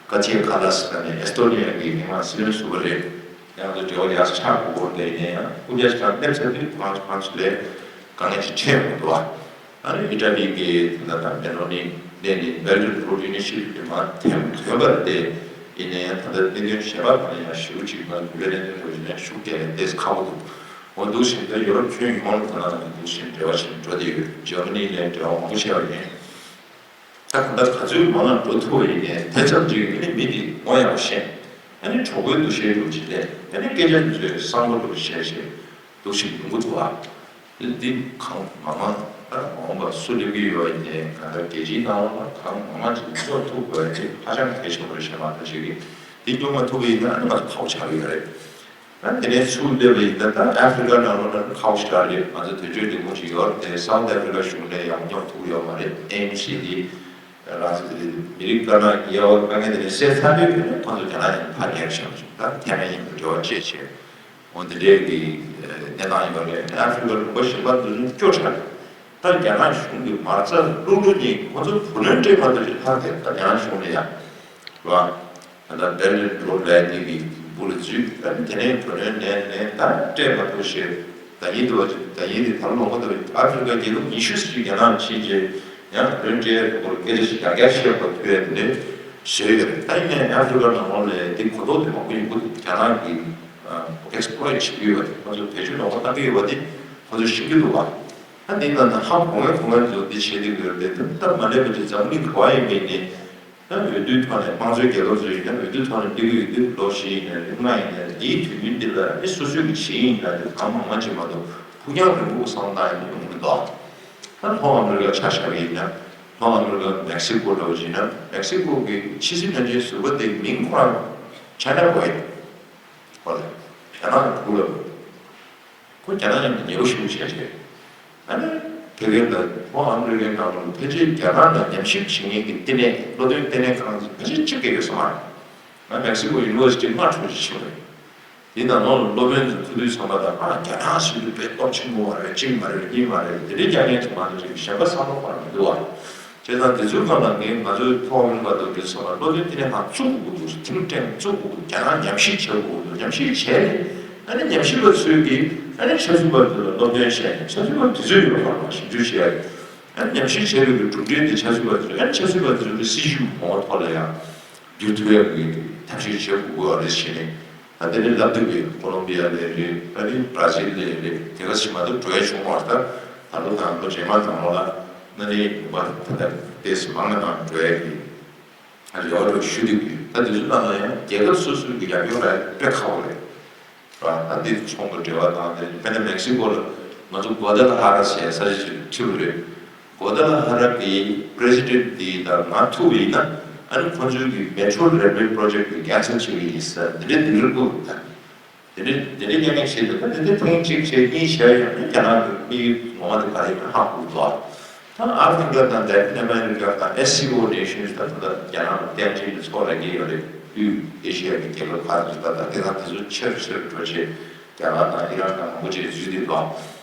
ཀ་ཆེ་ཁ་ལ་སི་ཐན་ནས་ཨེ་སི་ཐོ་ནི་ཡ་གི་མི་མང་སྲིད་བློན་ཟུར་པ་རེད། ཡང་དུ་འབྲེལ་བ་ཡག་ཆགས་དགོས་དེ་ཡིན་ཡང་སྐུ་རྒྱལ་ཕྱག་སླེབས་ཚར་དུས་ཁོ་རང་ཁོ་རང་ཚོ་ལས་དཀའ་ངལ་ཅིག་འཕྲད་ཡོང་གི་འདུག་ཨ་ནི་ཨི་ཊ་ལི་གི་ད་ལྟ་མེ་ལོ་ནི་ནས་ནི་བེལ་ཇམ་ལོ་ཡུ་ནི་ཤི་པི་མ་ཐེམ་ཐོན་པར་དེ་ཡིན་ན་ཡང་ད་ལྟ་གནད་དོན་གཞན་པ་གང་ཡང་ཞུ་ཅིག་མ་འདུག་པའི་གནད་དོན་རུ་ཡིན་ན་ཤུགས་རྒྱག་ཡ་དེ་ཁག་པོ་འདུག་འོ་འདུག་བཞིན་དུ་ཡོ་རོབ་ཁྱོན་ཡོངས་ལ་ད་ལྟ་འདུག་བཞིན་འབྲེལ་བ་ཞིག་འགྲོ་བསྡད་ཡོད། འཇར་མ་ནི་ལ་འབྲེལ་བ་མང་པོ་བྱས་པ་ཡིན། ད་གང་ལྟར་ག་ཚོད་མང་ང་འགྲོ་ཐུབ་པ་ཡིན་ནའི་དེ་ཙམ་གྱིས་ཨ་ནི་མི་འདི་ངོ་ཡག་པོ་ཤེས། ཨ་ནི་གྲོགས་པོའི་འདུ་ཤེས་འདྲ་བོ་ཅིག་སླེབས། ཨ་ནི་སྐད་ཆ་འདི་ཚོས་བསམ་བློ་འདྲ་བོ་བཤད་བྱས་འདུག་ཞིག་ཡོང་གི་འདུག་ཨ། འདི་གང་མང་མང་ད་མ་འོངས་པ་སུ་སླེབས་ཀྱི་ཡོད་པ་ཡིན་ནའི་གང་ལྟར་རྒྱལ་སྤྱིའི་ནང་ལ་གང་མང་མང་ཅིག་ཚོགས་ཐུབ་དགོས་ཡ་དེ་ཧ་ཅང་གལ་ཆེན་པོ་རེད་བཤད་མ་ཐག་ཅིག་གིས་འདི་སྐྱོང་མ་ཐུབ་པ་ཡིན་ན་ཨ་ནི་ང་ཚོ་ཁག་པོ་ཆགས་ཀྱི་ཡོད་རེད། ད་དེ་ནས་ཚུར་སླེབས་པ་ཡིན་ན་ད་ཨ་ཧྥི་རི་ཀ་ནང་ལོགས་ལ་ཁ་བ་ཞིག་རག་རེད། ང་ཚོ་དུས་ཚོད་འདི་མོ་ཞིག་ཡོད་རེད་དེ་སའུ་ཐི་ཨ་ཧྥི་རི་ཀ་གཞུང་ནས་ཡང་སྙོབ་ཐུབ་ཡོད་མ་རེད། ཨེམ་སི་འདི་རང་ཚོ་དེ་མི་རིགས་དཀར་ནག་གི་དབྱེ་བ་དཀའ་ངལ་དེ་ནས་སེལ་ཚར་དུས་དེ་ནས་ཁོང་ཚོ་རྒྱ་ནག་ཡང་ཕར་ཉར་བཞག་ཅིག་ད་ཐའེ་ཝན་ཡིན་པའི་འབྲེལ་བ་བཅད་བྱས་འོ་འདི་འདྲའི་གི་གནས་སྟངས་ཡོད་རེད། ཨ་ཧྥི་རི་ཀ་ལུང་པ་གཞན་པ་དེ་ཚོ་སྐྱོ་དྲགས་རེད། ད་རྒྱ་ནག་གཞུང་གིས་མ་རྩ་བླུག་འགྲོ་ཉིན་ཁོང་ཚོ་བུ་ལོན་སྤྲད་མ་ཐུབ་ཅིག་ལྷག་དེ་ད་རྒྱ་ནག་གཞུང་ནས་ཡང་རེད་བ། ད་ལྟ་བེར་ལིན་གློག་ཀླད་འདི་གི་སྦུག་ལ་འཛུལ། ད་ནི་དེ་ནས་བུ་ལོན་ལེན་ནས་ད་སྤྲད་མ་ཐུབ་ཞེས་ད་ཡིན་འདུག་བ། ད་ཡིན་དེ་ད་ལོ་ངོ་ད་ཨ་ཧྥི་རི་ཀ་རྒྱལ་ཁབ་ཉི་ཤུ་ཙམ་ཞིག་རྒྱ་ནག་ཕྱིན་རྗེས་ཡང་བུ་ལོན་སྤྲད་སྐོར་སྐད་ཆ་ཞིག་རྒྱ་སྐད་བཤད་པ་ཐོས་ཡ་དེ་འདྲ་བཟོས་ཡོད་རེད། ད་ཡིན་ནའི་ཨ་ཧྥི་རི་ཀ་ནང་ལོགས་ལ་དེ་གོ་རྟོགས་དེ་མང་པོ་ཡོང་གི་འདུག་རྒྱ་ནག་གིས་ཨེག་སི་པི་ལོ་ཡིཊ་བྱེད་ཀྱི་ཡོད་པ་དེ་ཁོ་ཚོས་བེད་སྤྱོད་ལོག་པ་བཏང་གི་ཡོད་པ་དེ་ཁོ་ཚོས་ཤེས་ཀྱི་འདུག་བ། ད་འདི་ལ་ན་ཧ་གོ་མཁན་གོ་མཁན་ཚོ་འདི་བྱེད་ཀྱི་ཡོད་རེད་དེ་ད་མ་ལས་པ་ཅིག་འཛམ་གླིང་ག་བ་ཡིན་པའི་ནི། ཡང་འོས་བསྡུའི་ཐོག་ནས་དམངས་གཙོའི་རྒྱལ་ཁབ་ཚོ་ཡིན་ན་འོས་བསྡུའི་ཐོག་ནས་སླེབས་ཀྱི་ཡོད་དུས་ལོ་བཞི་ཡིན་ནའི་ལྔ་ཡིན་ནའི་འདིའི་དུས་ཡུན་འདི་ལ་མི་སོ་སོའི་གི་གཞི་ཡིན་ན་དེ་གང་མང་མང་ཅིག་མ་གཏོགས་ཕུགས་རྒྱང་རིང་པོ་བསམ་བཏང་ཡང་ཡོང་མི་འདུག་ད་ལྷོ་ཨ་མི་རི་ཀ་ཆ་བཞག་པ་ཡིན་ན་ལྷོ་ཨ་མི་རི་ཀ་མེག་སི་ཀོ་འདྲ་བོ་ཡིན་ན་མེག་སི་ཀོ་གི་ཕྱི་སྲིད་བློན་ཆེན་ཟུར་པ་དེ་མིང་ཁོ་རང་ཆ་ན་བོ་ཡིན། ཧོ་ལེ། རྒྱ་ནག་གི་ཕུགས་ལ། ཁོ་རྒྱ་ནག་ཡིན་པའི་ཉེ་བོ་ཞུ་བྱས་རྗེས། ཨ་ནི་དེ་གའི་ལ་ཁོང་ཨ་མི་རི་ཀའི་ནང་ལ་ཕལ་ཆེར་རྒྱ་ནག་ལ་ཉམས་ཞིབ་བྱེད་མཁན་གྱི་ལྟེ་གནས་བློ་འདོན་ལྟེ་གནས་ཁང་ཕལ་ཆེར་གཅིག་སྐྱེས་ཡོད་ས་མ་རེད། ང་མེག་སི་ཀོ་ཡུ་ནི་ཝར་སི་ཊི་སྔ་དྲོ་ཞིག་ཕྱིན་པ་རེད། དེ་ནང་ལོགས་ལ་སློབ་དཔོན་ཚོ་ཐུག་དུས་ཚང་མ་དང་ཨ་རྒྱ་ནག་ཟེར་དུས་དཔེ་སྟོབས་ཆེན་པོ་མ་རེད་གཅིག་མ་རེད་གཉིས་མ་རེད་དེ་འདྲའི་རྒྱག་མཁན་ཚོ་མ་གཏོགས་ཅིག་གཞན་པ་བསམ་བློ་འཁོར་མི་འདུག་བ། བྱས་ཙང་དེ་ཚོའི་སྒང་ལ་ངས་ང་ཚོའི་ཐོག་མའི་བར་དུ་འདི་ཚོ་ལ་བློ་འདོན་ལྟེ་གནས་ཁང་བཙུགས་དགོས་འདུག་ཐིང་ཊེང་བཙུགས་དགོས་འདུག་རྒྱ་ནག་ཉམས་ཞིབ་བྱེད་དགོས་འདུག་ཉམས་ཞིབ་བྱས་ནས་ཨ་ནི་ཉམས་ཞིབ་པ་ཚོས་ཀྱིས་ཨ་ནི་ཆབ་སྲིད་པ་ཚོ་ལ་སློབ་སྟོན་བྱས་ནས་ཆབ་སྲིད་པ་དེ་ཚོའི་ཡོད་པར་ཞིབ་འཇུག་བྱས་ཨ་ནི་ཉམས་ཞིབ་བྱས་པའི་གྲུབ་འབྲས་དེ་ཆབ་སྲིད་པ་ཚོས་ཨ་ནི་ཆབ་སྲིད་པ་ཚོའི་སྲིད་ཇུས་མང་པོ་ཐོག་ལ་ཡང་བསྒྱུར་ཐུབ་ཡག་གི་ཐབས་ཤེས་བྱེད་དགོས་ཀྱི་ཡོད་རེད་ཟེར་ནས། ད་དེ་ནས་ལབ་དུས་ཀྱི་ཀོ་ལོམ་བི་ཡ་ལ་རེད། ཨ་ནི་བྷ་ར་ཟིལ་ལ་རེད། དེ་ག་ཞིག་མ་གཏོགས་འགྲོ་ཡ་བྱུང་མ་རེད། ད་ད་ལོ་དང་ལོ་རྗེས་མ་དང་ལོ་ལ་ན་ནི་བ་ད་ལྟ་ཏེས་མང་ང་དང་འགྲོ་ཡ་གི་རེ་བ་རུ་ཞུ་དུས་ཀྱི་ད་དེ་ཚོ་ནང་ལ་ཡང་རྒྱལ་ཁབ་སོ་སོའི་གི་ཡག་ཡོང་ར་དཔེ་ཁག་པོ་རེད་བ། ད་འདི་ཚོང་གི་འབྲེལ་བ་དང་དེ་དཔེར་ན་མེག་སི་ཀོ་ལ་ང་ཚོ་གོ་ད་ལ་ཧ་ར་ཟེར་ས་ཆ་ཅིག་ཁྲིད་པ་རེད། གོ་ད་ལ་ཧ་ར་གི་པི་རེ་སི་ཌེན་ཊི་འདི་དང་ང་ཐུག་པ་ཡིན་ན་ཨ་ནི་ཁོང་ཚོའི་གི་མེ་ཊོ་རེལ་ཝེ་པྲོ་ཇེག་གི་ཀན་སེལ་བྱེད་ཀྱི་ཡིན་ཟེར་འདི་འདྲའི་འདི་འདྲའི་བཀོད་འདུག་ད་འདི་འདྲའི་འདི་འདྲའི་ཉམས་ལེན་བྱེད་འདུག་ད་འདི་འདྲའི་ཐེངས་གཅིག་བྱས་གཉིས་བྱས་ཡང་ནི་རྒྱ་ནག་གི་དམིགས་ཡུལ་ངོ་མ་དེ་ག་རེ་ཡིན་ཧ་གོ་འདུག་ད་ཨ་ཧྥི་རི་ཀ་དང་ལ་ཏིན་ཨ་མེ་རི་ཀ་དང་ཨེ་སི་ཨོ་ནེ་ཤན་ད་ད་རྒྱ་ནག་ལ་རྟེན་འབྲེལ་གྱི་ཚོགས་ར་གི་ཡོད་རེད། དབུས་ཨེ་ཤི་ཡ་གི་རྒྱལ་ཁབ་ཁག་ཅིག་ད་ད་དེ་དང་དེ་ཚོ་ཆེ་རུ་ཆེ་རུ་འགྲོ་བྱས་རྒྱ་གར་དང་ཨི་རན་དང་མང་པོ་ཅིག་འཛུལ་འདུག་ད།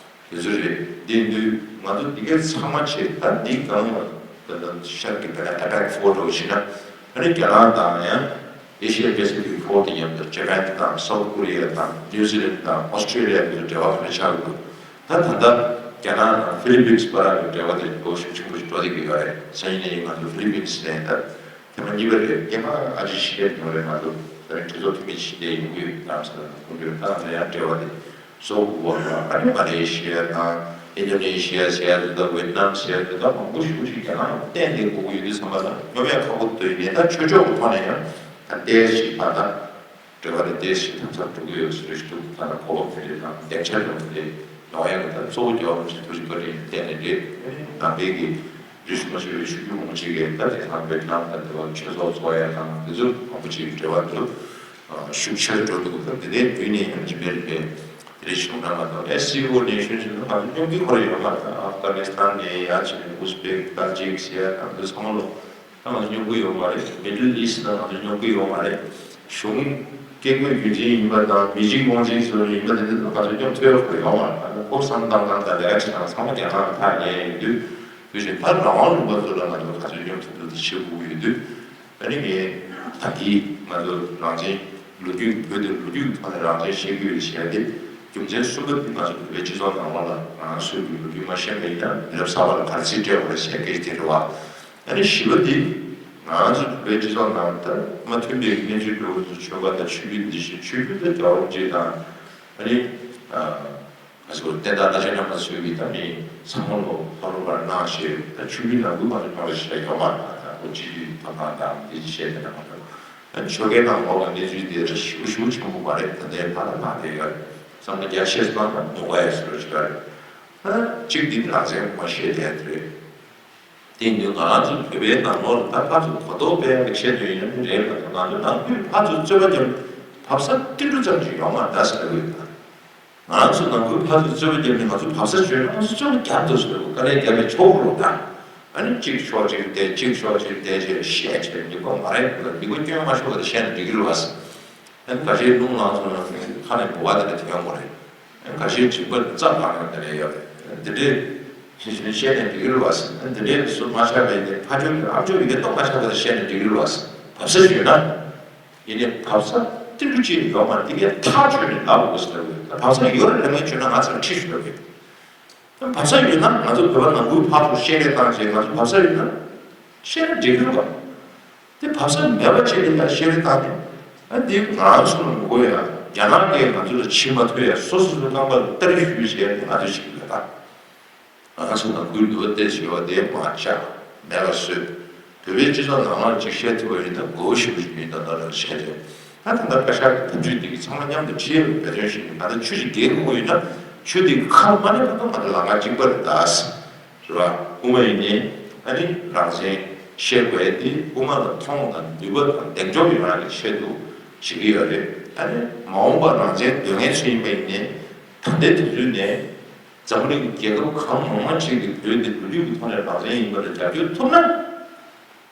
དེ་ཚོ་རེད། དེ་དུས་ང་ཚོ་འདི་གའི་ཚང་མ་བྱས་ད་འདི་གང་ལ་ད་ལྟ་ཤར་གྱི་བེ་ལ་ཨེ་པེག་ཕོར་འདྲ་བོ་ཞིག་ན་ཨ་ནི་རྒྱ་ནག་དང་ཡང་ཨེ་ཤི་ཡ་པེ་སི་ཕིག་ཕོར་དེ་མཉམ་དུ་ཇ་པན་དང་སའུ་ཐི་ཀོ་རི་ཡ་དང་ནིའུ་ཛི་ལན་དང་ཨོ་སི་ཀྲི་ལི་ཡ་གི་འབྲེལ་བ་ག་འདྲ་ཆགས་ཀྱི་འདུག་ད་ད་ལྟ་རྒྱ་ནག་དང་ཧྥི་ལི་པིན་སི་བར་གྱི་འབྲེལ་བ་དེ་འགྲོ་ཤུགས་ཆེན་པོ་ཞིག་འགྲོ་བསྡད་ཀྱི་ཡོད་རེད། སང་ཉིན་ནས་ང་ཚོ་ཧྥི་ལི་པིན་སི་ནས་ད། ཐེངས་མ་གཉིས་པ་རེད། ཐེངས་མ་ཨ་ཅེ་ཤི་ཡ་ཡོང་རེད་མ་གཏོགས་ད་རིང་གྲོས་ཚོགས་འཐུས་མི་ཞིག་དེ་ཡོང་གི་ཡོད་གནམ་ས་དང་ཁོང་ཚོས་ད་ང་ཚོ་ཡང་འབྲེལ་བ་དེ་བཟོ་དགོས་པ་ཨ་ནི་མ་ལེ་ཤི་ཡ་དང་ཨིན་ཌོ་ནེ་ཤི་ཡ་ཟེར་ཡ་འདུག་ད་ཝེ་ཏི་ནམ་ཟེར་ཡ་འདུག་ད་མང་པོ་ཞེ་པོ་ཞིག་རྒྱ་ནག་ཡང་གཏན་ནས་དགོས་ཀྱི་ཡོད་དུས་ཙམ་པ་ད་སྙོབ་ཡ་ཁག་པོ་འདུག་ཡིན་ནའི་ད་ཆོས་ཕྱོགས་ཀྱི་ཐོག་ནས་ཡང་ད་ཏོག་ཙམ་ཞིག་ད་ད། འབྲེལ་བ་དེ་ཏོག་ཙམ་དམ་ཟབ་འགྲོ་གི་ཡོད་ཟེར་ཞུ་འདུག་ད་ལྟ་གོ་སྐབས་དེ་འདྲའི་དང་སྡིངས་ཆ་འདྲ་པོ་དེ་ཡོང་ཡག་གི་ད་གཙོ་བོ་རྒྱལ་བ་རིན་པོ་ཆེ་ཐུགས་རྗེ་བཀའ་དྲིན་བརྟེན་ནས་རེད། ནང་པའི་གི་རིས་སུ་མ་ཆད་པའི་ཆོས་བརྒྱུད་མང་པོ་ཅིག་གིས་ད་དེང་སང་ཝེ་ཏི་ནམ་དང་འབྲེལ་བ་ཆོས་ཚོགས་འཚོགས་ཡག་དང་དེ་ཚོ་མང་པོ་ཅིག་འབྲེལ་བ་འདུག་ཤུགས་ཆེར་འགྲོ་འདུག་ད་དེ་འདྲའི་བརྒྱུད་ནས་ཡང་རིམ་པས་རིམ་པས་དེ་འདྲའི་བྱུང་ན་མ་གཏོགས། ཨེ་སི་ཨོ་ནེ་ཤན་ཟེར་ན་ང་ཚོ་སྙོམས་ཀྱི་ཁོར་ཡོད་མ་རེད། ཨབ་གྷ་ནི་སི་ཐན་ནས་ཡར་བྱས་ནས་ཨུ་ཟི་བེག་ཏཱ་ཇིག་ཟེར་ཡག་དང་དེ་ཚང་མ་ལོ། ད་ང་ཚོ་སྙོམས་ཀྱི་ཡོད་མ་རེད། མི་ཌལ་ཨི་སི་ཊི་ལ་ང་ཚོ་སྙོམས་ཀྱི་ཡོད་མ་རེད། གཞུང་སྐད་དགོས་རྒྱུ་མཚན་ཡིན་པ་དང་མི་གཅིག་དབང་ཆེན་ཚོ་ཡིན་པ་དེ་ཚོ་ང་ཚོ་སྙོམས་ཐུབ་ཡག་ཡོད་མ་རེད། ད་ཁོ་བསམ་བཏང་སྟངས་དང་ལས་ཀ་བྱེད་སྟངས་ཚང་མ་རྒྱ་ནག་ལ་ཐག་ཉེ་ཡོད་དུས། དེ་བཞིན་ད་རང་དབང་ལུང་པ་ཚོ་ལ་ང་ཚོ་ག་ཚོད་སྙོམས་ཐུབ་ཐུབ་དེ་བྱེད་དགོས་ཀྱི་ཡོད་དུས། ད་ནི་ངས་ད་གིན་ང་ཚོ་རང་བཙན་ལོ་རྒྱུས། བོད་དེ་ལོ་རྒྱུས་ཀྱི་ཐོག་ནས་རང་བཙན་བཤད་རྒྱུ་ཡོད་བཤད་དེ། རྒྱུ་མཚན་གསུམ་པ་དེ་ང་ཚོ་བོད་པའི་སྤྱི་ཚོགས་ནང་ལོགས་ལ་རང་སོའི་གི་ལོ་རྒྱུས་མ་ཤེས་པ་ཡིན་ན་མི་རབས་གསར་པ་ལ་ག་རེ་རྩིས་སྤྲད་དགོས་རེད་བཤད་སྐད་ཆ་དེ་རེད་བ། ཨ་ནི་བཞི་པ་དེ་ང་ཚོ་བོད་པའི་སྤྱི་ཚོགས་ནང་ད་མ་མཐུན་པའི་གནས་ཚུལ་འགྲོ་གི་འདུག་ཆོལ་ཁ་དང་ཆོས་བརྒྱུད་འདི་བཞིན། ཆོས་བརྒྱུད་དང་རྒྱལ་བ་རིན་པོ་ཆེ་དང་ཨ་ནི་ང་ཚོ་བསྟན་བདག་རཏྣ་ཤྲཱི་ཡ་མ་ཚོས་ཀྱིས་ད་མི་ཚང་མ་ལོ་ཕ་རོལ་པར་གནང་བྱས། ད་ཆོས་བརྒྱུད་ནང་ཁུལ་མ་གཏོགས་ཁྱོད་རང་བཤད་ཡོད་མ་རེད། ད་ཁོ་སྤྱི་འཐུས་ཐོབ་ཐང་དང་འདི་བཤད་དེ་ན་མ་གཏོགས། ཨ་ནི་ཆོལ་ཁའི་ནང་ལོགས་ལ་གནས་ཚུལ་དེ་རེ་ཞིབ་ཞིབ་ཆེན་པོ་མ་རེད། ད་ལྟའི་བར་ལ་ནང་དེ་ཡོད་རེད། བསམ་བློ་རྒྱ་ཆེ་སོང་ན་ཉོ་བ་ཡོད་ཟེར་བ་ཞིག་ཡོད་རེད། ཨ་གཅིག་འདི་རང་བཙན་མ་བཤད་དེ་རེད། དེ་ཡིན་དུས་ང་རང་ཚོ་བོད་པའི་ནང་ལོགས་ལ་ད་ཕར་ཚུར་གོ་རྟོགས་སྤེལ་ཡག་གི་ཆེད་དུ་ཡིན་ན་མི་རེད་མ་གཏོགས། ང་ཚོ་ནང་ཁུལ་ཕར་ཚུར་རྩོད་པ་རྒྱབ་བབས་ས་ཏིལ་འབྲུ་ཙམ་ཞིག་ཡོད་མ་རེད་ཟེར་གི་ཡོད། ང་རང་ཚོ་ནང་ཁུལ་ཕར་ཚུར་རྩོད་པ་རྒྱབ་ནས་ང་ཚོ་བབས་ས་བྱུང་ན་ང་ཚོ་རྩོད་པ་རྒྱབ་འདུག་ཟེར་བ། དཀའ་ལས་བརྒྱབ་པའི་ཆོག་རོགས་དང་། ཨ་ནི་གཅིག་ཕྱོགས་གཅིག་བསྡད། གཅིག་ཕྱོགས་གཅིག་བསྡད་བྱས་བཤད་བྱས་འགྲིག་པ་མ་རེད། མི་གོ་སྐྱོན་མ་ཤོར་བ་དེ་བཤད་ན་འགྲིག་གི་རེད་བ། ཨ་ནི་ཁ་ཤས་རླུང་ལངས་སོང་ན་ཁ་ནས་འབུ་བ་དེ་འདྲ་ཐོན་དགོས་རེད། ཨ་ནི་ཁ་ཤས་མགྲིན་པ་རྩ་འཕར་ཡག་དེ་འདྲ་ཡོད་རེད། འདི་འདྲའི་བཤད་ནས་འགྲིག་གི་རེད་བ། ཨ་ནི་འདི་འདྲའི་སུ་མ་ཆགས་པ་ཡིན་ཏེ་ཕ་ཆོས་ཀྱི་ཨ་ཆོས་ཡི་གེ་ཏོག་མ་ཆགས་པ་དེ་བཤད་ནས་འགྲིག་གི་རེད་བ། བབས་ས་ཞུས་ན། ཡིན་ནའི་བབས་ས་ཏིལ་འབྲུ་གཅིག་ཡོད་མ་རེད། དེ་གའི་ཐག་ཆོད་ནས་ལབ་དགོས་ཟེར་བས། ད་བབས་ས་ཡོད་རེད་ལབ་མཁན་བྱུང་ན་ང་ཚོར་ཁྲིད་ཞུ་ལབ་ཡོད། ད་བབས་ས་ཡོད་ན་ང་ཚོ་བོད་པ་ནང་ཁུལ་ཕར་ཚུར་བཤད་རེས་བཏང་བྱས་ང་ཚོ་བབས་ས་ཡོད་ན་བཤད་ན་འགྲིག་གི་རེད་བ། དེ་བབས་ས་མེད་པ་བྱས་ནས་ཡང་བཤད་རེས་བཏང་ནས། ཨ་འདི་ང་རང་ཚོ་ལ་མི་དགོས་ཡ། རྒྱ་ནག་གིས་ང་ཚོ་ལ་བྱེད་མ་ཐུབ་ཡ། སོ་སོ་སོའི་རྐང་པ་ལ་སྟ་རེ་གཞུས་བྱས་ནས་ང་ཚོ་བྱེད་ཀྱི་ཡོད་ད། ང་ཚོ་ནང་ཁུལ་འདུ་བ་ཏོག་ཙམ་ཡོད་པ་དེ་མར་བཅག་མེད་པ་བཟོས། བོད་པའི་སྤྱི་ཚོགས་ནང་ལ་ཅིག་བཤད་ཐུབ་པ་ཡིན་ན་མགོ་བོ་ཞུ་བ་ཞིག་ཡིན་ད་ལྟ་ལ་བཤད་རེད། ད་ད་ལྟ་བཀའ་ཤག་གི་འཐབ་ཇུས་འདི་གི་ཚང་མ་མཉམ་དུ་ཁྲིད་ཡས་འབད་བརྩོན་ཞུ་ཡིན། ད་ལྟ་ཆོས་ཅིག་འགལ་དགོས་ཡོད་ན་ཆོས་འདི་གི་ཁ་ལ་མ་ཉན་བར་དུ་ང་ཚོ་ལམ་ཁ་གཅིག་པ་རེད་ད། རེད་བ། དབུ་མ་ཡིན་ནའི་ཨ་ནི་རང་བཙན་བཤད་དགོས་ཡ་དེ་དབུ་མ་ལ་མཐོང་དང་ནུས་པ་དང་གདེང་འཇོག་ཡོད་རང་གི་ཆེད་དུ་བྱེད་ཀྱི་ཡོད་རེད། ཨ་ནི་མ་འོངས་པར་རང་བཙན་འདོད་མཁན་ཚོ་ཡིན་པ་ཡིན་ནའི་ད་ལྟའི་དུས་ཚོད་ནས། འཛམ་བུ་གླིང་གི་རྒྱལ་ཁབ་གང་མང་མང་ཅིག་གིས་བོད་འདི་ལོ་རྒྱུས་ཀྱི་ཐོག་ནས་རང་བཙན་ཡིན་པ་ལ་རྒྱབ་སྐྱོར་ཐུབ་ན།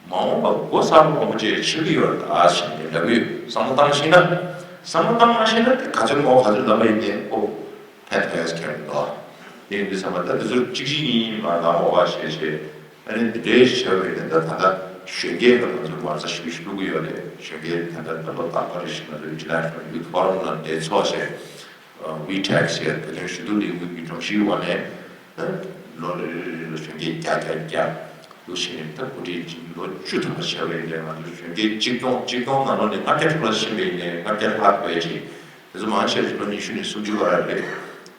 མ་འོངས་པ་མགོ་གསར་པ་མང་པོ་ཅིག་ཕྱིན་གྱི་ཡོད་རེད་ད་ཞེས་ལབ་ཀྱི་ཡོད། བསམ་བློ་བཏང་ཤེས་ན། བསམ་བློ་བཏང་མ་ཤེས་ན་དེ་ག་ཚོད་མང་ག་ཚོད་ལབ་པ་ཡིན་ནའི་ཁོ་ཕན་ཐོགས་ཡ་ཁྱོན་འདུག་དེ་ཡིན་དུས་ཙམ་པ་ད་དེ་ཚོ་གཅིག་གཅིག་གཉིས་གཉིས་མ་ལབ་འོ་བ་ཞེས་བྱས། ཨ་ནི་འདི་འདྲའི་བྱས་པ་ཡིན་ན་ད་ད་ལྟ་གཞོན་སྐྱེས་ལ་ང་ཚོས་མ་རྩ་ཞིབ་ཞིབ་བླུག་གི་ཡོད་རེད། གཞོན་སྐྱེས་ད་ལྟ་ད་ལོ་རྟག་པར་རེ་བཞིན་ང་ཚོ་International Youth Forum ལ་འབྲེལ་ཚོགས་བྱས། ཝི་ཊེག་ཟེར་བོད་དོན་ཞུ་གཏུག་ལས་འགུལ་གྱི་སྒྲོམ་གཞིའི་འོག་ནས། ལོ་རེ་རེ་རེ་ལ་གཞོན་སྐྱེས་བརྒྱ་བརྒྱ་བརྒྱ་འདུག་བྱས་ནས་ད་གོ་སྒྲིག་ཅིག་ལོ་བཅུ་ཐམ་པ་བྱས་པ་ཡིན་ནའི་ང་ཚོ་གཞོན་སྐྱེས་གཅིག་སྟོང་གཅིག་སྟོང་ནང་ལོགས་ནས་ལྔ་བརྒྱ་ཐམ་པ་ཕྱིན་པ་ཡིན་ནའི་ལྔ་བརྒྱ་ལྷག་པའི་ཅིག་དེ་ཚོ་མང་ཆེ་ཞིག་ལོ་ཉི་ཤུ་ནས་སུམ་ཅུ་བར་རེད།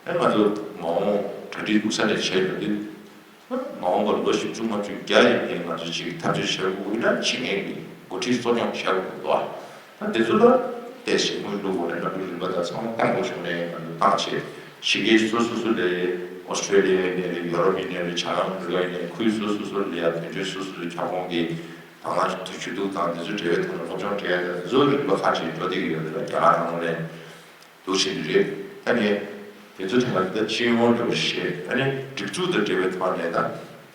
ཨ་ང་ཚོ་མ་འོངས་གྲ་སྒྲིག་འདུག་ས་ནས་བྱས་ཡོད་དུས། མ་འོངས་པར་ལོ་བཞི་བཅུ་ལྔ་བཅུ་བརྒྱ་ཡིན་ནའི་ང་ཚོ་ཅིག་ཐག་གཅོད་བྱེད་དགོས་ཀྱི་ན་བྱེད་མཁན་གྱི་འགོ་ཁྲིད་གཙོ་སྐྱོང་བྱེད་དགོས་ཀྱི་འདུག་ད་དེ་ཚོ་ལ་བལྟས་ཤིང་དངུལ་བླུགས་དགོས་ནས་ལམ་ལུགས་རིམ་པ་དང་ཚང་མ་བཏང་དགོས་བྱུང་ནས་ང་ཚོ་བཏང་བྱས་ཕྱི་རྒྱལ་སོ་སོ་སོ་ལས། ཨོ་སི་ཊྲེ་ལི་ཡ་ཡིན་ནའི་རེད། ཡོ་རོབ་ཡིན་ནའི་རེད། བྱང་ཨ་མི་རི་ཀ་ཡིན་ནའི་ཁུལ་སོ་སོ་སོ་ལ་ཡ་དོན་གཅོད་སོ་སོ་སོའི་ཁྱབ་ཁོངས་ཀྱི་དང་བླངས་ཞུ་གཏུག་དང་དེ་ཚོ་འབྲེལ་བའི་ཐོག་ནས་སློབ་སྦྱོང་སྤྲད་ཡ་དང་དེ་ཚོ་རིམ་པ་ཁག་ཅིག་འགྲོ་བསྡད་ཀྱི་ཡོད་རེད། རྒྱ་གར་ནང་ལོགས་ནས། འདུག་བྱེད་ཀྱི་རེད། ཨ་ནི་དེ་ཚོ་ཐད་ཀར་ད་སྤྱི་ཡོངས་འགྲོ་བ་ཞེས་ཨ་ནི་སྒྲིག་འཛུགས་དང་འབྲེལ་བའི་ཐོག་ནས་དང་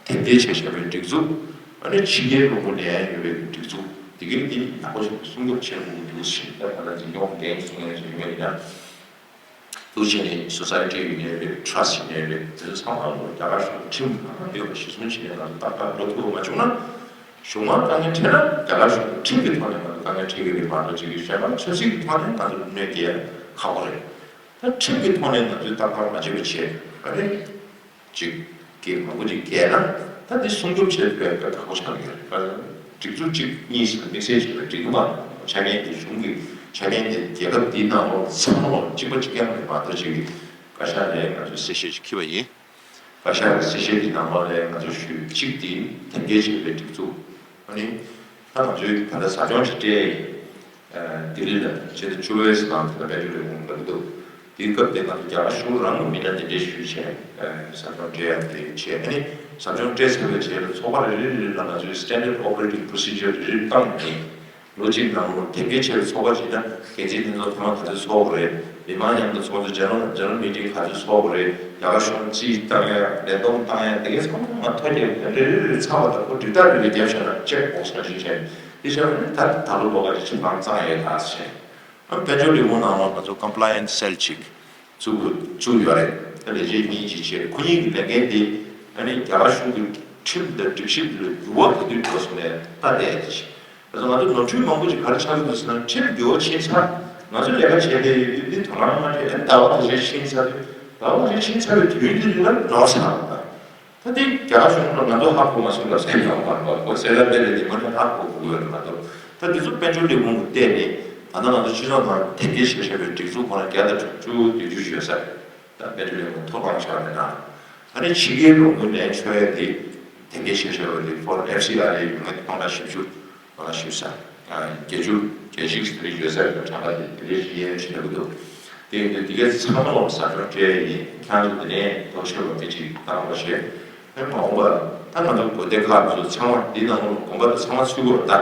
དེབ་སྐྱེལ་བྱས་བྱས་པའི་སྒྲིག་འཛུགས། ཨ་ནི་ཕྱི་རྒྱལ་ལུང་པ་ནས་ཡོད་པའི་སྒྲིག་འཛུགས་དེ་གའི་དེ་ཡག་པོ་ཞིག་སྲུང་སྐྱོབ་བྱེད་དགོས་ཀྱི་འདུག་ཞེས་ད་ག་ལ་འཛིན་སྐྱོང་འགན་སྲུང་ཡང་ཞིག་ཡོད་ཡིན་ན། འདུག་བྱས་ནས་སོ་སའི་ཊི་ཡིན་ནའི་རེད། ཊ་ར་སི་ཊི་ཡིན་ནའི་རེད། དེ་ཚོ་ཚང་མ་ལ་རྒྱ་གར་གཞུང་ཁྲིམས་ནང་ཡོད་པ་གཞི་བཟུང་བྱས་ནས་ང་ཚོ་ཏག་ཏག་འགྲོ་ཐུབ་པ་མ་བྱུང་ན། གཞུང་མང་དཀའ་ངལ་འཕྲད་ན་རྒྱ་གར་གཞུང་ཁྲིམས་ཀྱི་ཐོག་ནས་ང་ཚོ་དཀའ་ངལ་འཕྲད་ཀྱི་རེད་མ་གཏོགས་ཅིག་གཞན་པ་ཆབ་སྲིད་ཀྱི་ཐོག་ནས་ང་ཚོ་གནོད་སྐྱེལ་ཁག་པོ་རེད། ད་ཁྲིམས་ཀྱི་ཐོག་ནས་ང་ཚོས་རྟག་པར་མ་བྱེད་པ་བྱས་ཨ་ནི་ཅིག་གི་མང་པོ་ཅིག་བརྒལ་ན་ད་འདི་སྲུང་སྐྱོབ་བྱེད་དགོས་པའི་ཁག་པོ་ཆགས་ཀྱི་རེད། སྒྲིག་འཛུགས་གཅིག་གཉིས་ཤིག་དམིགས་བསལ་ཞིག་ལ་འགྲིག་གི་མ་རེད། ཆ་རྐྱེན་དེ་གཞུང་གི་ཆ་རྐྱེན་དེ་རྒྱལ་ཁབ་འདིའི་ནང་ལོགས་ཚང་མ་ལོགས་གཅིག་པ་གཅིག་རྐྱང་རེད་མ་གཏོགས་ཅིག་གི་བཀའ་ཤག་ནས་ང་ཚོས་གསལ་བཤད་ཅིག་ཕུལ་བ་ཡིན། བཀའ་ཤག་གི་གསལ་བཤད་ཀྱི་ནང་ལོགས་ལ་ང་ཚོས་ཞུས་གཅིག་དེ་དེབ་སྐྱེལ་བྱས་པའི་སྒྲིག་འཛུགས། ཨ་ནི་ད་ང་ཚོས་ད་ལྟ་ཟབ་སྦྱོང་ཞིག་སྤྲད་ཡིན། ལྡི་ལི་ལ་ཕྱི་ཟླ་བཅུ་པའི་ནང་དུ་དཔལ་འབྱོར་ལས་ཁུངས་ལ་འདུག་དེའི་སྐབས་དེ་ང་ཚོ་རྒྱ་གར་གཞུང་རང་གི་མི་སྣ་གདན་འདྲེན་ཞུས་བྱས། ཟབ་སྦྱོང་སྤྲད་ཡག་དེ་བྱས། ཨ་ནི་ཟབ་སྦྱོང་སྤྲད་ཚར་བའི་རྗེས་ལ་ཚོགས་པ་རེ་རེ་རེ་རེ་ལ་ང་ཚོའི་Standard Operating Procedure རེ་རེ་བཏང་ནས། ལོ་གཅིག་ནང་ལོ་དེབ་སྐྱེལ་བྱས་པའི་ཚོགས་པ་ཞིག་ན་འགན་འཛིན་ལྷན་ཚོགས་ཐེངས་མ་ག་ཚོད་ཚོགས་དགོས་རེད། མི་མང་མཉམ་དུ་ཚོགས་ཚོད་General General Meeting ག་ཚོད་ཚོགས་དགོས་རེད། རྒྱ་གར་གཞུང་རྩིས་བཏང་ཡ་ལས་བསྡོམས་བཏང་ཡ་དེ་གའི་ཚང་མ་ཐོ་རྒྱབ་རེ་རེ་རེ་རེ་ཚར་བ་དང་པོ་འགྲིག་ཐག་རེ་རེ་བརྒྱབ་བྱས་ན་check box མ་ཞིག་བྱས། དེ་བྱས་པ་ནི་ད་ད་ལོ་ལོ་ག་ཅིག་ཆ་ཚང་གཙང་ཡོད་ད་ཟེར། ཨ་དཔལ་འབྱོར་ལས་ཁུངས་ནང་ལ་ང་ཚོ་Compliance Cell ཅིག་བཙུགས་བཙུགས་ཡོད་རེད། ད་ལས་བྱེད་གཉིས་ཅིག་བྱས། ཁོ་གཉིས་ཀྱི་ལས་འགན་དེ་ཨ་ནི་རྒྱ་གར་གཞུང་གི་ཁྲིམས་དང་སྒྲིག་གཞི་དེ་ལ་འགྱུར་བ་ག་དུས་འགྲོ་སོང་ནས་ལྟ་བསྡད་ཡ་དེ་བྱས། ད་ང་ཚོ་ནོར་འཁྲུལ་མང་པོ་ཅིག་ག་རེ་ཆགས་ཀྱི་འདུག་ཟེར་ན། ཁྲིམས་འགྱུར་བ་ཕྱིན་ཚར། ང་ཚོ་ལས་ཀ་བྱས་བསྡད་ཡོད་དུས་འདི་དོ་སྣང་མ་སྤྲད། ཨ་ནི་ཟླ་བ་དེ་ཚོ་ཕྱིན་ཚར་དུས། ཟླ་བ་དེ་ཕྱིན་ཚར་བའི་དུས་ཡུན་དེ་རིང་ལ་ནོར་ཚར་བ་དང་། ད་དེ་རྒྱ་གར་གཞུང་ལ་ང་ཚོ་ཧ་གོ་མ་སོང་ལབ་ས་ཡོང་མ་རེད་པ། ཁོ་གསལ་བསྒྲགས་སྤེལ་ལས་དེ་མ་ནི་ཧ་གོ་དགོས་ཡོད་རེད་མ་གཏོགས། ད་དེ་ཚོ་དཔལ་འབྱོར་ལས་ཁུངས་ཀྱིས་བལྟས་ནས། ད་ལྟ་ང་ཚོ་སྤྱི་ཚོགས་ནང་དེབ་སྐྱེལ་བྱས་བཞག་པའི་སྒྲིག་འཛུགས་ཁོ་ན་བརྒྱ་དང་དྲུག་ཅུ་བདུན་ཅུ་ཡོད་ས་རེད། ད་དཔལ་འབྱོར་ལས་ཁུངས་ཐོ་དགོངས་བཞག་པའི་ནང་། ཨ་ནི་ཕྱི་རྒྱལ་ལོག་དངུལ་ལེན་ཆོག་ཡ་དེ་དེབ་སྐྱེལ་བྱས་བཞག་པ་དེ་Foreign F C R A ཡོད་ངེས་སྟོང་ཕྲག་བཞི་བཅུ། ང་ཞུ་ས། བརྒྱད་ཅུ་བརྒྱད་ཅུ་ཞིག་ཡོད་ས་རེད། གྲངས་ཀ་དེ་དེ་འདྲའི་ཞིག་ཡིན་ཞེས་ལབ་ཀྱི་འདུག་དེ་ཡིན་དུས་དེ་གའི་ཚང་མ་ལོག་ཟབ་སྦྱོང་སྤྲད་ཡིན། ཁྱེད་ཚོ་དེ་ནས་ཐོག་ཤོར་བ་མི་གཅིག་བཏང་བ་ཞེས། ཨེ་མ་འོངས་པ་ད་ང་ཚོ་དགོན་སྡེ་ཁག་ཚོ་ཚང་མ་འདི་ནང་ལོགས་དགོན་པ་དེ་ཚང་མ་ཚུད་དགོས་རེད་ད།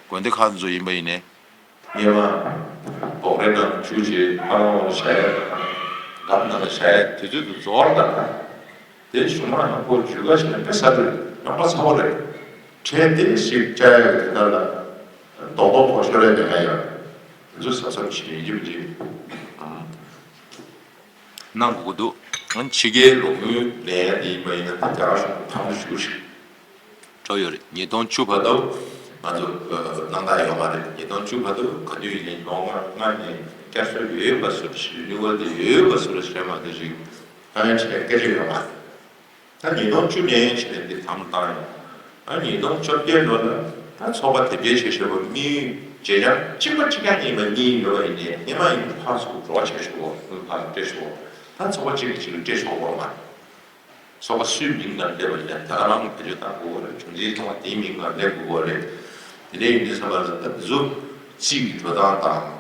དགོན་སྡེ་ཁག་ཚོ་ཡིན་པ་ཡིན་ནའི། སྔོན་མ་སྦོག་རེ་དང་བཅུ་བྱས་པ་ལང་བ་ལ་བྱ་ཡ་དང་། འགབ་ནང་ལ་བྱ་ཡ་དེ་ཚོ་དུ་རྫོགས་རེད་ད། དེ་གཞུང་མང་ཡང་ཁོ་ཇུས་ཀ་བྱས་ན་དཔེ་ས་དེར་རྙོག་དྲ་ཚ་བོ་རེད། ཁྲལ་དེ་ཞིག་བཅག་ཡག་གི་དེ་ལྟར་ལ་རྡོག་རྡོག་ཐོག་ཤོར་ཡ་དེ་འདྲ་ཡོད། དེ་ཚོ་གཟབ་གཟབ་བྱེད་ཡིན་གཅིག་མིན་གཅིག་གནང་དགོས་ཀྱི་འདུག་ཕྱི་རྒྱལ་ལོག་དངུལ་ལེན་ཡ་དེ་ཡིན་པ་ཡིན་ན་དེ་རྒྱ་གར་གཞུང་ཕར་འགྲོ་ཞུ་ཞིག་འགྲོ་ཡོད་རེད། ཉིས་སྟོང་བཅུ་བར་དུ་ང་ཚོ་གནང་སྟངས་ཡོད་མ་རེད། ཉིས་སྟོང་བཅུ་བར་དུ་ག་དུས་ཡིན་ནའི་ལོ་ལྔ་ལྔ་ནས་བསྐྱར་གསོ་ཡོད་ཡོད་པ་བཟོ་འདྲ་ཞིག་རི་ནིའུ་ཝལ་དེ་ཡོད་ཡོད་པ་བཟོ་འདྲ་ཞིག་རེད་མ་གཏོགས་ཅིག་དཀའ་ངལ་འཕྲད་སྐད་ཆ་ཡོད་མ་རེད། ད་ཉིས་སྟོང་བཅུ་ནས་བྱས་ནས་འདི་དམ་བཏང་ཡོད། ཨ་ཉིས་སྟོང་བཅོ་བརྒྱད་ལོ་ལ་ད་ཚོགས་པ་དེབ་སྐྱེལ་བྱེད་ཤེས་པ་མི་བརྗེ་ཆང་གཅིག་པ་གཅིག་རྐྱང་གཉིས་པ་གཉིས་ཡོད་པ་ཡིན་ནའི་སྔས་མ་ཡིན་ཕར་ཚུར་འགྲོ་བ་བྱེད་ཤོག་དངུལ་ཕར་སྤྲད་ཤོག་ད་ཚོགས་པ་གཅིག་གིས་གཅིག་ལ་སྤྲད་ཆོག་གོ་མ་རེད། ཚོགས་པ་སུའི་མིང་ལ་སླེབས་པ་ཡིན་ན་ད་ག་རང་བེད་སྤྱོད་བཏང་དགོས་པ་རེད། ཁྲིམས་འཛིན་ཚོགས་པ་དེའི་མིང་ལ་སླེབས་དགོས་པ་རེད། དེ་འདྲ་ཡིན་དུས་ཙམ་པ་ལ་ད་དེ་ཚོ་རྩིས་ཀྱི་འགྲོ་སྟངས་དང་།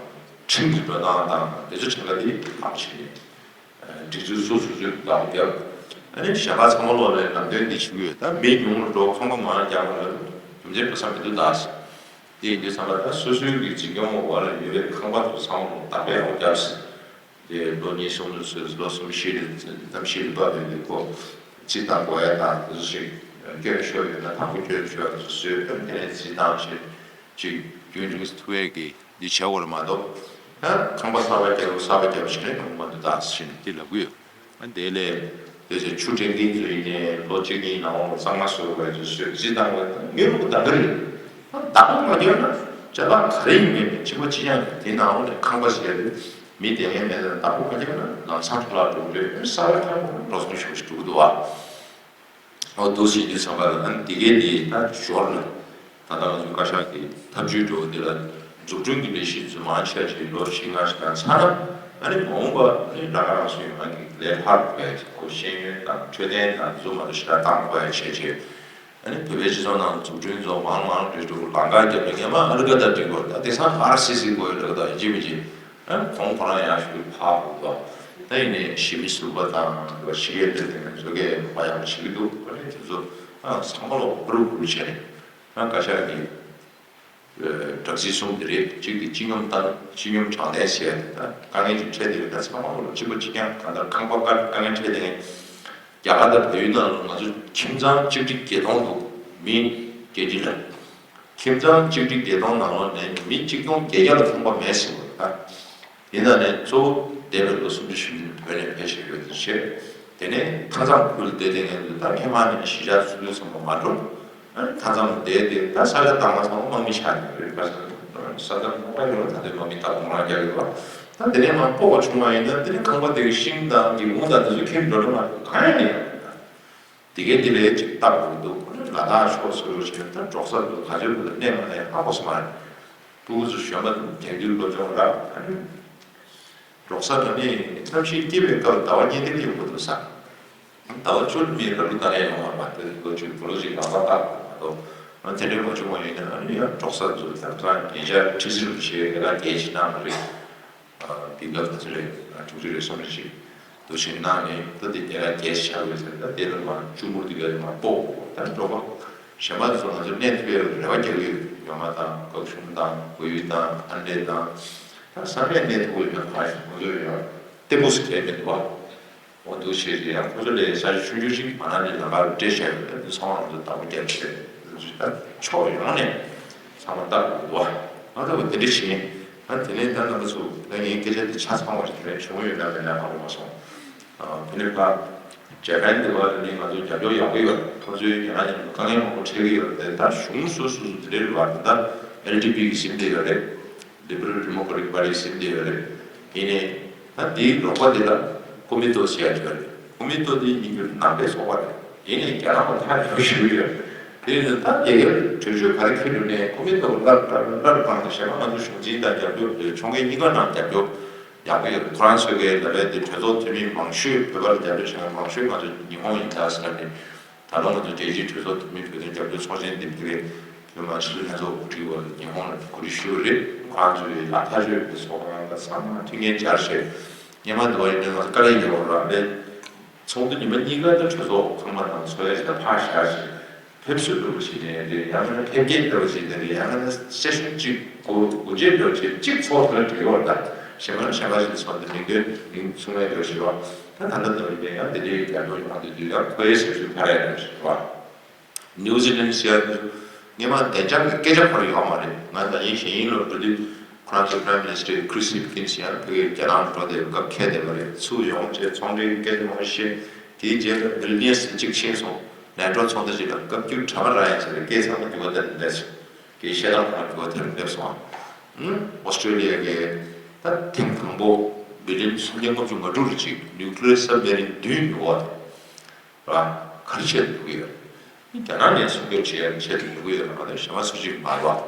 ཁྲིམས་ཀྱི་འགྲོ་སྟངས་དང་དེ་ཚོ་བྱ་དགའ་དེ་ཐག་བཅད་ནས་སྒྲིག་འཛུགས་སོ་སོ་ཚོས་བདག་པོ་བརྒྱབ། ཨ་ནི་གཞན་པ་ཚང་མ་ལོག་ལ་ལམ་སྟོན་འདི་ཞུ་གི་ཡོད། ད་མི་ཉུང་རུ་འགྲོ། ཁང་པ་མང་རུ་རྒྱག་དགོས་ན་རྒྱུ་མཚན་སྤུ་ཙམ་མི་འདུག་ད་ཟེར། དེ་ཡིན་དུས་ཙམ་པ་ད་སོ་སོའི་གི་འཛིན་སྐྱོང་འོག་ལ་ཡོད་པའི་ཁང་པ་ཚོ་ཚང་མ་ལོག་བདག་པོ་ཡག་པོ་བརྒྱབ་ཟེར། དེ་ལོ་གཉིས་གསུམ་རེ་བཟོས། ལོ་གསུམ་བཞི་རེ་གནམ་གཤིས་རིམ་པ་བས་ནས་ཁོ་རྩིས་བཏང་དགོས་ཡ་དང་དེ་ཚོ་ཞིག་སྐྱོན་ཤོར་ཡོད་ན་དང་པོ་སྐྱོན་ཤོར་ཡ་དེ་ཚོ་བཟོས། དེ་ནས་རྩིས་བཏང་བྱས་ཅིག་རྒྱུན་རིང་ཐུབ་ཡས་ཀྱི་འདི་བྱ་དགོས་རེད་མ་གཏོགས། ད་ཁང་པ་གསར་པ་བརྒྱབ་གསར་པ་བརྒྱབ་བྱས་ནས་ཡོང་མ་འདུག་ད་ཟེར་ནས་འདི་ལབ་ཀྱི་ཡོད། ཨ་དེ་ལས་དེ་ཚོ་ཆུ་འབྲིང་འབྲིང་ཚོ་ཡིན་ནའི་ལོ་གཅིག་གཉིས་ནང་ལོགས་གཙང་མ་བཟོ་དགོས་ཚོ་བཟོས། རྩིས་བཏང་དགོས་ཚོ་དངུལ་ལོག་འདང་གི་རེད། ཨ་བདག་པོ་མ་བརྒྱབ་ན་ཅ་ལག་ག་རེ་ཡིན་མིན་གཅིག་པ་གཅིག་རྐྱང་རེད། དེ་ནང་ལོགས་ནས་ཁང་པ་ཟེར་ཡ་དེ་མི་བསྡད་མཁན་མེད་ན་བདག་པོ་མ་བརྒྱབ་ན་ལམ་སང་འཕྲོ་བརླག་འགྲོ་གི་རེད། གསར་པ་ཐང་པོ་འགྲོ་སོང་ཞུ་ཞུ་གི་འདུག་བ། ཨོ་འདུག་སེ་ཡིན་དུས་ཙམ་པ་ལ་ཨ་ནི་འདི་གའི་འདི་ད་ཞོར་ལ་ད་ལྟ་ང་ཚོ་བཀའ་ཤག་གི་ཐབས་ཇུས་འགྲོ་འདི་ལ་འཛུགས་སྐྲུན་གྱི་ལས་གཞི་འཛུགས་མང་ཆེ་བ་ཅིག་ལོ་བཞི་ལྔ་ཞིག་ནང་ཚར་ན། ཨ་ནི་མ་འོངས་པ་ཨ་ནི་རང་རང་སོ་སོའི་རང་གི་ལས་ལྷག་དགོས་ཡ་ཅིག་ཁོ་ཤེས་ཡོན་དང་འཕྲོད་བསྟེན་དང་འཛུགས་མ་གཏོགས་ཞེ་དྲག་བཏང་དགོས་ཡ་བྱས་བྱས། ཨ་ནི་བོད་པའི་སྤྱི་ཚོགས་ནང་འཛུགས་སྐྲུན་ཚོ་མང་མང་རེ་འགྲོ་ལམ་ཁ་བརྒྱབ་ནས་སྔན་མ་ཨ་རི་ཀ་དང་འགྲིག་པ་ད་དེང་སང་ཨར་སི་སི་དགོས་ཡོད་འགྲོ་ད་ཡིན་གཅིག་མིན་གཅིག་ཨ་ཁོང་ཁོ་རང་ཡང་ཞུ་ཕར་འགྲོ་ད། ད་ཡིན་ནའི་གཞི་མི་ཟུར་པ་དང་ཞི་གེ་དེ་དེ་ཚོ་གས་མ་ཡག་པོ་བྱེད་ཀྱི་འདུག་ཨ་ནི་དེ་ཚོ་ཨ་ཚང་མ་ལོག་ཧུར་ཧུར་བྱས་ནས་ཨ་བཀའ་ཤག་གི་དྲག་རྩལ་གསུམ་དེ་རེད། གཅིག་དེ་སྤྱི་སྙོམས་དང་སྤྱི་སྙོམས་དྲང་བདེན་ཟེར་ཡ་དེ་ད་དཀའ་ངལ་ཅིག་འཕྲད་དེ་ཡོད་ན་ཚང་མ་ལོག་གཅིག་པ་གཅིག་རྐྱང་གང་ལྟར་ཁང་པ་དཀའ་དཀའ་ངལ་འཕྲད་དེ་ངས། རྒྱ་གར་དང་བལ་ཡུལ་ནང་ལ་ང་ཚོ་ཁྱིམ་ཚང་གཅིག་ཁྲི་བརྒྱད་སྟོང་འདུག་མི་བརྒྱད་ཁྲི་ལ། ཁྱིམ་ཚང་གཅིག་ཁྲི་བརྒྱད་སྟོང་ནང་ལོགས་ནས་མི་གཅིག་སྟོང་བརྒྱད་བརྒྱ་ལ་ཁང་པ་མེད་ཟེར་བ་རེད་ད། དེ་ནང་ནས་གཙོ་བོ་འདས་པའི་ལོ་སུམ་ཅུ་བཞི་བཅུ་བོད་ནས་ཕེབས་བཞིན་ཡོད་ཚུལ་བཤད། དེ་ནས་མཐའ་མཚམས་ཁུལ་བསྡད་བསྡད་མཁན་ཚོ་ད་སྔན་མ་ནས་གཞིས་ཆགས་ཚུགས་དུས་ཙམ་པ་མ་འགྲོ། མཐའ་མཚམས་བསྡད་དེ་ད་ས་ཆ་དང་པོ་ཚང་མ་དམག་མི་ཆགས་ནས་རེད། ས་མཚམས་མ་པ་ཡོད་ད་དེ་དམག་མི་ད་དུང་རང་རྒྱག་གི་འདུག་ད་དེ་ནས་མ་སྤོ་བ་བྱུང་བ་ཡིན་ན་དེ་ནས་ཁང་པ་དེ་གི་ཤིང་དང་གི་ངོ་དང་དེ་ཚོ་ཁྱེར་འགྲོ་འགྲོ་མ་གང་ཡང་མེད། དེ་གའི་དེ་ལས་ཅིག་བཏབ་དགོས་འདུག་ལ་དྭགས་ཕྱོགས་སུ་རུ་ཆེན་ད་འབྲོག་ས་འདུག་ག་ཚོད་འདུག་གནས་མ་གནས་ཧ་གོ་སོང་མ་རེད། ཕྲུ་གུ་ཚོ་གཞོན་པ་དེང་དུས་སློབ་སྦྱོང་རག་ཨ་ནི། འབྲོག་ས་ན་ནི་གནམ་གཤིས་སྐྱིད་པའི་སྐབས་ཟླ་བ་གཉིས་དེ་ཡོང་གི་འདུག་ས། ཟླ་བ་བཅུ་མིན་ར་ལུ་ད་རེ་ཡོང་བ་མ་དེ་ལོ་བཅུ་བོ་ལོ་ཅིག་ལམ་ཁ་བཏབ་དགོས་མ་གཏོགས། ཨ་དེ་འདྲའི་མ་བྱུང་བ་ཡིན་ན་ཨ་ནི་ཡང་འབྲོག་ས་ཚོ་ད་ལྟ་ཉེ་ཆར་ཁྲི་ཟུར་ཞེས་ལ་རྒྱལ་ཕྱི་ནང་རེད། ཨ་བི་ག་ག་ཚོད་རེད། ཨ་དྲུག་ཅུ་རེད་སོང་རེད་ཞིག་འདུ་ཆེན་ནང་ནས་ད་དེ་རྒྱལ་ལ་རྒྱལ་ཆགས་རེད་ཟེར། ད་དེ་ལ་མ་ཆུ་མུར་དེ་ག་མ་སྤོ་ད་འབྲོག་པ་གཞན་པ་ཚོ་ང་ཚོ་གནས་ཐུབ་ཡག་རེ་བ་རྒྱག་གི་ཡོད། ཡོང་མ་དང་སྐབས་ཤུམ་དང་བུ་ཡུལ་དང་ཨ་འདྲས་དང་། ད་ས་གནས་གནས་ཐུབ་ཡོད་ན་གང་ཞིག་ང་ཚོ་ཡོད་ལྟད་མོ་ཟེར་མཁན་མི་འདུག་བ། འོ་འདུག་བྱས་ཏེ་ཡང་ཁོ་ཚོ་ལས་ས་ཆ་ཆུང་ཆུང་ཞིག་མ་ན་ལི་ལམ་ཁར་སྤྲད་བཞག་ཡོད་པས་འདི་ཚང་མ་ང་ཚོ་བདག་པོ་རྒྱབ་བྱས་ད་ཕྱོགས་ཡོངས་ནས་ཚང་མ་བལྟ་དགོས་འདུག་བ། ང་ལྟ་བུ་དེ་འདྲ་བྱས་ཨ་དེ་ནས་ད་རྣམ་པ་ཚོ་ད་ངའི་སྐད་ཆ་དེ་ཆ་ཚང་བ་ཞིག་རེད་བྱུང་ཡོད་ན་མེད་ན་ཧ་གོ་མ་སོང་། ཨ་དེ་ནས་ཕར་ཇ་པན་དེ་བ་ནི་ང་ཚོ་རྒྱབ་སྐྱོར་ཡག་པོ་ཡོད། ཁོ་ཚོའི་རྒྱ་ནག་ནས་དཀའ་ངལ་མང་པོ་འཕྲད་ཀྱི་ཡོད་རེད། ད་གཞུང་སོ་སོ་སོ་དེ་འདྲའི་བར་དུ་ད་ཨེལ་ཌི་པི་གི་ཟིན་བསྡད་ཡོད་རེད། Liberal Democratic Party ཟེར་བསྡད་ཡོད་རེད། ཡིན་ནའི་ད་འདིའི་རོགས་པ་འདི་ལ་ཀོ་མི་ཏོ་ཟེར་ཡ་ཅིག་ཡོད་རེད། ཀོ་མི་ཏོ་འདི་ཡིན་རྒྱུ་ནང་པའི་ཚོགས་པ་རེད། ཡིན་ནའི་རྒྱ་ནག་པ་ཐག་ཉེ་པོ་ཞིག་ཡོད་རེད། དེ་ཡིན་ད་རྒྱ་གར་གྲོས་ཆོད་ག་རེ་འཁྱེར་འདུག་ནའི་ཀོ་མི་ཏོ་སླར་སླར་སླར་སྤང་དང་གཞན་པ་ང་ཚོ་གཞུང་འཛིན་དང་རྒྱབ་སྐྱོར་ཕྱོགས་འགལ་གཉིས་ཀ་ནང་རྒྱབ་སྐྱོར་ཡག་པོ་ཡོད་རེད། ཁོ་རང་ཚོས་ཀྱི་ལ་བས་འདི་གྲོས་ཚོགས་འཐུས་མི་མང་ཤོས་བོད་པ་ལ་རྒྱབ་སྐྱོར་བྱེད་མཁན་མང་ཤོས་ང་ཚོ་ཉི་ཧོང་ཡིན་ད་ཟེར་ནས། ད་ལོ་ང་ཚོ་རྒྱལ་སྤྱིའི་གྲོས་ཚོགས་འཐུས་མི་བོད་དོན་རྒྱབ་སྐྱོར་ཚོགས་ཆེན་འདེམས་ཐོན་བོད་མི་སྤྱི་འཐུས་ལྷན་ཚོགས་གོ་སྒྲིག་འོག་ཉི་ཧོང་ལ་གོ་སྒྲིག་ཞུས་པ་རེད། ཁོ་རང་ཚོའི་ལག་ཐག་ཆོད་པའི་ཚོགས་ཁང་ལ་ཚང་མ་མཐུན་རྐྱེན་སྦྱར་བྱས་སྔོན་མ་འདུག་བ་ཡིན་ན་ང་ཚོ་དཀའ་ལས་ཡོད་ར་མེད། ཚོགས་འདུ་ཉི་མ་གཉིས་ཀ་ད་གྲོས་ཚོགས་ཁང་པ་ནང་ཚོགས་ཡ་ཞིག་ད་ཕར་བཞག་བྱས་ཕེབས་བསུ་འདྲ་པོ་བྱས་ནས་རེད། ཡང་ན་ཕེབས་སྐྱེལ་འདྲ་པོ་བྱས་ནས་རེད། ཡང་ན་སེ་ཤོན་གཅིག་སྒོ་སྒོ་འབྱེད་འདྲ་པོ་བྱས་གཅིག་ཚོགས་འདྲ་འགྲིག་ཡོད་ར། ད་གཞན་པ་གཞན་པ་ཞིག་ཚོགས་འདུ་མིང་འདོན་མིང་གསུང་ཡ་འདྲ་པོ་ཞིག་རོགས། ད་ད་ལྟ་འདོན་པའི་ཡང་དེ་འདྲའི་རྒྱབ་སྐྱོར་ཡོང་དུས་དུས་ཡང་ཁོའི་ཟེར་ཚུལ་ཕར་ཡང་ཞུ་བ། ནིའུ་ཛི་ལན་ཟེར་དུས་སྔོན་མ་བདེ་འཇགས་ཀྱི་སྐད་ཆ་ཁོ་རང་ཡོད་མ་རེད། ང་ད་ཡིན་ཞེས་ཡིན་ལོ་འགྲོ་དུས་ཁོ་རང་ཚོའི་Prime Minister Chris Hipkins ཡང་བོད་རྒྱ་ནག་འགྲོ་བསྡད་སྐབས་ཁྱེད་བསྡད་པ་རེད། ཚུར་ཡོང་བྱས་ཚོང་འབྲེལ་སྐད་ཆ་མང་པོ་བཤད། དེའི་རྗེས་ལ་ཝིལ་ནིས་གཅིག་ཕྱིན་སོང་། ནེ་ཊོ་ཚོགས་འདུ་ཅིག་ལ་བཀའ་བརྒྱུད་གྲྭ་པ་ར་ཡང་བྱས་པའི་སྐད་ཚང་མ་འགྱུར་བ་དེར་སླེབས་སོང་། དེའི་བཤད་སྟངས་ཁོ་རང་འགྱུར་བ་དེར་སླེབས་སོང་། ཨོ་སི་ཀྲེ་ལི་ཡ་གི་ད་ཐེངས་དང་པོ་བི་ལི་ཡན་སུམ་བརྒྱ་ལྔ་བཅུ་ང་དྲུག་རེ་གཅིག་Nuclear Submarine བདུན་ཉོ་བ་ར་ག་རེ་བྱས་འདུག་ཡོད། རྒྱ་ནག་ནས་སྲུང་སྐྱོབ་བྱེད་ཡག་ཆེད་དུ་ཡོང་གི་ཡོད་པ་མ་གཏོགས་གཞན་པ་སུ་གཅིག་མ་རེད་པ།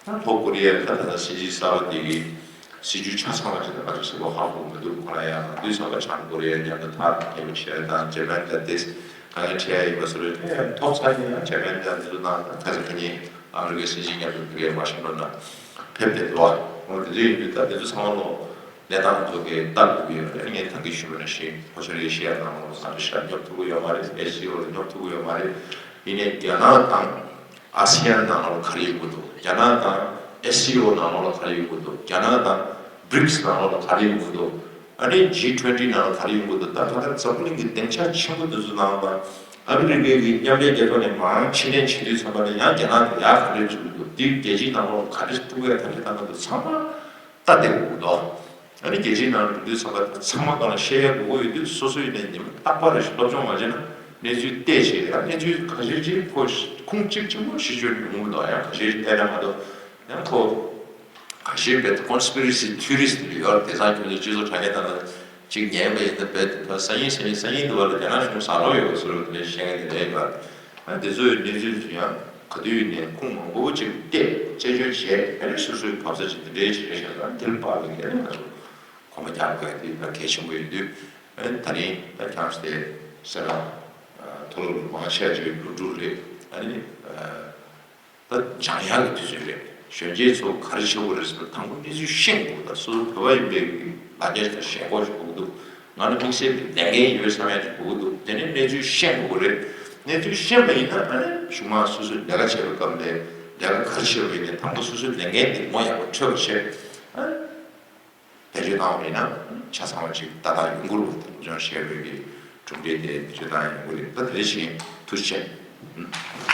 ད་ལྷོ་ཀོ་རི་ཡ་ད་ད་ལྟ་སྲིད་འཛིན་གསར་པ་དེ་གིས་སྲིད་ཇུས་ཆ་ཚང་བ་ཅིག་ད་ང་ཚོ་གསལ་པོ་ཧ་གོ་མི་འདུག་ཁོ་རང་ཡང་དུས་ཚོད་ལ་བྱང་ཀོ་རི་ཡ་མཉམ་དུ་ཐག་ཉེ་པོ་བྱས་དང་ཇེ་པན་དང་ཏེས་གང་ཡང་བྱས་ཡ་ཡིན་པ་སོ་རེད། དེ་ཡང་ཐོབ་ཚར་ཡིན་ཡང་ཇེ་པན་དང་དེ་ཚོ་ནང་ད་ཁ་སང་ཁ་ཉིན་ཨ་མི་རི་ཀའི་སྲིད་འཛིན་མཉམ་དུ་དེ་གའི་ཝ་ཤིང་ཊོན་ནང་ཕེབས་བསྡད་འདུག་བ། འོ་དེ་ཚོ་ཡིན་དུས་ད་དེ་ཚོ་ཚང་མ་ལོ། གནས་སྟངས་ཚོ་གི་ལྟ་དགོས་ཀྱི་ཡོད་རེད། ངས་ད་གིན་ཞུས་པ་ནང་བཞིན་ལྷོ་ཤར་ཨེ་ཤི་ཡ་ནང་ལོགས་ལ་ས་ཆ་ཤར་སྙོབ་ཐུབ་ཀྱི་ཡོད་མ་རེད། ཨེ་སི་སི་ཨོ་ལ་སྙོབ་ཐུབ་ཀྱི་ཡོད་མ་རེད། ཡིན་ནའི་རྒྱ་ནག་དང་ཨ་སི་ཡན་ནང་ལོགས་ལ་ག་རེ་ཡོང་གི་འདུག་རྒྱ་ནག་དང་ཨེ་སི་སི་ཨོ་ནང་ལོགས་ལ་ག་རེ་ཡོང་གི་འདུག་རྒྱ་ནག་དང་བྷི་རིག་སི་ནང་ལོགས་ལ་ག་རེ་ཡོང་གི་འདུག་ཨ་ནི་ཇི་ཊུ་ཝེན་ཊི་ནང་ལ་ག་རེ་ཡོང་གི་འདུག་ད་ད་ལྟ་འཛམ་བུ་གླིང་གི་སྡིངས་ཆ་ཆེན་པོ་འདི་ཚོ་ནང་ལ་ཨ་མི་རི་ཀའི་གི་མཉམ་འབྲེལ་རྒྱལ་ཚོགས་ནས་མར་ཕྱིར་འཐེན་བྱེད་དུས་ཙམ་པ་ལ་ཡང་རྒྱ་ནག་དང་ཡར་ག་འདྲས་བྱུང་གི་འདུག་འདི་རྒྱལ་སྤྱིའི་ནང་ལོགས་ལ་ག་འདྲས་ཐུག་ཡ་ག་འདྲས་བཏང་གི་འདུག་ཚང་མ། ལྟ་བསྡད་དགོས་འདུག་ཨ་ནི་རྒྱལ་སྤྱིའི་ནང་ལ་འགྲོ་དུས་ཚང་མ་ཚང་མ་སྒང་ལ་བཤད་ཡ་དགོས་ཀྱི་ཡོད་དུས་སོ་སོ་ཡིན་ནའི་ཉི་མ་རྟག་པར་རེ་ཞིག་སློབ་སྦྱོང་མ་བྱས་ན་གནས་ཚུལ་བལྟས་བྱས་ཡང་གནས་ཚུལ་ཁ་ཤས་ཅིག་ཁོ་ཁུངས་གཅིག་ཆེན་པོ་ཞིག་བརྗོད་ཡོང་གི་མི་འདུག་ཡང་ཁ་ཤས་ཅིག་བལྟས་ན་མ་གཏོགས་ཡང་ཁོ་ཁ་ཤས་བལྟས་Conspiracy Theorist ཡོད་དེང་སང་ཁྱོད་ཚོ་སྤྱི་ཚོགས་དྲ་རྒྱ་ནང་ལ་ཅིག་ཉན་པ་ཡིན་ན་བལྟས་ད་སང་ཉིན་སང་ཉིན་སང་ཉིན་དུ་བ་ལ་རྒྱ་ནག་གཞུང་ཟ་ལོག་ཡོད་པ་བཟོ་འདྲ་དེ་འདྲ་བཤད་མཁན་དེ་འདྲ་ཡིན་པ། ཨ་དེ་ཚོའི་གནས་ཚུལ་ཚོ་ཡང་ག་དུས་ནས་ཁུངས་མང་པོ་ཅིག་བལྟས་དཔྱད་བརྗོད་བྱས་ཨ་ནི་སོ་སོའི་གབ་ས་ཅིག་དེ་འདྲའི་བྱས་བཞག་ན་དེ་ལ་དཔག་པའི་གལ་ང་ཚོ་གོམ་པ་རྒྱག་དགོས་དེ་ད་གལ་ཆེན་པོ་ཡིན་དུས་ཨ་ནི་ད་རིང་ད་ཁྱམས་སུ་དེ་སེ་ར་མཐོ་སློབ་མང་ཆེ་བ་ཅིག་ལོ་དྲུག་རེད། ཨ་ནི་ད་སྦྱང་ཡག་གི་དུས་ཚོད་རེད། གཞོན་སྐྱེས་ཚོ་ག་རེ་བྱེད་དགོས་རེད་ཟེར་ན་དང་པོ་གནས་ཚུལ་ཤེས་དགོས། ད་སོ་སོ་བོད་པ་ཡིན་པའི་ལ་རྒྱ་ཞིག་ལ་ཞེན་ཁོག་ཞིག་དགོས་ཀྱི་འདུག་ང་ལ་དམིགས་བསལ་གྱི་ལས་འགན་ཡོད་བསམ་ཡ་ཞིག་དགོས་ཀྱི་འདུག་དེ་ནས་གནས་ཚུལ་ཤེས་དགོས་ཀྱི་རེད། གནས་ཚུལ་ཤེས་པ་ཡིན་ན་ཨ་ནི་གཞུག་མ་སོ་སོས་ལས་ཀ་བྱེད་པའི་སྐབས་ལ་ལས་ཀ་ག་རེ་བྱེད་པ་ཡིན་ནའི་དང་པོ་སོ་སོའི་ལས་འགན་དེ་ངོ་ཡག་པོ་འཕྲོད་པ་བྱས། ཨ་ནི་བེད་སྤྱོད་བཏང་བ་ཡིན་ན་ཆ་ཚང་བ་ཅིག་ཏག་ཏག་ཡོང་གི་རེད་པ། དེ་སློབ་སྦྱོང་བྱས་པའི་གི་གྲུབ་འབྲས་དེ་བེད་སྤྱོད་བཏང་ཡོང་གི་རེད། ད་དེ་བཞིན་ཐུགས་རྗེ་ཆེ།